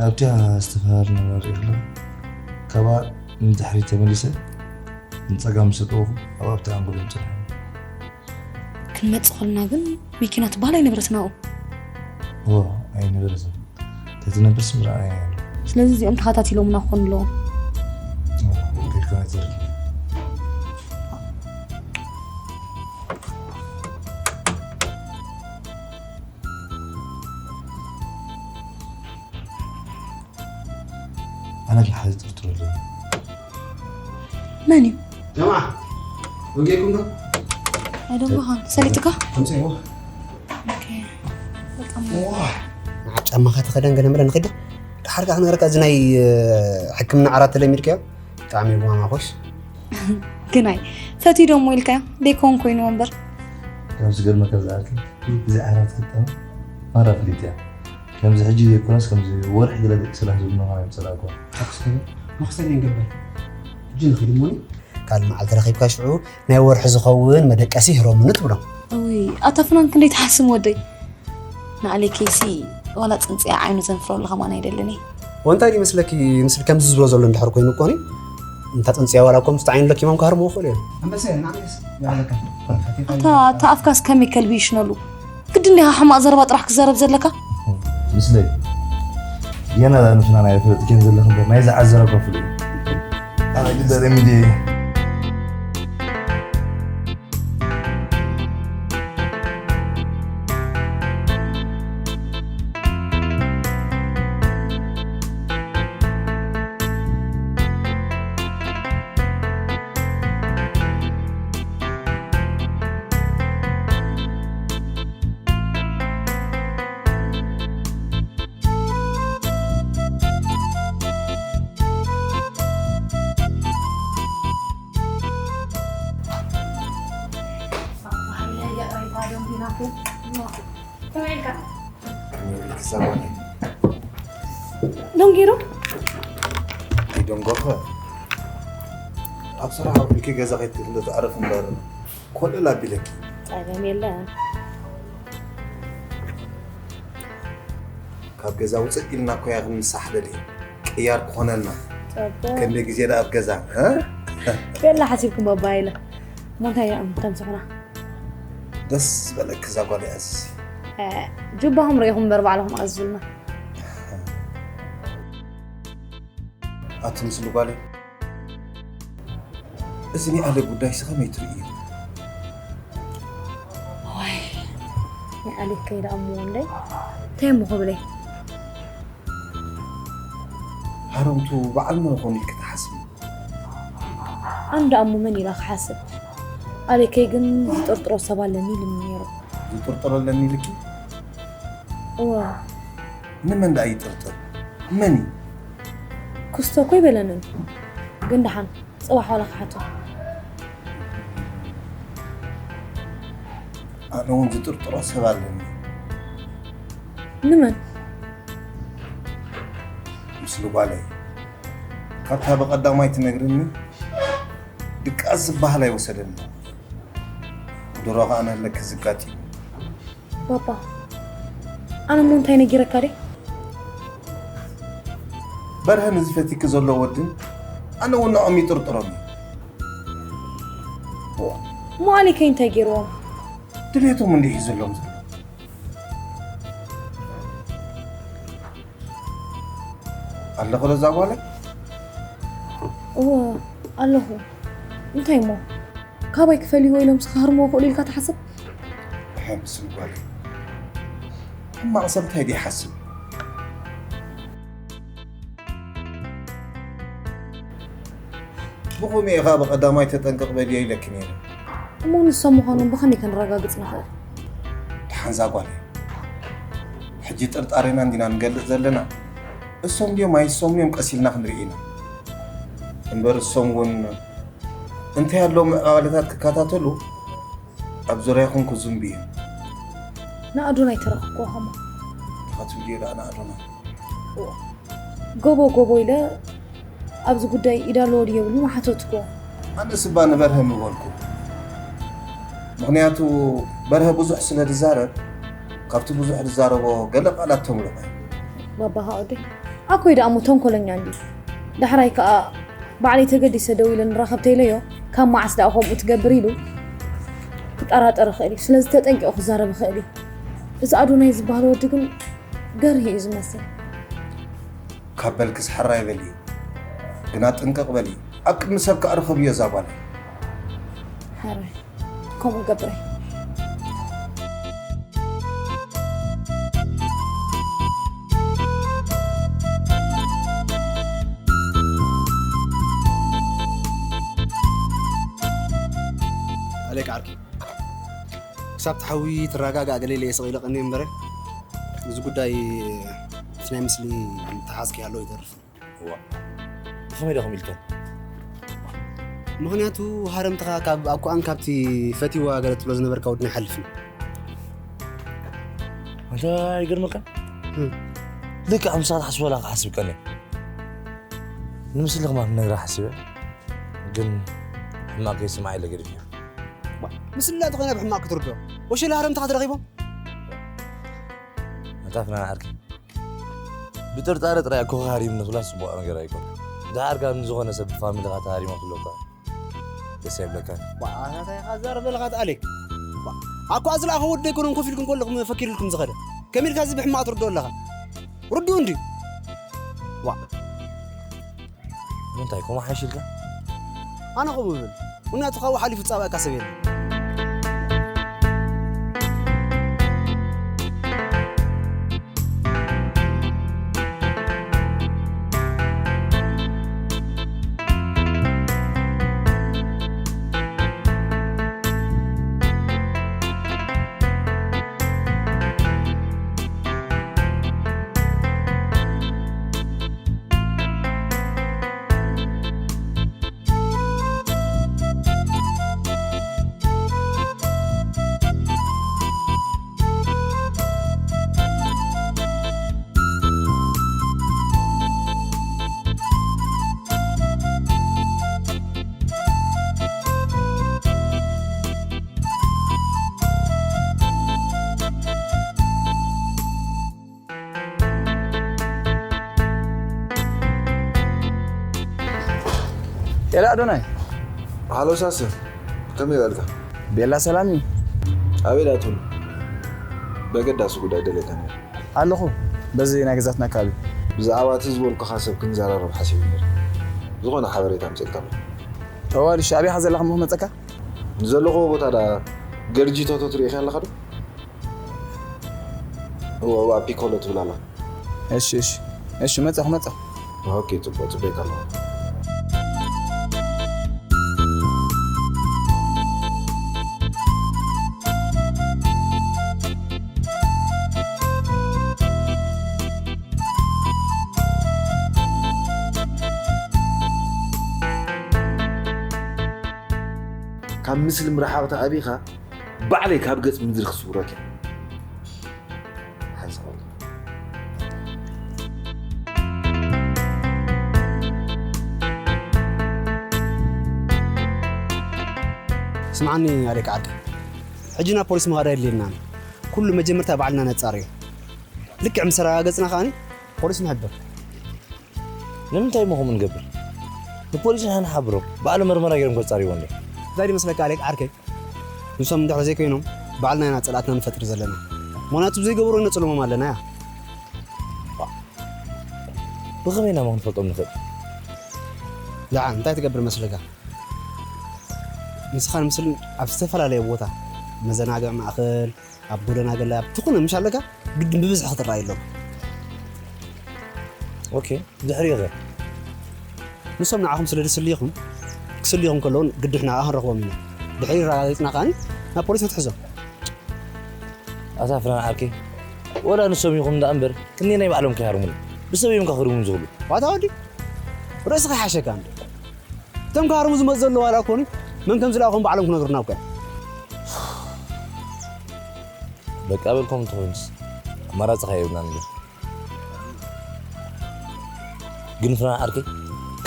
ኣብታ ዝተፈላለዩ ነባሪ ይኽእል። ካብኣ ንድሕሪት ተመሊሰ ንጸጋም ምስ ኣተውኹ ኣብ ኣብቲ ኣንጎሎም ጸኒሖም። ክንመጽእ ከለና ግን መኪና ትበሃል ኣይነበረትን ኣብኡ። እወ፣ ኣይነበረትን። ተትነብርስ ምረኣያ ነይሩ። ስለዚ እዚኦም ተኸታቲሎምና ክኾኑ ኣለዎም። እወ፣ ከይድካ ኣይተርፍን። ኣነ ግን ሓደ ጥርጥር ኣለኒ። መን እዩ? ጀምዓ፣ ወጌኩም ዶ? ኣይደንጎኻን። ሰሊጥካ? ከምሰይዎ። ኦኬ። በጣም ዋ፣ ንዓ ጫማኻ ተኸደን ገለ መለ ንኸይድ። ደሓር ከኣ ክነግረካ፣ እዚ ናይ፣ እ፣ ሕክምና ዓራት ተለሚድካዮ? ብጣዕሚ እዩ ማማኾሽ። ግናይ፣ ፈትዩ ዶ እሞ ኢልካዮ? ደይኮን ኮይኑ እምበር። ካብ ዝገርመካ ዝኣክል፣ እዚ ዓራት ክጣም ማራ ፍሊጥ እያ። ከምዚ ሕጂ ዘይኮነስ፣ ከምዚ ወርሒ ገለ ደቂ ሰላም ዝብሉ ምዃን እዮም ዝጸላእኩዋ። ታክስ ከ መኽሰብ ይንገበር። ሕጂ ንኺድ እሞኒ። ካልእ መዓልቲ ረኺብካ ሽዑ ናይ ወርሒ ዝኸውን መደቀሲ ህረሙኒ ትብሎ። እውይ፣ ኣታ ፍናን ክንደይ ትሓስም ወደይ። ንኣሌከይሲ ዋላ ጽንጽያ ዓይኑ ዘንፍረሉ ከማን ኣይደልን እየ። ወንታይ ድዩ መስለኪ፣ ምስሊ ከምዚ ዝብሎ ዘሎ እንድሕር ኮይኑ እኮ እኔ፣ እንታ ጽንጽያ ዋላ እኮ ምስቲ ዓይኑ ለኪሞም ክሃርምዎ ይኽእሉ እዮም። ኣንበሳ፣ ንዓመስ ይባለካ። ኣታ፣ ኣታ ኣፍካስ ከመይ ከልቢ ይሽነሉ? ግድን ዲኻ ሕማቕ ዘረባ ጥራሕ ክዛረብ ዘለካ? ምስለይ፣ ገና ንፍና ናይ ፍለጥ ኬን ዘለኽ እምበር፣ ናይ ዝዓዘረ ከፍሉ እዩ። ኣነ ግደረ ሚድየ። ከመይ ኢልካ? ከመይ ኢልካ ሰማኒ? ደንጊሩ? ኣይደንጎኸ። ኣብ ስራሕ ኣቢልኪ ገዛ ከይትእትዊ እንዶ ትዕረፍ እምበር፣ ኮለል ኣቢለኪ። ጸገም የለን። ካብ ገዛ ውፅእ ኢልና እኮ እያ ክንሳሕደድ እዩ። ቅያር ክኾነልና። ጸበ። ክንደይ ግዜ ደኣ ኣብ ገዛ፣ እ? ቤላ ሓሲብኩም ባባ ኢለ። እሞ እንታይ እዮም ተምስኹና? ደስ ዝበለኪ እዛ ጓል እያ ኣዝዚ። እ፣ ጁባኹም ርኢኹም እምበር ባዕልኹም ኣዝዙልና። ኣቲ ምስሉ ጓለይ፣ እዚ ናይ ኣሌክ ጉዳይሲ ከመይ ትርእዮ? ዋይ፣ ናይ ኣሌክ ከይዳ እሞ ወንደይ፣ እንታይ እሞ ክብለይ? ሃረምቱ በዓል መን ይኾን ኢልኪ ትሓስቢ? ኣነ ደኣ እሞ መን ኢላ ክሓስብ? ኣሌከይ ግን ዝጥርጥሮ ሰብ ኣለኒ ኢሉኒ ነይሩ። ዝጥርጥሮ ኣለኒ ኢልኪ? እወ። ንመን ደኣ ይጥርጥር? መን እዩ? ክስቶ እኮ ኣይበለንን። ግን ደሓን፣ ጽባሕ ዋላ ክሓቶ። ኣነ እውን ዝጥርጥሮ ሰብ ኣለኒ። ንመን? ምስሉ ጓለይ። ካብታ ብቐዳማይ ትነግርኒ ድቃስ ዝበሃል ኣይወሰደኒ። ድሮ ኸኣ ነለኪ ዝጋጢሙ። ባባ፣ ኣነ እሞ እንታይ ነጊረካ ድየ? በርሀ ንዝፈቲኪ ዘሎ ወድን ኣነ እውን ንዖም ይጥርጥሮም እዩ። እሞ ኣሌከይ እንታይ ገይርዎም? ድሌቶም እንዲህ ዘለዎም ዘሎ ኣለኹ ለዛ ጓለ እዎ ኣለኹ። እንታይ እሞ ካባይ ክፈልይዎ ኢሎም ስኻህርሞ ክእሉ ኢልካ ትሓስብ? ሕምስል ጓለ ሕማቕ ሰብ እንታይ ድይሓስብ ብኹምኡ ኢኻ ብቐዳማይ ተጠንቀቕ በልዮ ኢለኪ ነይረ። እሞ ንሶም ምዃኖም ብኸመይ ከነረጋግጽ ንኽእል? ደሓንዛ ጓለይ፣ ሕጂ ጥርጣሬና እንዲና ንገልጽ ዘለና። እሶም ድዮም ኣይሶምን እዮም ቀስ ኢልና ክንርኢ ኢና። እምበር እሶም እውን እንታይ ኣለዎም ምዕባለታት ክከታተሉ ኣብ ዙርያኹም ክዝንቡ እዮም። ንኣዶናይ ተረኽብክዎ ከሞ? እንታይ ክትብልዮ ደኣ ንኣዶናይ? ጎቦ ጎቦ ኢለ ኣብዚ ጉዳይ ኢድ ኣለዎ ድዩ የብሉን ምሓተትኩዎ። ኣነስ እባ ንበርሀ ምበልኩ። ምኽንያቱ በርሀ ብዙሕ ስለ ዝዛረብ ካብቲ ብዙሕ ዝዛረቦ ገለ ቃላት ተምልቖ እዩ። ባባኻ ወደይ ኣኮይ ደኣ እሞ ተንኮለኛ እንድዩ። ዳሕራይ ከኣ ባዕለይ ተገዲሰ ደው ኢለ ንራኸብ ተይለዮ ካብ መዓስ ደኣ ከምኡ ትገብር ኢሉ ክጠራጠር ይኽእል እዩ። ስለዚ ተጠንቂቑ ክዛረብ ይኽእል እዩ። እዚ ኣዶናይ ዝበሃል ወዲ ግን ገርሂ እዩ ዝመስል። ካብ በልክስ ሕራይ በሊ፣ ግና ጥንቅቕ በሊ፣ ኣብ ቅድሚ ሰብ ከኣ ርኸብዮ እዛ ጓለይ። ሕራይ ከምኡ ገብረ። ኣሌክ ዓርኪ ክሳብ ትሓዊ ትረጋጋእ ገለ ኢለ እየ ስቕ ኢለ ቀንየ እምበረ እዚ ጉዳይ እቲ ናይ ምስሊ ተሓዝኪ ኣሎ ይተርፍ። እዋ ብኸመይ ዶ ከምኡ ኢልከን? ምኽንያቱ ሃረምትኻ ካብ ኣኳኣን ካብቲ ፈቲዋ ገለ ትብሎ ዝነበርካ ወድና ይሓልፍ እዩ። ኣንታ ይገርመካ ልክዕ ከምሳ ትሓስቦ ላ ክሓስብ ቀንየ ንምስሊ ከማን ክነግራ ሓሲበ ግን ሕማቕ ከይስምዓ ኢለ ገዲፈዮ። ምስላ ተኾይና ብሕማቕ ክትርዶ ወሸላ ሃረምትኻ ተረኺቦም ኣንታ ፍናን ዓርኪ ብጥርጣረ ጥራይ ኣኮ ሃሪምኒ ክብላ ጽቡቕ ነገር ኣይኮነ። ደሓር ካብ ንዝኾነ ሰብ ብፋሚልኻ ተሃሪሞም ክብለኳ ደስ ኣይብለካን። ኣታ እንታይ ኢኻ ትዛረብ ዘለኻ ኣታ ኣሌክ? ኣኮ ዝለኣኸ ወዲ ኣይኮነን ኮፍ ኢልኩም ከለኹም ፈኪርልኩም ዝኸደ። ከመይ ኢልካ እዚ ብሕማቕ ትርድኦ ኣለኻ? ርድኡ እንድዩ። ዋ ንምንታይ ከምኡ ሓይሽ ኢልካ? ኣነ ከምኡ እብል ምኽንያቱ ካብኡ ሓሊፉ ዝጻባእካ ሰብ የለን። ኤላ ኣዶናይ። ሃሎ ሳሰ፣ ከመይ በልካ? ቤላ ሰላም እዩ። ኣበይ ዳትብሉ? በገዳሲ ጉዳይ ደሌካ ነይረ። ኣለኹ፣ በዚ ናይ ገዛትና ኣካባቢ። ብዛዕባ እቲ ዝበልኩኻ ሰብ ክንዘራረብ ሓሲበ ነይረ። ዝኾነ ሓበሬታ ኣምፅእልካ ኣለኹ። እዋል እሺ፣ ኣበይ ኢኻ ዘለኻ እሞ ክመፀካ? ንዘለኹዎ ቦታ ዳ ገርጂ ቶቶ ትሪኢኺ ኣለኻ ዶ? እወ እወ ፒኮሎ ትብል ኣላ። እሺ እሺ እሺ መጻኹ መጻኹ። ኦኬ ጽቡቅ ጽቡቅ ኣለኹ። ካብ ምስሊ ምርሓቕ ተኣቢኻ ባዕለይ ካብ ገጽ ምድሪ ክስውረክ እየ። ሓንሳእ ስምዓኒ ኣሌክ ዓርከይ፣ ሕጂ ናብ ፖሊስ ምኻድ ኣየድልየናን። ኩሉ መጀመርታ ባዕልና ነጻርዮ። ልክዕ ምስ ኣረጋገጽና ከኣ ፖሊስ ንሕብር። ንምንታይ እሞ ከምኡ ንገብር? ንፖሊስ ንሕና ንሓብሮም፣ ባዕሎም መርመራ ገይሮም ከጻርይዎ እንድዮም። እንታይ ድመስለካ ኣሌክ ዓርከይ? ንሶም እንድሕር ዘይኮይኖም፣ ባዕልና ኢና ጸላእትና ንፈጥር ዘለና። ምኽንያቱ ብዘይገብሮ ነጽልሞም ኣለና እያ። ብኸመይ ኢና እሞ ክንፈልጦም ንኽእል? ደሓን እንታይ ትገብር መስለካ? ንስኻን ምስልን ኣብ ዝተፈላለየ ቦታ፣ መዘናግዒ ማእከል፣ ኣብ ጎደና ገለ ኣብ ዝኾነ ምሽ ኣለካ፣ ግድን ብብዝሒ ክትረኣዩ ኣለኩም። ኦኬ፣ ድሕሪኡ ኸ? ንሶም ንዓኹም ስለ ዝስልዩኹም፣ ክስልዩኹም ከለዉ ግድን ንዓኻ ክንረኽቦም ኢና። ድሕሪ ኣረጋጊጽና ከኣ ናብ ፖሊስ ክትሕዞም። ኣታ ፍናን ዓርከይ፣ ወላ ንሶም ይኹን ደኣ እምበር፣ ክንደየናይ ባዕሎም ከይሃርሙኒ፣ ብሰብ እዮም ከኽርሙኒ ዝኽእሉ። ዋታ ወዲ፣ ርእስኻ ይሓሸካ እንዶ። እቶም ክሃርሙ ዝመጹ ዘለዉ ዋላ ኮኑ፣ መን ከም ዝለኣኾም ባዕሎም ክነግሩና እኮ እዮም። በቃ በልኩም እንተኾይኑስ፣ ኣማራጺ ከ የብልናን እንዶ። ግን ፍናን ዓርከይ፣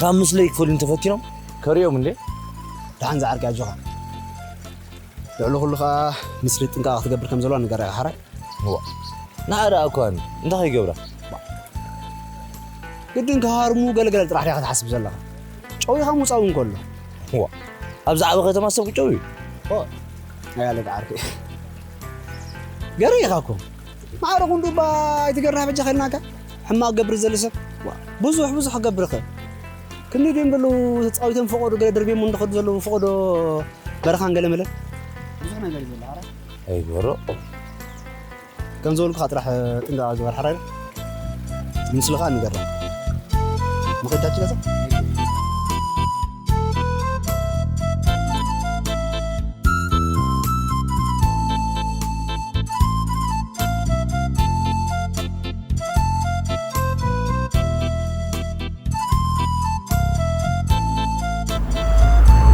ካብ ምስለይ ክፈልዩ እንተፈቲኖም፣ ከርእዮም እንዴ? ደሓን ዝዓርከይ ኣጆኻ። ልዕሊ ኩሉ ኸኣ፣ ምስሊ ጥንቃቐ ክትገብር ከም ዘለዋ ንገራ ኢኻ ሓራይ። እዋ፣ ንዓ ደኣ እኳ እንታይ ከይገብራ? ግድን ክሃርሙ ገለገለ ጥራሕ ዲኻ ክትሓስብ ዘለኻ? ጨዊኻ ምውጻእ እውን ከሎ። እዋ፣ ኣብ ዝዓበ ከተማ ሰብ ክጨው እዩ። ኦ፣ ኣያለ ደዓርከይ። ገረ ኢኻ እኮ። ማዕረ ክንዱ እባ ኣይትገርህ በጃኻ ኢልናካ። ሕማቕ ገብር ዘለ ሰብ። ዋ፣ ብዙሕ ብዙሕ ክገብር ይኽእል። ክንዲ ድዮም ዘለዉ ተጻዊቶም ፈቐዶ ገለ ደርብዮም እንድኸዱ ዘለዉ ፈቐዶ በረኻን ገለ መለ። ብዙሕ ነገር እዩ ዘሎ፣ ኣረ። ኣይግበሮ። ከም ዝበልኩኻ ጥራሕ ጥንቃቐ ግበር፣ ሓራይ። ምስልኻ ንገርም። መኸዳችሁ ገዛ?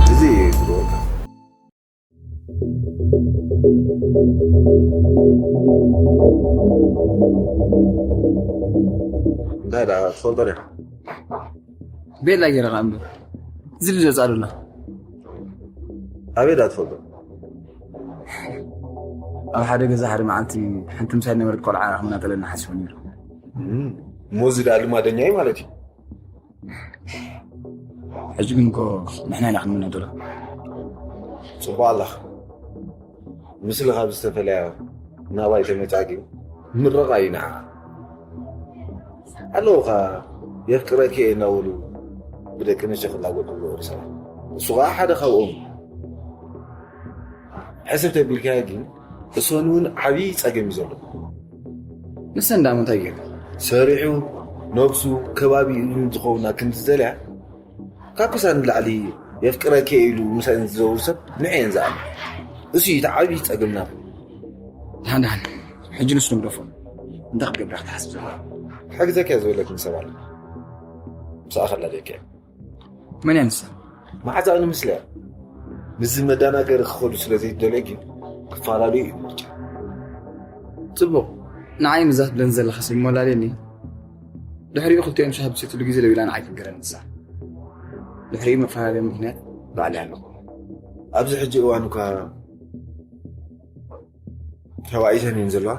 እዚ እዩ ዝብለካ። እንታይ ደኣ ትፈልጦ ዲኻ? ቤላ ገይረ ኸኣ እምበር። እዚ ልጅ ወጻእ ዶ ኣሎ? ኣበይ ደኣ ትፈልጦ? ኣብ ሓደ ገዛ ሓደ መዓልቲ ሓንቲ ምሳይ ነበረት ቆልዓ ክመናጠለና ሓሲቡ ነይሩ። እም፣ እሞ እዚ ደኣ ልማደኛ እዩ ማለት እዩ። ሕጂ ግን እኮ ንሕና ኢና ክንምነጥሎ። ጽቡቕ ኣለኻ። ምስሊ ካብ ዝተፈለያ ናባይ ተመጻ ግን ምረቓ እዩ ንዓኻ። ኣለዉኻ የፍቅረኪ እየ እናበሉ ብደቂ ኣንስትዮ ክላገጹ ዝውዕሉ ሰባት። እሱ ኸኣ ሓደ ካብኦም። ሕስብ ተቢልካዮ ግን እሶን እውን ዓብዪ ጸገም እዩ ዘሎ። ንሰን ደኣ እንታይ ገይሩ? ሰሪሑ፣ ነብሱ፣ ከባቢኡ ዝኸውን ክንዲ ዝደልያ፣ ካብ ክሳን ንላዕሊ የፍቅረኪ እየ ኢሉ ምሳኤን ዝዘውር ሰብ ንዕየን ዝኣምን። እሱ እዩ እቲ ዓብዪ ጸገምና። ደሓን ደሓን፣ ሕጂ ንሱ ንግደፎ። እንታይ ክትገብር ክትሓስብ ዘለኻ? ክሕግዘኪ እየ ዝበለትኒ ሰብ ኣላ። ምስኣ ከላልየኪ እየ። መን እያ ንሳ? መዓዛኣ ንምስልያ። ምስዚ መዳናገሪ ክኸዱ ስለ ዘይደልየ ግን ክፈላለዩ እዩ ምርጫ። ጽቡቕ። ንዓይ ምዛ ትብለኒ ዘለኻ ሰብ ይሞላልየኒ። ድሕሪኡ ክልቲኦም ሻሂ ኣብ ዝሰትሉ ግዜ ደዊላ ንዓይ ትንገረኒ ንሳ። ድሕሪኡ መፈላለዪ ምኽንያት ባዕለይ ኣለኹ። ኣብዚ ሕጂ እዋን እኳ ተባኢሰን እየን ዘለዋ።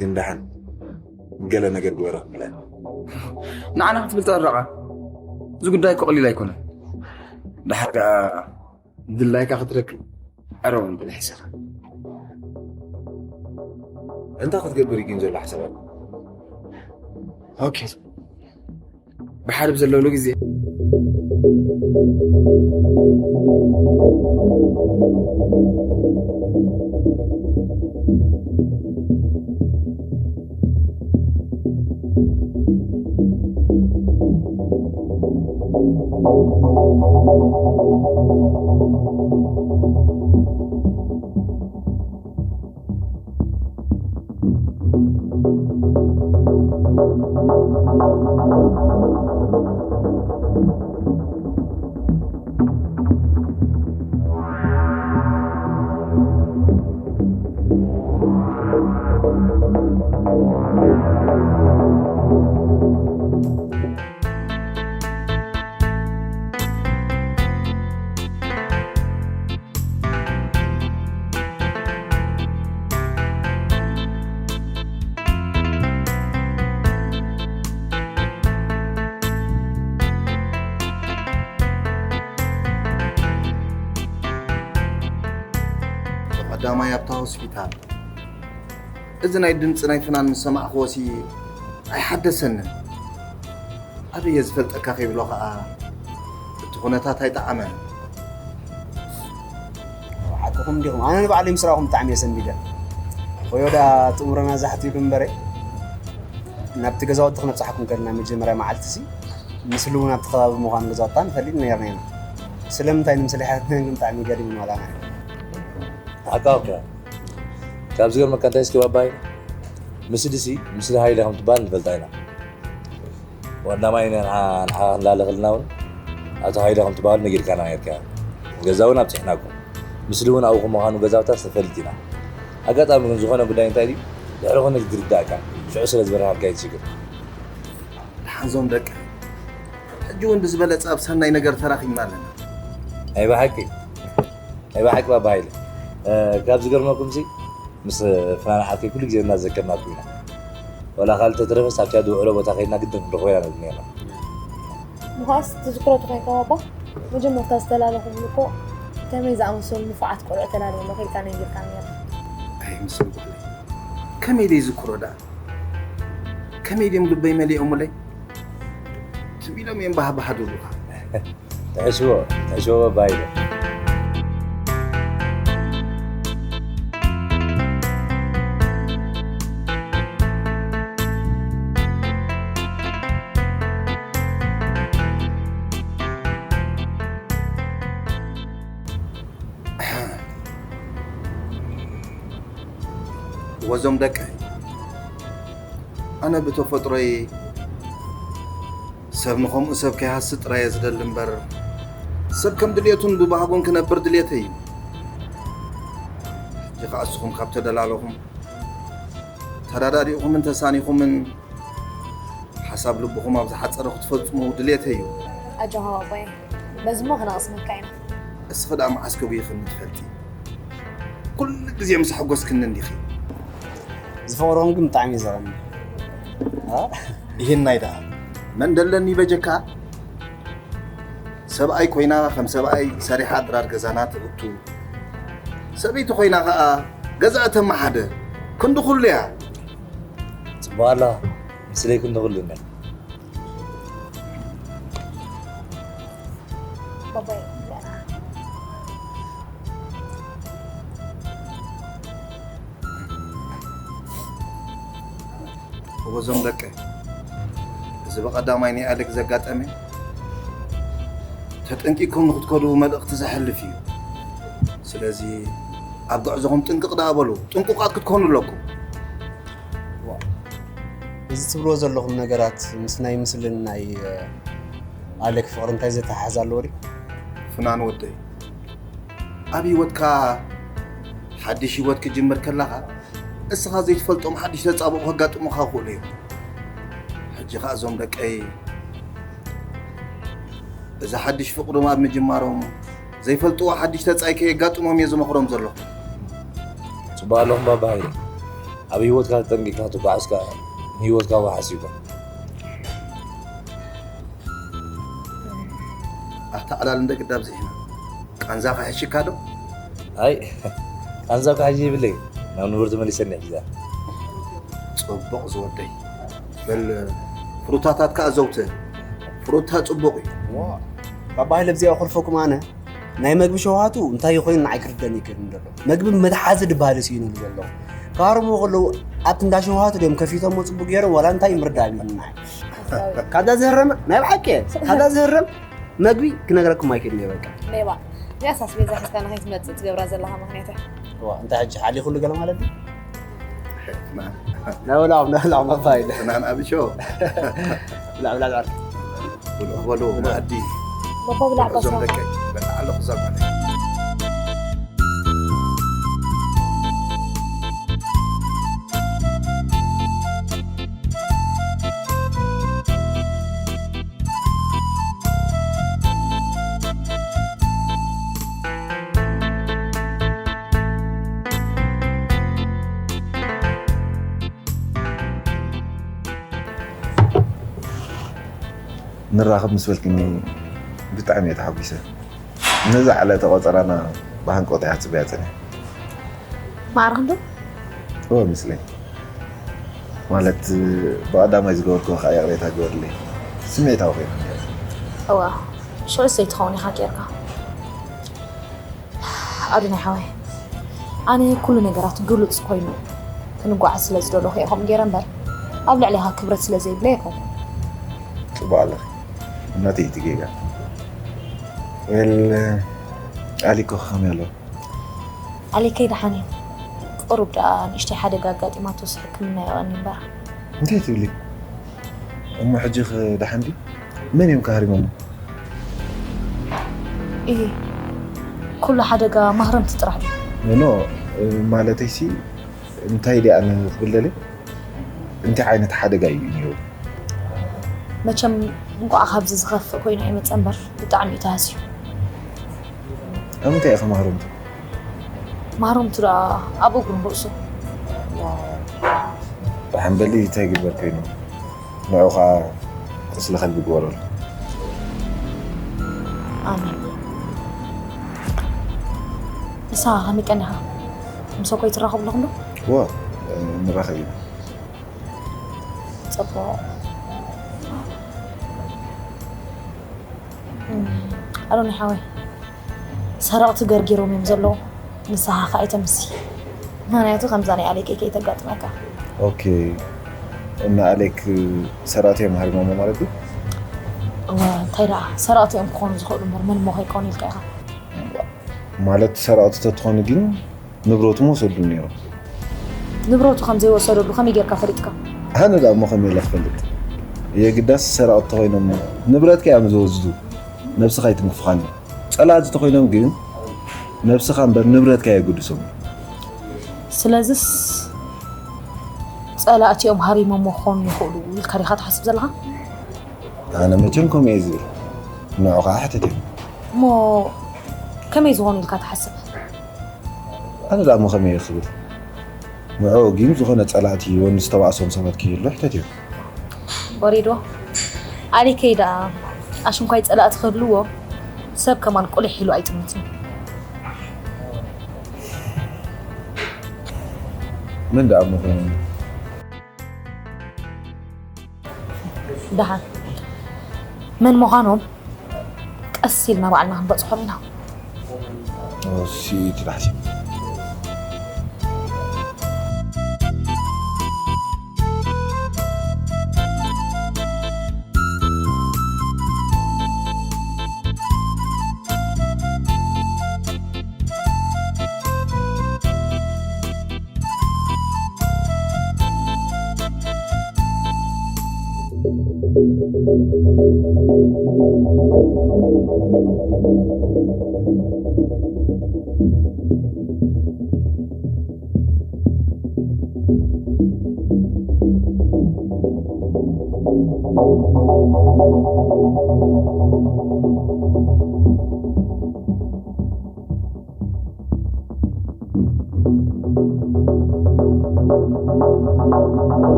ግን ደሓን ገለ ነገር ግበረ ክብለን። ንዓና ክትብል ተዕረቓ። እዚ ጉዳይ እኮ ቀሊል ኣይኮነን። ደሓር ከኣ ድላይካ ክትረክብ ዕረወን ብልሒ ኢኻ። እንታይ ክትገብር እዩ ግን ዘሎ ሓሳባት? ኦኬ። ብሓደ ብዘለሉ ግዜ። ቀዳማይ ኣብታ ሆስፒታል። እዚ ናይ ድምፂ ናይ ፍናን ምስ ሰማዕክዎሲ ኣይሓደሰንን። ኣበየ ዝፈልጠካ ከይብሎ ከኣ እቲ ኩነታት ኣይጠዓመን። ሓቅኹም ዲኹም? ኣነ ንባዕለይ ምስ ረኣኹም ብጣዕሚ እየ ሰንቢደ። ኮዮ ደኣ ጥሙረና ዛሕት ኢሉ እምበረ ናብቲ ገዛውቲ ክነብፅሓኩም ከለና መጀመርያ መዓልቲ ሲ ምስሉ እውን ኣብቲ ከባቢ ምዃኑ ገዛውታ ንፈልጥ ነርና ኢና። ስለምንታይ ንምስሊ ሓትነን ግን ብጣዕሚ ገሪሙ ዋላ ናይ ኣካውካ ካብ ዝገርመካ እንታይ እስኪ ባባይ ምስልሲ ምስሊ ሃይለ ከም ትበሃል ንፈልጣ ኢና። ወዳማይ ንሓ ንሓ ክንላለ ከለና እውን ኣቶ ሃይለ ከም ትበሃል ነጊርካና ነርካ። ገዛ እውን ኣብፅሕናኩም። ምስሊ እውን ኣብኡ ምዃኑ ገዛውታ ተፈልጥ ኢና። ኣጋጣሚ ግን ዝኾነ ጉዳይ እንታይ ድዩ ድሕሪ ኮነ ዝርዳእካ ሽዑ ስለ ዝበረሃልካ እዩ ዝሽግር። ደሓንዞም ደቂ ሕጂ እውን ብዝበለፀ ኣብ ሰናይ ነገር ተራኺብና ኣለና። ናይ ብሓቂ ናይ ብሓቂ ባባ ሃይለ ካብ ዝገርመኩም ሲ ምስ ፍናን ሓትከይ ኩሉ ግዜ እናዘከርናኩም ኢና። ወላ ካልእ ተትረፈስ ኣብታ ዝውዕሎ ቦታ ከይድና ግድን ክንረኽቦ ኢና ንብል ነርና። ምዃስ ትዝክሮ ተኾይንካ ባባ መጀመርታ ዝተላለኹም እኮ ከመይ ዝኣመሰሉ ንፉዓት ቆልዑ ተላለየ ኣለኹ ኢልካ ነጊርካ ነርካ። ኣይ ምስል ጓለይ ከመይ ደይ ዝክሮ ደኣ ከመይ ድዮም ልበይ መሊኦምለይ ትም ኢሎም እዮም ባህባሃ ድብሉኻ። ትሕሽዎ ትሕሽዎ ባባ ሃይለ። ወዞም ደቀይ ኣነ ብተፈጥሮይ ሰብ ንኸምኡ ሰብ ከይሃሲ ጥራይ እየ ዝደሊ እምበር ሰብ ከም ድልየቱን ብባህጉን ክነብር ድልየተይ እዩ። ሕጂ ከኣ እስኹም ካብ ተደላለኹም ተዳዳዲእኹምን ተሳኒኹምን ሓሳብ ልብኹም ኣብ ዝሓጸረ ክትፈጽሙ ድልየተይ እዩ። ኣጆኻ ባባየ፣ በዚ እሞ ክነቕስመካ ኢና። እስኺ ደኣ መዓስ ከጉይኽኒ ትፈልጢ? ኩሉ ግዜ ምስ ኣሐጎስክኒ እንዲኺ። ዝፈቕሮም ግን ብጣዕሚ እዩ ዘቐኒ። ይህናይ ደኣ መን ደለኒ በጀካ? ሰብኣይ ኮይና ከም ሰብኣይ ሰሪሓ ድራር ገዛና ትእቱ፣ ሰበይቲ ኮይና ከኣ ገዛ እተመሓደ ክንዲ ኩሉ እያ። ጽቡቕ ኣላ ምስለይ ክንዲ ኩሉ እያ። ባባይ እወዞም ደቀ እዚ ብቐዳማይ ናይ ኣሌክ ዘጋጠመ ተጠንቂኩም ንክትከዱ መልእኽቲ ዘሕልፍ እዩ። ስለዚ ኣብ ጉዕዞኹም ጥንቅቕ ደኣ በሉ፣ ጥንቁቓት ክትኮኑ ኣለኩም። እዚ ትብልዎ ዘለኹም ነገራት ምስ ናይ ምስልን ናይ ኣሌክ ፍቕሪ እንታይ ዘተሓሕዝ ኣለዎ ድዩ? ፍናን ወደይ ኣብ ህይወትካ ሓድሽ ህይወት ክጅምር ከለኻ እስኻ ዘይትፈልጦም ሓድሽ ተጻብኦ ከጋጥሙኻ ይኽእሉ እዮም። ሕጂ ኸኣ እዞም ደቀይ እዚ ሓድሽ ፍቕዶም ኣብ ምጅማሮም ዘይፈልጥዎ ሓድሽ ተጻይ ከየጋጥሞም እየ ዝመኽሮም ዘለኹ። ጽቡቕ ኣለኹም ባባ ሃይለ። ኣብ ህይወትካ ተጠንቂቕካ ትጓዓዝካ ንህይወትካ ዋሕስ ይኾን። ኣታ ዕላል እንደ ግዳብ ዝሒና ቃንዛ ክሕሽካ ዶ? ኣይ ቃንዛ ክሕሽ ይብለይ ናብ ንቡር ተመሊሰኒ ሕጂ። ጽቡቕ ዝወደይ በል ፍሩታታት ከኣ ዘውትር ፍሩታ ጽቡቕ እዩ። ባባ ሃይለ ብዚኣ ክርፈኩም ኣነ ናይ መግቢ ሸውሃቱ እንታይ ኮይኑ ንዓይ ክርደን ይክእል እንደሎ መግቢ መትሓዚ ድባሃል ስኢኑ ዘለኹ ካርሞ ከለዉ ኣብቲ እንዳ ሸውሃቱ ድዮም ከፊቶሞ ጽቡቅ ገይሮም ዋላ እንታይ ምርዳእ ይብልና ካብዛ ዝህረመ ናይ ብሓቂ እየ ካብዛ ዝህረም መግቢ ክነግረኩም ኣይክእል እየ በቃ ሌባ እዚኣስ ኣስቤዛ ሒዝካ ንኸይትመፅእ ትገብራ ዘለኻ ምክንያት እያ እዋ እንታይ ሕጂ ሓሊኹሉ ገለ ማለት እዩ ናብላም ናብላም ኣባይለ ናን ኣብሾ ብላዕ ብላዕ ዝዓርክ ብልዑ በሉ መኣዲ በቦ ብላዕ እዞም በሳ ደቀይ በላዕ ኣለኹ እዛ ጓለይ ንራኸብ ምስ በልክኒ ብጣዕሚ እየ ተሓጒሰ። ነዛ ዕለተ ቆጸራና ብሃንቀውታ እየ ክጽበያ ጸኒሐ። ማዕረ ክንዱ? እወ ምስለይ። ማለት ብቐዳማይ ዝገበርክዎ ከዓ ይቕሬታ ግበርለይ። ስምዒታዊ ኮይነ ነይረ። እዋ፣ ሽዑ ዘይትኸውን ኢኻ ጌርካ። ኣዶናይ ሓወይ፣ ኣነ ኩሉ ነገራት ግሉጽ ኮይኑ ክንጓዓዝ ስለ ዝደለኹ እየ ከምኡ ገይረ እምበር፣ ኣብ ልዕሌኻ ክብረት ስለ ዘይብለይ ኣይኮንኩን። ጽቡቕ ኣለኺ። እናተይ እቲ ጌጋ። ዌል፣ ኣሊኮ ከመይ ኣሎ? ኣሌከይ ደሓን እዩ። ቁሩብ ደኣ ንእሽተይ ሓደጋ ኣጋጢማቶስ ሕክምና የቐኒ እምበር። እንታይ ትብሊ? እሞ ሕጂ ኸ ደሓን ድዩ? መን እዮም ከሃሪሞሞ? እሂ፣ ኩሉ ሓደጋ ማህረምቲ ጥራሕ ድዩ? ኖ፣ ኖ፣ ማለተይሲ እንታይ ድኣ ክብል ደልየ? እንታይ ዓይነት ሓደጋ እዩ ነይሩ? መቸም እንቋዕ ካብዚ ዝኸፍእ ኮይኑ ኣይመጸ እምበር ብጣዕሚ እዩ ተሃስዩ። ኣብ ምንታይ ኢኻ ማህረምቱ? ማህረምቱ ደኣ ኣብ እግሩን ርእሱ። ደሓን በሊ እንታይ ይግበር ኮይኑ? ንዑ ኸዓ ቁስሊ ከልቢ ግበረሉ። ኣሜን። ንስኻ ከመይ ቀኒኻ? ምስ ኣኮይ ትራኸቡ ኣለኹም ዶ? እወ፣ ንራኸብ ኢና። ጽቡቕ። ኣሎኒ ሓወይ፣ ሰረቕቲ ገርጊሮም እዮም ዘለዉ። ንስኻ ኸኣ ኣይተምሲ። ምኽንያቱ ከምዛ ናይ ኣሌክ ከይተጋጥመካ። ኦኬ። እና ኣሌክ ሰራእቲ እዮም ሃሪሞሞ ማለት እዩ? እወ፣ እንታይ ደኣ ሰራእቲ እዮም ክኾኑ ዝኽእሉ እምበር መን እሞ ከይኮኑ ኢልካ ኢኻ። ማለት ሰራእቲ ተትኾኑ ግን ንብረቱ ምወሰዱ ነይሮም። ንብረቱ ከም ዘይወሰደሉ ከመይ ጌርካ ፈሊጥካ? ኣነ ደኣ እሞ ከመይ ኢለ ክፈልጥ? የግዳስ ሰራቕቲ ተኾይኖም ንብረትካ እዮም ዝወስዱ። ነብስኻ ኣይትንክፍኻን እዮም። ጸላእቲ ተኾይኖም ግን ነብስኻ እምበር ንብረትካ የገድሶም። ስለዚስ ጸላእቲ እዮም ሃሪሞሞ ክኾኑ ይኽእሉ ኢልካ ዲኻ ትሓስብ ዘለኻ? ኣነ መቸም ከምኡ እየ ዝብል። ንዑ ኸዓ ሕተት እዮም። እሞ ከመይ ዝኾኑ ኢልካ ትሓስብ? ኣነ ደኣ እሞ ከመይ እየ ክብል? ንዑ ግን ዝኾነ ጸላእቲ ወን ዝተባእሶም ሰባት ክህሉ ሕተት እዮም። ወሪዶ ኣሊከይ ደኣ ኣሽንኳይ ጸላእቲ ክህልዎ ሰብ ከማን ቁሊሕ ኢሉ ኣይጥምትን። መን ደኣ ምዃኑ ደሓን መን ምዃኖም ቀስ ኢልና ባዕልና ክንበጽሖም ኢና። ሲኢት ዳሕሲ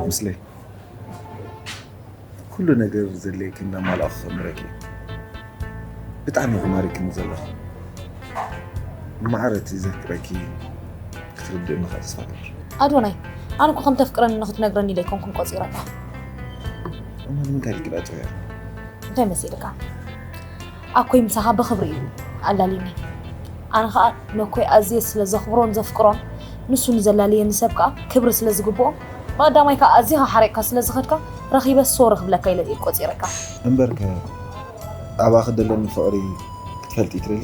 ምስለይ ኩሉ ነገር ዘድልየኪ እንዳማልኣኹ ከምረኪ። ብጣዕሚ ኢኺ ማሪክኒ ዘለኺ። ማዕረ እቲ ዘፍቅረኪ ክትርድእኒ ከዓ ተስፋ እገብር። ኣዶናይ፣ ኣነ እኮ ከም ተፍቅረኒ ንኽትነግረኒ ኢለ ኣይኮንኩን ቆጺረካ። እሞ ንምንታይ ኢልኪ ደኣ ጽውያ? እንታይ መሲልካ? ኣኮይ ምሳኻ ብኽብሪ እዩ ኣላልዩኒ። ኣነ ኸኣ ነኮይ ኣዝየ ስለ ዘኽብሮን ዘፍቅሮን፣ ንሱ ንዘላልየኒ ሰብ ከኣ ክብሪ ስለ ዝግብኦ፣ ብቐዳማይ ከኣ ኣዚኻ ሓሪቕካ ስለ ዝኸድካ፣ ረኺበ ሶሪ ክብለካ ኢለ እየ ቆጺረካ። እምበርከ ኣባኺ ደለኒ ፍቕሪ ክትፈልጢ ትደልዪ?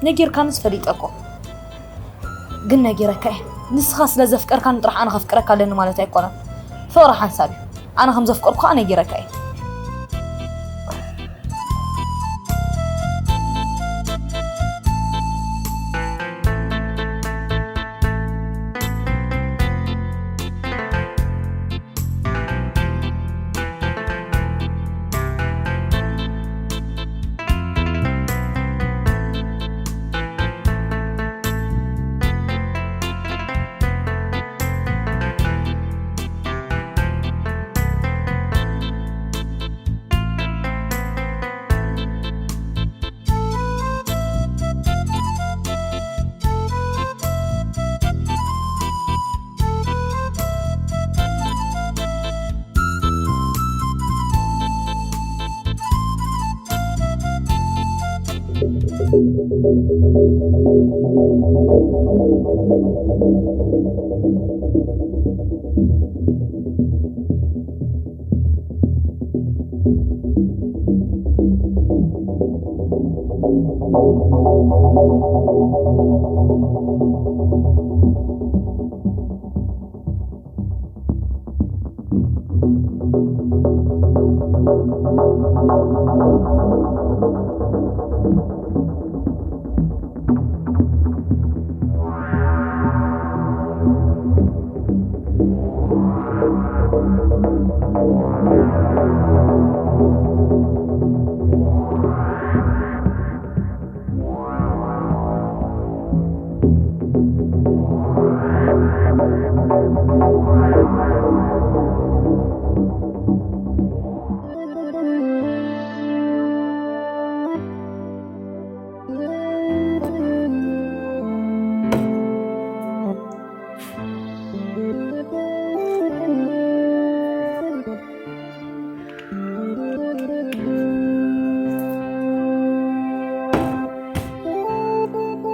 ነጊርካንስ ፈሊጠ እኮ። ግን ነጊረካ እየ። ንስኻ ስለ ዘፍቀርካኒ ጥራሕ ኣነ ከፍቅረካ ኣለኒ ማለት ኣይኮነን። ፍቕሪ ሓንሳብ እዩ። ኣነ ከም ዘፍቀርኩ ከኣ ነጊረካ እየ።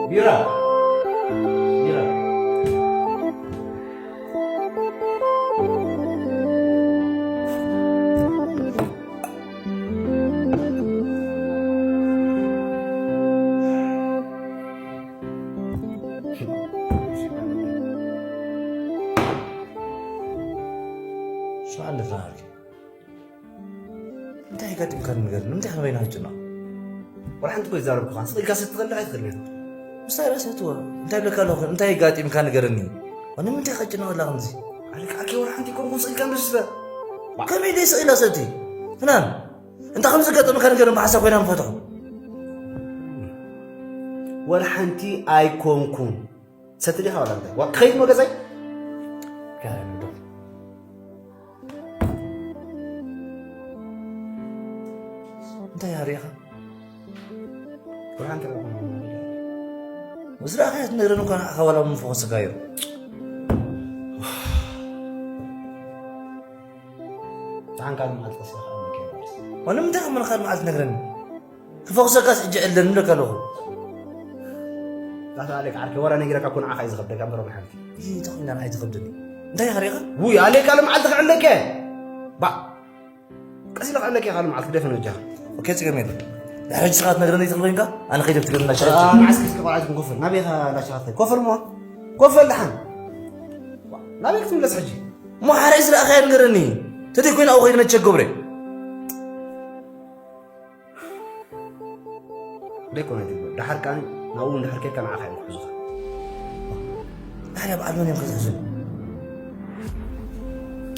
ቢራ። ቢራ። ስማዕ ኣለካ ዓርኪ። እንታይ ጋጢምካ ንገርኒ? ንምንታይ ከመይ ናይጭና? ወላ ሓንቲ ኮይ ዛረብኩኻ። ስቕ ኢልካ ሰቲ ትኸልእ ኣይትኽእልን። ምስታይ ርእሰትዎ። እንታይ ብለካ ኣለኹ? እንታይ ጋጢምካ ንገርኒ? ንምንታይ ከጭና ወላ ከምዚ? ኣልካ ኣኬ ወላ ሓንቲ ኮንኩን ስቕ ኢልካ ንስተ። ከመይ ደይ ስቕ ኢላ ሰቲ? ፍናን። እንታይ ከም ዝጋጠመካ ንገርኒ፣ ብሓሳብ ኮይና ንፈትሖ። ወላ ሓንቲ ኣይኮንኩን። ሰቲ ዲኻ ወላ እንታይ? ዋ፣ ክኸይድ ሞ ገዛይ? እንታይ ሃሪኻ? ብርሃን ተረፈ። ዝረኣኻዮ ትነግረኒ እኳ ንዓኻ ዋላ ምፈኾሰካዮ። ብሓንካ ንመዓልቲ ቀሲኻ ኣለካ ይበልስ። ዋላ ንምንታይ ከም ካልእ መዓልቲ ትነግረኒ? ክፈኹሰካስ ሕጂ ዕለኒ ኢለካ ኣለኹ። ዛታ ኣሌክ ዓርከይ፣ ወላ ነጊረካ እኮ ንዓኻ እዩ ዝኸብደካ እምበር ወላ ሓንቲ። ይህ ተኾይና ንዓይ ትኸብደኒ። እንታይ ሃሪኻ? ውይ፣ ኣሌክ፣ ኣለ መዓልቲ ክዕለከ። ባ፣ ቀስ ኢለ ክዕለከ፣ ካልእ መዓልቲ ክደፍን ወጃኻ። ኦኬ፣ ጽገም የለን። ድሕሪ ሕጂ ስኻ ትነግረኒ ትኽእል ኮይንካ፣ ኣነ ከይደ ትግርና ሸረፍ። አ፣ ንዓስኪ እስኪ ቆልዓ ትኩን ኮፈል። ናበይ ኢኻ ላሻኻትከ? ኮፈል እሞ። ኮፈል ደሓን። ናበይ ክትምለስ ሕጂ? እሞ ሓራይ ዝረኣኻዮ ንገረኒ። ተደይ ኮይና ኣብኡ ከይደ ነቸ ገብረ። ደይኮነ ትብል። ደሓር ከኣ ናብኡ እንድሕር ኬድካ ንዓኻ እዮም ክሕዙኻ። ታዲያ በዓል መን እዮም ክሕዙ?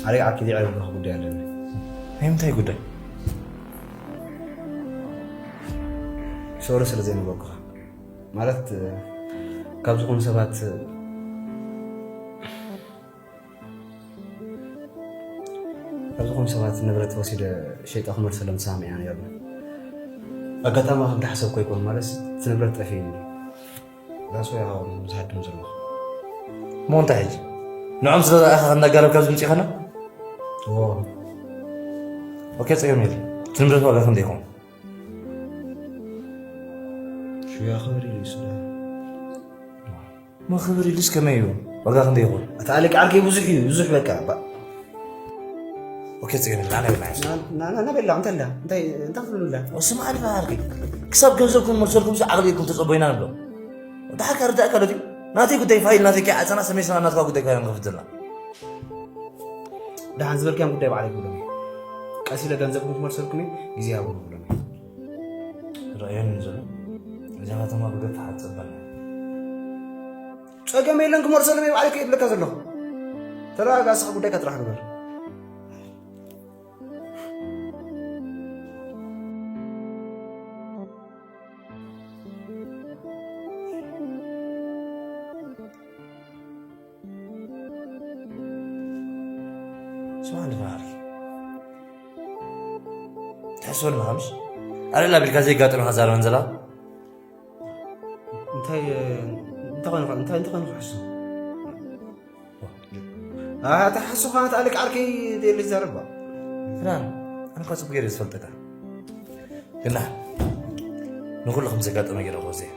ኣረይ ዓርኪ፣ ዘይዕረብካ ጉዳይ ኣለኒ። ናይ ምንታይ ጉዳይ? ሶሪ ስለ ዘይነበርኩኻ። ማለት፣ ካብ ዝኾኑ ሰባት ካብ ዝኾኑ ሰባት ንብረት ወሲደ ሸይጠ ክመልሰሎም ተሰማሚዕና ነይርና። ኣጋጣሚ ከምቲ ሓሰብኮ ኣይኮነ፣ ማለት እቲ ንብረት ጠፊኡኒ። ዳስ ወይ ኣኻውን ዝሃድም ዘለኹ። እሞ እንታይ ሕጂ? ንዖም ስለ ዝረኣኻ ክንዳጋረብ ካብ ዝምጽእ ኸና? እዎ። ኦኬ፣ ጸገም የለን። እቲ ንብረት ዋጋ ክንደይ ይኸውን? ሽያ ክብር ኢሉ ይስለ። መኽብር ኢሉስ ከመይ እዩ? ዋጋ ክንደይ ይኾን? እቲ ኣለቃ ዓርከይ ብዙሕ እዩ፣ ብዙሕ በቃ። ባ- ኦኬ፣ ጽገም የለን፣ ኣነ የብልናዮ። ና-፣ ና-፣ ና-፣ ናበላ፣ እንታይ ኣላ? እንታይ፣ እንታይ ክትብሉ ኣላ? ስማዕ፣ ኣልባ ዓርከይ። ክሳብ ገንዘብኩም መልሰልኩም ሲ ዓቕሊ ኢልኩም ተጸበዩና ንብሎ። ደሓር ከኣ ርዳእ ካሎ ድዩ? ናተይ ጉዳይ ፋይል ናተይ ከይዓጸና ሰመይ ስና ናትካ ጉዳይ ካዮም ከፍትልና። ደሓን ዝበልካዮም ጉዳይ ባዕለይ ክብሎም እየ። ቀስ ኢለ ገንዘብኩም ክመልሰልኩም እየ፣ ግዜ ሃቡኒ ክብሎም እየ። ረኣየኒ ዘሎ። እዛ ከተማ ብገፍ ሓጸበና። ጸገም የለን፣ ክመልሰሎም እየ ባዕለይ ክድለካ ዘለኹ። ተረጋጋ፣ እስኻ ጉዳይካ ጥራሕ ግበር። ስማዕ እንዲ በሃልኪ። ትሕስበሉ ምኻንሽ? ኣረ ኢላ ቢልካ ዘይጋጠመ ኸዛረበን ዘላ። እንታይ፣ እንታይ ኾይኑ፣ እንታይ፣ እንታይ ኾይኑ ክሕሱ? ኣታ ሓሱ ኻና ተኣልክ ዓርከይ ደሊ ዘረባ። ፍናን፣ ኣነ እኳ ጽቡቅ ገይረ ዝፈልጠካ። ግና ንኹሉ ከም ዘጋጠመ ገይረ እኮ ዘይ።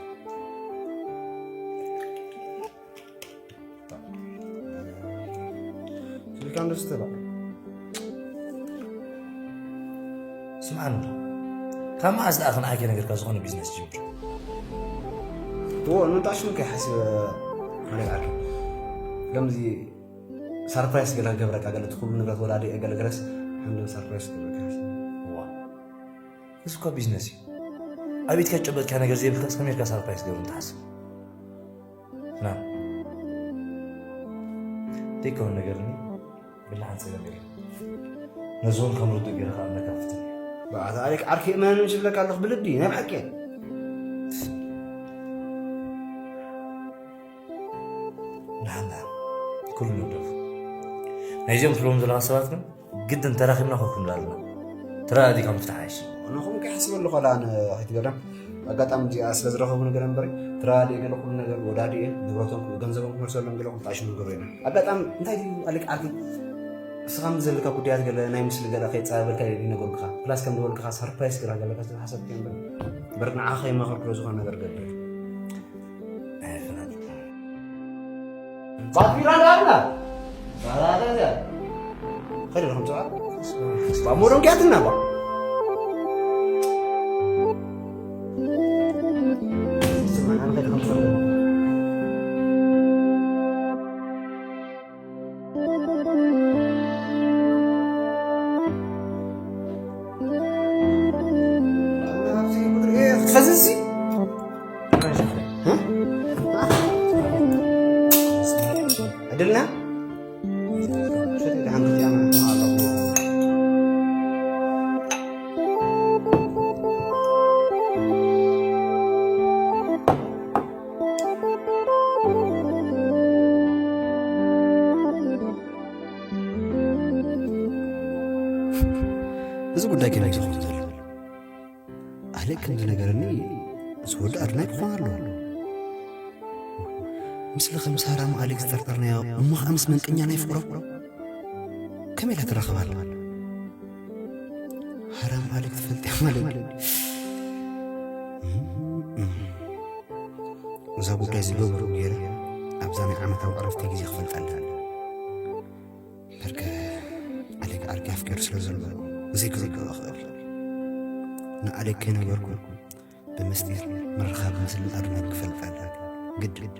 ካንዶ ስተባ ስምዓኒ ካብ መዓዝ ደኣ ክንዓኪ ነገርካ ዝኾነ ቢዝነስ ጅምር እዎ ንምንጣሽ ምን ከይሓስብ ኣረጋዕኪ ከምዚ ሳርፕራይስ ገለ ገብረካ ገለ ትኩሉ ንብረት ወዳዲ ገለ ገለስ ሓንዶ ሳርፕራይስ ገብረካ ሓስብ እዋ እዚ እኮ ቢዝነስ እዩ ኣብ ኢድካ ጨበጥካ ነገር ዘይብልካ እስከመይ ኢልካ ሳርፕራይስ ገብሩ ትሓስብ ና ዘይከውን ነገር ብላዕን ጸገም የለን ነዞም ከም ርዱእ ገይረ ከኣምነካ ፍትን በዓል ኣሌክ ዓርኪ እመን ዝብለካ ኣለኹ ብልቢ ናይ ብሓቂ ንሓና ኩሉ ንብደፉ ናይዚኦም ትብሎም ዘለኻ ሰባት ግን ግድን ተራኺብና ኮፍ ክንብል ኣለና ተረዳዲካ ምፍታሕ ኣይሽ ንኹም ከይሓስበሉ ከላ ንኸይትገርም ኣጋጣሚ እዚኣ ስለ ዝረኸቡ ነገር እምበር ተረዳዲእ ገለ ኩሉ ነገር ወዳዲኤ ንብረቶም ገንዘቦም ክመልሰሎም ገለ ቁጣሽ ንገሩ ኢና ኣጋጣሚ እንታይ ድዩ ኣሊክ ዓርኪ እስኻ ምስ ዘለካ ጉዳያት ገለ ናይ ምስሊ ገለ ከይፀባበልካ ይነገርኩኻ ፕላስ ከም ዝበልኩኻ ሰርፕራይስ ግራ ገለካ ስለ ሓሰብክ እምበር እምበር ንዓኻ ከይመኸርኩ ዝኾነ ነገር ገብር ኣይፍላጥ ባትሪራ እንዳልና ባላተዚያ ከደ ለኹም ተዋ ባሞሮን ኪያትና ባ ፈዝዚ ዕድልና እዚ ጉዳይ ከመይ ዝኸውን ዘሎ ኣሌክ ከም ዝነገረኒ ዝወዲ ኣድናይ ክኾን ኣለዎ ምስሊ ከም ሳራ ኣሌክ ዝጠርጠርናዮ እሞ ከዓ ምስ መንቀኛ ናይ ፍቅሮ ከመይ ኢላ ትራኸብ ኣላ ሃራም ኣሌክ ትፈልጥያ ማለት እዛ ጉዳይ ዝገብሩ ገይረ ኣብዛ ናይ ዓመታዊ ዕረፍቲ ግዜ ክፈልጣ ኣለኒ በርከ ኣሌክ ዓርኪ ኣፍቂሩ ስለ ዘሎ ዘይክርድኦ እኽእል ንኣሌክ ከይነገርኩ ብምስጢር ምርኻብ ምስልን ኣድናን ክፈልጥ ኣለኒ ግድን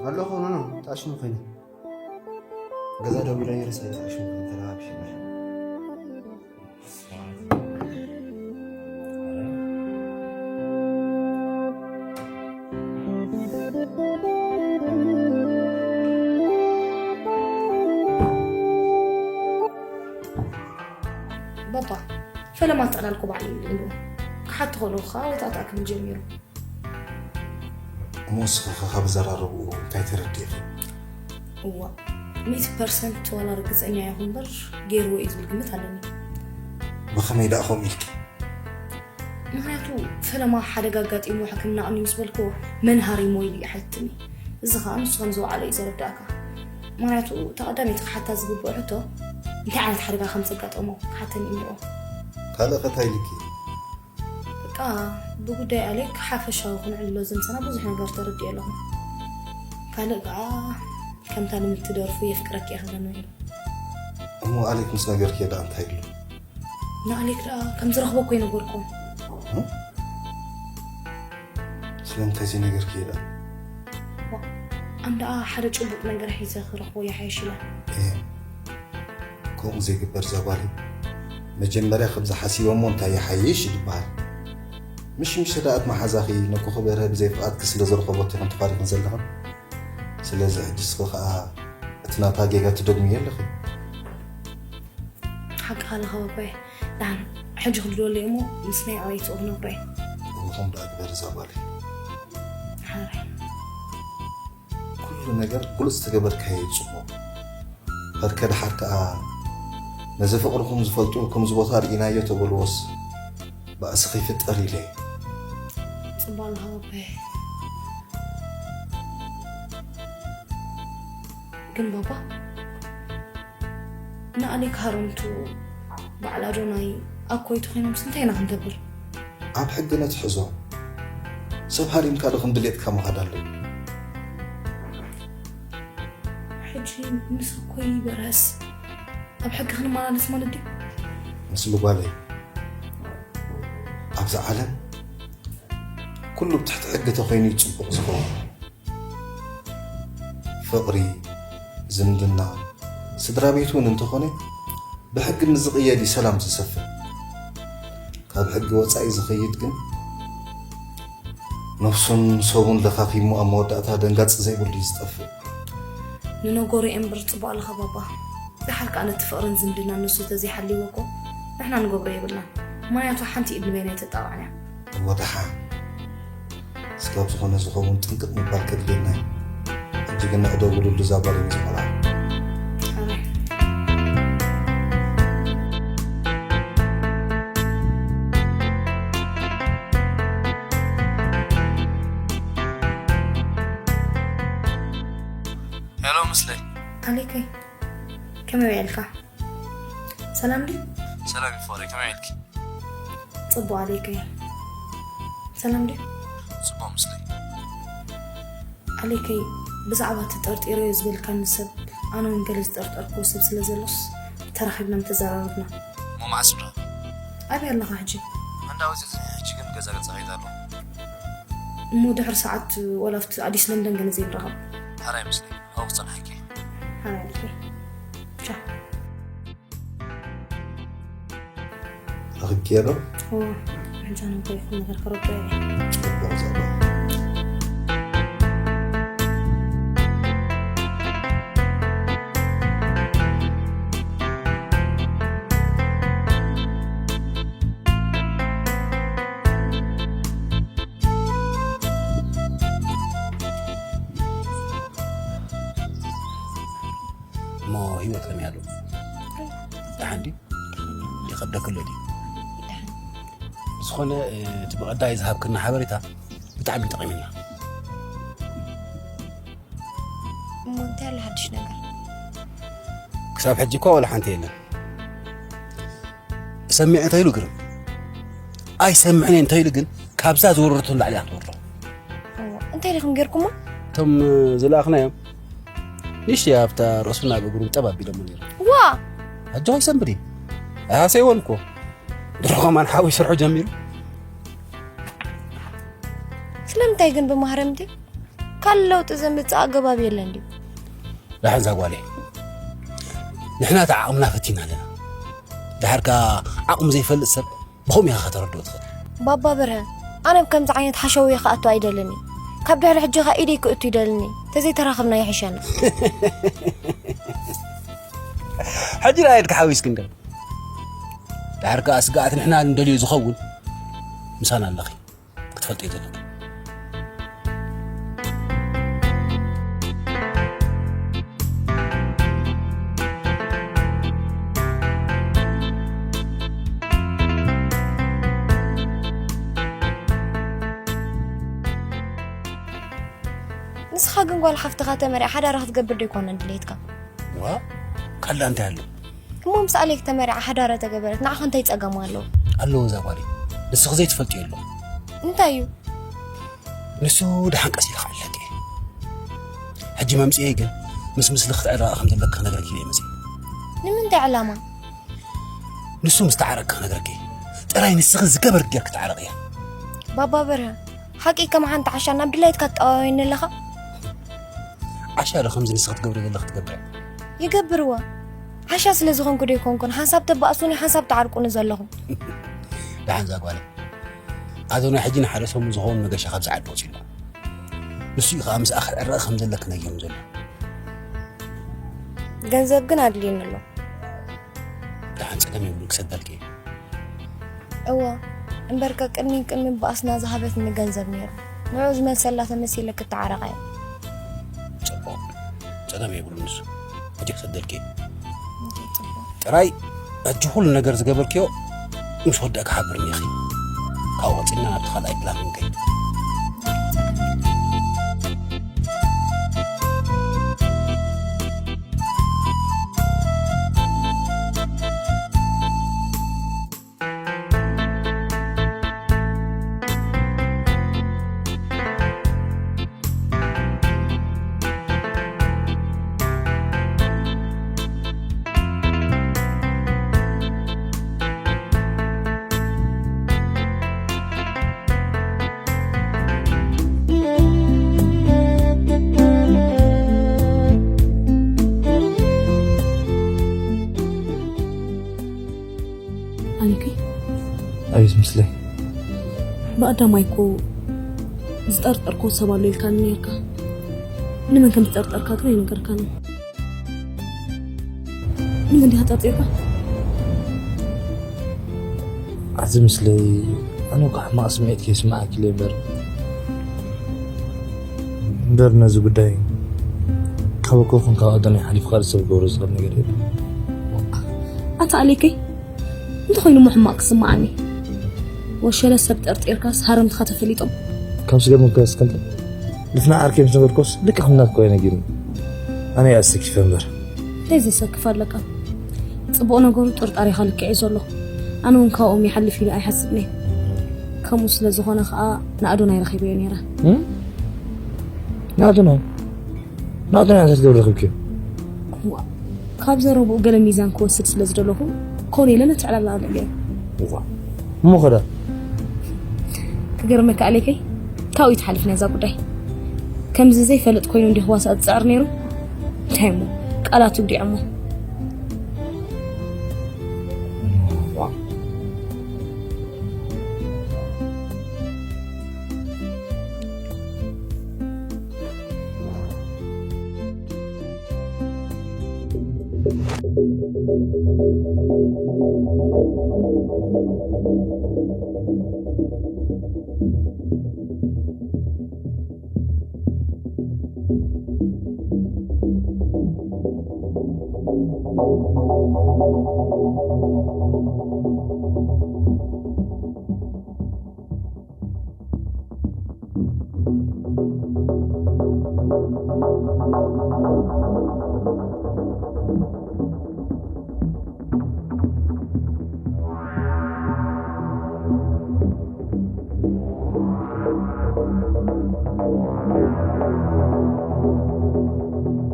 ኣለኹ ኖኖ ጣሽሙ ኸይነ ገዛ ደው ኢላ ነርሳ ጣሽሙ ተረባብሽ ባባ ፈለማ ኣጠላልኩ ባዕሉ ይብሉ ክሓቲ ከለኹ ከዓ ወታእታእ ክብል ጀሚሩ እሞ ንስኺ ኸ ካብ ኣዘራርብኡ እንታይ ተረዲእኺ? እዋእ ሚእቲ ፐርሰንት ዋላ ርግጸኛ ኣይኹን እምበር ገይርዎ እዩ ዝብል ግምት ኣለኒ። ብኸመይ ደኣ ከምኡ ኢልኪ? ምኽንያቱ ፈለማ ሓደጋ ኣጋጢምዎ ሕክምና ኣቕንዩ ምስ በልክዎ መን ሃሪምዎ ኢሉ እዩ ሓቲቱኒ። እዚ ኸኣ ንሱ ከም ዝወዓሎ እዩ ዘረድኣካ። ምኽንያቱ እታ ቀዳመይቲ ክሓታ ዝግብኦ ሕቶ እንታይ ዓይነት ሓደጋ ከም ዘጋጠሞ ክሓተኒ እዩ ነይርዎ። ካልእ ኸ እንታይ ኢልኪ? በቃ ብጉዳይ ኣሌክ ሓፈሻዊ ክንዕልሎ ዘምሰና ብዙሕ ነገር ተረዲኤ ኣለኹ። ካልእ ከዓ ከምታ ንምትደርፉ የፍቅረኪ እየ ክብለኒ ውዒሉ። እሞ ኣሌክ ምስ ነገርክዮ ደኣ እንታይ ኢሉ? ንኣሌክ ደኣ ከም ዝረኽቦ እኮ ይነገርኩም። ስለምንታይ ዘይነገርክዮ ደኣ? ኣም ደኣ ሓደ ጭቡጥ ነገር ሒዘ ክረኽቦ ይሓይሽ ኢለ። እየ ከምኡ ዘይግበር እዛ ጓል መጀመርያ ከምዚ ሓሲበ እሞ እንታይ ይሓይሽ ይበሃል ምሽ ምሽ ደኣ እቲ መሓዛኺ ነኩ ክበርሀ ብዘይ ፍቓድኪ ስለ ዝረኸቦት ኢኹም ተፋሪኽን ዘለኽን ስለዚ ሕጂ እስኺ ኸኣ እቲ ናታ ጌጋ ትደግምዮ ኣለኺ ሓቅኻ ኣለኻ ባባየ ደሓን ሕጂ ክድወለይ እሞ ምስ ናይ ኣበይትኡ ክነግሮየ እኹም ደኣ ግበር እዛ ጓል ሓራይ ኩሉ ነገር ግሉጽ ተገበርካዮ እዩ ጽቡቕ። ከድከ ደሓር ከኣ ነዚ ፍቕርኹም ዝፈልጡ ከምዚ ቦታ ርኢናዮ ተበልዎስ ባእሲ ከይፍጠር ኢለ እየ። ጽቡቕ ኣለኻ ባባየ። ግን ባባ፣ ንኣሌክ ሃረምቱ በዓል ኣዶናይ ኣኮይ ተኾይኖምስ እንታይ ኢና ክንገብር? ኣብ ሕጊ ነትሕዞ። ሰብ ሃሪምካ ዶ ከም ድሌትካ ምኻድ ኣለዎ? ሕጂ ምስ ኣኮይ በርሀስ ኣብ ሕጊ ክንመላለስ ማለት ድዩ? ምስሉ ጓለይ፣ ኣብዛ ዓለም ኩሉ ብትሕቲ ሕጊ ተኾይኑ እዩ ጽቡቕ ዝኸውን። ፍቕሪ፣ ዝምድና፣ ስድራ ቤት እውን እንተኾነ ብሕጊ ምስ ዝቕየድ እዩ ሰላም ዝሰፍን። ካብ ሕጊ ወጻኢ ዝኸይድ ግን ነፍሱን ሰቡን ለኻኺሙ ኣብ መወዳእታ ደንጋጽ ዘይብሉ እዩ ዝጠፍእ። ንነገሩ እምበር ጽቡቕ ኣለኻ ባባ። ደሓር ከኣ ነቲ ፍቕርን ዝምድናን ንሱ ተዘይሓልይዎ እኮ ንሕና ንገብሮ የብልናን። ምኽንያቱ ሓንቲ ኢድ ንበይና ኣይተጣቕዕን እያ። እወ ደሓን። ስጋብ ዝኾነ ዝኸውን ጥንቅቕ ምባል ከድልየና እዩ። ሕጂ ግን ንዕደው ብሉሉ እዛ ጓል እዩ ዝቐልዓ። ኣረ። ሄሎ ምስለይ። ኣሌከይ፣ ከመይ ውዒልካ? ሰላም ድዩ? ሰላም እዩ ፍቕረይ፣ ከመይ ውዒልኪ? ጽቡቕ ኣሌከይ። ሰላም ድዩ? ጽቡቕ ምስለይ። ኣሌከይ፣ ብዛዕባ እቲ ጠርጢረዮ ዝበልካኒ ሰብ፣ ኣነ እውን ገለ ዝጠርጠርክዎ ሰብ ስለ ዘሎስ፣ ተራኺብና ምተዘራረብና። እሞ መዓስ ንራኸብ? ኣበይ ኣለኻ ሕጂ? እንዳ ወፂ፣ ሕጂ ግን ገዛ ገዛ ከይድ ኣሎ። እሞ ድሕሪ ሰዓት ዋላ ኣብቲ ኣዲስ ለንደን ገለ ዘይንራኸብ? ሕራይ ምስለይ፣ ኣብኡ ክጸንሓኪ። ሕራይ ኣሌከይ። ቻው። ረኺብክዮ ዶ? እወ፣ ሕጂ ኣነ እንታይ ይኹን ነገር ክረድኦ እየ። ጽቡቕ ዘረባ። እሞ ህይወት ከመይ ኣሎ? ደሓን ድዩ? ይኸብደኪ ኣሎ ድዩ? ዝኾነ፣ እ፣ እቲ ብቐዳይ ዝሃብክና ሓበሬታ ብጣዕሚ ጠቒሙና። እሞ እንታይ ኣሎ ሓድሽ ነገር? ክሳብ ሕጂ እኳ ዋላ ሓንቲ የለን። ሰሚዐ እንተኢሉ ግርም፣ ኣይሰምዕን እየ እንተኢሉ ግን ካብዛ ዝወረደቶ ንላዕሊ እያ ክትወርዶ። እዋ፣ እንታይ ዲኹም ጌርኩሞ? እቶም ዝለኣኽናዮም ንእሽተይ ኣብታ ርእሱን ኣብ እግሩን ጠብ ኣቢሎሞ ነይሮም። ዋ! ኣጆኻ ይሰንብድ እዩ። ኣይሃሰይዎን እኮ። ድሮ ከማን ሓዊ ስርሑ ጀሚሩ። ስለምንታይ ግን ብማህረምቲ ካልእ ለውጢ ዘምጽእ ኣገባብ የለን ድዩ? ደሓን እዛ ጓለይ፣ ንሕና እቲ ዓቕምና ፈቲና ኣለና። ደሓር ከኣ ዓቕሙ ዘይፈልጥ ሰብ ብኸምኡ ኢኻ ከተረድኦ ትኽእል። ባባ በርሀ፣ ኣነ ኣብ ከምዚ ዓይነት ሓሸውየ ክኣቱ ኣይደልን እየ። ካብ ድሕሪ ሕጂ ኸኣ ኢደይ ክእቱ ይደልን እየ። ተዘይተራኸብና ይሕሸና። ሕጂ ደኣ ኢድካ ሓዊስኪ እንዶ። ደሓር ከኣ ስግኣት ንሕና ንደልዮ ዝኸውን ምሳና ኣለኺ። ክትፈልጥዮ ዘለኪ። ንስኻ ግን ጓል ሓፍትኻ ተመሪዓ ሓዳር ክትገብር ዶ ኣይኮነን ድሌትካ? ዋ፣ ካልእ እንታይ ኣሎ? እሞ ምስ ኣሌክ ተመሪዓ ሓዳር ተገበረት፣ ንዓኻ እንታይ ጸገም ኣለዎ? ኣለዎ እዛ ጓለይ። ንስኺ ዘይትፈልጥዮ ኣሎ። እንታይ እዩ? ንሱ ደሓን ቀስ ኢለ ክዕለክ እየ። ሕጂ መምጽኤ ግን ምስ ምስሊ ክትዕረቓ ከም ዘለኪ ክነግረኪ ኢለ እየ መጽኤ። ንምንታይ ዕላማ? ንሱ ምስ ተዓረቅኪ ክነግረኪ እየ። ጥራይ ንስኺ ዝገበርክያ ክትዓረቕ እያ። ባባ በርሀ፣ ሓቂ ከም ሓንቲ ዓሻ ናብ ድላይትካ ትጠዋወየኒ ኣለኻ? ዓሻ ዶ ከምዚ ንስኺ ትገብሪ ዘለኺ ትገብር እያ? ይገብርዋ። ዓሻ ስለ ዝኾንኩ ዶ ኣይኮንኩን ሓንሳብ ተባእሱኒ ሓንሳብ ትዓርቁኒ ዘለኹም? ደሓን እዛ ጓለይ። ኣዶናይ ሕጂ ንሓደ ሰሙን ዝኸውን መገሻ ካብዚ ዓዲ ወጺኡ ኣሎ። ንሱ እዩ ከኣ ምስኣ ክትዕረቒ ከም ዘለኪ ነጊሩኒ ዘሎ። ገንዘብ ግን ኣድልዩኒ ኣሎ። ደሓን ጸገም የብሉን ክሰደልኪ እየ። እወ፣ እምበርከ ቅድሚ ቅድሚ ባእስና ዝሃበትኒ ገንዘብ ነይሩ። ንዕኡ ዝመልሰላ ተመሲለ ክተዓረቓ እየ። ጽቡቕ። ጸገም የብሉን ንሱ። ሕጂ ክሰደልኪ እየ። እንተ ጽቡቕ። ጥራይ ሕጂ ኩሉ ነገር ዝገበርክዮ ምስ ወዳእኪ ሓብርኒ ኢኺ። ካብኡ ቀጺልና ናብቲ ካልኣይ ፕላን ክንከይድ። ምስለይ። ብቐዳማይ እኮ ዝጠርጠርኮ ሰብ ኣሎ ኢልካኒ ነርካ። ንመን ከም ዝጠርጠርካ ግን ኣይነገርካኒ። ንመን ዲኻ ጠርጢርካ? ኣቲ ምስለይ፣ ኣነ እኮ ሕማቕ ስምዒት ከይስምዓኪ ኢለ እምበር፣ እምበር ነዚ ጉዳይ ካብ ኣኮ ይኹን ካብ ኣዶናይ ሓሊፉ ካልእ ሰብ ክገብሮ ዝኽእል ነገር የለን። ኣታ ኣሌከይ፣ እንተኾይኑ እሞ ሕማቕ ክስምዓኒ። ወሸለ ሰብ ጠርጢርካስ ሃረምትኻ ተፈሊጦም። ካብ ስገም ከስከንተ ልፍና ዓርከይ ምስ ነገርኩስ ልክዕ ከም ናትኮ እዩ ነጊርኒ። ኣነ እየ ኣሰኪፈ እምበር። እንታይ ዘሰክፍ ኣለካ? ጽቡቕ ነገሩ ጥርጣሬኻ ልክዕ እዩ ዘሎ። ኣነ እውን ካብኦም ይሓልፍ ኢለ ኣይሓስብን እየ። ከምኡ ስለ ዝኾነ ኸኣ ንኣዶናይ ረኺበዮ ነይረ። እም? ንኣዶናይ? ንኣዶናይ እንታይ ክትገብሪ ረኺብክዮ? እዋ፣ ካብ ዘረብኡ ገለ ሚዛን ክወስድ ስለ ዝደለኹ ኮነ ኢለ ነቲ ዕላል ኣለዕልዮ። እዋ፣ እሞ ኸዳ? ክገርመካ ኣሌከይ፣ ካብኡ ይትሓልፍ ነዛ ጉዳይ። ከምዚ ዘይፈልጥ ኮይኑ እንዲኹ ዋሳእ ዝጽዕር ነይሩ። እንታይ እሞ፣ ቃላቱ ውዲዖሞ። እዋ።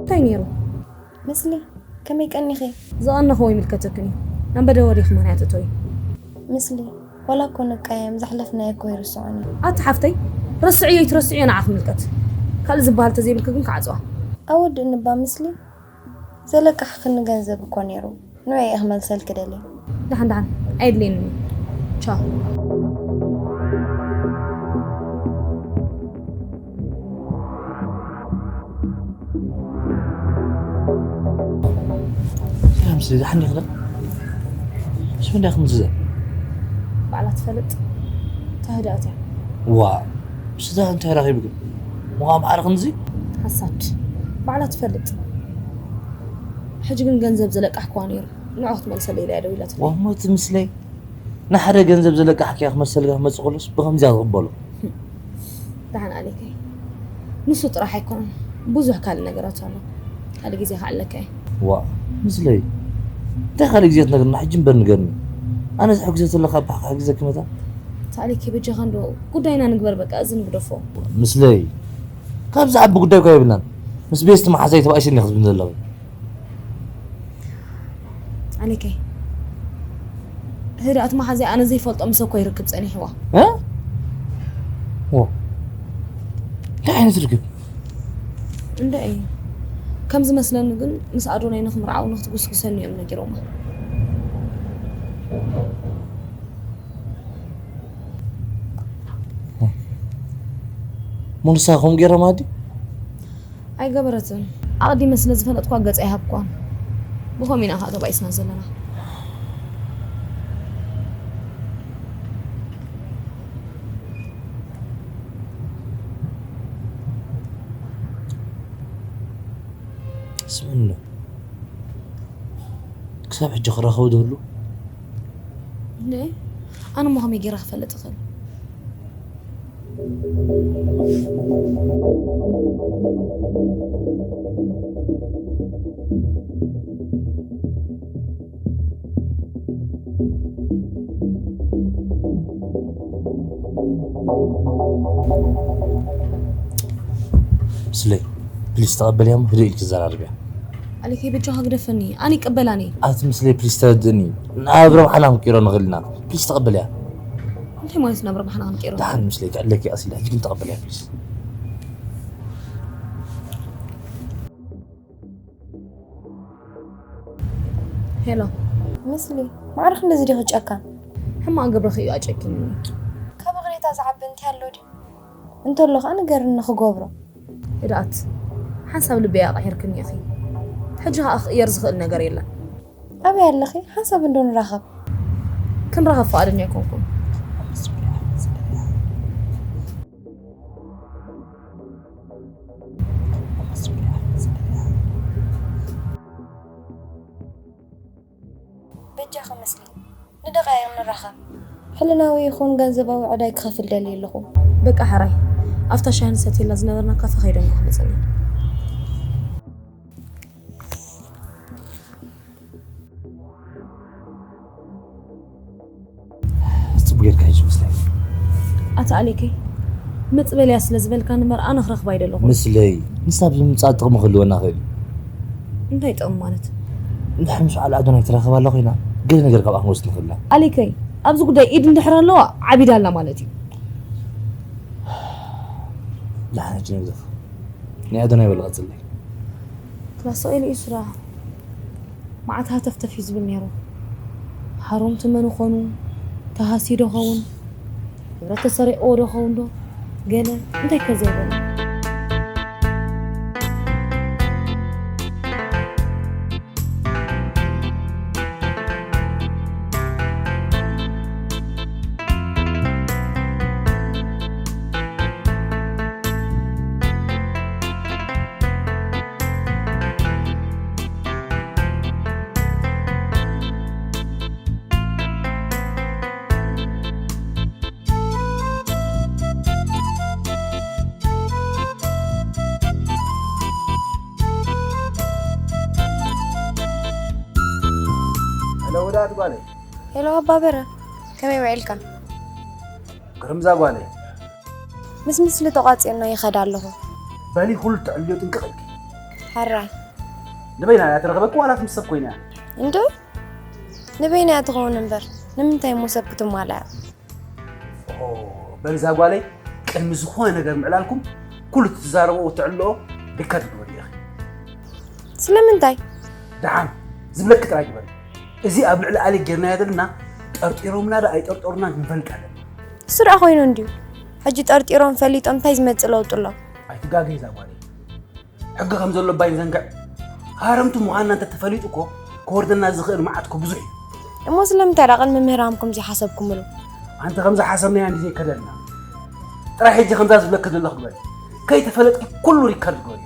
እንታይ ነይሩ? ምስሊ፣ ከመይ ቀኒኺ? ዝቐነኹ ኣይምልከተክን እዩ። ናብ በደወ ዲኺ ምኽንያት እቶይ? ምስሊ፣ ዋላ እኮ ንቃየም፣ ዘሕለፍናዮ እኮ ኣይርስዖን እዩ። ኣቲ ሓፍተይ፣ ረስዕዮ ይትረስዕዮ ንዓኺ ምልከት። ካልእ ዝበሃል ተዘይብልኪ ግን ክዓጽዋ። ኣወድእኒ እባ ምስሊ፣ ዘለቃሕኽኒ ገንዘብ እኮ ነይሩ። ንዑ እየ ክመልሰልኪ ደልየ። ደሓን ደሓን፣ ኣየድልየንን እዩ። ቻው። ሰላም፣ ስለ ዝሓኒ ክዳ? ስም እንዳ ክምዝዘ? ባዕላ ትፈልጥ። እታ ህድኣት እያ። ዋ፣ ምስዛ እንታይ ረኺብኪ? ምዃን ማዕረ ክንዚ? ሓሳድ። ባዕላ ትፈልጥ። ሕጂ ግን ገንዘብ ዘለቃሕክዋ ነይሩ። ንዑ ክትመልሰለይ ኢላ እያ ደዊላትለይ። ዋ፣ ሞት ምስለይ። ንሓደ ገንዘብ ዘለቃሕኪ ክመሰልካ ክመጽእ ከሎስ ብኸምዚያ ዝቕበሎ። ደሓን ኣሌከይ። ንሱ ጥራሕ ኣይኮነን። ብዙሕ ካልእ ነገራት ኣሎ። ካልእ ግዜ ክዓለካ እየ። ዋ፣ ምስለይ። እንታይ ካልእ ግዜ ትነግርና? ሕጂ እምበር ንገርኒ። ኣነ ዝሕግዘ ዘለካ ኣባኻ ክሕግዘኪ መታ? ኣታ ኣሌከይ በጃኻ እንዶ ጉዳይና ንግበር በቃ፣ እዚ ንግደፎ። ምስለይ። ካብዚ ዓቢ ጉዳይ እኳ የብልናን። ምስ ቤስቲ መሓዛይ ተባኢስኒ ክትብልኒ ዘለኺ። ኣሌከይ፣ ህድኣት መሓዛይ ኣነ ዘይፈልጦ ምስ እኮ ይርክብ ጸኒሕዋ። እ? ዎ። እንታይ ዓይነት ርክብ? እንደ እዩ። ከም ዝመስለኒ ግን ምስ ኣዶናይ ንኽምርዓው ንኽትጉስጉሰኒ እዮም ነጊሮማ። ሞንሳ ከምኡ ገይሮማ ድዩ? ኣይገበረትን። ኣቕዲመ ስለ ዝፈለጥኳ ገጽ ኣይሃብኳን። ብኸምኡ ኢና ኸኣ ተባኢስና ዘለና። ስምዕኒ ዶ? ክሳብ ሕጂ ክራኸቡ ዝህሉ? እንዴ? ኣነ እሞ ከመይ ገይረ ክፈልጥ እኽእል? ምስለይ፣ ፕሊስ ተቐበልያ እሞ ህድእ ኢልኪ ዘራርብያ። ኣሌከይ በጃኻ ግደፈኒ፣ ኣነ ይቀበላኒ። ኣቲ ምስለይ ፕሊስ ተረድእኒ፣ ናብ ረብሓና ክንቅይሮ ንኽእል ኢና። ፕሊስ ተቐበልያ። እንታይ ማለት ናብ ረብሓና ክንቅይሮ? ደሓን ምስለይ ክዕለኪ ቀስ ኢለ፣ ሕጂ ግን ተቐበልያ ፕሊስ። ሄሎ። ምስሊ፣ ማዕረ ክንደዚ ዲኺ ጨካን? ሕማቕ ግብርኺ እዩ ኣጨኪኑኒ። ካብ ይቕሬታ ዝዓቢ እንታይ ኣሎ ድዩ? እንተሎ ኸኣ ንገርኒ ክገብሮ። ህድኣት፣ ሓንሳብ ልበይ ኣቕሒርክኒ ኢኺ። ሕጂ ኸኣ ክቕየር ዝኽእል ነገር የለን። ኣበይ ኣለኺ? ሓንሳብ እንዶ ንራኸብ። ክንራኸብ ፍቓደኛ ኣይኮንኩን። በጃኺ መስሊ፣ ንደቓይቕ ንራኸብ። ሕልናዊ ይኹን ገንዘባዊ ዕዳይ ክኸፍል ደልየ ኣለኹ። በቃ ሕራይ፣ ኣብታ ሻሂ ንሰትየላ ዝነበርና ካፈ ከይደ እንኳ ክመጽና። ጽቡቅ ጌርካ ሕጂ ምስለይ። ኣታ ኣሌከይ፣ መጽበልያ ስለ ዝበልካኒ እምበር ኣነ ክረኽባ ኣይደለኹን። ምስለይ፣ ንሳ ብምምጻእ ጥቕሚ ክህልወና ይኽእል እዩ። እንታይ ጥቕሚ ማለት? እንድሕር ምስ በዓል ኣዶናይ ትራኸብ ኣላ ኮይና፣ ገለ ነገር ካብኣ ክንወስድ ንኽእል ኢና። ኣሌከይ፣ ኣብዚ ጉዳይ ኢድ እንድሕር ኣለዋ፣ ዓቢዳ ኣላ ማለት እዩ። ደሓን ሕጂ ንግደፎ። ናይ ኣዶናይ በሊ ቀጽለይ። ክላስ ስቕ ኢሉ እዩ ስራሕ። መዓት ሃተፍተፍ እዩ ዝብል ነይሩ። ሃረምቱ መን ይኾኑ? ተሃስዩ ዶ ኸውን? ንብረት ተሰሪቕዎ ዶ ኸውን ዶ? ገለ እንታይ ከ ዘይበለ? ሄሎ፣ ወዳት ጓለይ። ሄሎ፣ ኣባበረ፣ ከመይ ውዒልካ? ግርምዛ ጓለይ። ምስ ምስሊ ተቋጺርና ይኸድ ኣለኹ። በሊ፣ ኩሉ ትዕልዮ ጥንቅቕ ኢልኪ። ሕራይ። ንበይና እያ ትረኽበኪ ዋላስ ምስ ሰብ ኮይና እያ? እንዶ ንበይና እያ ትኸውን እምበር፣ ንምንታይ እሞ ሰብ ክትማልኣ? ኦ፣ በሊ እዛ ጓለይ፣ ቅድሚ ዝኾነ ነገር ምዕላልኩም፣ ኩሉ እትዛረብኦ እትዕልኦ ሪከርድ ግበሪ ኢኺ። ስለምንታይ? ደሓን፣ ዝብለኪ ጥራይ ግበሪ። እዚ ኣብ ልዕሊ ኣሌክ ጌርናዮ ዘለና፣ ጠርጢሮምና ዶ ኣይጠርጠሩና ክንፈልጥ ኣለና። እሱ ደኣ ኮይኑ እንድዩ። ሕጂ ጠርጢሮም ፈሊጦም እንታይ ዝመጽእ ለውጢ ኣሎ? ኣይትጋገይ እዛ ጓለይ። ሕጊ ከም ዘሎ እባ ይንዘንግዕ። ሃረምቲ ምዃንና እንተተፈሊጡ እኮ ክወርደና ዝኽእል መዓት እኮ ብዙሕ እዩ። እሞ ስለምንታይ ደኣ ቅድሚ ምህራምኩም ዘይሓሰብኩምሉ? ኣንቲ ከምዛ ሓሰብናያ እንዲ ዘይከደልና። ጥራይ ሕጂ ከምዛ ዝብለኪ ዘለኹ ግበሪ። ከይተፈለጥኪ ኩሉ ሪከርድ ግበርዮ።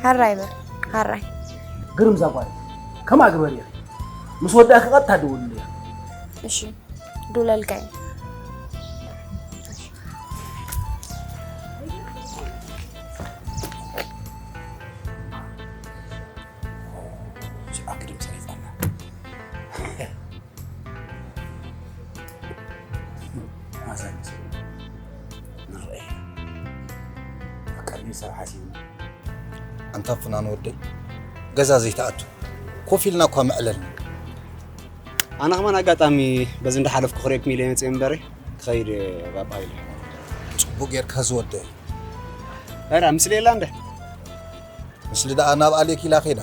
ሓራይ በል፣ ሓራይ። ግርም እዛ ጓል ከምኣ ግበሪ ኢኺ። ምስ ወዳእኪ ቀጥታ ደውልለይ። እሺ፣ ክድውለልካ እየ። ሽዓ ግድም ሰሪፋና። ማዛ ንርአይ። በቃ፣ ድዩ ሰብ ሓሲብና። ኣንታ ፍናን ወደይ፣ ገዛ ዘይትኣቱ። ኮፍ ኢልና እኳ መዕለልና። ኣነ ከማን ኣጋጣሚ በዚ እንዳሓለፍኩ ክርእየኩም ኢለ መፅእ እምበረ፣ ክኸይድ ባባ ኢለ። ፅቡቅ ጌርካ ዝወደይ። ኧረ፣ ምስሊ የላ እንደ? ምስሊ ደኣ ናብ ኣሌክ ኢላ ኸይዳ።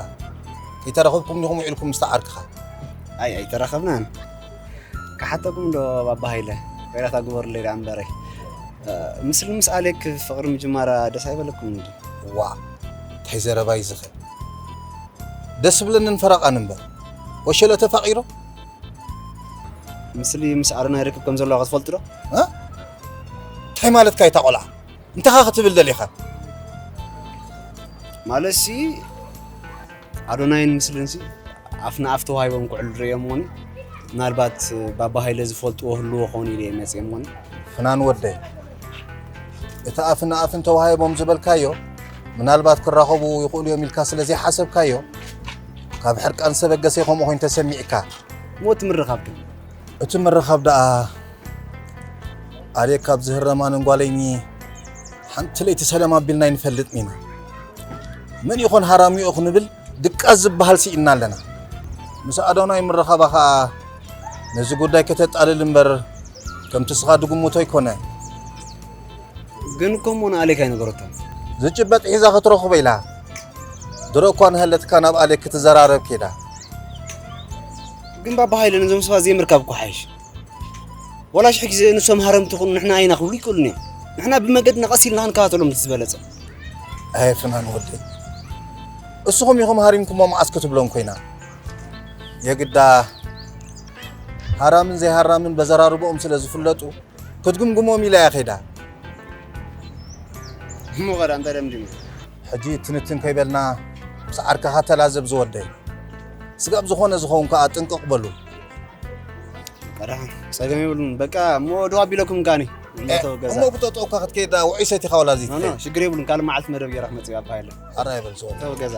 ከይተራኸብኩም ዲኹም ውዒልኩም ምስታ ዓርክኻ? ኣይ፣ ኣይተራኸብናን። ክሓተኩም ዶ ባባ ሃይለ? ይቕሬታ ግበሩለይ ደኣ እምበረይ። እ፣ ምስሊ ምስ ኣሌክ ፍቕሪ ምጅማራ ደስ ኣይበለኩም እንዲ? ዋ፣ እንታይ ዘረባ እዩ ዝኽእል? ደስ ዝብለንን ፈረቓን እምበር። ወሸለ ተፋቒሮ? ምስሊ ምስ ኣዶናይ ርክብ ከም ዘለዋ ክትፈልጡ ዶ? እ? እንታይ ማለትካ እታ ቆልዓ? እንተኻ ክትብል ደሊኻ? ማለትሲ፣ ኣዶናይን ምስልንሲ ኣፍ ንኣፍ ተዋሂቦም ክዕሉ ርእዮምዎኒ። ምናልባት ባባ ሃይለ ዝፈልጥዎ ህልዎ ክኾኑ ኢለ እየ መፅኤምዎኒ። ፍናን ወደይ፣ እቲ ኣፍ ንኣፍ እንተዋሂቦም ዝበልካዮ፣ ምናልባት ክራኸቡ ይኽእሉ እዮም ኢልካ ስለ ዘይሓሰብካዮ፣ ካብ ሕርቃን ዝተበገሰ ከምኡ ኮይኑ ተሰሚዕካ። እሞ እቲ ምርኻብ ከ? እቲ ምርኻብ ደኣ ኣሌክ ካብ ዝህረማንን ጓለይኒ ሓንቲ ለይቲ ሰላም ኣቢልና ኣይንፈልጥን ኢና። መን ይኾን ሃራሚኡ ክንብል ድቃስ ዝበሃል ስኢንና ኣለና። ምስ ኣዶናይ ምርኻባ ኸኣ ነዚ ጉዳይ ከተጣልል እምበር ከምቲ ስኻ ድግምቶ ኣይኮነን። ግን እኮ እሞ ንኣሌክ ኣይነገረቶን። ዝጭበጥ ሒዛ ክትረኽቦ ኢላ። ድሮ እኳ ንሃለትካ ናብ ኣሌክ ክትዘራረብ ከይዳ። ግን ባባ ሃይለ ነዞም ሰባት ዘይምርካብ እኮ ሓይሽ። ወላሽ ሕጂ ንሶም ሃረምቲ ይኹኑ ንሕና ኣይና ክብሉ ይክእሉን እዮም። ንሕና ብመገድና ቀስ ኢልና ክንከታተሎም እቲ ዝበለጸ። ኣየ ፍናን ወደይ፣ እስኹም ኢኹም ሃሪምኩሞ መዓስ ክትብሎም ኮይና? የግዳ ሃራምን ዘይሃራምን በዘራርቦኦም ስለ ዝፍለጡ ክትግምግሞም ኢላ እያ ኸይዳ። እሞ ኸዳ እንታይ ደምዲሙ? ሕጂ ትንትን ከይበልና ምስ ዓርክኻ ተላዘብ ዝወደይ። ስጋብ ዝኾነ ዝኸውን ከኣ ጥንቅቕ በሉ። ቀዳሕ ጸገም የብሉን። በቃ እሞ ደው ኣቢለኩም ጋኒ። እሞ ገዛ። እሞ ብጠጠውካ ክትከይድ ውዑይ ሰቲኻ ወላ ኖ፣ ኖ፣ ዘይትከይድ? ሽግር የብሉን። ካልእ መዓልቲ መደብ ገይራ ክመጽእ እየ፣ ኣባ ሃይለ። ኣረ ኣይበል ዝወደይ። ተው ገዛ።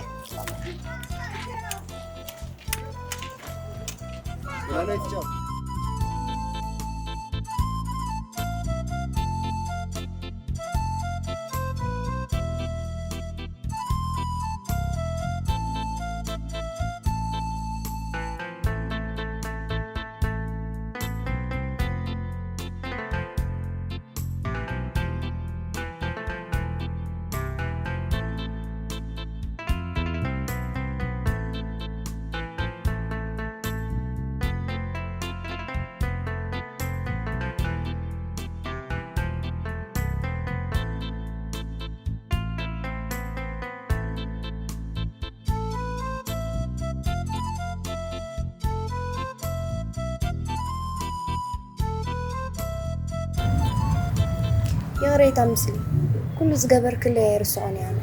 ማለት ቻው። ይቕሬታ ምስሊ፣ ኩሉ ዝገበርክለይ ኣይርስዖን እየ ኣነ።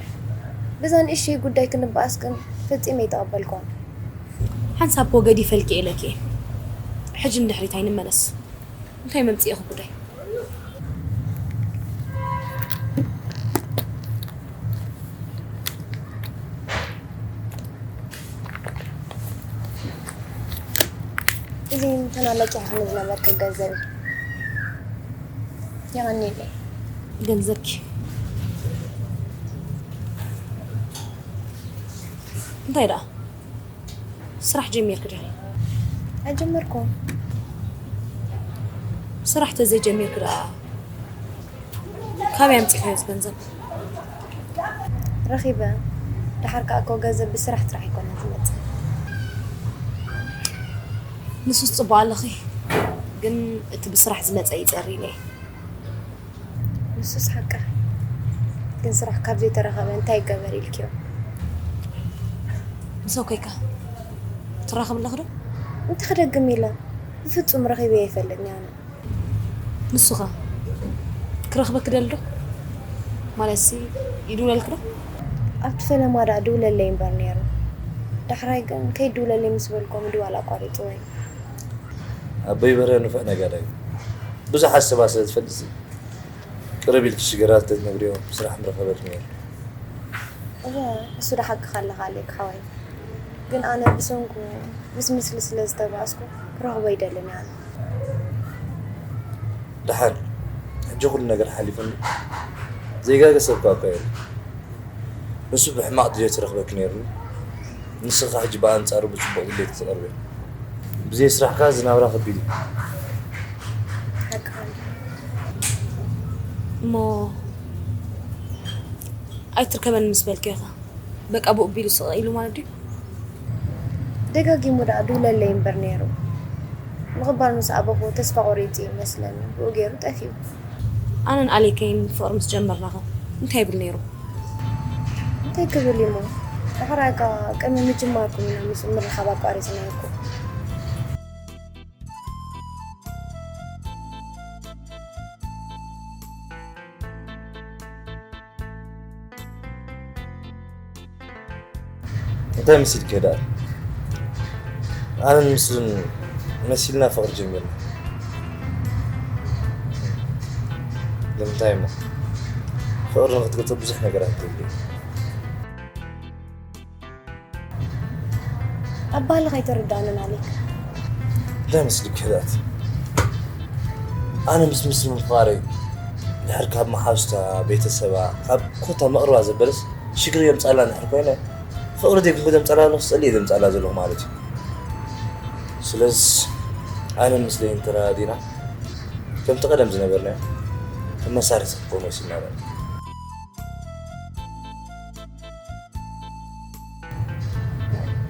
በዛ ንእሽተይ ጉዳይ ክንበኣስ ግን ፈጺመ ኣይተቐበልክዋን። ሓንሳብ እኮ ገዲፈልኪ ኢለኪ እየ። ሕጂ ንድሕሪት ኣይንመለስ። እንታይ መምጽኢኺ ጉዳይ? እዚ ተናለቂሕኒ ዝነበርኪ ገንዘብ እዩ። የቐንየለይ። ገንዘብኪ እንታይ ደኣ? ስራሕ ጀሚርኪ ዲኺ? ኣይጀመርኩን። ስራሕ ተዘይጀሚርኪ ደኣ ካበይ ኣምጺእካዮ እዚ ገንዘብ? ረኺበ። ደሓር ከኣ እኮ ገንዘብ ብስራሕ ጥራሕ ኣይኮነን ዝመጽእ። ንሱስ ጽቡቕ ኣለኺ፣ ግን እቲ ብስራሕ ዝመጸ ይጸሪ ኢለ እየ። ንሱስ ሓቅኺ። ግን ስራሕ ካብ ዘይተረኸበ እንታይ ይገበር ኢልክዮ? ምስ ኣኮይካ ትራኸብ ኣለኺ ዶ? እንታይ ክደግም ኢለ? ብፍጹም ረኺበዮ ኣይፈልጥን ኣነ። ንሱኸ ክረኽበኪ ደሊ ዶ? ማለትሲ ይድውለልኪ ዶ? ኣብቲ ፈለማ ደኣ ድውለለይ እምበር ነይሩ። ዳሕራይ ግን ከይድውለለይ ምስ በልኮ ምድዋል ኣቋሪጽዎ እዩ። ኣቦይ በርሀ ንፉዕ ነጋዳይ እዩ። ብዙሓት ሰባት ስለ ዝፈልጥሲ ቅርብ ኢልኪ ሽግራት ተትነግርዮ ስራሕ ምረኸበልኪ ነይሩ። እወ፣ እሱ ዶ ሓቅኻ ኣለኻ ኣሌክ ሓወይ። ግን ኣነ ብሰንኩ ምስ ምስሊ ስለ ዝተባእስኩ ክረኽቦ ኣይደልን እየ ኣነ። ደሓን፣ ሕጂ ኩሉ ነገር ሓሊፉ ዘይጋገ ሰብ እኳ እኮ የለን። ንሱ ብሕማቕ ድሌት ዝረኽበኪ ነይሩ። ንስኻ ሕጂ ብኣንጻሩ ብጽቡቕ ድሌት ትቐርቢ። ብዘይ ስራሕካ ዝናብራ ከቢድ እዩ። ሓቅኻ። እሞ ኣይትርከበኒ ምስ በልኪ ኢኻ። በቃ ብኡ ቢሉ ስቕ ኢሉ ማለት ድዩ? ደጋጊሙ ደኣ ድውለለይ እምበር ነይሩ። ምቕባል ምስ ኣበኹ ተስፋ ቆሪጹ እዩ መስለኒ። ብኡ ገይሩ ጠፊኡ። ኣነን ኣሌከይን ፍቕሪ ምስ ጀመርናኸ እንታይ ይብል ነይሩ? እንታይ ክብል እዩሞ? ዳሕራይ ከኣ ቅድሚ ምጅማርኩም ኢና ምስኡ ምርኻብ ኣቋሪጽና እኮ። እንታይ መሲልኪ ደኣ? ኣነን ምስሉን መሲልና ፍቕሪ ጀሚርና። ንምንታይ እሞ? ፍቕሪ ንኽትገልጾ ብዙሕ ነገራት የድልዮ። ኣባህልኻ ኣይተረድኣንን ኣሌክ። እንታይ መስልኪ ህድኣት? ኣነ ምስ ምስሉ ምፍቓረይ ድሕር ካብ መሓዙታ፣ ቤተሰባ፣ ካብ ኮታ መቕርባ ዘበለስ ሽግር የምጻላ እንድሕር ኮይነ፣ ፍቕሪ ደይ ክምጉ ዘምጻላ ዘለኹ፣ ጸሊእ ዘምጻላ ዘለኹ ማለት እዩ። ስለዚ ኣነ ምስለይ እንተረዳዲና፣ ከምቲ ቀደም ዝነበርናዮ ከም መሳርሒ ክንከውን ወሲድና ኣለና።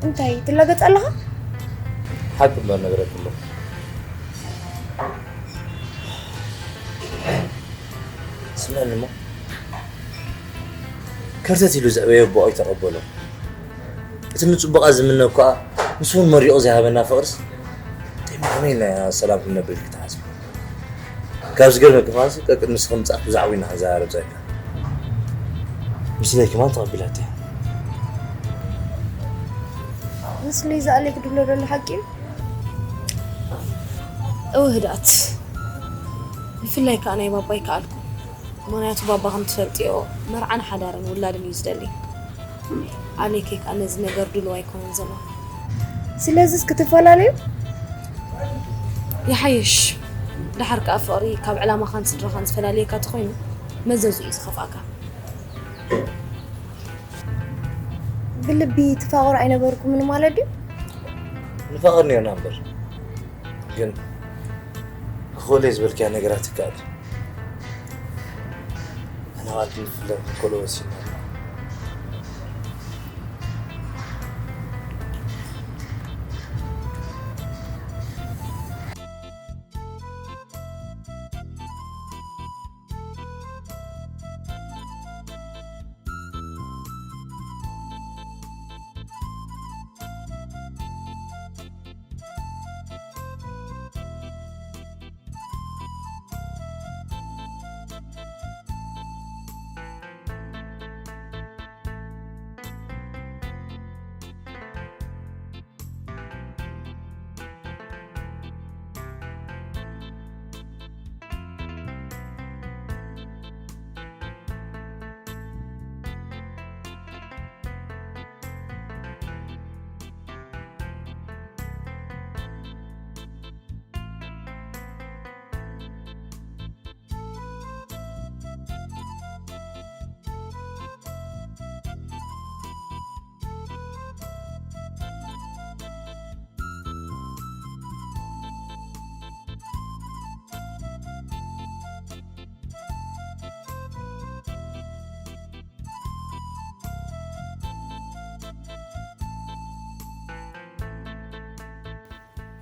እንታይ ትላገጽ ኣለኻ? ሓቂ እምበር ነገረክ እሞ። ስምዐኒ እሞ፣ ከርተት ኢሉ ዘዕበዮ ኣቦ ኣይተቐበሎ። እቲ ንጽቡቓ ዝምነ እኳ፣ ንሱ እውን መሪቑ ዘይሃበና ፍቕርስ፣ እንታይ ከመይ ኢልና ኢና ሰላም ክንነብር ኢልኪ ትሓስቢ? ካብ ዝገርመኪ ከማንሲ፣ ቀቅድሚ ንስኺ ምጻእኪ ብዛዕባኡ ኢና ክንዘራረብ ጸኒሕና። ምስለይ ከማን ተቐቢላቶ እያ። ምስለይ ዝኣለይ ክድብሎ ዘሎ ሓቂ እዩ? እወ ህድኣት። ብፍላይ ከኣ ናይ ባባይ ከኣልኩ። ምኽንያቱ ባባ ከም ትፈልጥዮ መርዓን ሓዳርን ውላድን እዩ ዝደሊ። ኣሌከይ ከኣ ነዚ ነገር ድሉው ኣይኮነን ዘሎ። ስለዚስ ክትፈላለዩ? ይሓይሽ። ደሓር ከኣ ፍቕሪ ካብ ዕላማኻን ስድራኻን ዝፈላልየካ ተኾይኑ መዘዙ እዩ ዝኸፍኣካ። ብልቢ ትፋቐሩ ኣይነበርኩምን ማለት ድዩ? ንፋቐር ነርና እምበር፣ ግን ክኾለይ ዝበልክያ ነገራት ይከኣል። ኣነ ቃል ክንፍለ ክንኮሎ ወሲንና።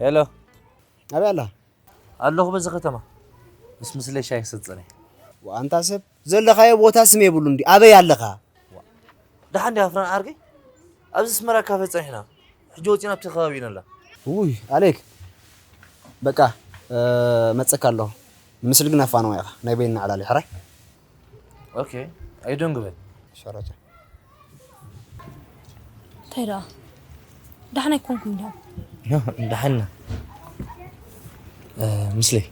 ሄሎ። ኣበይ ኣላ? ኣለኹ በዚ ከተማ። ምስ ምስለይ ሻሂ ክሰቲ ጸኒሐ። ዋንታ ሰብ ዘለኻዮ ቦታ ስም የብሉ እንዲ ኣበይ ኣለኻ? ደሓን ዲኻ ፍራን ዓርከይ? ኣብዚ ኣስመራ ካፈ ጸኒሕና። ሕጂ ወጺና ኣብቲ ከባቢ ኢና ኣላ። ውይ ኣሌክ፣ በቃ፣ እ፣ መጸካ ኣለኹ። ንምስሊ ግን ኣፋንዋ ኢኻ። ናይ በይንና ዕላል እዩ፣ ሕራይ? ኦኬ፣ ኣይደንግበን። ሸረተ። እንታይ ደኣ? ደሓን ኣይኮንኩም ዶ? ኖ፣ ደሓን ኢና። እ፣ ምስለይ፣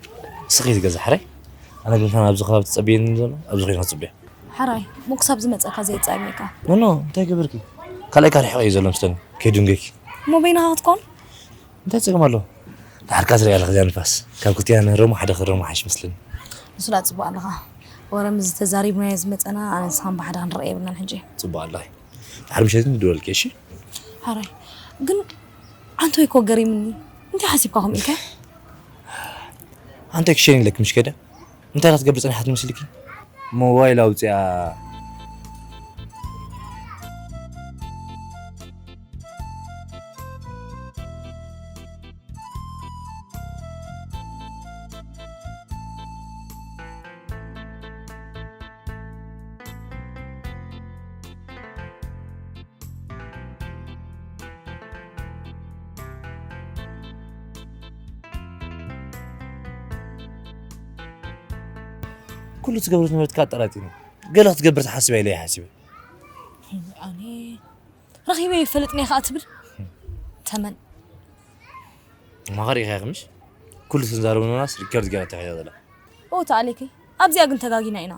ስኺ ትገዝእ፣ ሕራይ? ኣነ ግን ከም ኣብዚ ከባቢ ትጸብየኒ ዘሎ፣ ኣብዚ ኮይንካ ትጽብዮ። ሕራይ፣ እሞ ክሳብ ዝመጸካ ዘየጻብየካ። ኖ፣ ኖ፣ እንታይ ገበርኪ? ካልኣይካ ርሒቑ እዩ ዘሎ መስለኒ፣ ከይድንገኪ። እሞ በይንኻ ክትኮን? እንታይ ጸገም ኣለዎ? ደሓርካ ትሪኣ ኣለኻ እዚኣ ንፋስ። ካብ ክልቲኣና ንህረሞ ሓደ ክህረሞ ሓይሽ መስለኒ። ንሱ ደኣ ጽቡቕ ኣለኻ። ወረ ምስዚ ተዛሪብናዮ ዝመጸና ኣነ ንስኻን ብሓደ ክንረኣ የብልናን ሕጂ። ጽቡቕ ኣለኺ። ድሕሪ ምሸት ንድወልኪ እሺ? ሕራይ። ግን ዓንቶይ እኮ ገሪምኒ። እንታይ ሓሲብካ ከምኡ ኢልካ? ዓንቶይ ክሸይን ኢለኪ ምሽ ከደ? እንታይ ኢላ ትገብር ጸኒሓት መስልኪ? ሞባይል ኣውጺኣ። ኩሉ ትገብሮ ዝነበርትካ ኣጠራጢሩ። ገለ ክትገብር ትሓስብ ኢለ ይሓስብ። ኣነ ረኺበ ይፈልጥኒ ከኣ ትብል። ተመን። ማኸር ኢኻ ምሽ? ኩሉ ትዛረብናስ ሪከርድ ገይራ ተሒዛ ዘላ። ኦ ተኣሌከይ፣ ኣብዚኣ ግን ተጋጊና ኢና።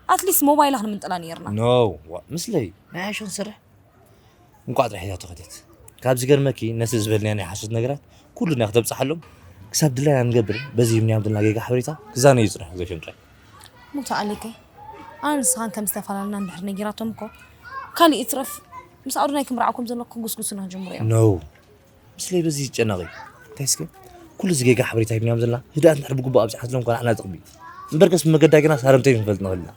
ኣትሊስት ሞባይላ ክንምንጥላ ነይርና። ኖ፣ ዋ፣ ምስለይ ናይ ዓሾ ንሰርሕ። እንቋዕ ጥራሕ ሒዛቶ ከደት። ካብ ዝገርመኪ፣ ነቲ ዝበልናዮ ናይ ሓሶት ነገራት ኩሉ ናይ ክተብጽሓሎም ክሳብ ድላይና ንገብር፣ በዚ ሂብናዮም ዘለና ጌጋ ሓበሬታ ክዛነዩ ይጽንሑ፣ ዘፊኦም ጥራይ። ሞታ ኣሌከይ፣ ኣነ ንስኻን ከም ዝተፈላለና እንድሕር ነጊራቶም እኮ፣ ካልእ ይትረፍ፣ ምስ ኣዶናይ ክምርዓው ከም ዘለኩ ክጉስጉሱና ክጅምሩ እዮም። ኖ፣ ምስለይ በዚ ይጨነቕ እዩ። እንታይ እስከ? ኩሉ እዚ ጌጋ ሓበሬታ ሂብናዮም ዘለና፣ ህድኣት እንድሕር ብግቡእ ኣብዚሓትሎም እኳ ንዓና ጥቕሚ እዩ። እምበርከስ ብመገዳ ጌና ሳረምተይ ክንፈልጥ ንኽእል ኢና።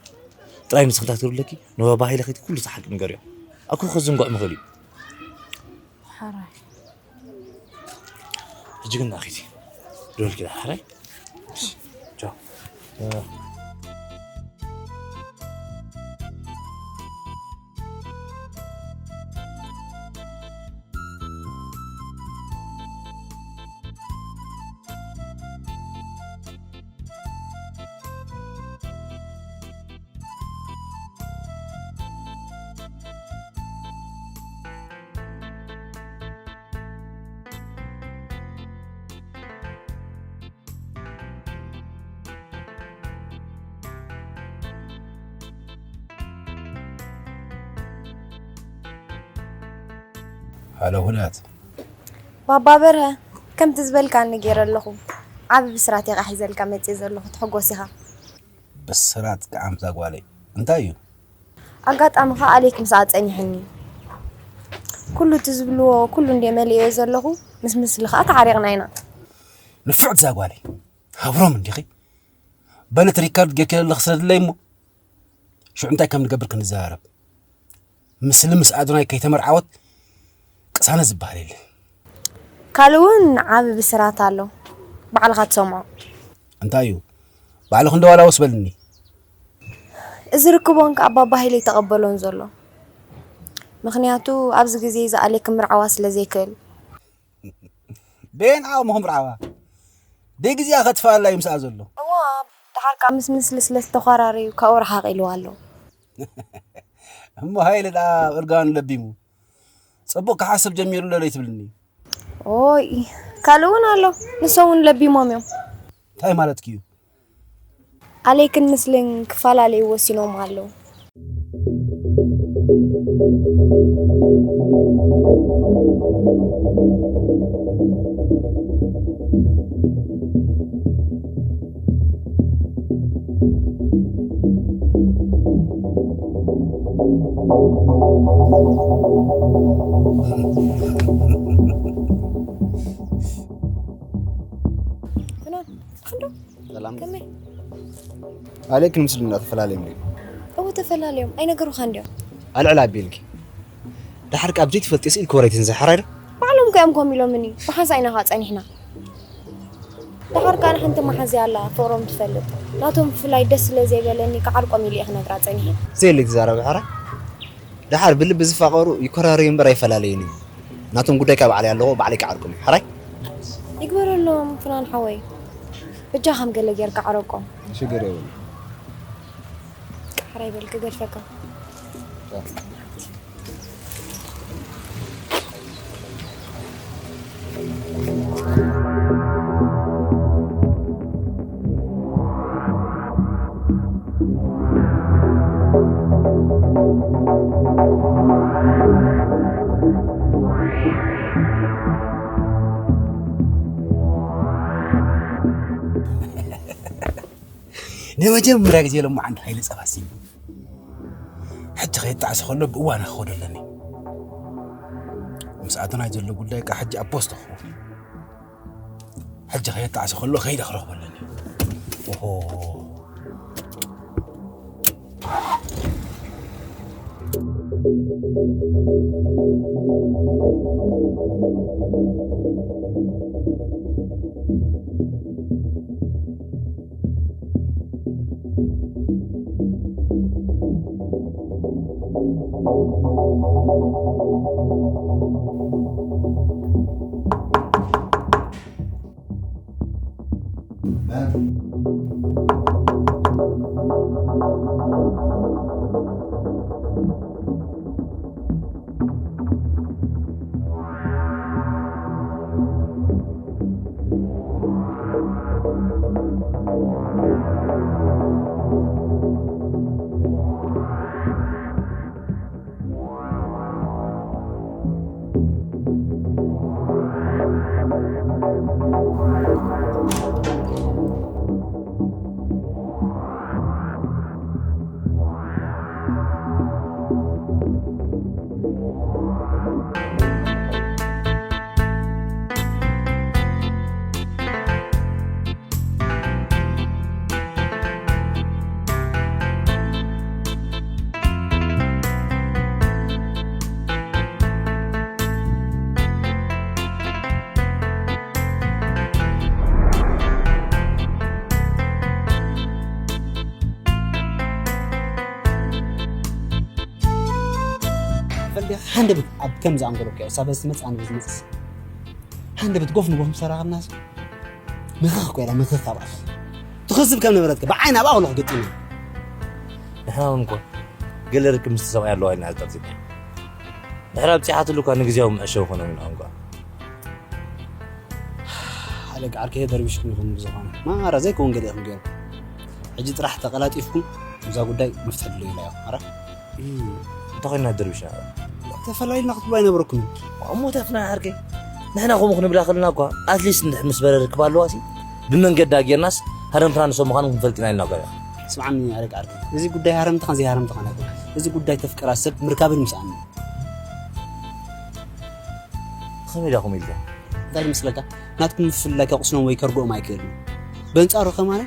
ጥራይ ንስኺ እንታይ ክትገብሪ ኣለኪ? ንባባ ሃይለ ከይድኪ ኩሉ እቲ ሓቂ ንገርዮ። ኣኮ ክዝንግዖ ምኽእል እዩ። ሓራይ። ሕጂ ግን ናኺቲ ደወልኪ ዳሕራይ። እሺ፣ ቻው። ሃሎ ሁላት። ባባ በርሀ፣ ከምቲ ዝበልካኒ ገይረ ኣለኹ። ዓቢ ብስራት ኢኻ ሒዘልካ መጽእ ዘለኹ፣ ትሕጎስ ኢኻ። ብስራት ከዓምታ ጓለይ። እንታይ እዩ? ኣጋጣሚ ኸኣ ኣሌክ ምስኣ ጸኒሕኒ። ኩሉ እቲ ዝብልዎ ኩሉ እንደ መሊእዮ ዘለኹ፣ ምስ ምስሊ ኸኣ ተዓሪቕና ኢና። ንፍዕቲ እዛ ጓለይ። ሃብሮም እንዲኺ? በል እቲ ሪካርድ ጌርኪ ዘለኺ ስደድለይ እሞ። ሽዑ እንታይ ከም ንገብር ክንዘራረብ። ምስሊ ምስ ኣዶናይ ከይተመርዓወት ቅሳነት ዝበሃል የለን። ካልእ እውን ዓቢ ብስራት ኣሎ። ባዕልኻ ትሰምዖ። እንታይ እዩ? ባዕልኺ እንዶ ዋላ ወስ በልኒ። እዚ ርክቦን ከኣ ባባ ሃይለ ይተቐበሎን ዘሎ። ምኽንያቱ ኣብዚ ግዜ እዚ ኣሌክ ክምርዓዋ ስለ ዘይክእል። ቤን ዓው ምኹም ርዓዋ። ደይ ግዜኣ ከጥፍኣላ እዩ ምስኣ ዘሎ። እዋ፣ ደሓር ከኣ ምስ ምስሊ ስለ ዝተዃራረዩ ካብኡ ረሓቕ ኢልዋ ኣሎ። እሞ ሃይለ ደኣ ኣብ እርጋኑ ለቢሙ። ጽቡቕ ክሓስብ ጀሚሩ ኣሎ ለይትብልኒ። ኦይ፣ ካልእ እውን ኣሎ። ንሶም እውን ለቢሞም እዮም። እንታይ ማለትኪ እዩ? ኣሌክን ምስልን ክፈላለዩ ወሲኖም ኣለዉ። ፍናን፣ ክንዶ? ሰላም። ከመይ? ኣሌክን ምስልን ተፈላለዮም ድዮም? እወ፣ ተፈላለዮም። ኣይነገሩኻን ድዮም? ኣልዕል ኣቢልኪ። ደሓር ካብ ዘይትፈልጢ ስኢልኪ ወረ ኣይትንዝሒ፣ ሕራይ ዶ? ባዕሎም ከ እዮም ከምኡ ኢሎምኒ። ብሓንሳእ ኢና ኸዓ ጸኒሕና። ደሓር ከኣ ንሓንቲ መሓዝያ ኣላ፣ ፍቕሮም ትፈልጥ። ናቶም ብፍላይ ደስ ስለ ዘይበለኒ፣ ክዓርቆም ኢለ እየ ክነግራ ጸኒሐ። ዘየለ ትዛረቢ፣ ሕራይ? ደሓር ብልቢ ዝፋቐሩ ይኮራረዩ እምበር ኣይፈላለዩን እዮም። ናቶም ጉዳይ ካብ ባዕለይ ኣለዎ፣ ባዕለይ ክዓርቆም እየ። ሕራይ? ይግበረሎም ፍናን ሓወይ። በጃኻም ገለ ጌርካ ዓረቆም። ሽግር የብሉን። ሕራይ በል ክገድፈካ። ንመጀመርያ ግዜ ሎማዓንቲ ሃይለ ጸባ ስኢነ። ሕጂ ከየጣዕሰ ከሎ ብእዋና ክኸዶ ኣለኒ። ምስ ኣዶናይ ዘሎ ጉዳይ ከኣ ሕጂ ኣብ ፖስት ክኸውን እዩ። ሕጂ ከየጣዕሰ ከሎ ከይደ ክረኽቦ ኣለኒ። ኦሆ። ሃንደበት ኣብ ከምዚ ኣንጎሎ እኮ እሳ በዚ ትመጽእ ኣነ በዚ መጽእ። ሃንደበት ጎፍ ንጎፍ ምስ ተራኸብናስ ምኽኽ እኮ ኢላ ምኽኽ ኣብኣ። ትኽዝብ ከም ነበረትከ ብዓይና ኣብኣ ከሎ ክገጥም እዩ። ንሕና እውን እኮ ገለ ርክብ ምስ ሰብኣይ ኣለዋ ኢልና ዝጠርጥኛ። ድሕሪ ኣብፂሓትሉ እኳ ንግዜያዊ መዕሸዊ ኮኖም ኢና እንኳ። ሓለቃ ዓርከይ ደርቢሽኩም ይኹን ብዝኾነ ማራ ዘይከውን ገለ ኢኹም ገይሩ። ሕጂ ጥራሕ ተቐላጢፍኩም እዛ ጉዳይ መፍትሒ ድልዩ ኢላ ኢኹም። ኣረ እንታይ ኮይና ደርቢሽና? ተፈላሊና ክትብሉ ኣይነበረኩምን። እሞ ተፍና ዓርከይ ንሕና ከምኡ ክንብላ ከለና እኳ ኣትሊስት እንድሕር ምስ በረ ርክብ ኣለዋ ሲ ብመንገዳ ጌርናስ ሃረምትና ንሶም ምዃኑ ክንፈልጥ ኢና ኢልና እኳ። ስምዓኒ ኣረግ ዓርከይ፣ እዚ ጉዳይ ሃረምትኻን ዘይሃረምትኻን ኣይኮነን። እዚ ጉዳይ ተፍቅራ ሰብ ምርካብን ምስኣን እዩ። ከመይ ዳኹም ኢልካ? እንታይ ይመስለካ? ናትኩም ምፍልላይ ከቕስኖም ወይ ከርግኦም ኣይክእልን። በንጻሩ ከማነ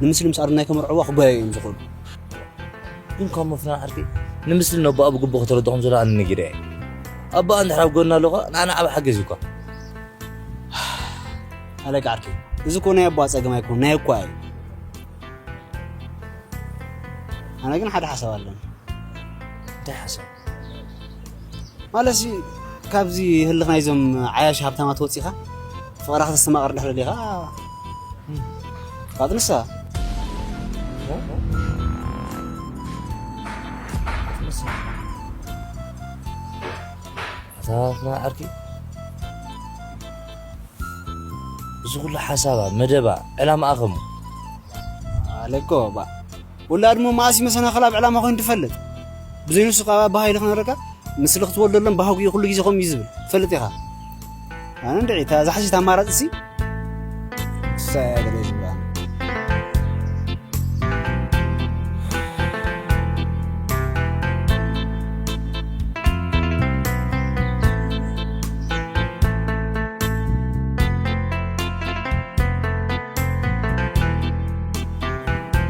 ንምስሊ ምስ ኣዶናይ ከመርዕዋ ክጓየዩ እዮም ዝኽእሉ። ግን ካብ መፍና ዓርኪ ንምስሊ ነቦኣ ብግቡእ ከተረድኦም ዘሎ ኣነ ነጊረ እየ። ኣቦኣ እንድሕር ኣብ ጎና ኣሎ ኸ ንዓና ዓብ ሓገዝ እዩ እኳ። ኣለቃ ዓርኪ፣ እዚ እኮ ናይ ኣቦኣ ጸገም ኣይኮን፣ ናይ እኳ እዩ። ኣነ ግን ሓደ ሓሳብ ኣለኒ። እንታይ ሓሳብ? ማለትሲ ካብዚ ህልኽ ናይዞም ዓያሽ ሃብታማት ወፂኻ ፍቕራ ከተስተማቕር ድሕሪ ደሊኻ ፋጥንሳ ኣታትና ዓርኪ እዚ ኩሉ ሓሳባ መደባ ዕላማ ኣኸሙ ኣለኮ ባ ውላድ ሞ መኣስ መሰናኸል ኣብ ዕላማ ኮይኑ ትፈልጥ ብዘይንሱ ካብ ኣባሃ ኢልኽ ነረካ ንስልኽ ትወልደሎም ባህጉ እዩ ኩሉ ግዜ ከምኡ እዩ ዝብል ትፈልጥ ኢኻ ኣነ እንድዒ እታ ዝሓሸት ኣማራፂ ሲ እሳ እያ ገለ ዝብላ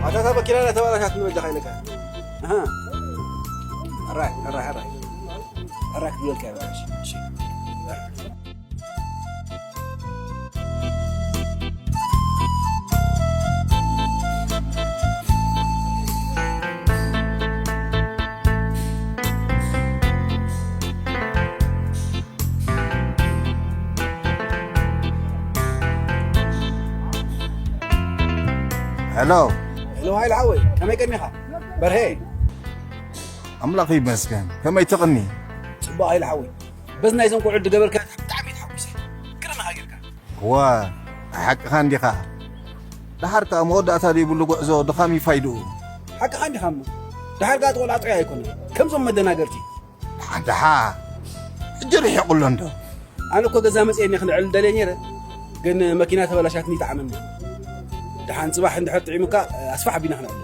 ኣታ እታ መኪና ናይ ተባላሻት ንበጃ ከይነካ ኣራይ ኣራይ ኣራይ ኣራይ ክብለልካ እሺ ሄሎ ሄሎ ሃይለ ሓወይ ከመይ ቀኒኻ በርሄ ኣምላኽ ይመስገን ከመይ ትቕኒ ጽቡቕ ሃይለ ሓወይ በዚ ናይዞም ቆልዑ ዝገበርካ ብጣዕሚ ተሓጒሰ ግርም ሃገርካ እዋ ሓቅኻ እንዲኻ ደሓር ከኣ መወዳእታ ዘይብሉ ጉዕዞ ድኻም ይፋይድኡ ሓቅኻ እንዲኻ እሞ ደሓር ከኣ ተቆልዓ ጥዑይ ኣይኮነ ከምዞም መደናገርቲ ደሓ ሕጂ ርሒቑ ኣሎ እንዶ ኣነ እኮ ገዛ መፅየኒ ክነዕል ደልየ ነይረ ግን መኪና ተበላሻትኒ ይጠዓመኒ ደሓን ፅባሕ እንድሕር ጥዒሙካ ኣስፋሕ ኣቢና ክነዕል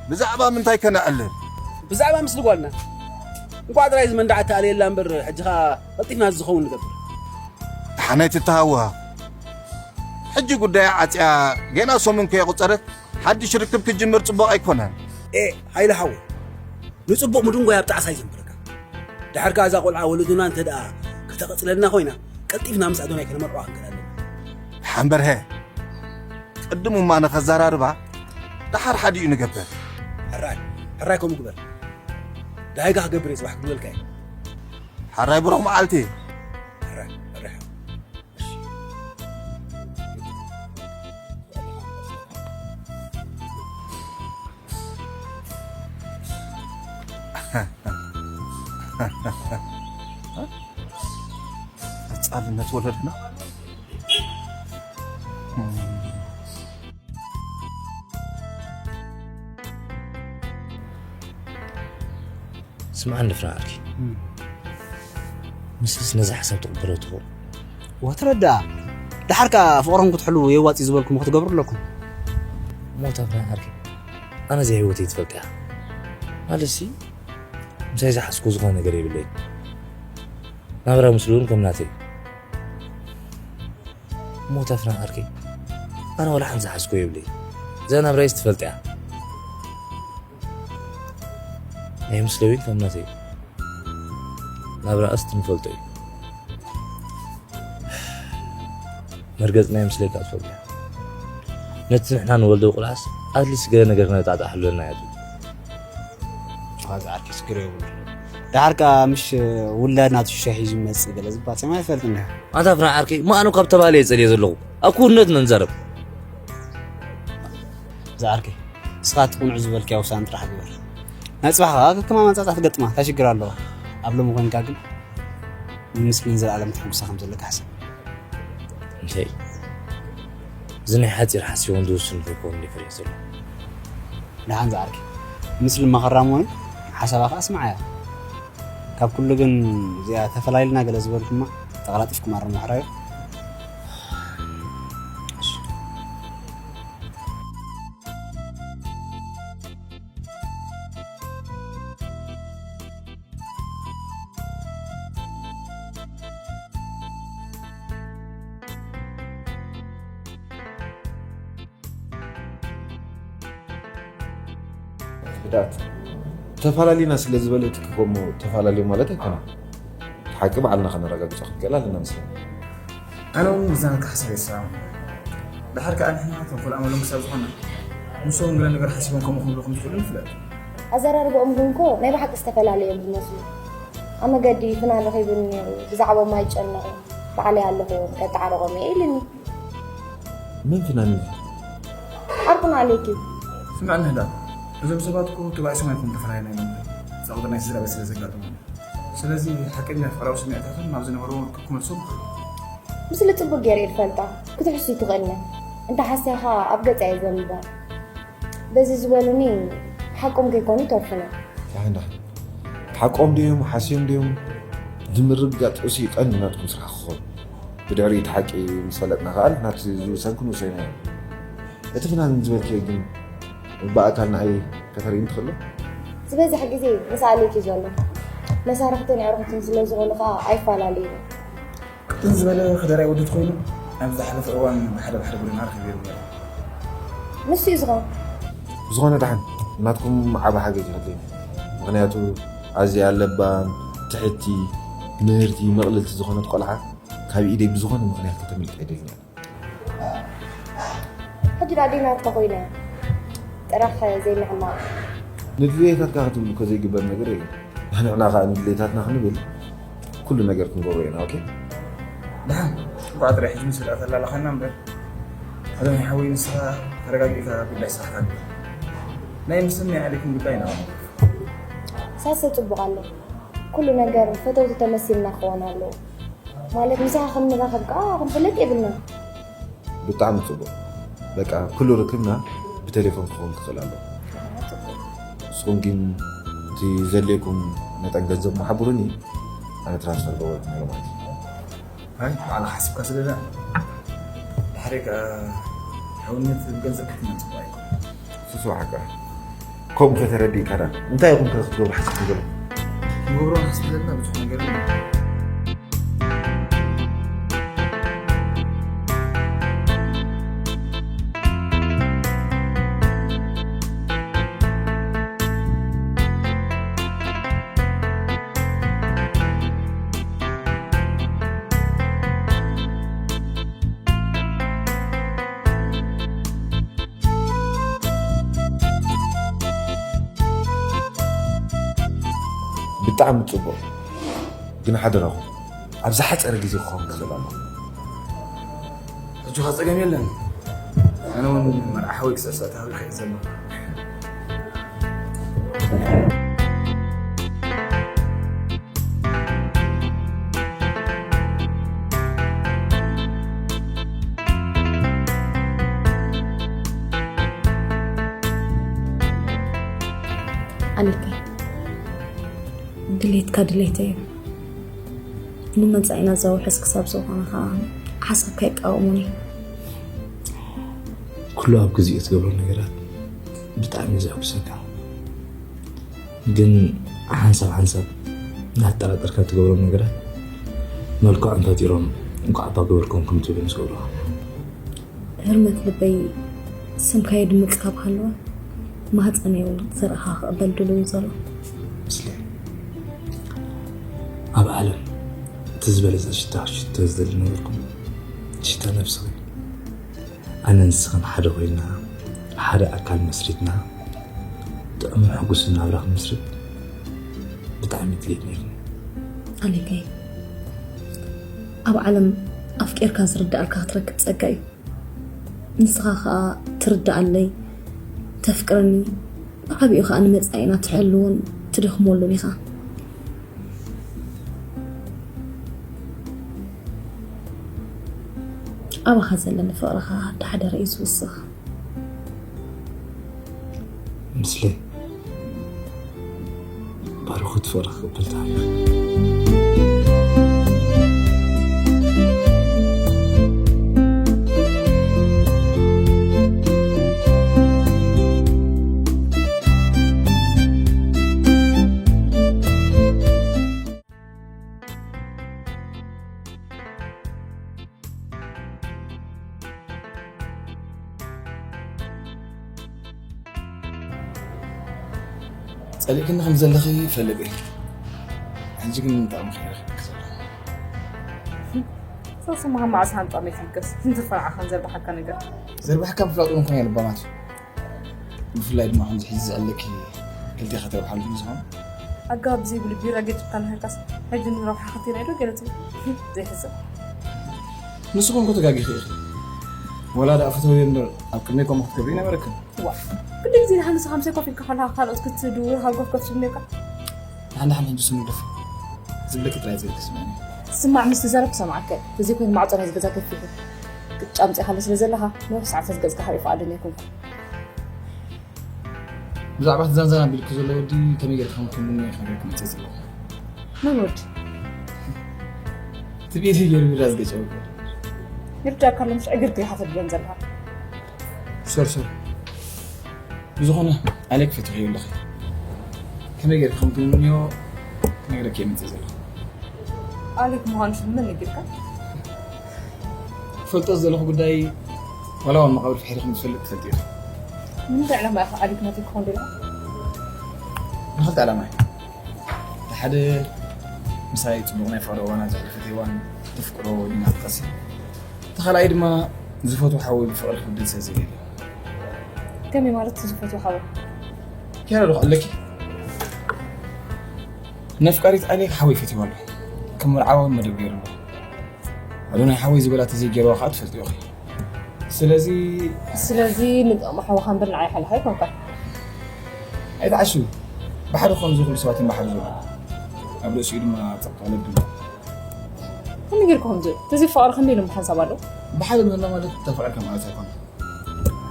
ብዛዕባ ምንታይ ከነዕልል ብዛዕባ ምስሊ ጓልና እንኳዕ ጥራይ እዚ መንዳዕ ተኣልየላ እምበር ሕጂ ኸዓ ቀልጢፍና ዝኸውን ንገብር ደሓናይ ትተሃወኽ ሕጂ ጉዳያ ዓፅያ ገና ሰሙን ከየቑፀረት ሓድሽ ርክብ ክጅምር ፅቡቕ ኣይኮነን ኤ ሃይለ ሓወይ ንፅቡቕ ምድንጓይ ኣብ ጣዕሳ እዩ ዘንብረካ ድሓር ከኣ እዛ ቆልዓ ወለዱና እንተ ደኣ ከተቐጽለልና ኮይና ቀልጢፍና ምስ ኣዶናይ ከነመርዖ ክንክእል ኣለና ሓምበርሀ ቅድም እማ ንኸዘራርባ ደሓር ሓዲኡ ንገብር ሕራይ ሕራይ ከምኡ ግበር ደሃይካ ክገብር እየ ጽባሕ ክብለልካ እየ ሕራይ ብሩኽ መዓልቲ ሕራይ ሕራይ ቀጻልነት ወለድና ስምዓ እንድፍራ ዓርኪ ምስልስ ነዚ ሓሳብ ትቕበሎ ትኹ ወትረዳ ድሓርካ ፍቕሮም ክትሕሉ የዋፂ ዝበልኩም ክትገብሩ ኣለኩም ሞታ ፍራ ዓርኪ ኣነ እዚ ህይወት እየ ትፈልጥ እያ ማለትሲ ምሳይ ዝሓስኮ ዝኾነ ነገር የብለይ ናብራ ምስሉ እውን ከም ናተይ ሞታ ፍራ ዓርኪ ኣነ ወላ ሓንቲ ዝሓስኮ የብለይ እዛ ናብራይስ ትፈልጥ እያ ናይ ምስለዊን ከም ናተይ ናብራ እስቲ ንፈልጦ እዩ መርገጽና ይመስለካ ትፈልጦ ነቲ ንሕና ንወልዶ ቁልዓስ ኣትሊስ ገለ ነገር ክነጣጣሕ ኣለና እያ ዝዓርኪ ችግር የብሉ። ደሓር ከኣ ምሽ ውላድ ናቱ ሽሻይ ሒዙ ይመጽእ ገለ ዝበሃል ሰማይ ኣይፈልጥ እንዲኻ። ኣታ ፍርሒ ዓርከይ፣ እሞ ኣነ ካብ ተባለ እየ ጸልየ ዘለኹ። ኣብ ክውንነት ኢና ንዛረብ። ዝዓርከይ፣ ንስኻ እቲ ቅኑዕ ዝበልካዮ ውሳነ ጥራሕ ግበር። ናይ ጽባሕ ከኣ ከከም ኣመጻጽኣ ትገጥማ፣ እንታይ ሽግር ኣለዎ? ኣብ ሎሚ ኮንካ ግን ምስልን ዘለኣለም ትሕጉሳ ከም ዘለካ ሕሰብ። እንታይ? እዚ ናይ ሓጺር ሓሲቦም ዝውስን ከይኮኑ ይፈርሕ ዘሎ። ደሓን ዝዓርከይ፣ ምስልን መኸራ ምዃኑ ሓሳባ ከኣ ስምዓያ። ካብ ኩሉ ግን እዚኣ ተፈላሊና ገለ ዝበልኩማ ተቐላጢፍኩም ኣርሙ ሕራዩ። ህድኣት ተፈላለዩና ስለ ዝበለት እኮ እሞ ተፈላለዩ ማለት ኣይኮነን። ሓቂ ባዕልና ከነረጋግጾ ክንክእል ኣለና መስለኒ። ኣነ እውን ምስዛ ናትካ ሓሳብ ይሰማማዕ። ድሓር ከኣ ንሕና ተንኮል ኣመሎም ክሳብ ዝኾነ፣ ንሶም እውን ገለ ነገር ሓሲቦም ከምኡ ክብሉ ከም ዝኽእሉ ንፍለጥ። ኣዘራርባኦም ግን እኮ ናይ ብሓቂ ዝተፈላለዩ እዮም ዝመስሉ። ኣብ መገዲ ፍናን ረኺቡኒ ነይሩ፣ ብዛዕባኦም ኣይጨነቑ፣ ባዕለይ ኣለኹ፣ ከጠዓርቖም እየ ኢሉኒ። መን ፍናን እዩ? ዓርኩና ኣሌክ እዩ። ስምዕ ንህዳ፣ እዞም ሰባት እኮ ተባኢሶም ኣይኮኑን ተፈላሊና እዮም። ጸቕጢ ናይ ስድራ ቤት ስለ ዘጋጠሞም። ስለዚ ሓቀኛ ፍቕራዊ ስምዒታቶም ናብ ዝነበርዎ ክመልሶም ይኽእሉ። ምስሉ ጽቡቕ ገይረ እየ ዝፈልጣ። ክትሕሱ ትኽእልኒ። እንተ ሓሲኻ ኣብ ገጻ እየ ዘንብባ። በዚ ዝበሉኒ ሓቆም ከይኮኑ ይተርፉና። ደሓን ደሓን። ሓቆም ድዮም ሓስዮም ድዮም፣ እዚ ምርግጋጽ እሱ እዩ ቀንዲ ናትኩም ስራሕ ክኸውን። ብድሕሪኡ እቲ ሓቂ ምስ ፈለጥና ከኣ ናቲ ዝውሰን ክንውስዮ ኢና። እቲ ፍናን ዝበልክዮ ግን ብኣካል ንዓይ ከተርእይኒ ትኽእሊ ዶ? ዝበዝሕ ግዜ ምስ ኣሌክ እዩ ዘሎ። መሳርሕትን ኣዕሩኽትን ስለ ዝኾኑ ከኣ ኣይፈላለዩን። ቅጥን ዝበለ ከደራይ ወዲ ተኾይኑ፣ ኣብ ዝሓለፈ እዋን ብሓደ ብሓደ ጎደና ረኺበ ነይረ። ንሱ እዩ ዝኾን። ብዝኾነ ደሓን፣ ናትኩም ዓቢ ሓገዝ ይኸድለኒ። ምኽንያቱ ኣዝያ ለባም፣ ትሕቲ፣ ምህርቲ፣ መቕልልቲ ዝኾነት ቆልዓ ካብ ኢደይ ብዝኾነ ምኽንያት ከተምልጥ ኣይደልን እየ። ሕጂ ደኣ ኣደይ ናትካ ኮይና፣ ጥራኸ ዘይምሕማቕ። ንድሌታትካ ክትብሉ እኮ ዘይግበር ነገር የለን። ንሕና ኸኣ ንድሌታትና ክንብል ኩሉ ነገር ክንገብሮ ኢና። ኦኬ? ደሓን፣ እንቋዕ ጥራይ ሕጂ ምስ ርኣ ተላለኻና እምበር። ኣለም ሓወይ፣ ንስኻ ተረጋጊእካ ጉዳይ ስራሕካ ግበር። ናይ ምስልን ናይ ኣሌክን ጉዳይ ኢና። ሳሰ ጽቡቕ ኣሎ። ኩሉ ነገር ፈተውቲ ተመሲልና ክኸውን ኣለዎ። ማለት ምሳኻ ከም ንራኸብ ከኣ ክንፈልጥ የብልና። ብጣዕሚ ጽቡቕ። በቃ ኩሉ ርክብና ብቴሌፎን ክኸውን ክኽእል ኣለዎ። ንስኹም ግን እቲ ዘድልየኩም መጠን ገንዘብ ምሓብሩኒ፣ ኣነ ትራንስፈር ገበርኩም ነይሩ ማለት እዩ። ኣይ፣ ባዕልኻ ሓሲብካ ስለ ደኣ። ድሕሪ ከኣ ሕውነት ገንዘብ ክትመን ጽቡቕ ኣይኮነን። ስሱ ሓቃ። ከምኡ ከተረዲእካ ደኣ። እንታይ ኢኹም ከ ክትገብሩ ሓሲብኩም ዘለኹም? ክንገብሮ ንሓስብ ዘለና ብዙሕ ነገር ኣሎ። ብጣዕሚ ጽቡቕ፣ ግን ሓደራኹም ኣብ ዝሓጸረ ግዜ ክኸውን ክኽእል ኣለዎ። ሕጂ ኸ ጸገም የለን። ኣነ እውን መርዓ ሓወይ ክሳብ ሰዓት ሃዊ ከይድ ዘለኹ። ኣሌክ፣ ድሌትካ ድሌተይ እዩ። ንመጻኢና ዘውሕስ ክሳብ ዝኾነ ከኣ ሓሳብካ ይቃወሙኒ። ኩሉ ኣብ ግዜኡ ትገብሮ ነገራት ብጣዕሚ እዩ ዘሐጉሰካ። ግን ሓንሳብ ሓንሳብ እናተጠራጠርካ ትገብሮም ነገራት መልክዖም ፈጢሮም፣ እንኳዕ እባ ገበርኩም ከም ትብል ምስ ገብሩኻ። ህርመት ልበይ ስምካ የድምጽ ካብ ሃለወ፣ ማህጸነይ እውን ዘርእኻ ክቕበል ድሉው እዩ ዘሎ። ምስለ ኣብ ዓለም እቲ ዝበለጸ ሽታ ሽቶ ዝደሊ ነበርኩም። ሽታ ነብስኺ። ኣነ ንስኽን ሓደ ኮይና፣ ሓደ ኣካል መስሪትና፣ ጥዑምን ሕጉስን ናብራ ክንምስርት ኣሌከይ፣ ኣብ ዓለም ኣፍቂርካ ዝርዳኣልካ ክትረክብ ጸጋ እዩ። ንስኻ ኸኣ ትርዳኣለይ፣ ተፍቅረኒ፣ ብዓቢኡ ኸኣ ንመጻኢና ትሕልውን ትደኽመሉን ኢኻ። ኣባኻ ዘለኒ ፍቕሪ ኸኣ እንዳሓደረ እዩ ዝውስኽ። ምስለይ ባርኹት ፍቕሪ ክቕበል ተሃይኹ። ጸሊእክኒ ከም ዘለኺ ይፈልጥ እየ። ሕጂ ግን እንታይ ምኽንያት ይፈልጥ ዘለኹ? ሰስማ መዓስ ሃንጣ መይትልገስ? ዝፈርዓኻን ዘርባሓካ ነገር። ዘርባሕካ ምፍላጡ ምኾነ ልባማት እዩ። ብፍላይ ድማ ከምዚ ሕጂ ዘዕለኪ ክልቴኻ ተረብሓሉ ዝኾነ። ኣገባብ ዘይብሉ ቢራ ገጭካ እናሃካስ ሕጂ ንረብሓ ክትርኣይ ዶ ገለ ትብል? ዘይሕሰብ። ንስኹም እኮ ተጋጊኺ ኢኺ። ወላ ደኣ ፈተውዮ እምበር ኣብ ቅድመይ ከምኡ ክትገብሪ ኣይነበረክን። ዋ፣ ክንደይ ግዜ ደሓን ንስኻ ምሳይ ኮፍ ኢልካ ከለኻ ካልኦት ክትድውር ሃጎፍ ኮፍ ትብል ነርካ? ደሓን ደሓን ሕጂ ስሙ ግደፍ። ዝብለኪ ጥራይ ዝብል ክስምዐኒ። ስማዕ፣ ምስ ተዛረብኩ ሰምዓካ። ተዘይኮይኑ ማዕጾ ናይዚ ገዛ ከፊቱ ክትጫምጽእ ከሎ ስለ ዘለኻ፣ ነዊሕ ሰዓታት ገጽካ ክርኢ ፍቓደኛ ኣይኮንኩን። ብዛዕባ እቲ ዛንዛን ኣቢልኩ ዘሎ ወዲ ከመይ ጌርካ ከም ትምንዮ ክነግረኪ መጽየ ዘለኹ። መን ወዲ? እቲ ቤት ገይሩ ቢራ ዝገጨወ። ይርዳእካ ኣሎ፣ ምሽ ዕግርግር ኢኻ ተድልዮም ዘለኻ። ሶሪ፣ ሶሪ። ብዝኾነ፣ ኣሌክ ፈቲኽዮ ኣለኺ። ከመይ ጌርካ ከም ትምንዮ ክነግረኪ እየ መጽየ ዘለኹ። ኣሌክ ምዃኑ ሽም መን ነጊርካ? ክፈልጦ ዝደለኹ ጉዳይ ዋላ እውን መቓብር ፍሒርኩም ዝፈልጥ ክፈልጥ እዩ። ንምንታይ ዕላማ ኢኻ ኣሊክ ናተይ ክኸውን ደለኻ? ንኽልተ ዕላማ እዩ። እቲ ሓደ ምሳይ ጽቡቕ ናይ ፍቕሪ እዋና ዘሕለፈት ሄዋን ተፍቅሮ ወዲና ትቐሲ። እቲ ካልኣይ ድማ ዝፈትዎ ሓወይ ብፍቕሪ ክብድል ስለ ዘይደሊ። ከመይ ማለት ዝፈትዎ ሓወይ? ኪያራ ዶ ኣለኪ? ነፍቃሪት ኣሌክ ሓወይ ፈትይዋ ኣሎ። ከም መርዓዋ እውን መደብ ገይሩ ኣሎ። ኣዶናይ ሓወይ ዝበላ ተዘይገይርዋ ከዓ ትፈልጥዮ ኢኺ። ስለዚ ስለዚ ንጥቕሚ ሓውኻ እምበር ንዓይ ሓልኻ ኣይኮንካን። ኣይትዓሽዊ። ብሓደ ክኾኑ ዝኽእሉ ሰባት እዮም ብሓደ ዘለዉ። ኣብ ርእሲኡ ድማ ጸቕጢ ወለዲ። ከመይ ጌርካ ከምዚ? ተዘይፍቕሪ ከመይ ኢሎም ሓንሳብ ኣለዉ? ብሓደ ምህና ማለት ተፋቒርካ ማለት ኣይኮነን።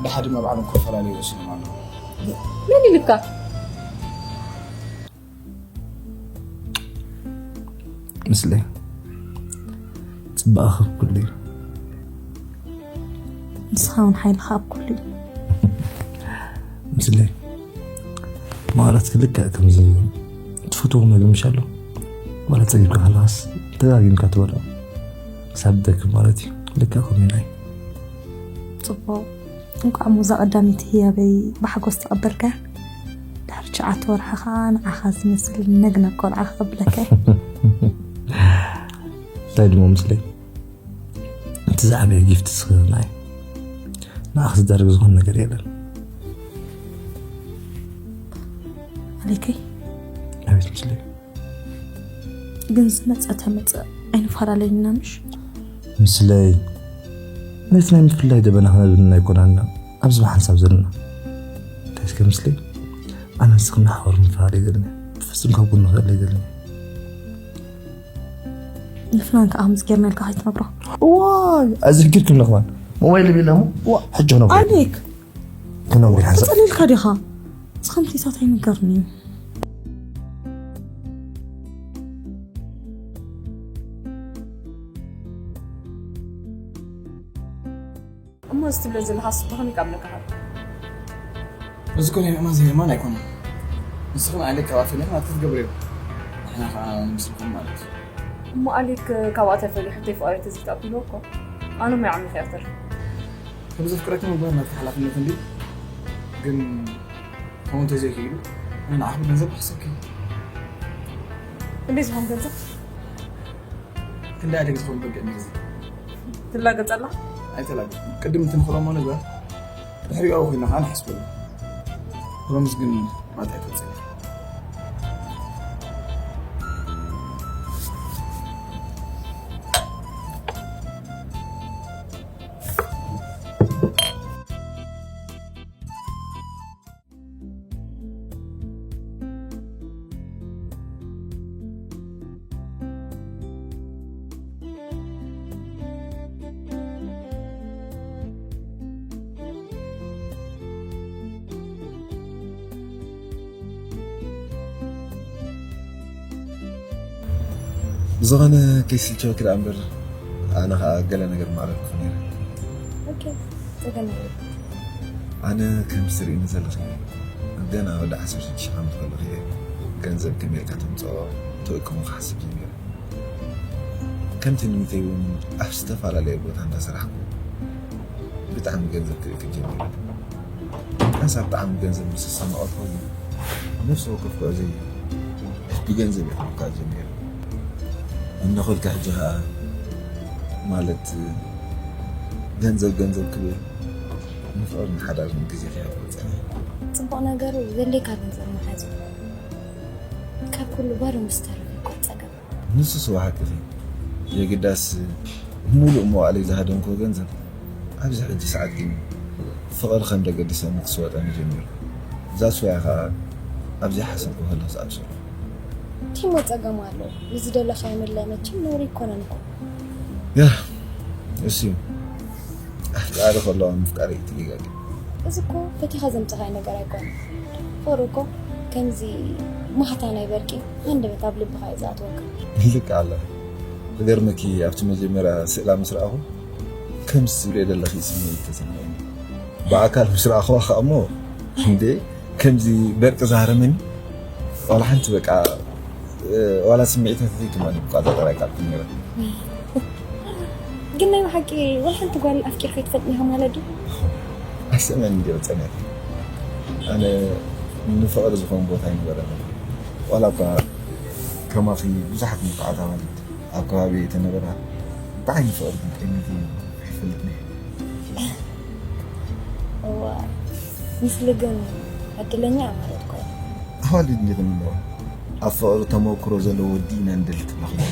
ደሓ ድማ ባዕሎም ክፈላለዩ ወሲኖም ኣለዉ። መን ኢልካ? ምስለይ ጽባቐኺ ኣብ ኩሉ እዩ። ንስኻ እውን ሓይልኻ ኣብ ኩሉ እዩ። ምስለይ ማዕረትኪ ልክዕ ከምዚ ትፈትዎ ምግቢ ምሽ ኣሎ። ዋላ ጸጊብካ ከለኻስ ደጋጊምካ ትበልዖ። ክሳብ ትደክም ማለት እዩ። ልክዕ ከምኡ እዩ ናይ ጽቡቕ። እንኳዕ እሞ እዛ ቀዳመይቲ ህያበይ ብሓጎስ ተቐበልካያ። ድሕሪ ትሽዓተ ወርሒ ኸኣ ንዓኻ ዝመስል ነግናግ ቆልዓ ክቐብለካ እየ። እንታይ ድሞ ምስለይ? እቲ ዝዓበየ ጊፍት ንስኺ ኢኺ ንዓይ። ንዓኺ ዝዳረግ ዝኾነ ነገር የለን። ኣሌከይ። ኣቤት ምስለይ። ግን ዝመጸ ተመጸ ኣይንፈላለይን ኢና ምሽ? ምስለይ። ነቲ ናይ ምፍላይ ደበና ክነብንና ኣይኮናና ኣብዚ ብሓንሳብ ዘለና። እንታይ እስከ ምስለይ? ኣነ ንስኺ ንሓዋሩ ምፍላል ኣይደልን እየ። ብፍጹም ካብ ጎንኺ ክእለ ኣይደልን እየ። ምፍናን ከኣ ከምዚ ጌርና ኢልካ ከይትነግሮ። ዋይ፣ ኣዘኪርክኒ ከማን። ሞባይል ቢላ እሞ፣ ዋ፣ ሕጂ ክነግሮ። ኣሌክ፣ ክነግሮ ይሓንሳብ። ተጸሊልካ ዲኻ? እዚ ከምቲታት ኣይንገርኒ እዩ። እሞ እዚ ትብሎ ዘለኻስ ብኸመይ ካብ ነካኻል? እዚ እኮ ናይ ምእማን ዘይምእማን ኣይኮነን። ንስኺ ንኣሌክ ካብኣ ፈሊኺ ናትኪ ትገብርዮ። ንሕና ከኣ ንምስልኹም ማለት እዩ። እሞ ኣሌክ ካብኣ ተፈልዩ ሕቶይ ፍቕረይ ተዘይተቐቢልዎ እኮ ኣነ ሞያ ዓሚኽ እያ ክተርፍ። ከም ዘፍቅረኪ ምግባር ናትኪ ሓላፍነት እንድዩ። ግን ከምኡ እንተዘይክኢሉ ኣነ ንዓኺ ብገንዘብ ክሕሰኪ። ክንደይ ዝኾን ገንዘብ? ክንደይ ኣደግ ዝኾን በጊዕ መርዚ። ትላገጽ ኣላ? ኣይተላገጽኩን። ቅድም እቲ ንኽእሎሞ ንግበር። ድሕሪኡ ኣብኡ ኮይና ከዓ ንሓስበሉ። ፕሮሚስ ግን ባታ ኣይትወፅእን ኢኺ። ብዝኾነ ከይስልቸወኪ ደኣ እምበር፣ ኣነ ኸኣ ገለ ነገር ማዕበልኩ ነይረ። ኦኬ፣ ጸገም የለን። ኣነ ከም ትርእይኒ ዘለኺ፣ ገና ወዲ ዓሰርተ ሽዱሽተ ዓመት ከለኹ እየ ገንዘብ ከመይ ኢልካ ተምጽኦ ትእክቦ ክሓስብ ጀሚረ። ከም ትምኒተይ እውን ኣብ ዝተፈላለየ ቦታ እንዳሰራሕኩ ብጣዕሚ ገንዘብ ክእክብ ጀሚረ። ሓንሳብ ብጣዕሚ ገንዘብ ምስ ዝሰማቐልኩ ግን ነፍሲ ወከፍ ጉዕዞይ ብገንዘብ እየ ክምካእ ጀሚረ። እንኾልካ ሕጂ ኸኣ ማለት ገንዘብ ገንዘብ ክብል ንፍቕርን ሓዳርን ግዜ ከየሕልፎ ጸኒሐ። ጽቡቕ ነገሩ ዘድልየካ ገንዘብ ምሓዝ እዩ። ካብ ኩሉ ባዶ ምስ ተረፈ እኮ ጸገም። ንሱስ እወ ሓቅኺ። የግዳስ ምሉእ መዋእለይ ዝሃደምክዎ ገንዘብ ኣብዚ ሕጂ ሰዓት ግን ፍቕሪ ከም ደገድሰኒ ክስወጠኒ ጀሚሩ። እዛ ስወያ ኸኣ ኣብ ዘይሓሰብኩ ከለኹ ዝኣብሰልኩ። ቲሞ ጸገም ኣሎ። ንዝደለኻዮ ምድላይ መቸም ነውሪ ኣይኮነን እኮ። ያ እሱ እዩ። ኣፍቃሪ ከለዋ ምፍቃር እዩ ትደጋግም። እዚ እኮ ፈቲኻ ዘምጽኻዮ ነገር ኣይኮነን። ፍቕሪ እኮ ከምዚ ማህታ ናይ በርቂ ሃንደበት ኣብ ልብኻ እዩ ዝኣትወካ። ልክ ኣለ። ክገርመኪ ኣብቲ መጀመርያ ስእላ ምስ ረኣኹ ከምዚ ትብልዮ ዘለኺ ስምዒት ተሰሚዑኒ። ብኣካል ምስ ረኣኹዋ ከዓ እሞ እንዴ ከምዚ በርቂ ዝሃረመኒ ዋላ ሓንቲ በቃ ዋላ ስምዒታተይ ከማን ይቆጻጸር ኣይከኣልኩን ነይረ። ግን ናይ ብሓቂ ዋላ ሓንቲ ጓል ኣፍቂርካ ኣይትፈልጥን ኢኻ ማለት ድዩ? ኣይሰምዕን እንድዮ ጸኒሐ። ኣነ ንፍቕሪ ዝኾን ቦታ ኣይነበረን። ዋላ እኳ ከማኺ ብዙሓት ንፉዓት ኣዋልድ ኣብ ከባቢ እተነበራ ብዓይኒ ፍቕሪ ግን ጠሚተ ኣይፈልጥን እየ። እዋ፣ ምስሊ ግን ዕድለኛ እያ ማለት እኮ እያ። ኣዋልድ እንዲኽን እሞ ኣብ ፍቕሪ ተመክሮ ዘለዎ ወዲ ኢና ንደሊ ትብለኽና።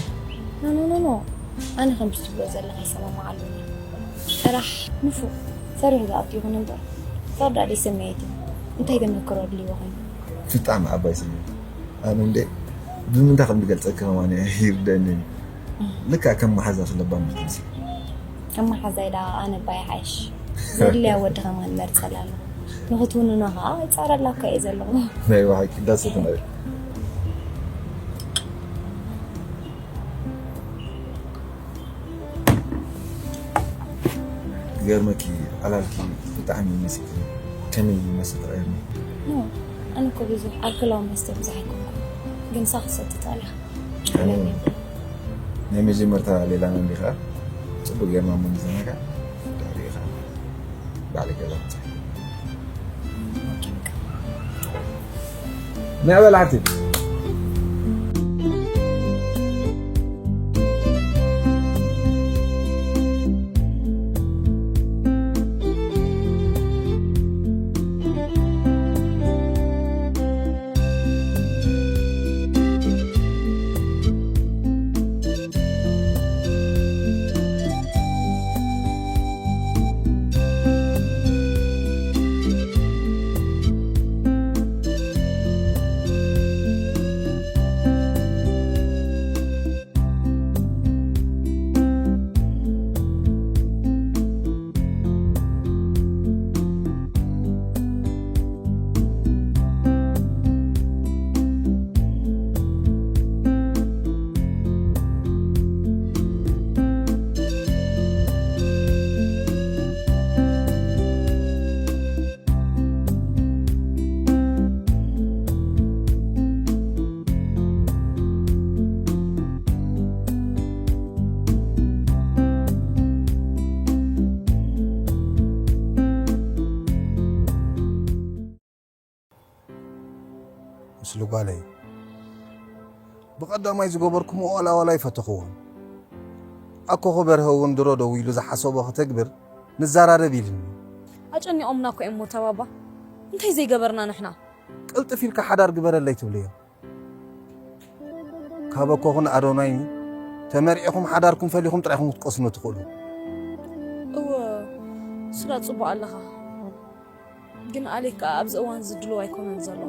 ኖ ኖ ኖ ኖ፣ ኣነ ከምዚ ትብሎ ዘለኻ ይሰማማዓሉ እየ። ጥራሕ ንፉዕ ሰሪሑ ዝኣቱ ይኹን እምበር ፍቕሪ ደኣ ደይሰመየት እዩ። እንታይ ተመክሮ ኣድልይዎ ኮይኑ? ብጣዕሚ ዓባይ ስለ ኣነ እንደ ብምንታይ ከም ዝገልጸኪ ከማን ይርደኒ። ልካ ከም መሓዛ ክለባ ምትምሲ ከም መሓዛይ ደኣ ኣነ ባይ ሓይሽ ዘድልያ ወዲ ከማን መርጸላ ኣለኹ። ንኽትውንኖ ኸዓ ይጻረላ እኳ እየ ዘለኹ። ናይ ብሓቂ ዳስ ትነሪ። ገርመኪ ኣላልኪ ብጣዕሚ ይመስል። ከመይ ይመስል ተቐየርኒ? ኖ፣ ኣነ እኮ ብዙሕ ኣልኮላዊ መስተ ብዙሕ ኣይኮንኩ፣ ግን ሳኽ ሰቲ ጣልያ። ናይ መጀመርታ ሌላ መንዲ ከዓ ጽቡቅ ጌርና እሞ ንዘናጋ ድሕሪ ኢኻ ባዕሊ ገዛ ምጻእ። ናይ በላዕቲ ምስሉ ጓለይ ብቐዳማይ ዝገበርኩምኦ ዋላ ዋላ ኣይፈተኽዎን። ኣኮኹ በርሀ እውን ድሮ ደዊሉ ዝሓሰቦ ከተግብር ንዘራረብ ኢልኒ። ኣጨኒቖምና እኮ እዮም ሞታ ባባ። እንታይ ዘይገበርና ንሕና? ቅልጥፍ ኢልካ ሓዳር ግበረለይ ትብልዮ። ካብ ኣኮኹን ኣዶናይ ተመርዒኹም ሓዳርኩም ፈሊኹም ጥራይ ኢኹም ክትቀስኑ ትኽእሉ። እወ፣ ስላ ጽቡቕ ኣለኻ። ግን ኣሌክ ከኣ ኣብዚ እዋን እዚ ድሉው ኣይኮነን ዘሎ።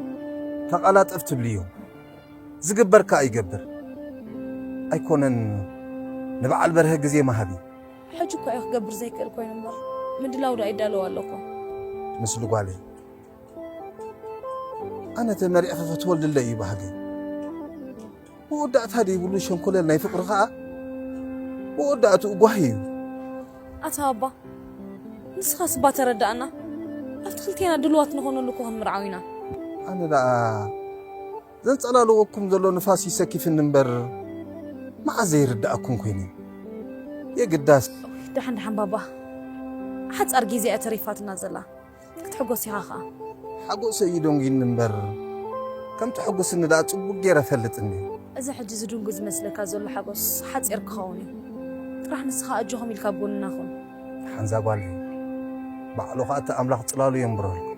ተቐላጠፍ ትብልዮ። ዝግበር ከኣ ይገብር። ኣይኮነን ንበዓል በርሀ ግዜ ምሃብ እዩ። ሕጂ እኳ እየ ክገብር ዘይክእል ኮይኑ እምበር ምድላው ደኣ ይዳለዎ ኣሎ እኮ። ምስሉ ጓለይ ኣነ ተመሪዕኺ ክትወልድለይ እዩ ባህገይ። መወዳእታ ዘይብሉ ሸንኮለል ናይ ፍቕሪ ኸኣ መወዳእትኡ ጓሂ እዩ። ኣታ ኣባ፣ ንስኻስ እባ ተረዳእና። ኣብቲ ክልቴና ድልዋት ንኾነሉ እኮ ክንምርዓው ኢና። ኣነ ደኣ ዘንጸላለወኩም ዘሎ ንፋስ ይሰኪፍኒ እምበር፣ መዓዝ ዘይርድኣኩም ኮይኑ? የግዳስ። ደሓን ደሓን ባባ፣ ሓጻር ግዜ እያ ተሪፋትና ዘላ። ክትሕጎስ ኢኻ ኸኣ። ሓጎሰይ እዩ ደንጒኒ እምበር፣ ከም ተሐጉስኒ ደኣ ጽቡቕ ገይረ እፈልጥኒ። እዚ ሕጂ ዝድንጉ ዝመስለካ ዘሎ ሓጎስ ሓጺር ክኸውን እዩ። ጥራሕ ንስኻ ኣጆኹም ኢልካ ኣብ ጎንና ኩን። ሓንዛ ጓለይ፣ ባዕሉ ኸኣ እቲ ኣምላኽ ጽላሉ የንብረልኩም።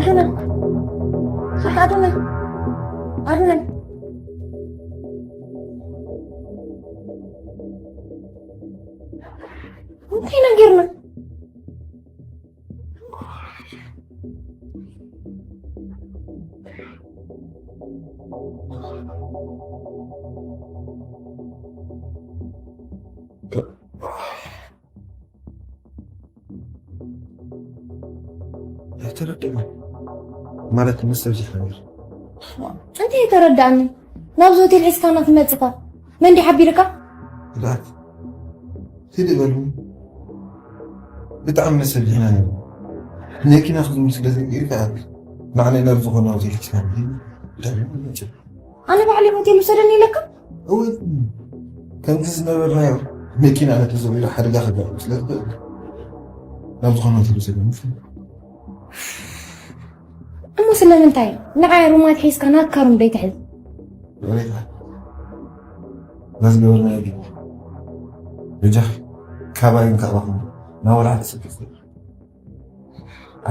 ኣዶናይ፣ ኣዶናይ፣ ኣዶናይ። እንታይ ኢና ጌርና? ኣይተረድእን። ማለት ምስ ሰብ ዝሓብር። እንታይ ኣይተረዳእኒ? ናብዚ ሆቴል ሒዝካና ትመጽኻ? መን ድዩ ሓቢርካ? ላት። ሂድ በሉ። ብጣዕሚ መሰል ኢና ነይሩ። መኪና ክዝምር ስለ ዘይክእል ከኣ ንዓና ናብ ዝኾነ ሆቴል ሒዝካና ሂድ። ብጣዕሚ መቸም። ኣነ ባዕለይ ሆቴል ውሰደኒ ኢለካ? እወ፣ ከምቲ ዝነበርናዮ መኪና ነቲ ዙርያ ሓደጋ ከጋጥም ስለ ዝኽእል፣ ናብ ዝኾነ ሆቴል ውሰደኒ። እሞ ስለምንታይ ንዓይ ሩም ኣትሒዝካ ናትካ ሩም ዘይትሕዝ? ሬታ፣ ነዚ ገበርናዮ ጌጋ በጃኺ ካባይን ካባኹም ናብ ወላዕቲ ሰኪፍኩም።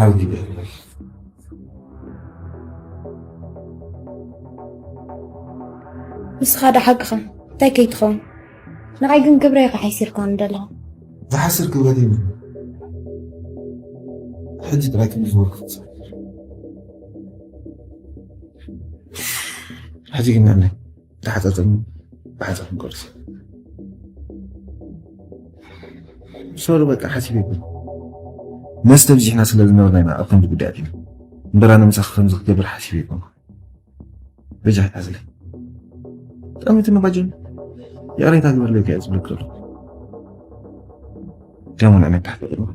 ዓቢ ጌጋ። ንስኻ ዶ ሓቅኻ እንታይ ከይትኸውን? ንዓይ ግን ክብረይ ኢኻ ሓሲርካኒ ዘለኻ። ዝሓስር ክብረት የብሉን። ሕጂ ጥራይ ከም ዝበልኩ ክፍጸም። ሕጂ ግን ንዕናይ ተሓጻጸብና ብሓንሳብ ክንቆርስ። ሶሪ በቃ ሓሲበ ኣይኮንኩን። መስተ ኣብዚሕና ስለ ዝነበርና ኢና ኣብ ከምዚ ጉዳያት ኢና። እምበር ኣነ ምሳኺ ከምዚ ክገብር ሓሲበ ኣይኮንኩን። በጃ ሓዝለይ። ጠሚትኒ ባጀን። ይቕሬታ ግበርለይ ከ ዝብለክ ዘሎ። ደሞ ንዕመት ታሕቲ ቅድሚ።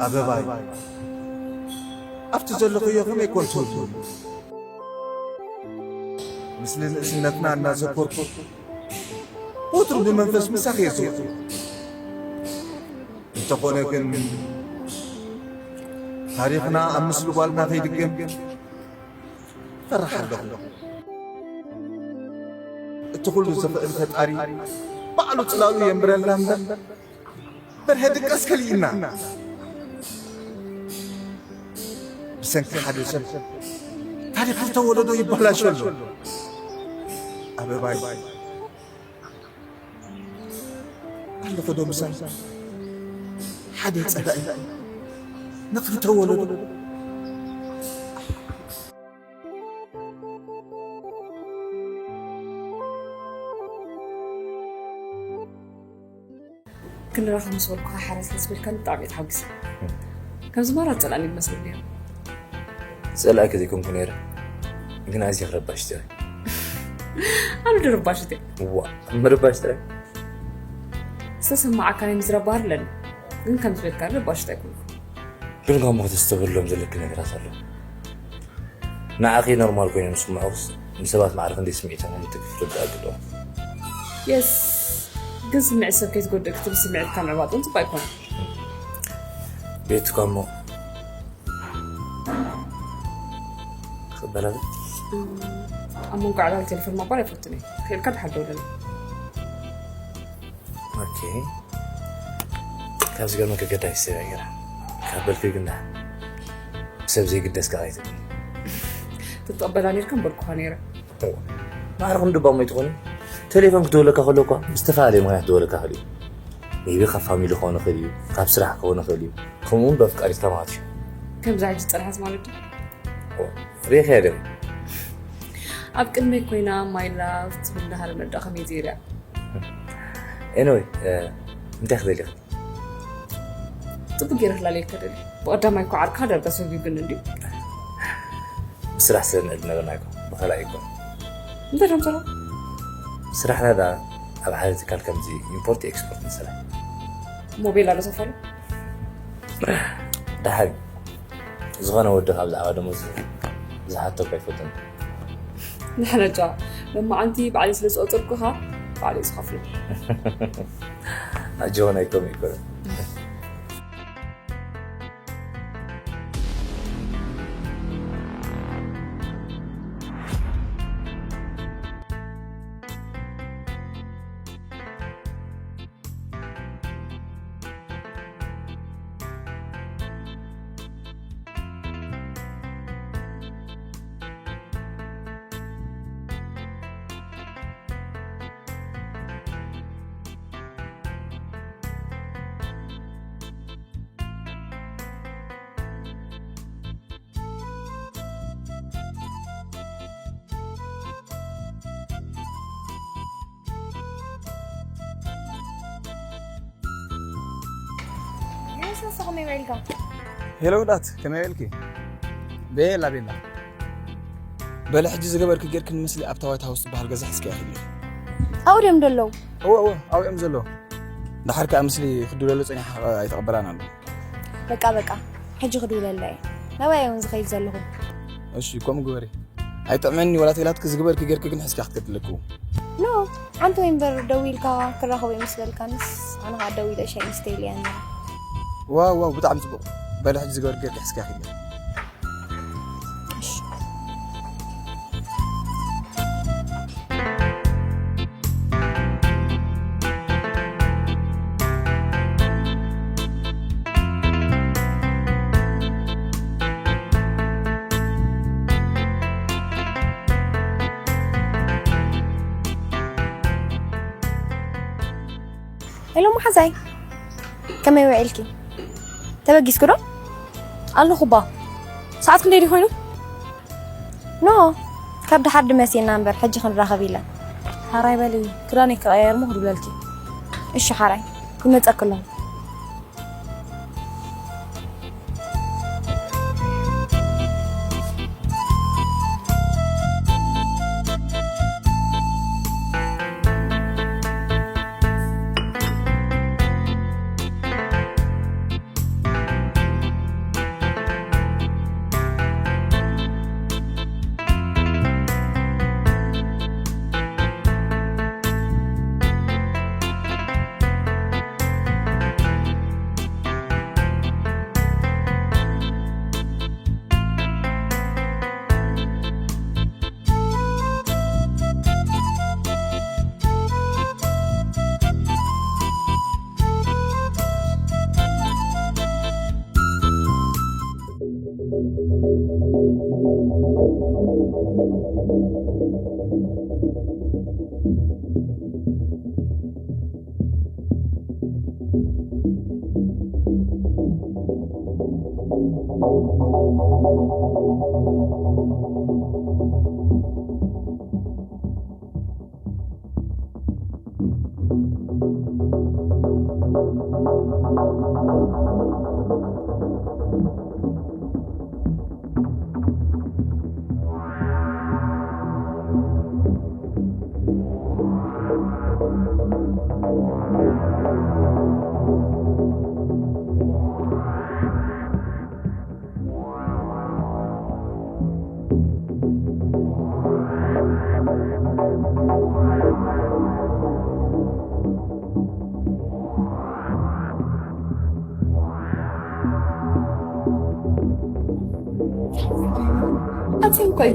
ኣበባይ፣ ኣብቲ ዘለኽዮ ከመይ ኮን ትብሉ? ምስሊ ንእስነትና እናዘከርኩ ወትሩ ብመንፈስ ምሳኺ እየ ዝውዕል። እንተኾነ ግን ታሪኽና ኣብ ምስሊ ጓልና ከይድገም ፈርሕ ኣለኹ። እቲ ኩሉ ዝኽእል ፈጣሪ ባዕሉ ጽላሉ የንብረልና እምበር በርሀ ድቃስ ከሊእና። ብሰንኪ ሓደ ሰብ ታሪኽ ዝተወለዶ ይበላሾ ኣሎ። ኣበባይ ኣለኹ ዶ ምሳይ ሓደ ጸላኢ ንኽልተ ወለዶ። ክንራኸብ ምስ በልኩኻ ሓራ ስለ ዝበልካኒ ብጣዕሚ እየ ተሓጒሰ። ከምዚ ማራ ጸላእኒ ይመስል ነይሩ። ጸላእኪ ዘይኮንኩ ነይረ፣ ግን ኣዝየ ክረባሽ ጥራይ። ኣነ ዶ ረባሽት እየ? ዋ፣ ምርባሽ ጥራይ። ዝተሰማዓካ ናይ ምዝራብ ባህሪ ኣለኒ፣ ግን ከም ዝበልካኒ ረባሽት ኣይኮንኩ። ግን ካብ ሞት ዝተበሎም ዘለኪ ነገራት ኣሎ። ንዓኺ ኖርማል ኮይኖም ዝስምዑስ ንሰባት ማዕረ ክንደይ ስምዒቶም ከም ትክፍል ዳግዶ። የስ፣ ግን ስምዒት ሰብ ከይትጎድእ ክትብል ስምዒትካ ምዕባጥ እውን ፅቡቅ ኣይኮነን። ቤቱ ካሞ ክበላለ ኣብ መንጎ ዕላል ቴሌፎን ማባል ኣይፈቱን እየ። ክእልካ ድሓር ደውለኒ። ኦኬ። ካብ ዝገርመካ ገዳይ ሰብ እያ ገይራ ካብ በልኪ ግን ደሓን ሰብ ዘይግደስ ከዓ ኣይትብል። ትትቐበላ ነርካ ምበልኩኻ ነይረ። ማዕረ ክንዲ ባሞ ይትኾኒ ቴሌፎን ክደወለካ ከሎ እኳ ብዝተፈላለየ ምክንያት ክደወለካ ክእል እዩ። ሜቢ ካብ ፋሚሊ ክኾን ይኽእል እዩ፣ ካብ ስራሕ ክኾን ይኽእል እዩ። ከምኡ እውን በፍቃሪትካ ማለት እዩ። ከምዚ ሕጂ ዝፀንሓት ማለት ድዩ? ሪኢኻያ ዶ? ኣብ ቅድመይ ኮይና ማይ ላቭ ትብል እንዳሃረ መዳ ከመይ ዘይርያ። ኤኒወይ እንታይ ክደልይኺ? ፅቡቅ ገይረ ክላለየካ ደልየ። ብቀዳማይ እኮ ዓርካ ዳርጋ ሰጉግኒ እንድዩ። ብስራሕ ስለ ንዕድ ነበርና እኮ ብኸላእ ይኮን። እንታይ ደም ሰራ? ስራሕና ደኣ ኣብ ሓደ ትካል ከምዚ ኢምፖርት ኤክስፖርት ንሰርሕ። ሞቤል ኣሎ ሰፈሩ? ደሓን ዝኾነ ወዲ ካብ ብዛዕባ ደሞዝ ዝሓተኩ ኣይፈቱን። ንሕነጃ ሎማዓንቲ ባዕለይ ስለ ዝቆፀርኩኻ ባዕለይ ዝኸፍሎ። ኣጆኹን ኣይኮም ይኮነ። ሄሎ ዳት ከመይ በልኪ? ቤላ ቤላ በለ ሕጂ ዝገበርኪ ጌርኪ ንምስሊ ኣብታ ዋይት ሃውስ ዝበሃል ገዛ ሕዝኪ ኢኺ። ኣብኡ ድዮም ደለዉ? እወ እወ ኣብኡ እዮም ዘለዉ። ደሓር ከኣ ምስሊ ክድውለሉ ጸኒሓ ኣይተቐበላን ኣሎ። በቃ በቃ ሕጂ ክድውለላ እየ። ናባይ እውን ዝኸይድ ዘለኹ። እሺ ከምኡ ግበሪ። ኣይጥዕመኒ ወላ ተይላትኪ ዝግበርኪ ጌርኪ ግን ሕዝኪ ክትከድለኪ። ኖ ሓንቲ ወይ እምበር ደዊልካ ክራኸቦ እዩ ምስ በልካንስ ኣነ ከዓ ደዊለ ሻይ ምስተይ ኢለያ ነይረ። ዋው ዋው ብጣዕሚ ፅቡቕ። በለ ሕጂ ዝገበርኪ ጌርኪ ሕዝኪ ኣኺለ። ሄሎ መሓዛይ ከመይ ውዒልኪ? ተበጊስኪ ዶ? ኣለኹ ባ። ሰዓት ክንደይ ድዩ ኮይኑ? ኖ ካብ ደሓር ድመሲና እምበር ሕጂ ክንራኸብ ኢለን። ሓራይ በሊ ክዳነይ ክቐያየር እሞ ክድውለልኪ። እሺ ሓራይ ይመፀኪ ኣለኹ። ኣትንኮይ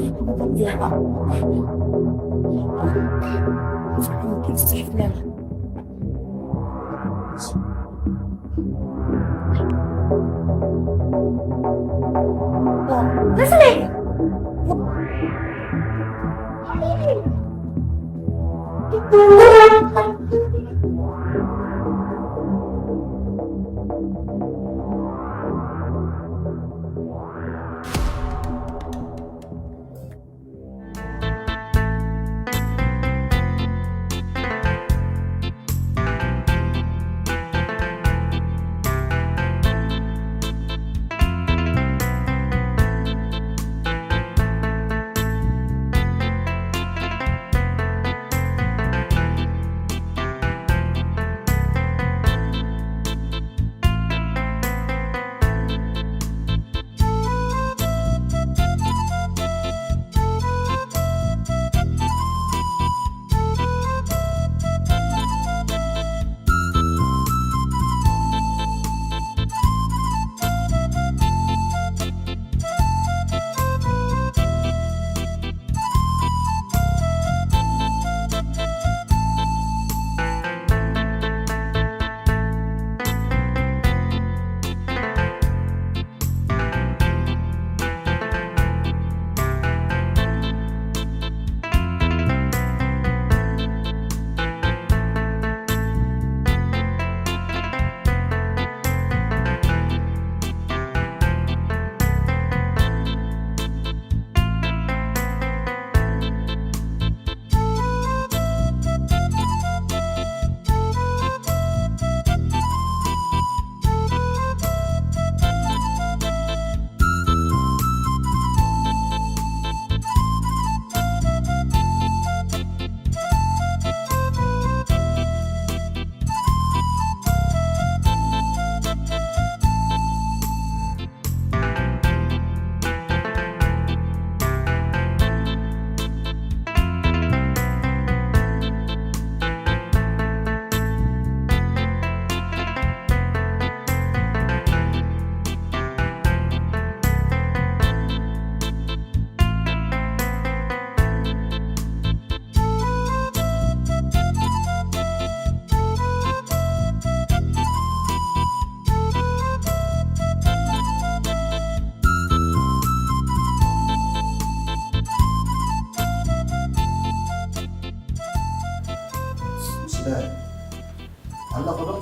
ኣለኹ ዶ?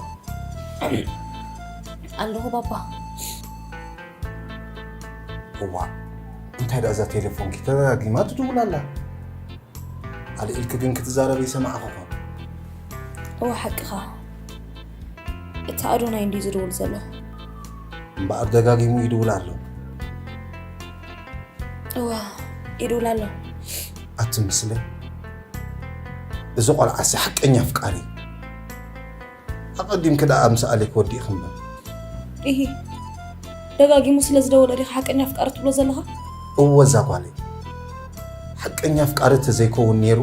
ኣለኹ ባባ። እዋ፣ እንታይ ደኣ እዛ ቴሌፎንኪ ተደጋጊማ ትድውል ኣላ? ኣልዒልኪ ግን ክትዛረብ ይሰማዕኺ ኾን። እዋ፣ ሓቅኻ። እቲ ኣዶናይ እንድዩ ዝድውል ዘሎ። እምበኣር ደጋጊሙ ይድውል ኣሎ። እዋ፣ ይድውል ኣሎ። ኣቲ ምስለ፣ እዚ ቆልዓሲ ሓቀኛ ኣፍቃሪ። ኣቐዲምኪ ደኣ ምስ ኣሌክ ወዲእኺ እምበር። ኢሂ፣ ደጋጊሙ ስለ ዝደወለ ዲኻ ሓቀኛ ኣፍቃሪ ትብሎ ዘለኻ? እወ፣ እዛ ጓለይ ሓቀኛ ኣፍቃሪ ተዘይከውን ነይሩ፣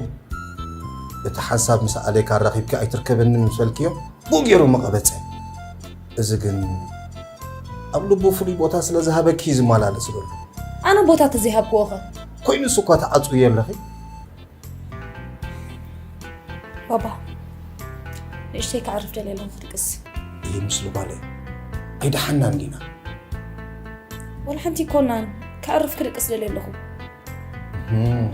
እቲ ሓንሳብ ምስ ኣሌክ ኣራኺብኪ ኣይትርከበንን ምስ በልክዮ፣ ብኡ ገይሩ ምቐበጸ። እዚ ግን ኣብ ልቡ ፍሉይ ቦታ ስለ ዝሃበኪ እዩ ዝመላለስ ዘሎ። ኣነ ቦታ ተዘይሃብክዎ ኸ? ኮይኑስ እኳ ትዓጽውዮ ኣለኺ። ባባ፣ ንእሽተይ ከዕርፍ ደልየ ኣለኹ ክድቅስ። ይህ ምስሉ ጓለይ ኣይደሓናን ዲና? ዋላ ሓንቲ ኣይኮናን፣ ከዕርፍ ክድቅስ ደልየ ኣለኹ። እም፣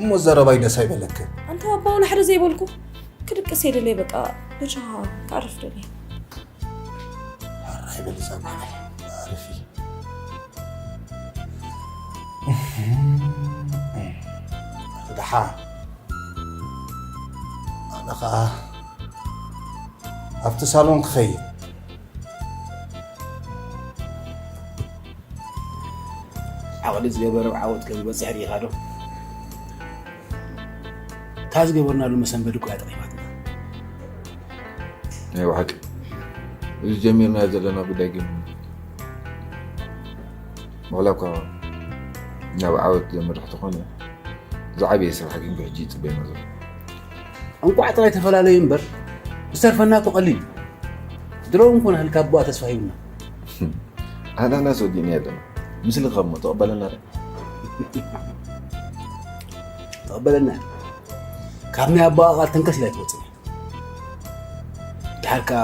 እሞ ዘረባይ ደስ ኣይበለክን። ኣንታ ኣባውን ሓደ ዘይበልኩ ክድቅስ የድለይ፣ በቃ በጃኻ ክዓርፍ ደለይ። ሕራይ በሊ ጸጉዓይ፣ ኣርፊ። ደሓ፣ ኣነ ኸኣ ኣብቲ ሳሎን ክኸይድ። ዓቕሊ ዝገበረ ዓወት ከም ዝበጽሕ ርኢኻ ዶ? እታ ዝገበርናሉ መሰንበዲ እኮ እያ ጠቒማትና። ናይ ብሓቂ፣ እዚ ጀሚርናዮ ዘለና ጉዳይ ግን ዋላ እኳ ናብ ዓወት ዘምርሕ ተኾነ፣ ዝዓበየ ስራሕ ግን ብሕጂ ይጽበየና ዘሎ። እንቋዕ ጥራይ ተፈላለዩ እምበር፣ ዝተርፈና እኮ ቀሊል እዩ። ድሮ እውን ኮነ ህልካ ኣቦኣ ተስፋ ሂብና። ኣናናስ ወዲእና ኣለና። ምስልኻ እሞ ተቐበለና ዶ? ተቐበለና። ካብ ናይ ኣቦኣ ቃል ተንከስ ኢላ ኣይትወጽእን እያ። ድሓር ከኣ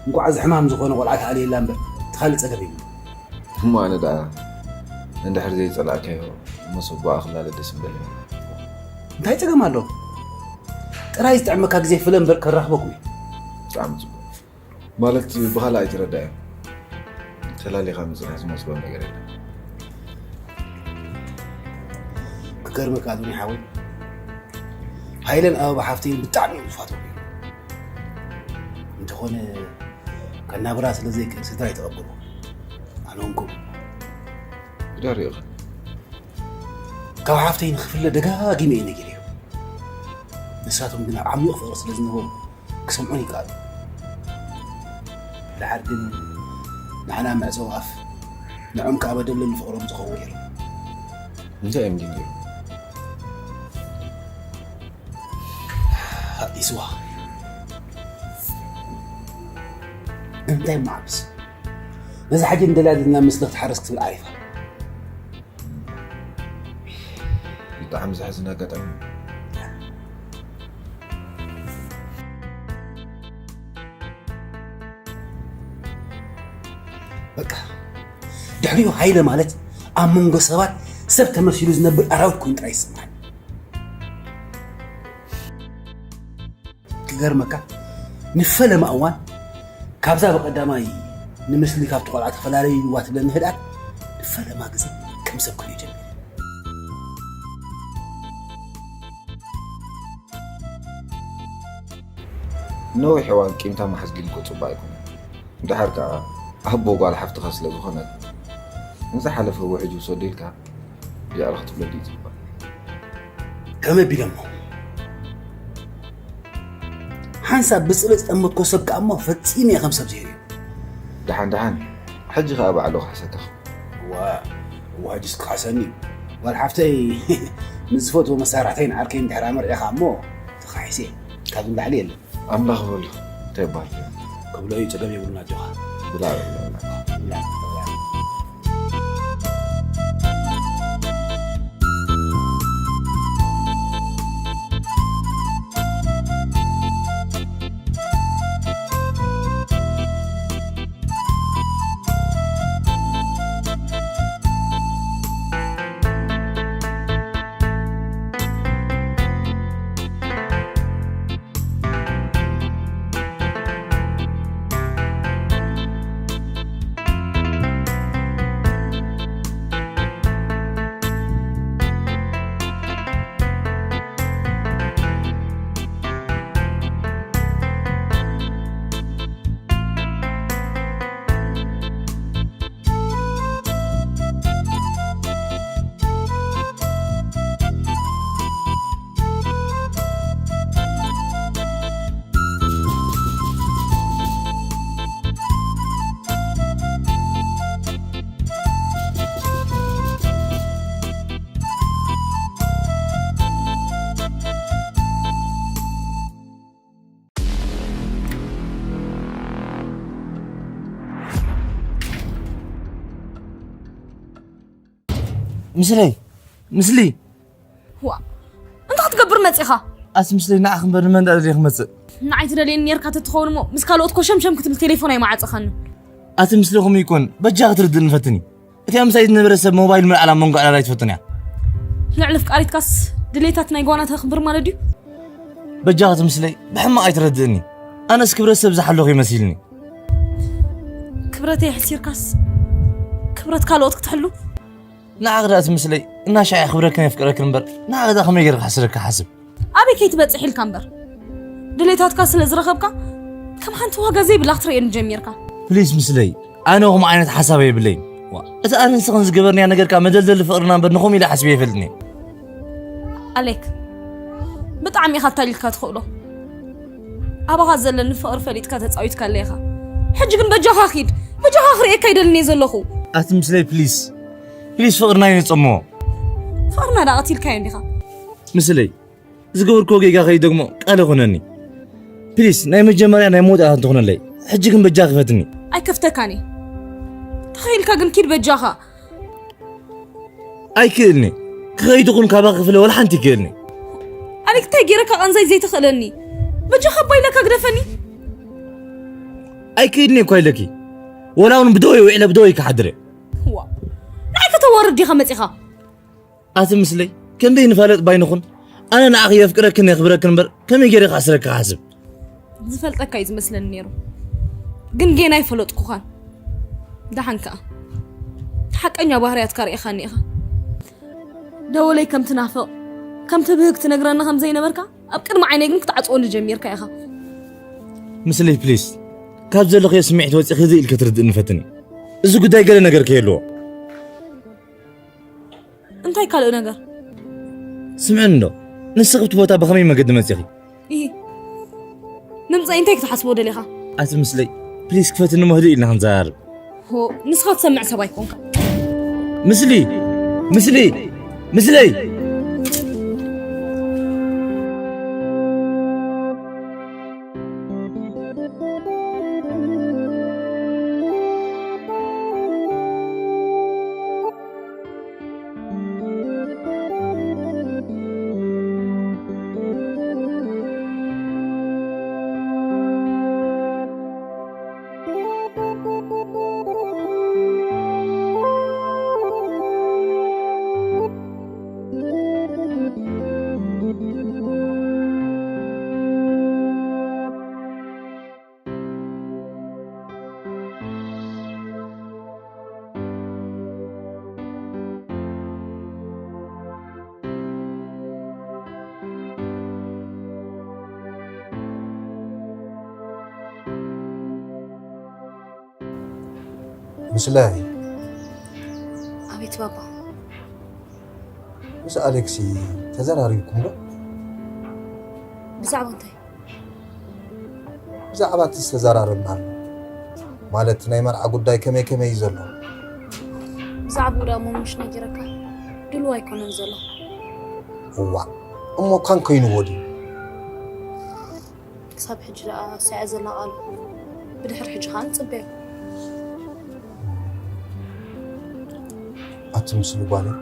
እንቋዕ እዚ ሕማም ዝኾነ ቆልዓ ተኣልየላ እምበር፣ እቲ ካልእ ጸገም የብሉን። እሞ ኣነ ደኣ እንድሕር ዘይጸላእካዮ፣ መሶብ ብኣ ክላለ ደስ ምበለኒ። እንታይ ጸገም ኣሎ? ጥራይ ዝጥዕመካ ግዜ ፍለ እምበር ከራኽበኩም እዩ። ብጣዕሚ ጽቡቕ። ማለት ብኻልእ ኣይትረዳእዮ። ተላሊኻ ምጽናሕ ዝመስሎ ነገር የለን። ክገርመካ ኣዶኒ ሓወይ፣ ሃይለን ኣበባ ሓፍተይን ብጣዕሚ እዮም ዝፋትዉ። እንተኾነ ከናብራ ስለ ዘይክእል ስድራ ይተቐበሉ። ኣነ እውን ከምኡ። ግዳር ይእኽል። ካብ ሓፍተይ ንኽፍለ ደጋጊመ እየ ነጊረዮ። ንሳቶም ግን ኣብ ዓሚቕ ፍቕሪ ስለ ዝነበሩ ክሰምዑን ይከኣሉ። ደሓር ግን ንዓና መዕጸዊ ኣፍ፣ ንዖም ከኣ መደብለሊ ፍቕሮም ዝኸውን ገይሮም። እንታይ እዮም ግን ገይሮም? ኣዲስዋ እንታይ ማዕብስ? ነዚ ሓጂ እንደልያ ዘለና ምስሊ ክትሓርስ ክትብል ዓሪፋ። ብጣዕሚ ዘሕዝን ኣጋጣሚ። በቃ፣ ድሕሪኡ ሃይለ ማለት ኣብ መንጎ ሰባት ሰብ ተመሲሉ ዝነብር ኣራዊት ኮይኑ ጥራይ ይስምዓኒ። ክገርመካ፣ ንፈለማ እዋን ካብዛ ብቐዳማይ ንምስሊ ካብቲ ቆልዓ ተፈላለዩዋ ትብለኒ ህድኣት፣ ንፈለማ ግዜ ከም ሰብ ክርእዮ ጀሚረ። ነዊሕ እዋን ቂምታ ማሕዝ ግን እኮ ጽቡቕ ኣይኮነን። ደሓር ከኣ ኣቦ ጓል ሓፍትኻ ስለ ዝኾነት፣ ንዝሓለፈ ውሕጅ ውሰዶ ኢልካ ይቕረ ክትብለሉ እዩ ጽቡቕ። ከመይ ኣቢለ እሞ? ሓንሳብ ብጽብእ ዝጠመትኮ ሰብ ከኣ እሞ ፈጺመ እየ ከም ሰብ ዘይርእዮ። ደሓን ደሓን፣ ሕጂ ከኣ ባዕሉ ክሕሰካ። እዋ፣ እዋ፣ ሕጂስ ክኸሕሰኒ እዩ። ጓል ሓፍተይ ምስ ዝፈትዎ መሳርሕተይን ዓርከይን ድሕር ኣመርዒኻ እሞ ተኻሒሰ እየ። ካብዚ ንላዕሊ የለን። ኣምላኽ በሎ፣ እንታይ ይበሃል? ክብሎ እዩ፣ ጸገም የብሉን፣ ኣጆኻ። ብላዕ፣ ብላዕ፣ ብላዕ። ብላዕ፣ ብላዕ። ምስለይ፣ ምስሊ። ዋ፣ እንታይ ክትገብር መጺኻ? ኣቲ ምስለይ፣ ንዓኺ እምበር ንመን ደኣ ደልየ ክመጽእ? ንዓይ ትደልየኒ ኔርካ ተትኸውን እሞ፣ ምስ ካልኦት ኮሸምሸም ክትብል ቴሌፎን ኣይመዓጸኻንን። ኣቲ ምስለይ፣ ከምኡ ይኮን፣ በጃ ክትርድእኒ ፈትኒ። እቲኣ ምሳይ ዝነበረ ሰብ ሞባይል ምልዓል ኣብ መንጎ ዕላል ኣይትፈቱን እያ። ልዕሊ ኣፍቃሪትካስ ድሌታት ናይ ጓና ተኽብር ማለት ድዩ? በጃኻ ትምስለይ፣ ብሕማቕ ኣይትረድእኒ። ኣነስ ክብረት ሰብ ዝሓለኹ ይመሲልኒ። ክብረተይ ኣሕሲርካስ ክብረት ካልኦት ክትሕሉ? ንዓኽ ደኣ ትምስለይ፣ እናሻዕ ክብረክን የፍቅረክን እምበር፣ ንዓኽ ደኣ ከመይ ገይረ ክሕስረካ ሓስብ? ኣበይ ከይትበጽሕ ኢልካ እምበር፣ ድሌታትካ ስለ ዝረኸብካ ከም ሓንቲ ዋጋ ዘይብላ ክትርእየኒ ጀሚርካ። ፕሊስ ምስለይ፣ ኣነ ከምኡ ዓይነት ሓሳብ የብለይን። ዋ፣ እቲ ኣነ ንስኽን ዝገበርናያ ነገርካ መደልደሊ ፍቕርና እምበር ንኸምኡ ኢለ ሓስበ ኣይፈልጥን እየ። ኣሌክ፣ ብጣዕሚ ኢኻ ኣታሊልካ ትኽእሎ። ኣባኻ ዘለኒ ፍቕሪ ፈሊጥካ ተጻዊትካለ ኢኻ። ሕጂ ግን በጃኻ ኪድ፣ በጃኻ ክርእየካ ይደልን እየ ዘለኹ። ኣቲ ምስለይ ፕሊስ፣ ፕሊስ ፍቕርና እዩ ንጸምዎ። ፍቕርና ደኣ ቀቲልካዮ እንዲኻ። ምስለይ፣ ዝገበርክዎ ጌጋ ከይደግሞ ቃል ይኹነኒ። ፕሊስ፣ ናይ መጀመርያ ናይ መውዳእታ እንትኾነለይ። ሕጂ ግን በጃ ክፈትኒ። ኣይከፍተካን እየ። ተኸኢልካ ግን ኪድ በጃኻ። ኣይክእልኒ። ክኸይድ ይኹን ካባኺ ክፍለ ወላ ሓንቲ ይክእልኒ። ኣሌክ፣ እንታይ ገይረካ ቃንዛይ ዘይትኽእለኒ? በጃኻ እባ ኢለካ ግደፈኒ። ኣይክእልኒ እኳ ኢለኪ። ወላ እውን ብደወይ ውዒለ ብደወይ ክሓድር እየ። ዋ፣ ንዓይ ከተዋርድ ዲኻ መጺኻ? ኣቲ ምስለይ፣ ክንደይ ንፋለጥ ባይንኹን፣ ኣነ ንዓኺ የፍቅረክን የኽብረክን እምበር፣ ከመይ ገይረ ክኣስረኪ ክሓስብ? ዝፈልጠካ እዩ ዝመስለኒ ነይሩ፣ ግን ጌና ኣይፈለጥኩኻን። ደሓን ከኣ፣ እቲ ሓቀኛ ባህርያትካ ርኢኻኒ ኢኻ። ደወለይ ከም ትናፍቕ፣ ከም ትብህግ ትነግረኒ ከም ዘይነበርካ፣ ኣብ ቅድሚ ዓይነይ ግን ክትዓጽወኒ ጀሚርካ ኢኻ። ምስለይ፣ ፕሊስ፣ ካብ ዘለኽዮ ስምዒት ወጺኺ እዚ ኢልኪ ትርድእኒ ፈትኒ። እዚ ጉዳይ ገለ ነገር ከየልዎ። እንታይ ካልእ ነገር? ስምዕኒ እንዶ፣ ንስኺ ኣብቲ ቦታ ብኸመይ መገዲ መጺኺ? ኢሂ፣ ንምጻይ እንታይ ክትሓስቦ ደሊኻ? ኣቲ ምስለይ፣ ፕሊስ ክፈትኒ እሞ ህድእ ኢልና ክንዘራረብ። ሆ፣ ንስኻ ትሰምዕ ሰብ ኣይኮንካ። ምስሊ፣ ምስሊ፣ ምስለይ። ምስላይ። ኣቤት ባባ። ምስ ኣሌክሲ ተዘራሪብኩም ዶ? ብዛዕባ እንታይ? ብዛዕባ እቲ ዝተዘራረብናሉ፣ ማለት ናይ መርዓ ጉዳይ ከመይ ከመይ እዩ ዘሎ? ብዛዕባኡ ደኣ እሞ ምሽ ነጊረካ? ድሉው ኣይኮነን ዘሎ። እዋእ፣ እሞ ካን ኮይንዎ ድዩ? ክሳብ ሕጂ ደኣ ስዐ ዘላ ቃሉ። ብድሕሪ ሕጂ ከኣ ንጽበዮ። ኣቲ ምስሉ ጓለይ፣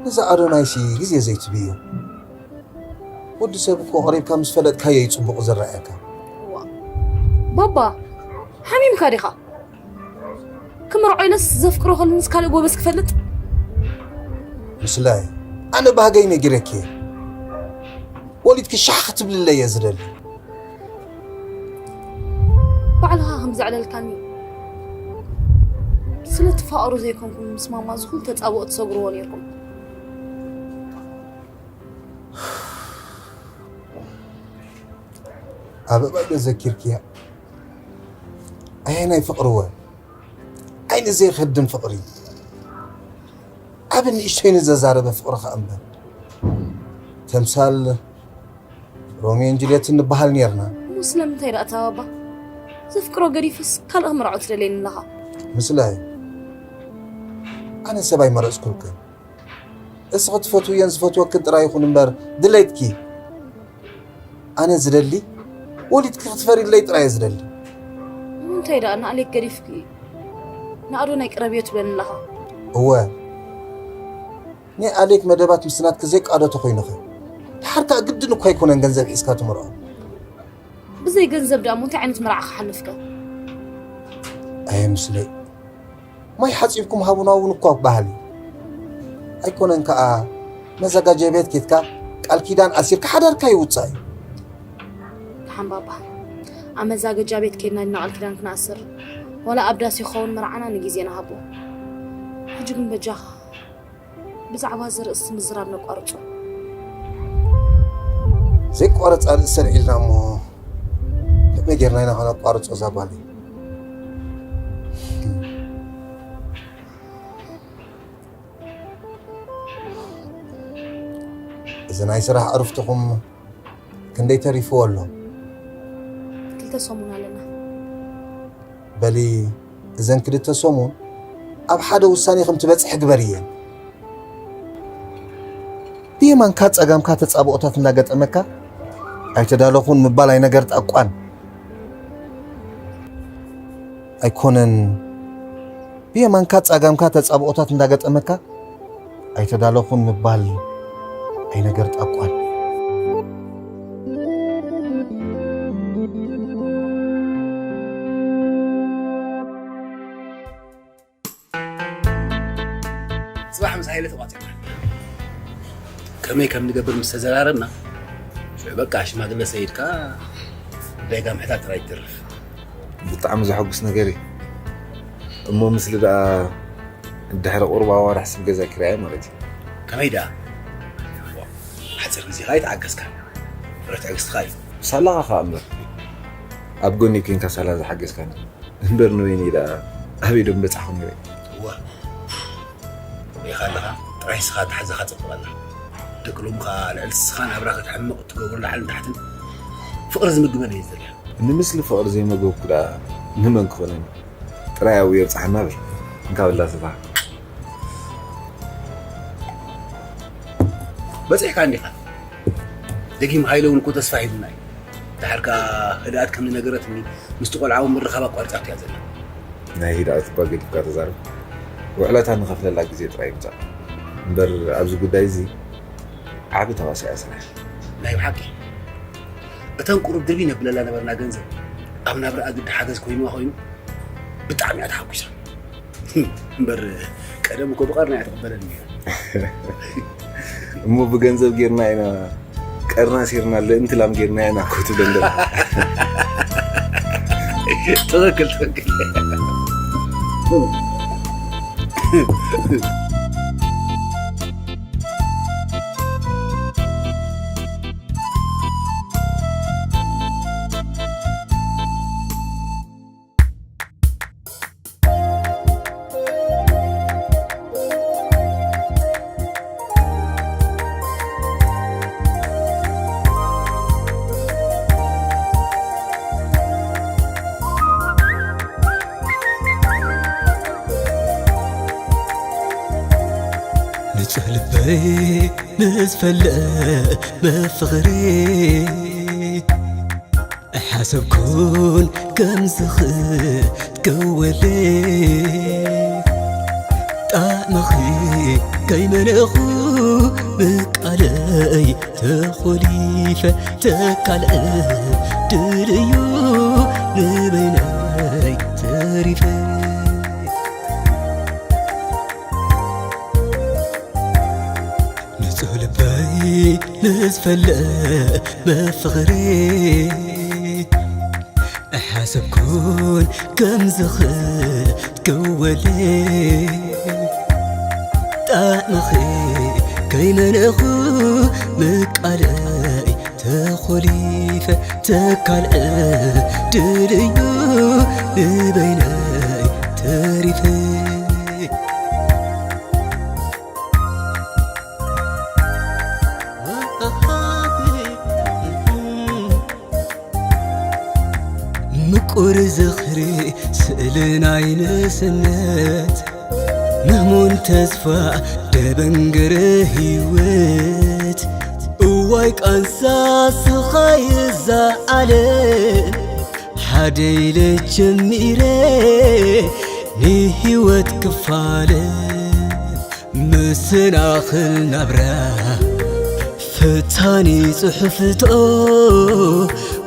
ነዚ ኣዶናይሲ ግዜ ዘይትብዮ። ወዲ ሰብ እኮ ቀሪብካ ምስ ፈለጥካዮ እዩ ጽቡቕ ዝረኣየካ። እዋ። ባባ፣ ሓሚምካ ዲኻ? ክምርዖ ኢለስ ዘፍቅሮ ከለንስ ካልእ ጎበዝ ክፈልጥ? ምስላይ፣ ኣነ ባህገይ ነጊረኪ እየ። ወሊድኪ ሻሕ ክትብልለይ እየ ዝደሊ። ባዕልኻ ከም ዘዕለልካኒ፣ ስለ ትፋቐሩ ዘይኮንኩም ምስ ማማ ዝኹሉ ተጻብኦ ትሰግርዎ ነይርኩም። ኣበባ ዶ ዘኪርክያ? ኣየናይ ፍቕሪ ወ? ዓይኒ ዘይኸድን ፍቕሪ። ኣብ ንእሽተይ ንዘዛረበ ፍቕሪ ኸኣ እምበር። ተምሳል ሮሚዮን ጁልየትን ንበሃል ኔርና። እሞ ስለምንታይ ደኣ እታ ባባ? ዘፍቅሮ ገዲፈስ ካልእ ክምርዖ ትደልየኒ ኣለኻ? ምስላይ፣ ኣነ ሰብ ኣይመረጽኩልክን። እስኺ ትፈትውየን ዝፈትወክን ጥራይ ይኹን እምበር ድሌትኪ። ኣነ ዝደሊ ወሊድኪ ክትፈርይለይ ጥራይ እየ ዝደሊ። እሞ እንታይ ደኣ ንኣሌክ ገዲፍኪ ንኣዶናይ ቅረብዮ ትብለኒ ኣለኻ? እወ። ናይ ኣሌክ መደባት ምስ ናትኪ ዘይቃዶ ተኾይኑኸ? ደሓር ከኣ ግድን እኳ ኣይኮነን ገንዘብ ሒዝካ ትምርዖ። ብዘይ ገንዘብ ደኣ እሞ እንታይ ዓይነት መርዓ ክሓልፍከ? ኣየ ምስለይ። ማይ ሓጺብኩም ሃቡና እውን እኳ በሃሊ። ኣይኮነን ከኣ መዘጋጀ ቤት ኬድካ ቃል ኪዳን ኣሲርካ ሓዳርካ ይውጻእ እዩ። ደሓን ባባ፣ ኣብ መዛገጃ ቤት ኬድና ዲና ቃል ኪዳን ክነኣስር? ዋላ ኣብ ዳስ ይኸውን መርዓና ንግዜ ንሃቦ። ሕጂ ግን በጃኻ ብዛዕባ እዚ ርእሲ ምዝራብ ነቋርጾ። ዘይቋረጽ ርእሲ ኣልዒልና እሞ ከመይ ጌርና ኢና ከነቋርጾ እዛ ጓለይ? እዚ ናይ ስራሕ ዕርፍትኹም ክንደይ ተሪፍዎ ኣሎ? ክልተ ሰሙን ኣለና። በሊ እዘን ክልተ ሰሙን ኣብ ሓደ ውሳኔ ከም ትበጽሕ ግበርየን። ብየማንካ ጸጋምካ ተጻብኦታት እንዳገጠመካ ኣይተዳለኹን ምባል ኣይነገር ጣቋን ኣይኮነን። ብየማንካ ጸጋምካ ተጻብኦታት እንዳገጠመካ ኣይተዳለኹን ምባል ኣይነገር ጣቋን። ጽባሕ ምስ ሃይለ ተቋጺርና ከመይ ከም ንገብር ምስ ተዘራረብና ሽዑ በቃ ሽማግለ ሰይድካ ጉዳይካ ምሕታት ጥራይ ይትርፍ። ብጣዕሚ ዘሐጉስ ነገር እዩ እሞ ምስሊ ደኣ ድሕሪ ቁሩብ ኣዋርሕ ስብ ገዛ ኪራይ ማለት እዩ። ከመይ ደኣ ሓፂር ግዜኻ ኣይተዓገስካ ፍረ ትዕግስትኻ እዩ። ሳላኻ ኸኣ እምበር ኣብ ጎኒ ኮንካ ሳላ ዝሓገዝካኒ እምበር ንበይነይ ደኣ ኣበይ ዶ ምበጻሕኩ ነይረ። እወ ሪኢኻ ኣለኻ ጥራይ ስኻ ኣተሓዛኻ ጽብቕ ኣላ ደቂ ሎሚ ኸኣ ልዕሊ ስኻ ናብራ ከተሕምቕ እትገብሮ ላዕልን ታሕትን ፍቕሪ ዝምግበን እየ ዝደልያ። ንምስሊ ፍቕሪ ዘይመገብኩ ደኣ ንመን ክኾነኒ። ጥራይ ኣብኡ የብጽሓና በል እንካ በላ ስኻ። በጺሕካ እንዲኻ ደጊም ሃይለ እውን እኮ ተስፋ ሂቡና እዩ። ደሓር ከኣ ህድኣት ከም ዝነገረትኒ ምስቲ ቆልዓ እውን ምርኻብ ኣቋሪጻቶ እያ ዘላ። ናይ ህድኣት እባ ገዲፍካ ተዛረብ። ውዕለታ ንኸፍለላ ግዜ ጥራይ ምጻእ እምበር ኣብዚ ጉዳይ እዚ ዓቢ ተዋሳኢ እያ ሰሪሓ። ናይ ብሓቂ እተን ቁሩብ ድርቢ ነብለላ ነበርና ገንዘብ ኣብ ናብርኣ ግዲ ሓገዝ ኮይንዋ ኮይኑ ብጣዕሚ እያ ተሓጒሳ። እምበር ቀደም እኮ ብቐርና እያ ትቕበለኒ ነይራ። እሞ ብገንዘብ ጌርና ኢና ቀርና ኣሲርና ልእንቲ ላም ጌርናያ ኢና ክትብለኒ ዘለኻ። ትኽክል ትኽክል። ንጹህ ልበይ ንዝፈልእ ብፍቕሪ ኣይሓሰብኩን ከም ዝኽትከወለይ ጣዕምኺ ከይመነኹ ብቃለይ ተኾሊፈ ተካልዕ ድልዩ ንበይነይ ተሪፈ ንጹህ ልበይ ንዝፈልእ ብፍቕሪ ኣይሓሰብኩን ከም ዝኽትከወለይ ጣዕምኺ ከይመነኹ ምቃለይ ተኾሊፈ ተካልዕ ድልዩ ንበይነይ ተሪፈ ምቁር ዝኽሪ ስእሊ ናይ ንእስነት ምህሙን ተስፋ ደበንገረ ህይወት እዋይ ቃንሳ ስኻይ እዛ ዓለም ሓደ ኢለ ጀሚረ ንህይወት ክፋለ መሰናኽል ናብራ ፈታኒ ጽሑፍቶ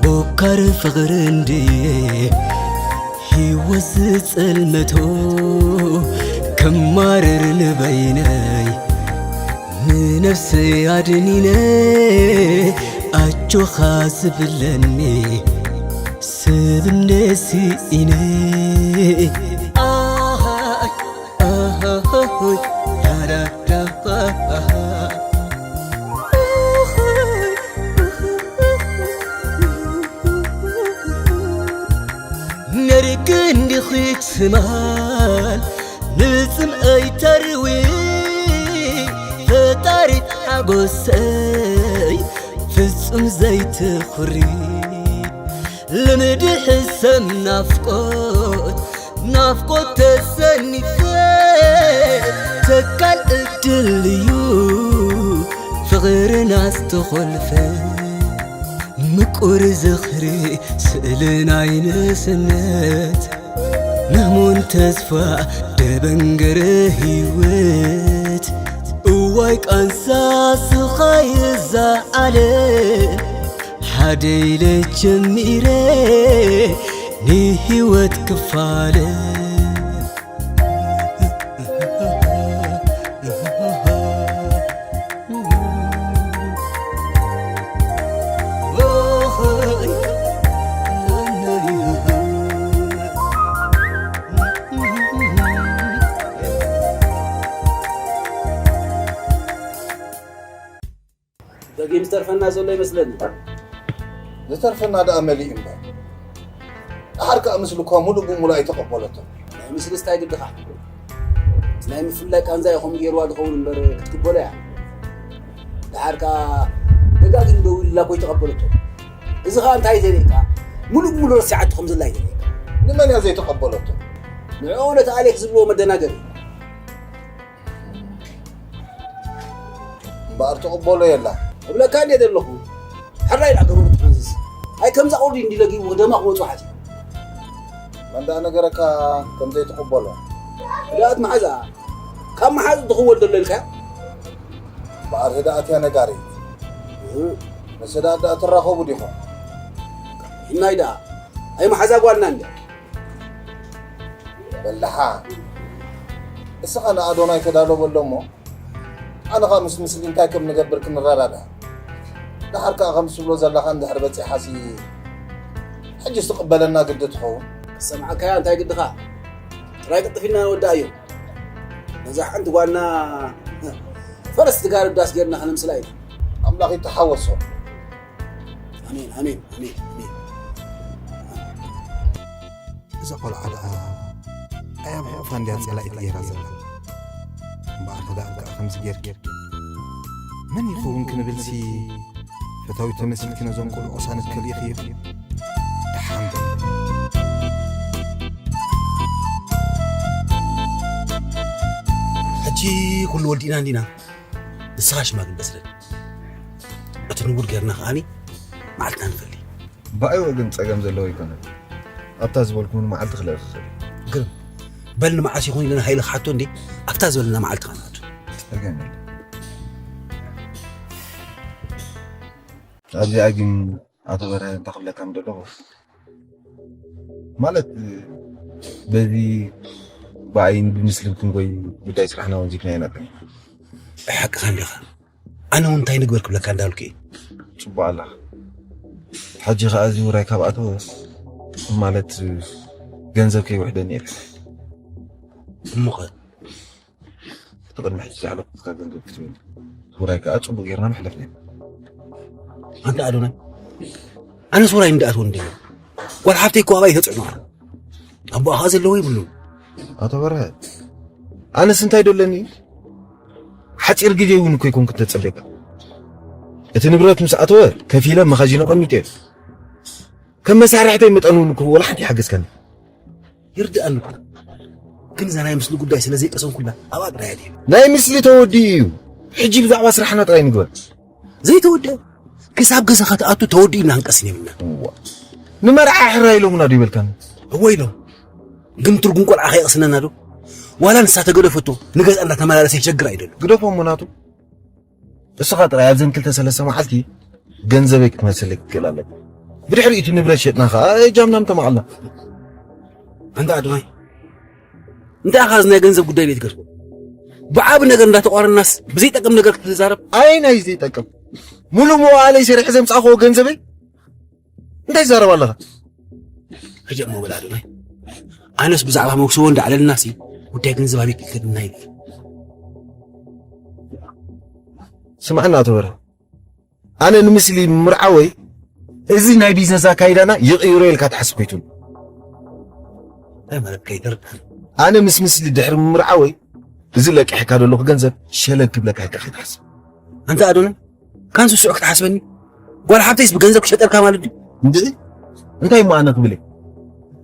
ቦካሪ ፍቕሪ እንድየ ህይወት ዝጸልመቶ ክማረር ንበይነይ ንነፍሰይ ኣድኒነ ኣጆኻ ዝብለኒ ስብንደ ስኢነ። ኣሃ፣ ኣሃ፣ ዳዳዳ፣ ኣሃ። ነርቂ እንዲኺ ትማል ንጽምኣይ ተርዊ ፈጣሪ ሓጎሰይ ፍጹም ዘይትኹሪ። ልምዲ ሕሰም ናፍቆት፣ ናፍቆት ተሰኒፈ፣ ተካል ዕድል እዩ ፍቕርና ዝተኾልፈ። ምቁር ዝኽሪ ስእሊ ናይ ንእስነት፣ መህሙን ተስፋ ደበንገረ ህይወት። እዋይ ቃንሳ ስኻይ እዛ ዓለም፣ ሓደ ኢለ ጀሚረ ንህይወት ክፋለ። ደጊም ዝተርፈና ዘሎ ይመስለኒ። ዝተርፈና ደኣ መሊኡ እምበር። ደሓር ከኣ ምስሉ እኳ ሙሉእ ብሙሉእ ኣይተቐበለቶን። ናይ ምስልስ እንታይ ግድኻ? ምስ ናይ ምፍልላይ ቃንዛ እዩ ከምኡ ገይርዋ ዝኸውን እምበር ክትቅበሎ እያ። ደሓር ከኣ ደጋጊሙ ደዊሉላ እኮ ኣይተቐበለቶን። እዚ ኸኣ እንታይ ዘርእየካ? ሙሉእ ብሙሉእ ረሲዓቶ ከም ዘላ እዩ ዘርእየካ። ንመን እያ ዘይተቐበለቶ? ንዕኡ ነቲ ኣሌክ ዝብልዎ መደናገሪ። እምበኣር ትቕበሎ የላ። እብለካ እንዴ ዘለኹ። ሕራይ ደኣ ገበሩ ትመዝዝ። ኣይ ከምዛ ቁርዲ እንዲ ለጊቡ ደማ ክወጹ ሓዚ። መን ደኣ ነገረካ ከም ዘይትቕበሎ? ህድኣት መሓዛ። ካብ መሓዙ ትኽወል ዘሎ ኢልካዮ? እምበኣር ህድኣት እያ ነጋሪት። እህ። ምስ ህድኣት ደኣ ትራኸቡ ዲኹም? እናይ ደኣ። ኣይ መሓዛ ጓልና እንድያ። በል ደሓን። እስኻ ንኣዶናይ ተዳሎ በሎ እሞ፣ ኣነ ኸኣ ምስ ምስሊ እንታይ ከም ንገብር ክንረዳዳእ። ደሓር ከኣ ከም ትብሎ ዘለኻ እንድሕር በጺሓሲ፣ ሕጅስ ትቕበለና ግዲ ትኸውን። ክሰምዓካያ እንታይ ግድኻ? ጥራይ ቅልጥፍ ኢልና ንወድኣዮ። ነዛ ሓንቲ ጓልና ፈረስ ትጋልብ ዳስ ጌርና ከነምስላ ኢና። ኣምላኽ ይተሓወሶ። ኣሜን፣ ኣሜን፣ ኣሜን፣ ኣሜን። እዛ ቆልዓ ደኣ ኣያም ሕቕፋ እንድያ ጸላኢት ገይራ ዘላ። እምበኣር ህዳእ ከኣ ከምዚ ጌርኪ፣ መን ይኸውን ክንብልሲ፣ ፈታዊት ተመሲልኪ ነዞም ቆልዑ ቅሳነት ከሊእኽዮም። ደሓን በሊ። ሕጂ ኩሉ ወዲእና እንዲና፣ ንስኻ ሽማግለ ስደድ። እቲ ንቡር ጌርና ከኣኒ መዓልትና ንፈሊ። ብኣይ ወገን ጸገም ዘለዎ ኣይኮነን። ኣብታ ዝበልኩ እውን መዓልቲ ክልእኽ ይኽእል። ግርም። በል ንመዓስ ይኹን ኢለ ንሃይለ ክሓቶ እንዴ? ኣብታ ዝበለና መዓልቲ ከነኣቱ። ጸገም የለን። ኣብዚኣ ግን ኣቶ በርሀ እንታይ ክብለካ ምደለኹ? ማለት በዚ ብኣይን ብምስልን ክንጎይ ጉዳይ ስራሕና ወንዚፍና ኢና። ብሓቅኻ እንዲኻ። ኣነ እውን እንታይ ንግበር ክብለካ እንዳልኩ እየ። ጽቡቕ ኣለኻ። ሕጂ ኸኣ እዚ ውራይ ካብ ኣተወ ማለት ገንዘብ ከይውሕደኒ እየ። እሞ ኸ? እቲ ቅድሚ ሕጂ ዝሓለፍኩትካ ገንዘብ ክትብል ውራይ ከኣ ጽቡቕ ጌርና መሕለፍና። ኣንታ ኣዶናይ፣ ኣነስ ውራይ እንዳኣትወ እንድየ። ጓል ሓፍተይ እኮ ኣባይ ተጽዕኖ ኣላ። ኣቦኣ ኸኣ ዘለዎ ይብሉ። ኣቶ በርሀ፣ ኣነስ እንታይ ደለኒ? ሓጺር ግዜ እውን እኮ ይኮንኩ ተጸበየካ። እቲ ንብረት ምስ ኣተወ ከፊለ መኻዚን ኣቐሚጠ። ከም መሳርሕተይ መጠን እውን እኮ ወላ ሓንቲ ይሓገዝካኒ። ይርድኣኒ እኮ። ግን እዛ ናይ ምስሊ ጉዳይ ስለ ዘይቀሰንኩላ ኣብኣ ጥራይ እየ። ናይ ምስሊ ተወዲኡ እዩ። ሕጂ ብዛዕባ ስራሕና ጥራይ ንግበር። ዘይተወድአ ክሳብ ገዛ ከተኣቱ ተወዲኡ እናንቀስን የብልና። እዋ። ንመርዓ ሕራይ ኢሎምና ዶ ይበልካኒ? እወ ኢሎም። ግን ትርጉም ቆልዓ ከየቕስነና ዶ? ዋላ ንሳ ተገደፈቶ ንገዛ እንዳተመላለሰ ይሸግር ኣይደሎ። ግደፎ እሞ ናቱ። እስኻ ጥራይ ኣብዘን ክልተ ሰለስተ መዓልቲ ገንዘበይ ክትመልሰለይ ክትክእል ኣለካ። ብድሕሪኡ እቲ ንብረት ሸጥና ኸኣ ጃምና ምተማቕልና። ኣንታ ኣዶናይ፣ እንታይ ኢኻ እዚ ናይ ገንዘብ ጉዳይ ዘይትገድፎ? ብዓቢ ነገር እንዳተቋረናስ ብዘይጠቅም ነገር ክትዛረብ? ኣይ ናይ ዘይጠቅም፣ ሙሉ መዋእለይ ሰሪሐ ዘምጻእክዎ ገንዘበይ እንታይ ትዛረብ ኣለኻ? ሕጂ እሞ በል ኣዶናይ፣ ኣነስ ብዛዕባ መክስቦ እንዳዕለልና ሲ ጉዳይ ገንዘብ ኣበይ ክልከልና ይብል? ስማዕና ኣቶ በርሀ፣ ኣነ ንምስሊ ምርዓወይ እዚ ናይ ቢዝነስ ኣካይዳና ይቕይሮ ኢልካ ትሓስብ ከይትህሉ። እንታይ ማለት ከይተርድ? ኣነ ምስ ምስሊ ድሕሪ ምርዓወይ እዚ ለቂሕካ ዘለኹ ገንዘብ ሸለል ክብለካ ኢልካ ከይትሓስብ። ኣንታ ኣዶናይ፣ ካንሱ ስዑ ክትሓስበኒ? ጓል ሓብተይስ ብገንዘብ ክሸጠልካ ማለት ድዩ? እንድዒ፣ እንታይ እሞ ኣነ ክብል እየ?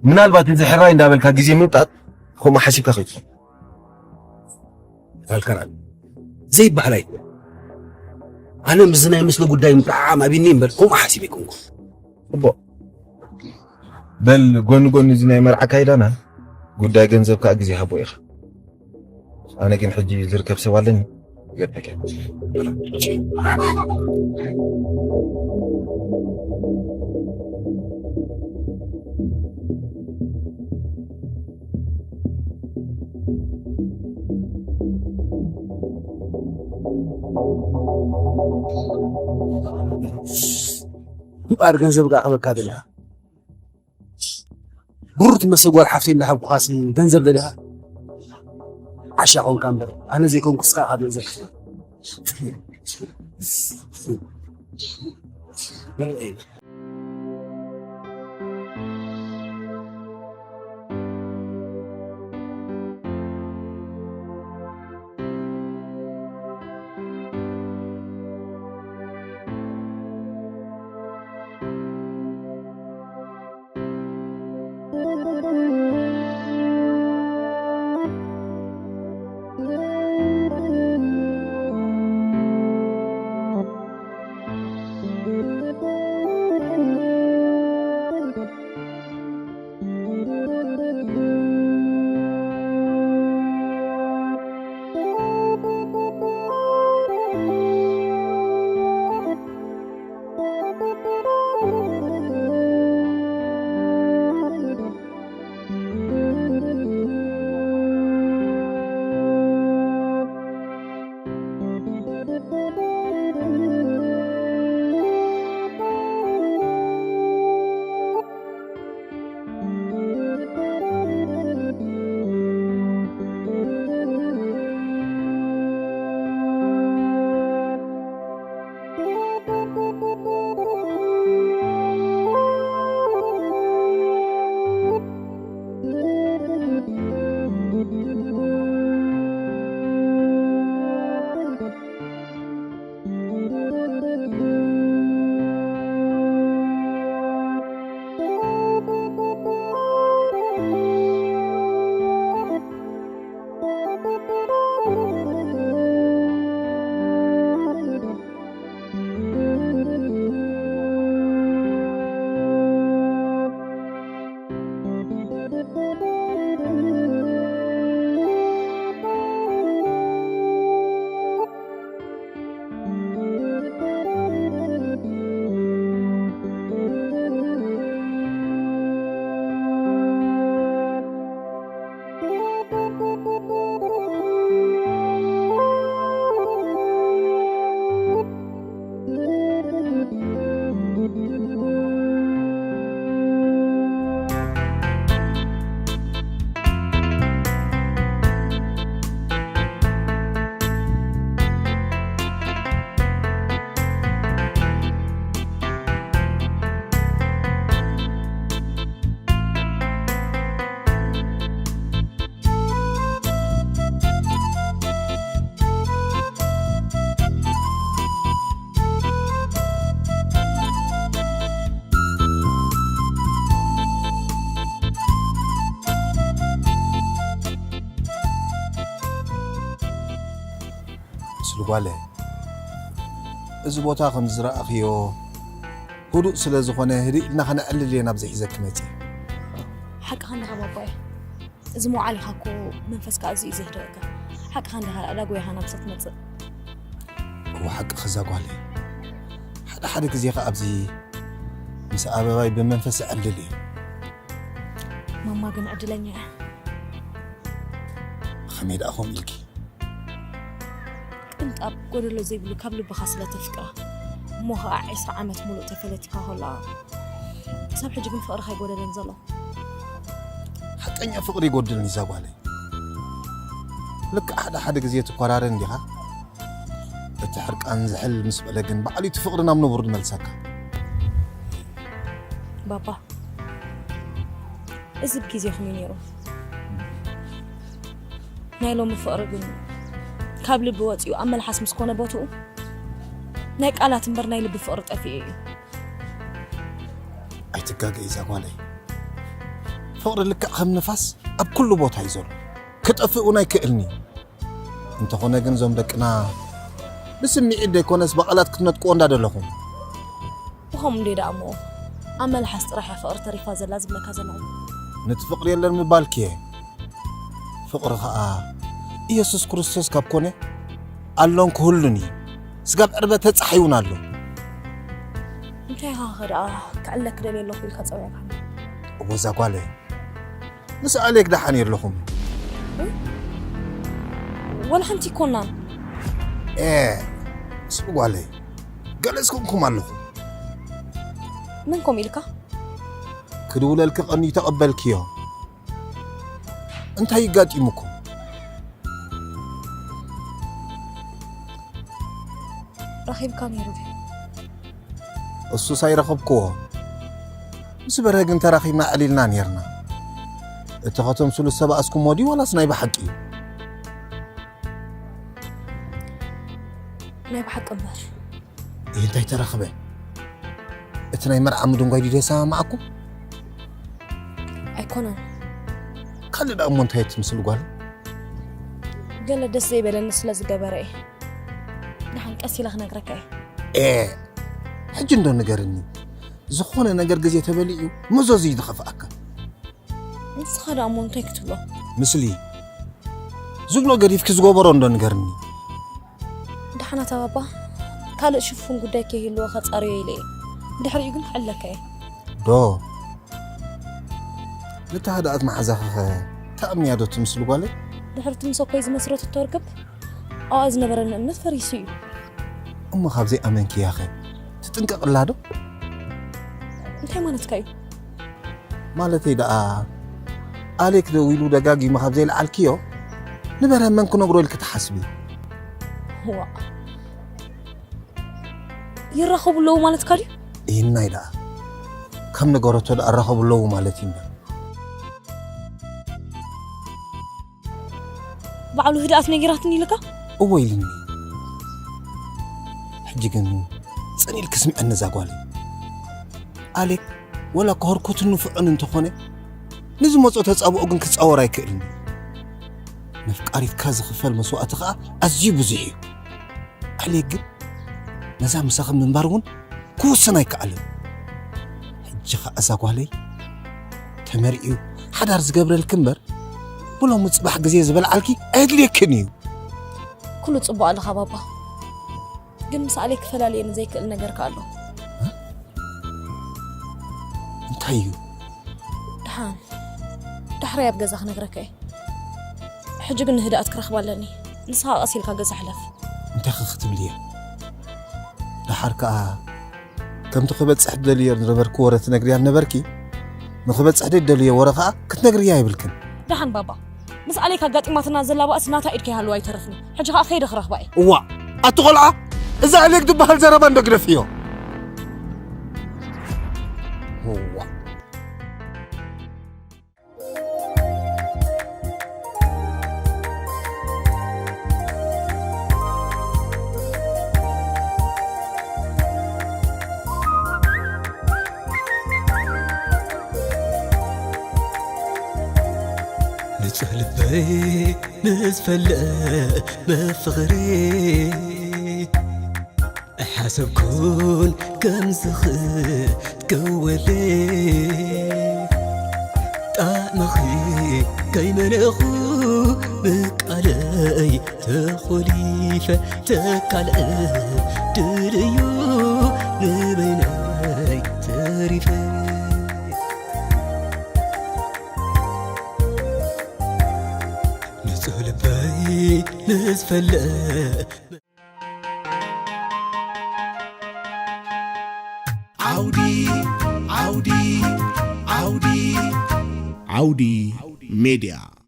ምናልባት እዚ ሕራይ እንዳበልካ ግዜ ምምጣጥ ከምኡ ሓሲብካ ከይትኾን። ኣልካራ ዘይበሃል ኣይኮን። ኣነ ምስዚ ናይ ምስሊ ጉዳይ ምጥዓዓም ኣብኒ እምበር ከምኡ ሓሲብ ኣይኮንኩ። ጽቡቕ። በል ጎኒ ጎኒ እዚ ናይ መርዓ ካይዳና ጉዳይ ገንዘብ ከኣ ግዜ ሃቦ ኢኻ። ኣነ ግን ሕጂ ዝርከብ ሰብ ኣለኒ። ይገርመካ። እምበኣር ገንዘብ ከኣ ክበካ ደሊኻ። ብሩር ትመስል ጓል ሓፍተይ እንዳሃብኩኻሲ ገንዘብ ደሊኻ? ዓሻ ኾንካ እምበር፣ ኣነ ዘይኮንኩ ንስኻ ኢኻ ገንዘብ። ስልጓለ፣ እዚ ቦታ ከም ዝረኣኽዮ ህዱእ ስለ ዝኾነ፣ ህድእ ኢልና ከነዕልል እየ ናብዚ ሒዘኪ መጺአ። ሓቅኻ እንዲኻ ባባየ። እዚ መውዓሊኻ እኮ መንፈስካ ኣዝዩ እዩ ዘህድኣካ። ሓቅኻ እንዲኻ፣ ዳኣ ጎይኻ ናብዛ ትመጽእ። እወ፣ ሓቅኺ እዛ ጓለይ። ሓደ ሓደ ግዜ ኸኣ ኣብዚ ምስ ኣበባይ ብመንፈስ እዕልል እየ። ማማ ግን ዕድለኛ እያ። ብኸመይ ደኣ ከምኡ ኢልኪ? ኣብ ጎደሎ ዘይብሉ ካብ ልብኻ ስለ ተፍቅራ እሞ ኸዓ ዕስራ ዓመት ሙሉእ ተፈለቲካ ከላ ክሳብ ሕጂ ግን ፍቕርኻ ኣይጎደለን ዘሎ። ሓቀኛ ፍቕሪ ይጎድልኒ እዛ ጓለይ። ልክዕ ሓደ ሓደ ግዜ ትኮራረን ዲኻ? እቲ ሕርቃን ዝሕል ምስ በለ ግን ባዕሉ እቲ ፍቕሪ ናብ ንቡር ዝመልሰካ። ባባ፣ እዚ ብግዜኹም እዩ ነይሩ። ናይ ሎሚ ፍቕሪ ግን ካብ ልቢ ወፂኡ ኣብ መልሓስ ምስ ኮነ ቦትኡ ናይ ቃላት እምበር ናይ ልቢ ፍቕሪ ጠፊኡ እዩ። ኣይትጋገ እዛ ጓለይ። ፍቕሪ ልክዕ ከም ንፋስ ኣብ ኩሉ ቦታ እዩ ዘሎ። ክጠፍእ እውን ኣይክእልን እዩ። እንተኾነ ግን እዞም ደቅና ብስምዒት ዘይኮነስ ብቓላት ክትነጥቅዎ እንዳደለኹም። ብኸም እንዴ ደኣ እሞ ኣብ መልሓስ ጥራሕ እያ ፍቕሪ ተሪፋ ዘላ ዝብለካ ዘለኹ። ነቲ ፍቕሪ የለን ምባልኪ እየ። ፍቕሪ ኸኣ ኢየሱስ ክርስቶስ ካብ ኮነ ኣሎን ክህሉን እዩ። ስጋብ ዕርበት ተጻሒውን ኣሎ። እንታይ ኢኻ ኸ ደኣ ክዕለክ ደልየ ኣለኹ ኢልካ ጸዊዕካኒ? እወ እዛ ጓለ ምስ ኣሌክ ደሓን የለኹም። ወላ ሓንቲ ይኮናን። ኤ ስብ ጓለይ ገለ ዝኮንኩም ኣለኹም። መን ከምኡ ኢልካ? ክድውለልኪ ቀንዩ ተቐበልክዮ። እንታይ ይጋጢሙኩም? ረኺብካ ነይሩ ድዩ? እሱስ ኣይረኸብክዎ። ምስ በርሀ ግን ተራኺብና ዕሊልና ነይርና። እቲ ከተምስሉ ዝተባእስኩሞ ድዩ ዋላስ ናይ ብሓቂ እዩ? ናይ ብሓቂ እምበር። ይህ እንታይ ተረኽበ? እቲ ናይ መርዓ ምድንጓይ ድዩ ዘሰማማዓኩም? ኣይኮነን። ካልእ ደኣ እሞ እንታይ ትምስል ጓል? ገለ ደስ ዘይበለኒ ስለ ዝገበረ እየ። ደሓን ቀስ ኢለ ክነግረካ እየ። ኤ ሕጂ እንዶ ንገርኒ። ዝኾነ ነገር ግዜ ተበሊዑ መዘዙ እዩ ዝኸፍኣካ። ንስኻ ደኣ እሞ እንታይ ክትብሎ? ምስሊ ዝብሎ ገዲፍኪ ዝገበሮ እንዶ ንገርኒ። ደሓን ኣታ ባባ፣ ካልእ ሽፉን ጉዳይ ከይህልዎ ከጻርዮ ኢለ እየ። ብድሕሪኡ ግን ክዕለካ እየ። ዶ ነታ ህድኣት መሓዛኺ ኸ ትኣምንያ ዶ ትምስል ጓለይ? ድሕሪ እቲ ምስ ኣኮይ ዝመስረትቶ ርክብ ኣብኣ ዝነበረኒ እምነት ፈሪሱ እዩ። እሞ ካብ ዘይኣመንክያ ኸ ትጥንቀቕላ ዶ? እንታይ ማለትካ እዩ? ማለተይ ደኣ ኣሌክ ደዊሉ ደጋጊሙ ካብ ዘይለዓልክዮ ንበርሀ መን ክነግሮ ኢልኪ ትሓስቢ? ዋ፣ ይራኸቡ ኣለዉ ማለትካ ድዩ? ኢናይ ደኣ ከም ነገረቶ ደኣ ራኸቡ ኣለዉ ማለት እዩ እምበር። ባዕሉ ህድኣት ነጊራትኒ ኢልካ? እወ ኢልኒ። ሕጂ ግን ጽን ኢልኪ ስምዐኒ እዛ ጓለይ። ኣሌክ ወላ እኳ ህርኩትን ንፉዕን እንተኾነ ንዝመጾ ተጻብኦ ግን ክጻወር ኣይክእልን እዩ። ነፍቃሪትካ ዝኽፈል መስዋእቲ ኸኣ ኣዝዩ ብዙሕ እዩ። ኣሌክ ግን ነዛ ምሳኺ ምንባር እውን ክውስን ኣይከኣልን። ሕጂ ኸኣ እዛ ጓለይ ተመርዕዩ ሓዳር ዝገብረልኪ እምበር ብሎሚ ጽባሕ ግዜ ዝበልዓልኪ ኣየድልየክን እዩ። ኩሉ ጽቡቕ ኣለኻ ባባ፣ ግን ምስ ኣሌክ ክፈላልየኒ ዘይክእል ነገር ከኣ ኣሎ። እንታይ እዩ? ደሓን ዳሕራይ ኣብ ገዛ ክነግረካ እየ። ሕጂ ግን ንህድኣት ክረኽባ ኣለኒ። ንስኻ ቀስ ኢልካ ገዛ ሕለፍ። እንታይ ኸ ክትብሊ እየ? ደሓር ከኣ ከምቲ ክበጽሕ ትደልዮ ዝነበርኪ ወረ ትነግርያ ነበርኪ። ንኽበጽሕ ደይ ትደልዮ ወረ ከኣ ክትነግርያ የብልክን። ደሓን ባባ፣ ምስ ኣሌክ ኣጋጢማትና ዘላ ባእሲ ናታ ኢድ ከይሃልዋ ኣይተርፍን። ሕጂ ከኣ ከይደ ክረኽባ እየ። እዋእ ኣቲ ቖልዓ፣ እዛ ኣሌክ ዝበሃል ዘረባ እንዶ ግደፍዮ። እዋእ። ንጹህ ልበይ ምስ ፈለመ ፍቕሪ ኣይሓሰብኩን ከምዚ ክትከወለይ ጣዕምኺ ከይመነኹ ብቃለይ ተኾሊፈ ተካልእ ድልዩ ንበይነይ ተሪፈ ንጹህ ልበይ ምስ ፈለመ ዓውዲ ሜድያ።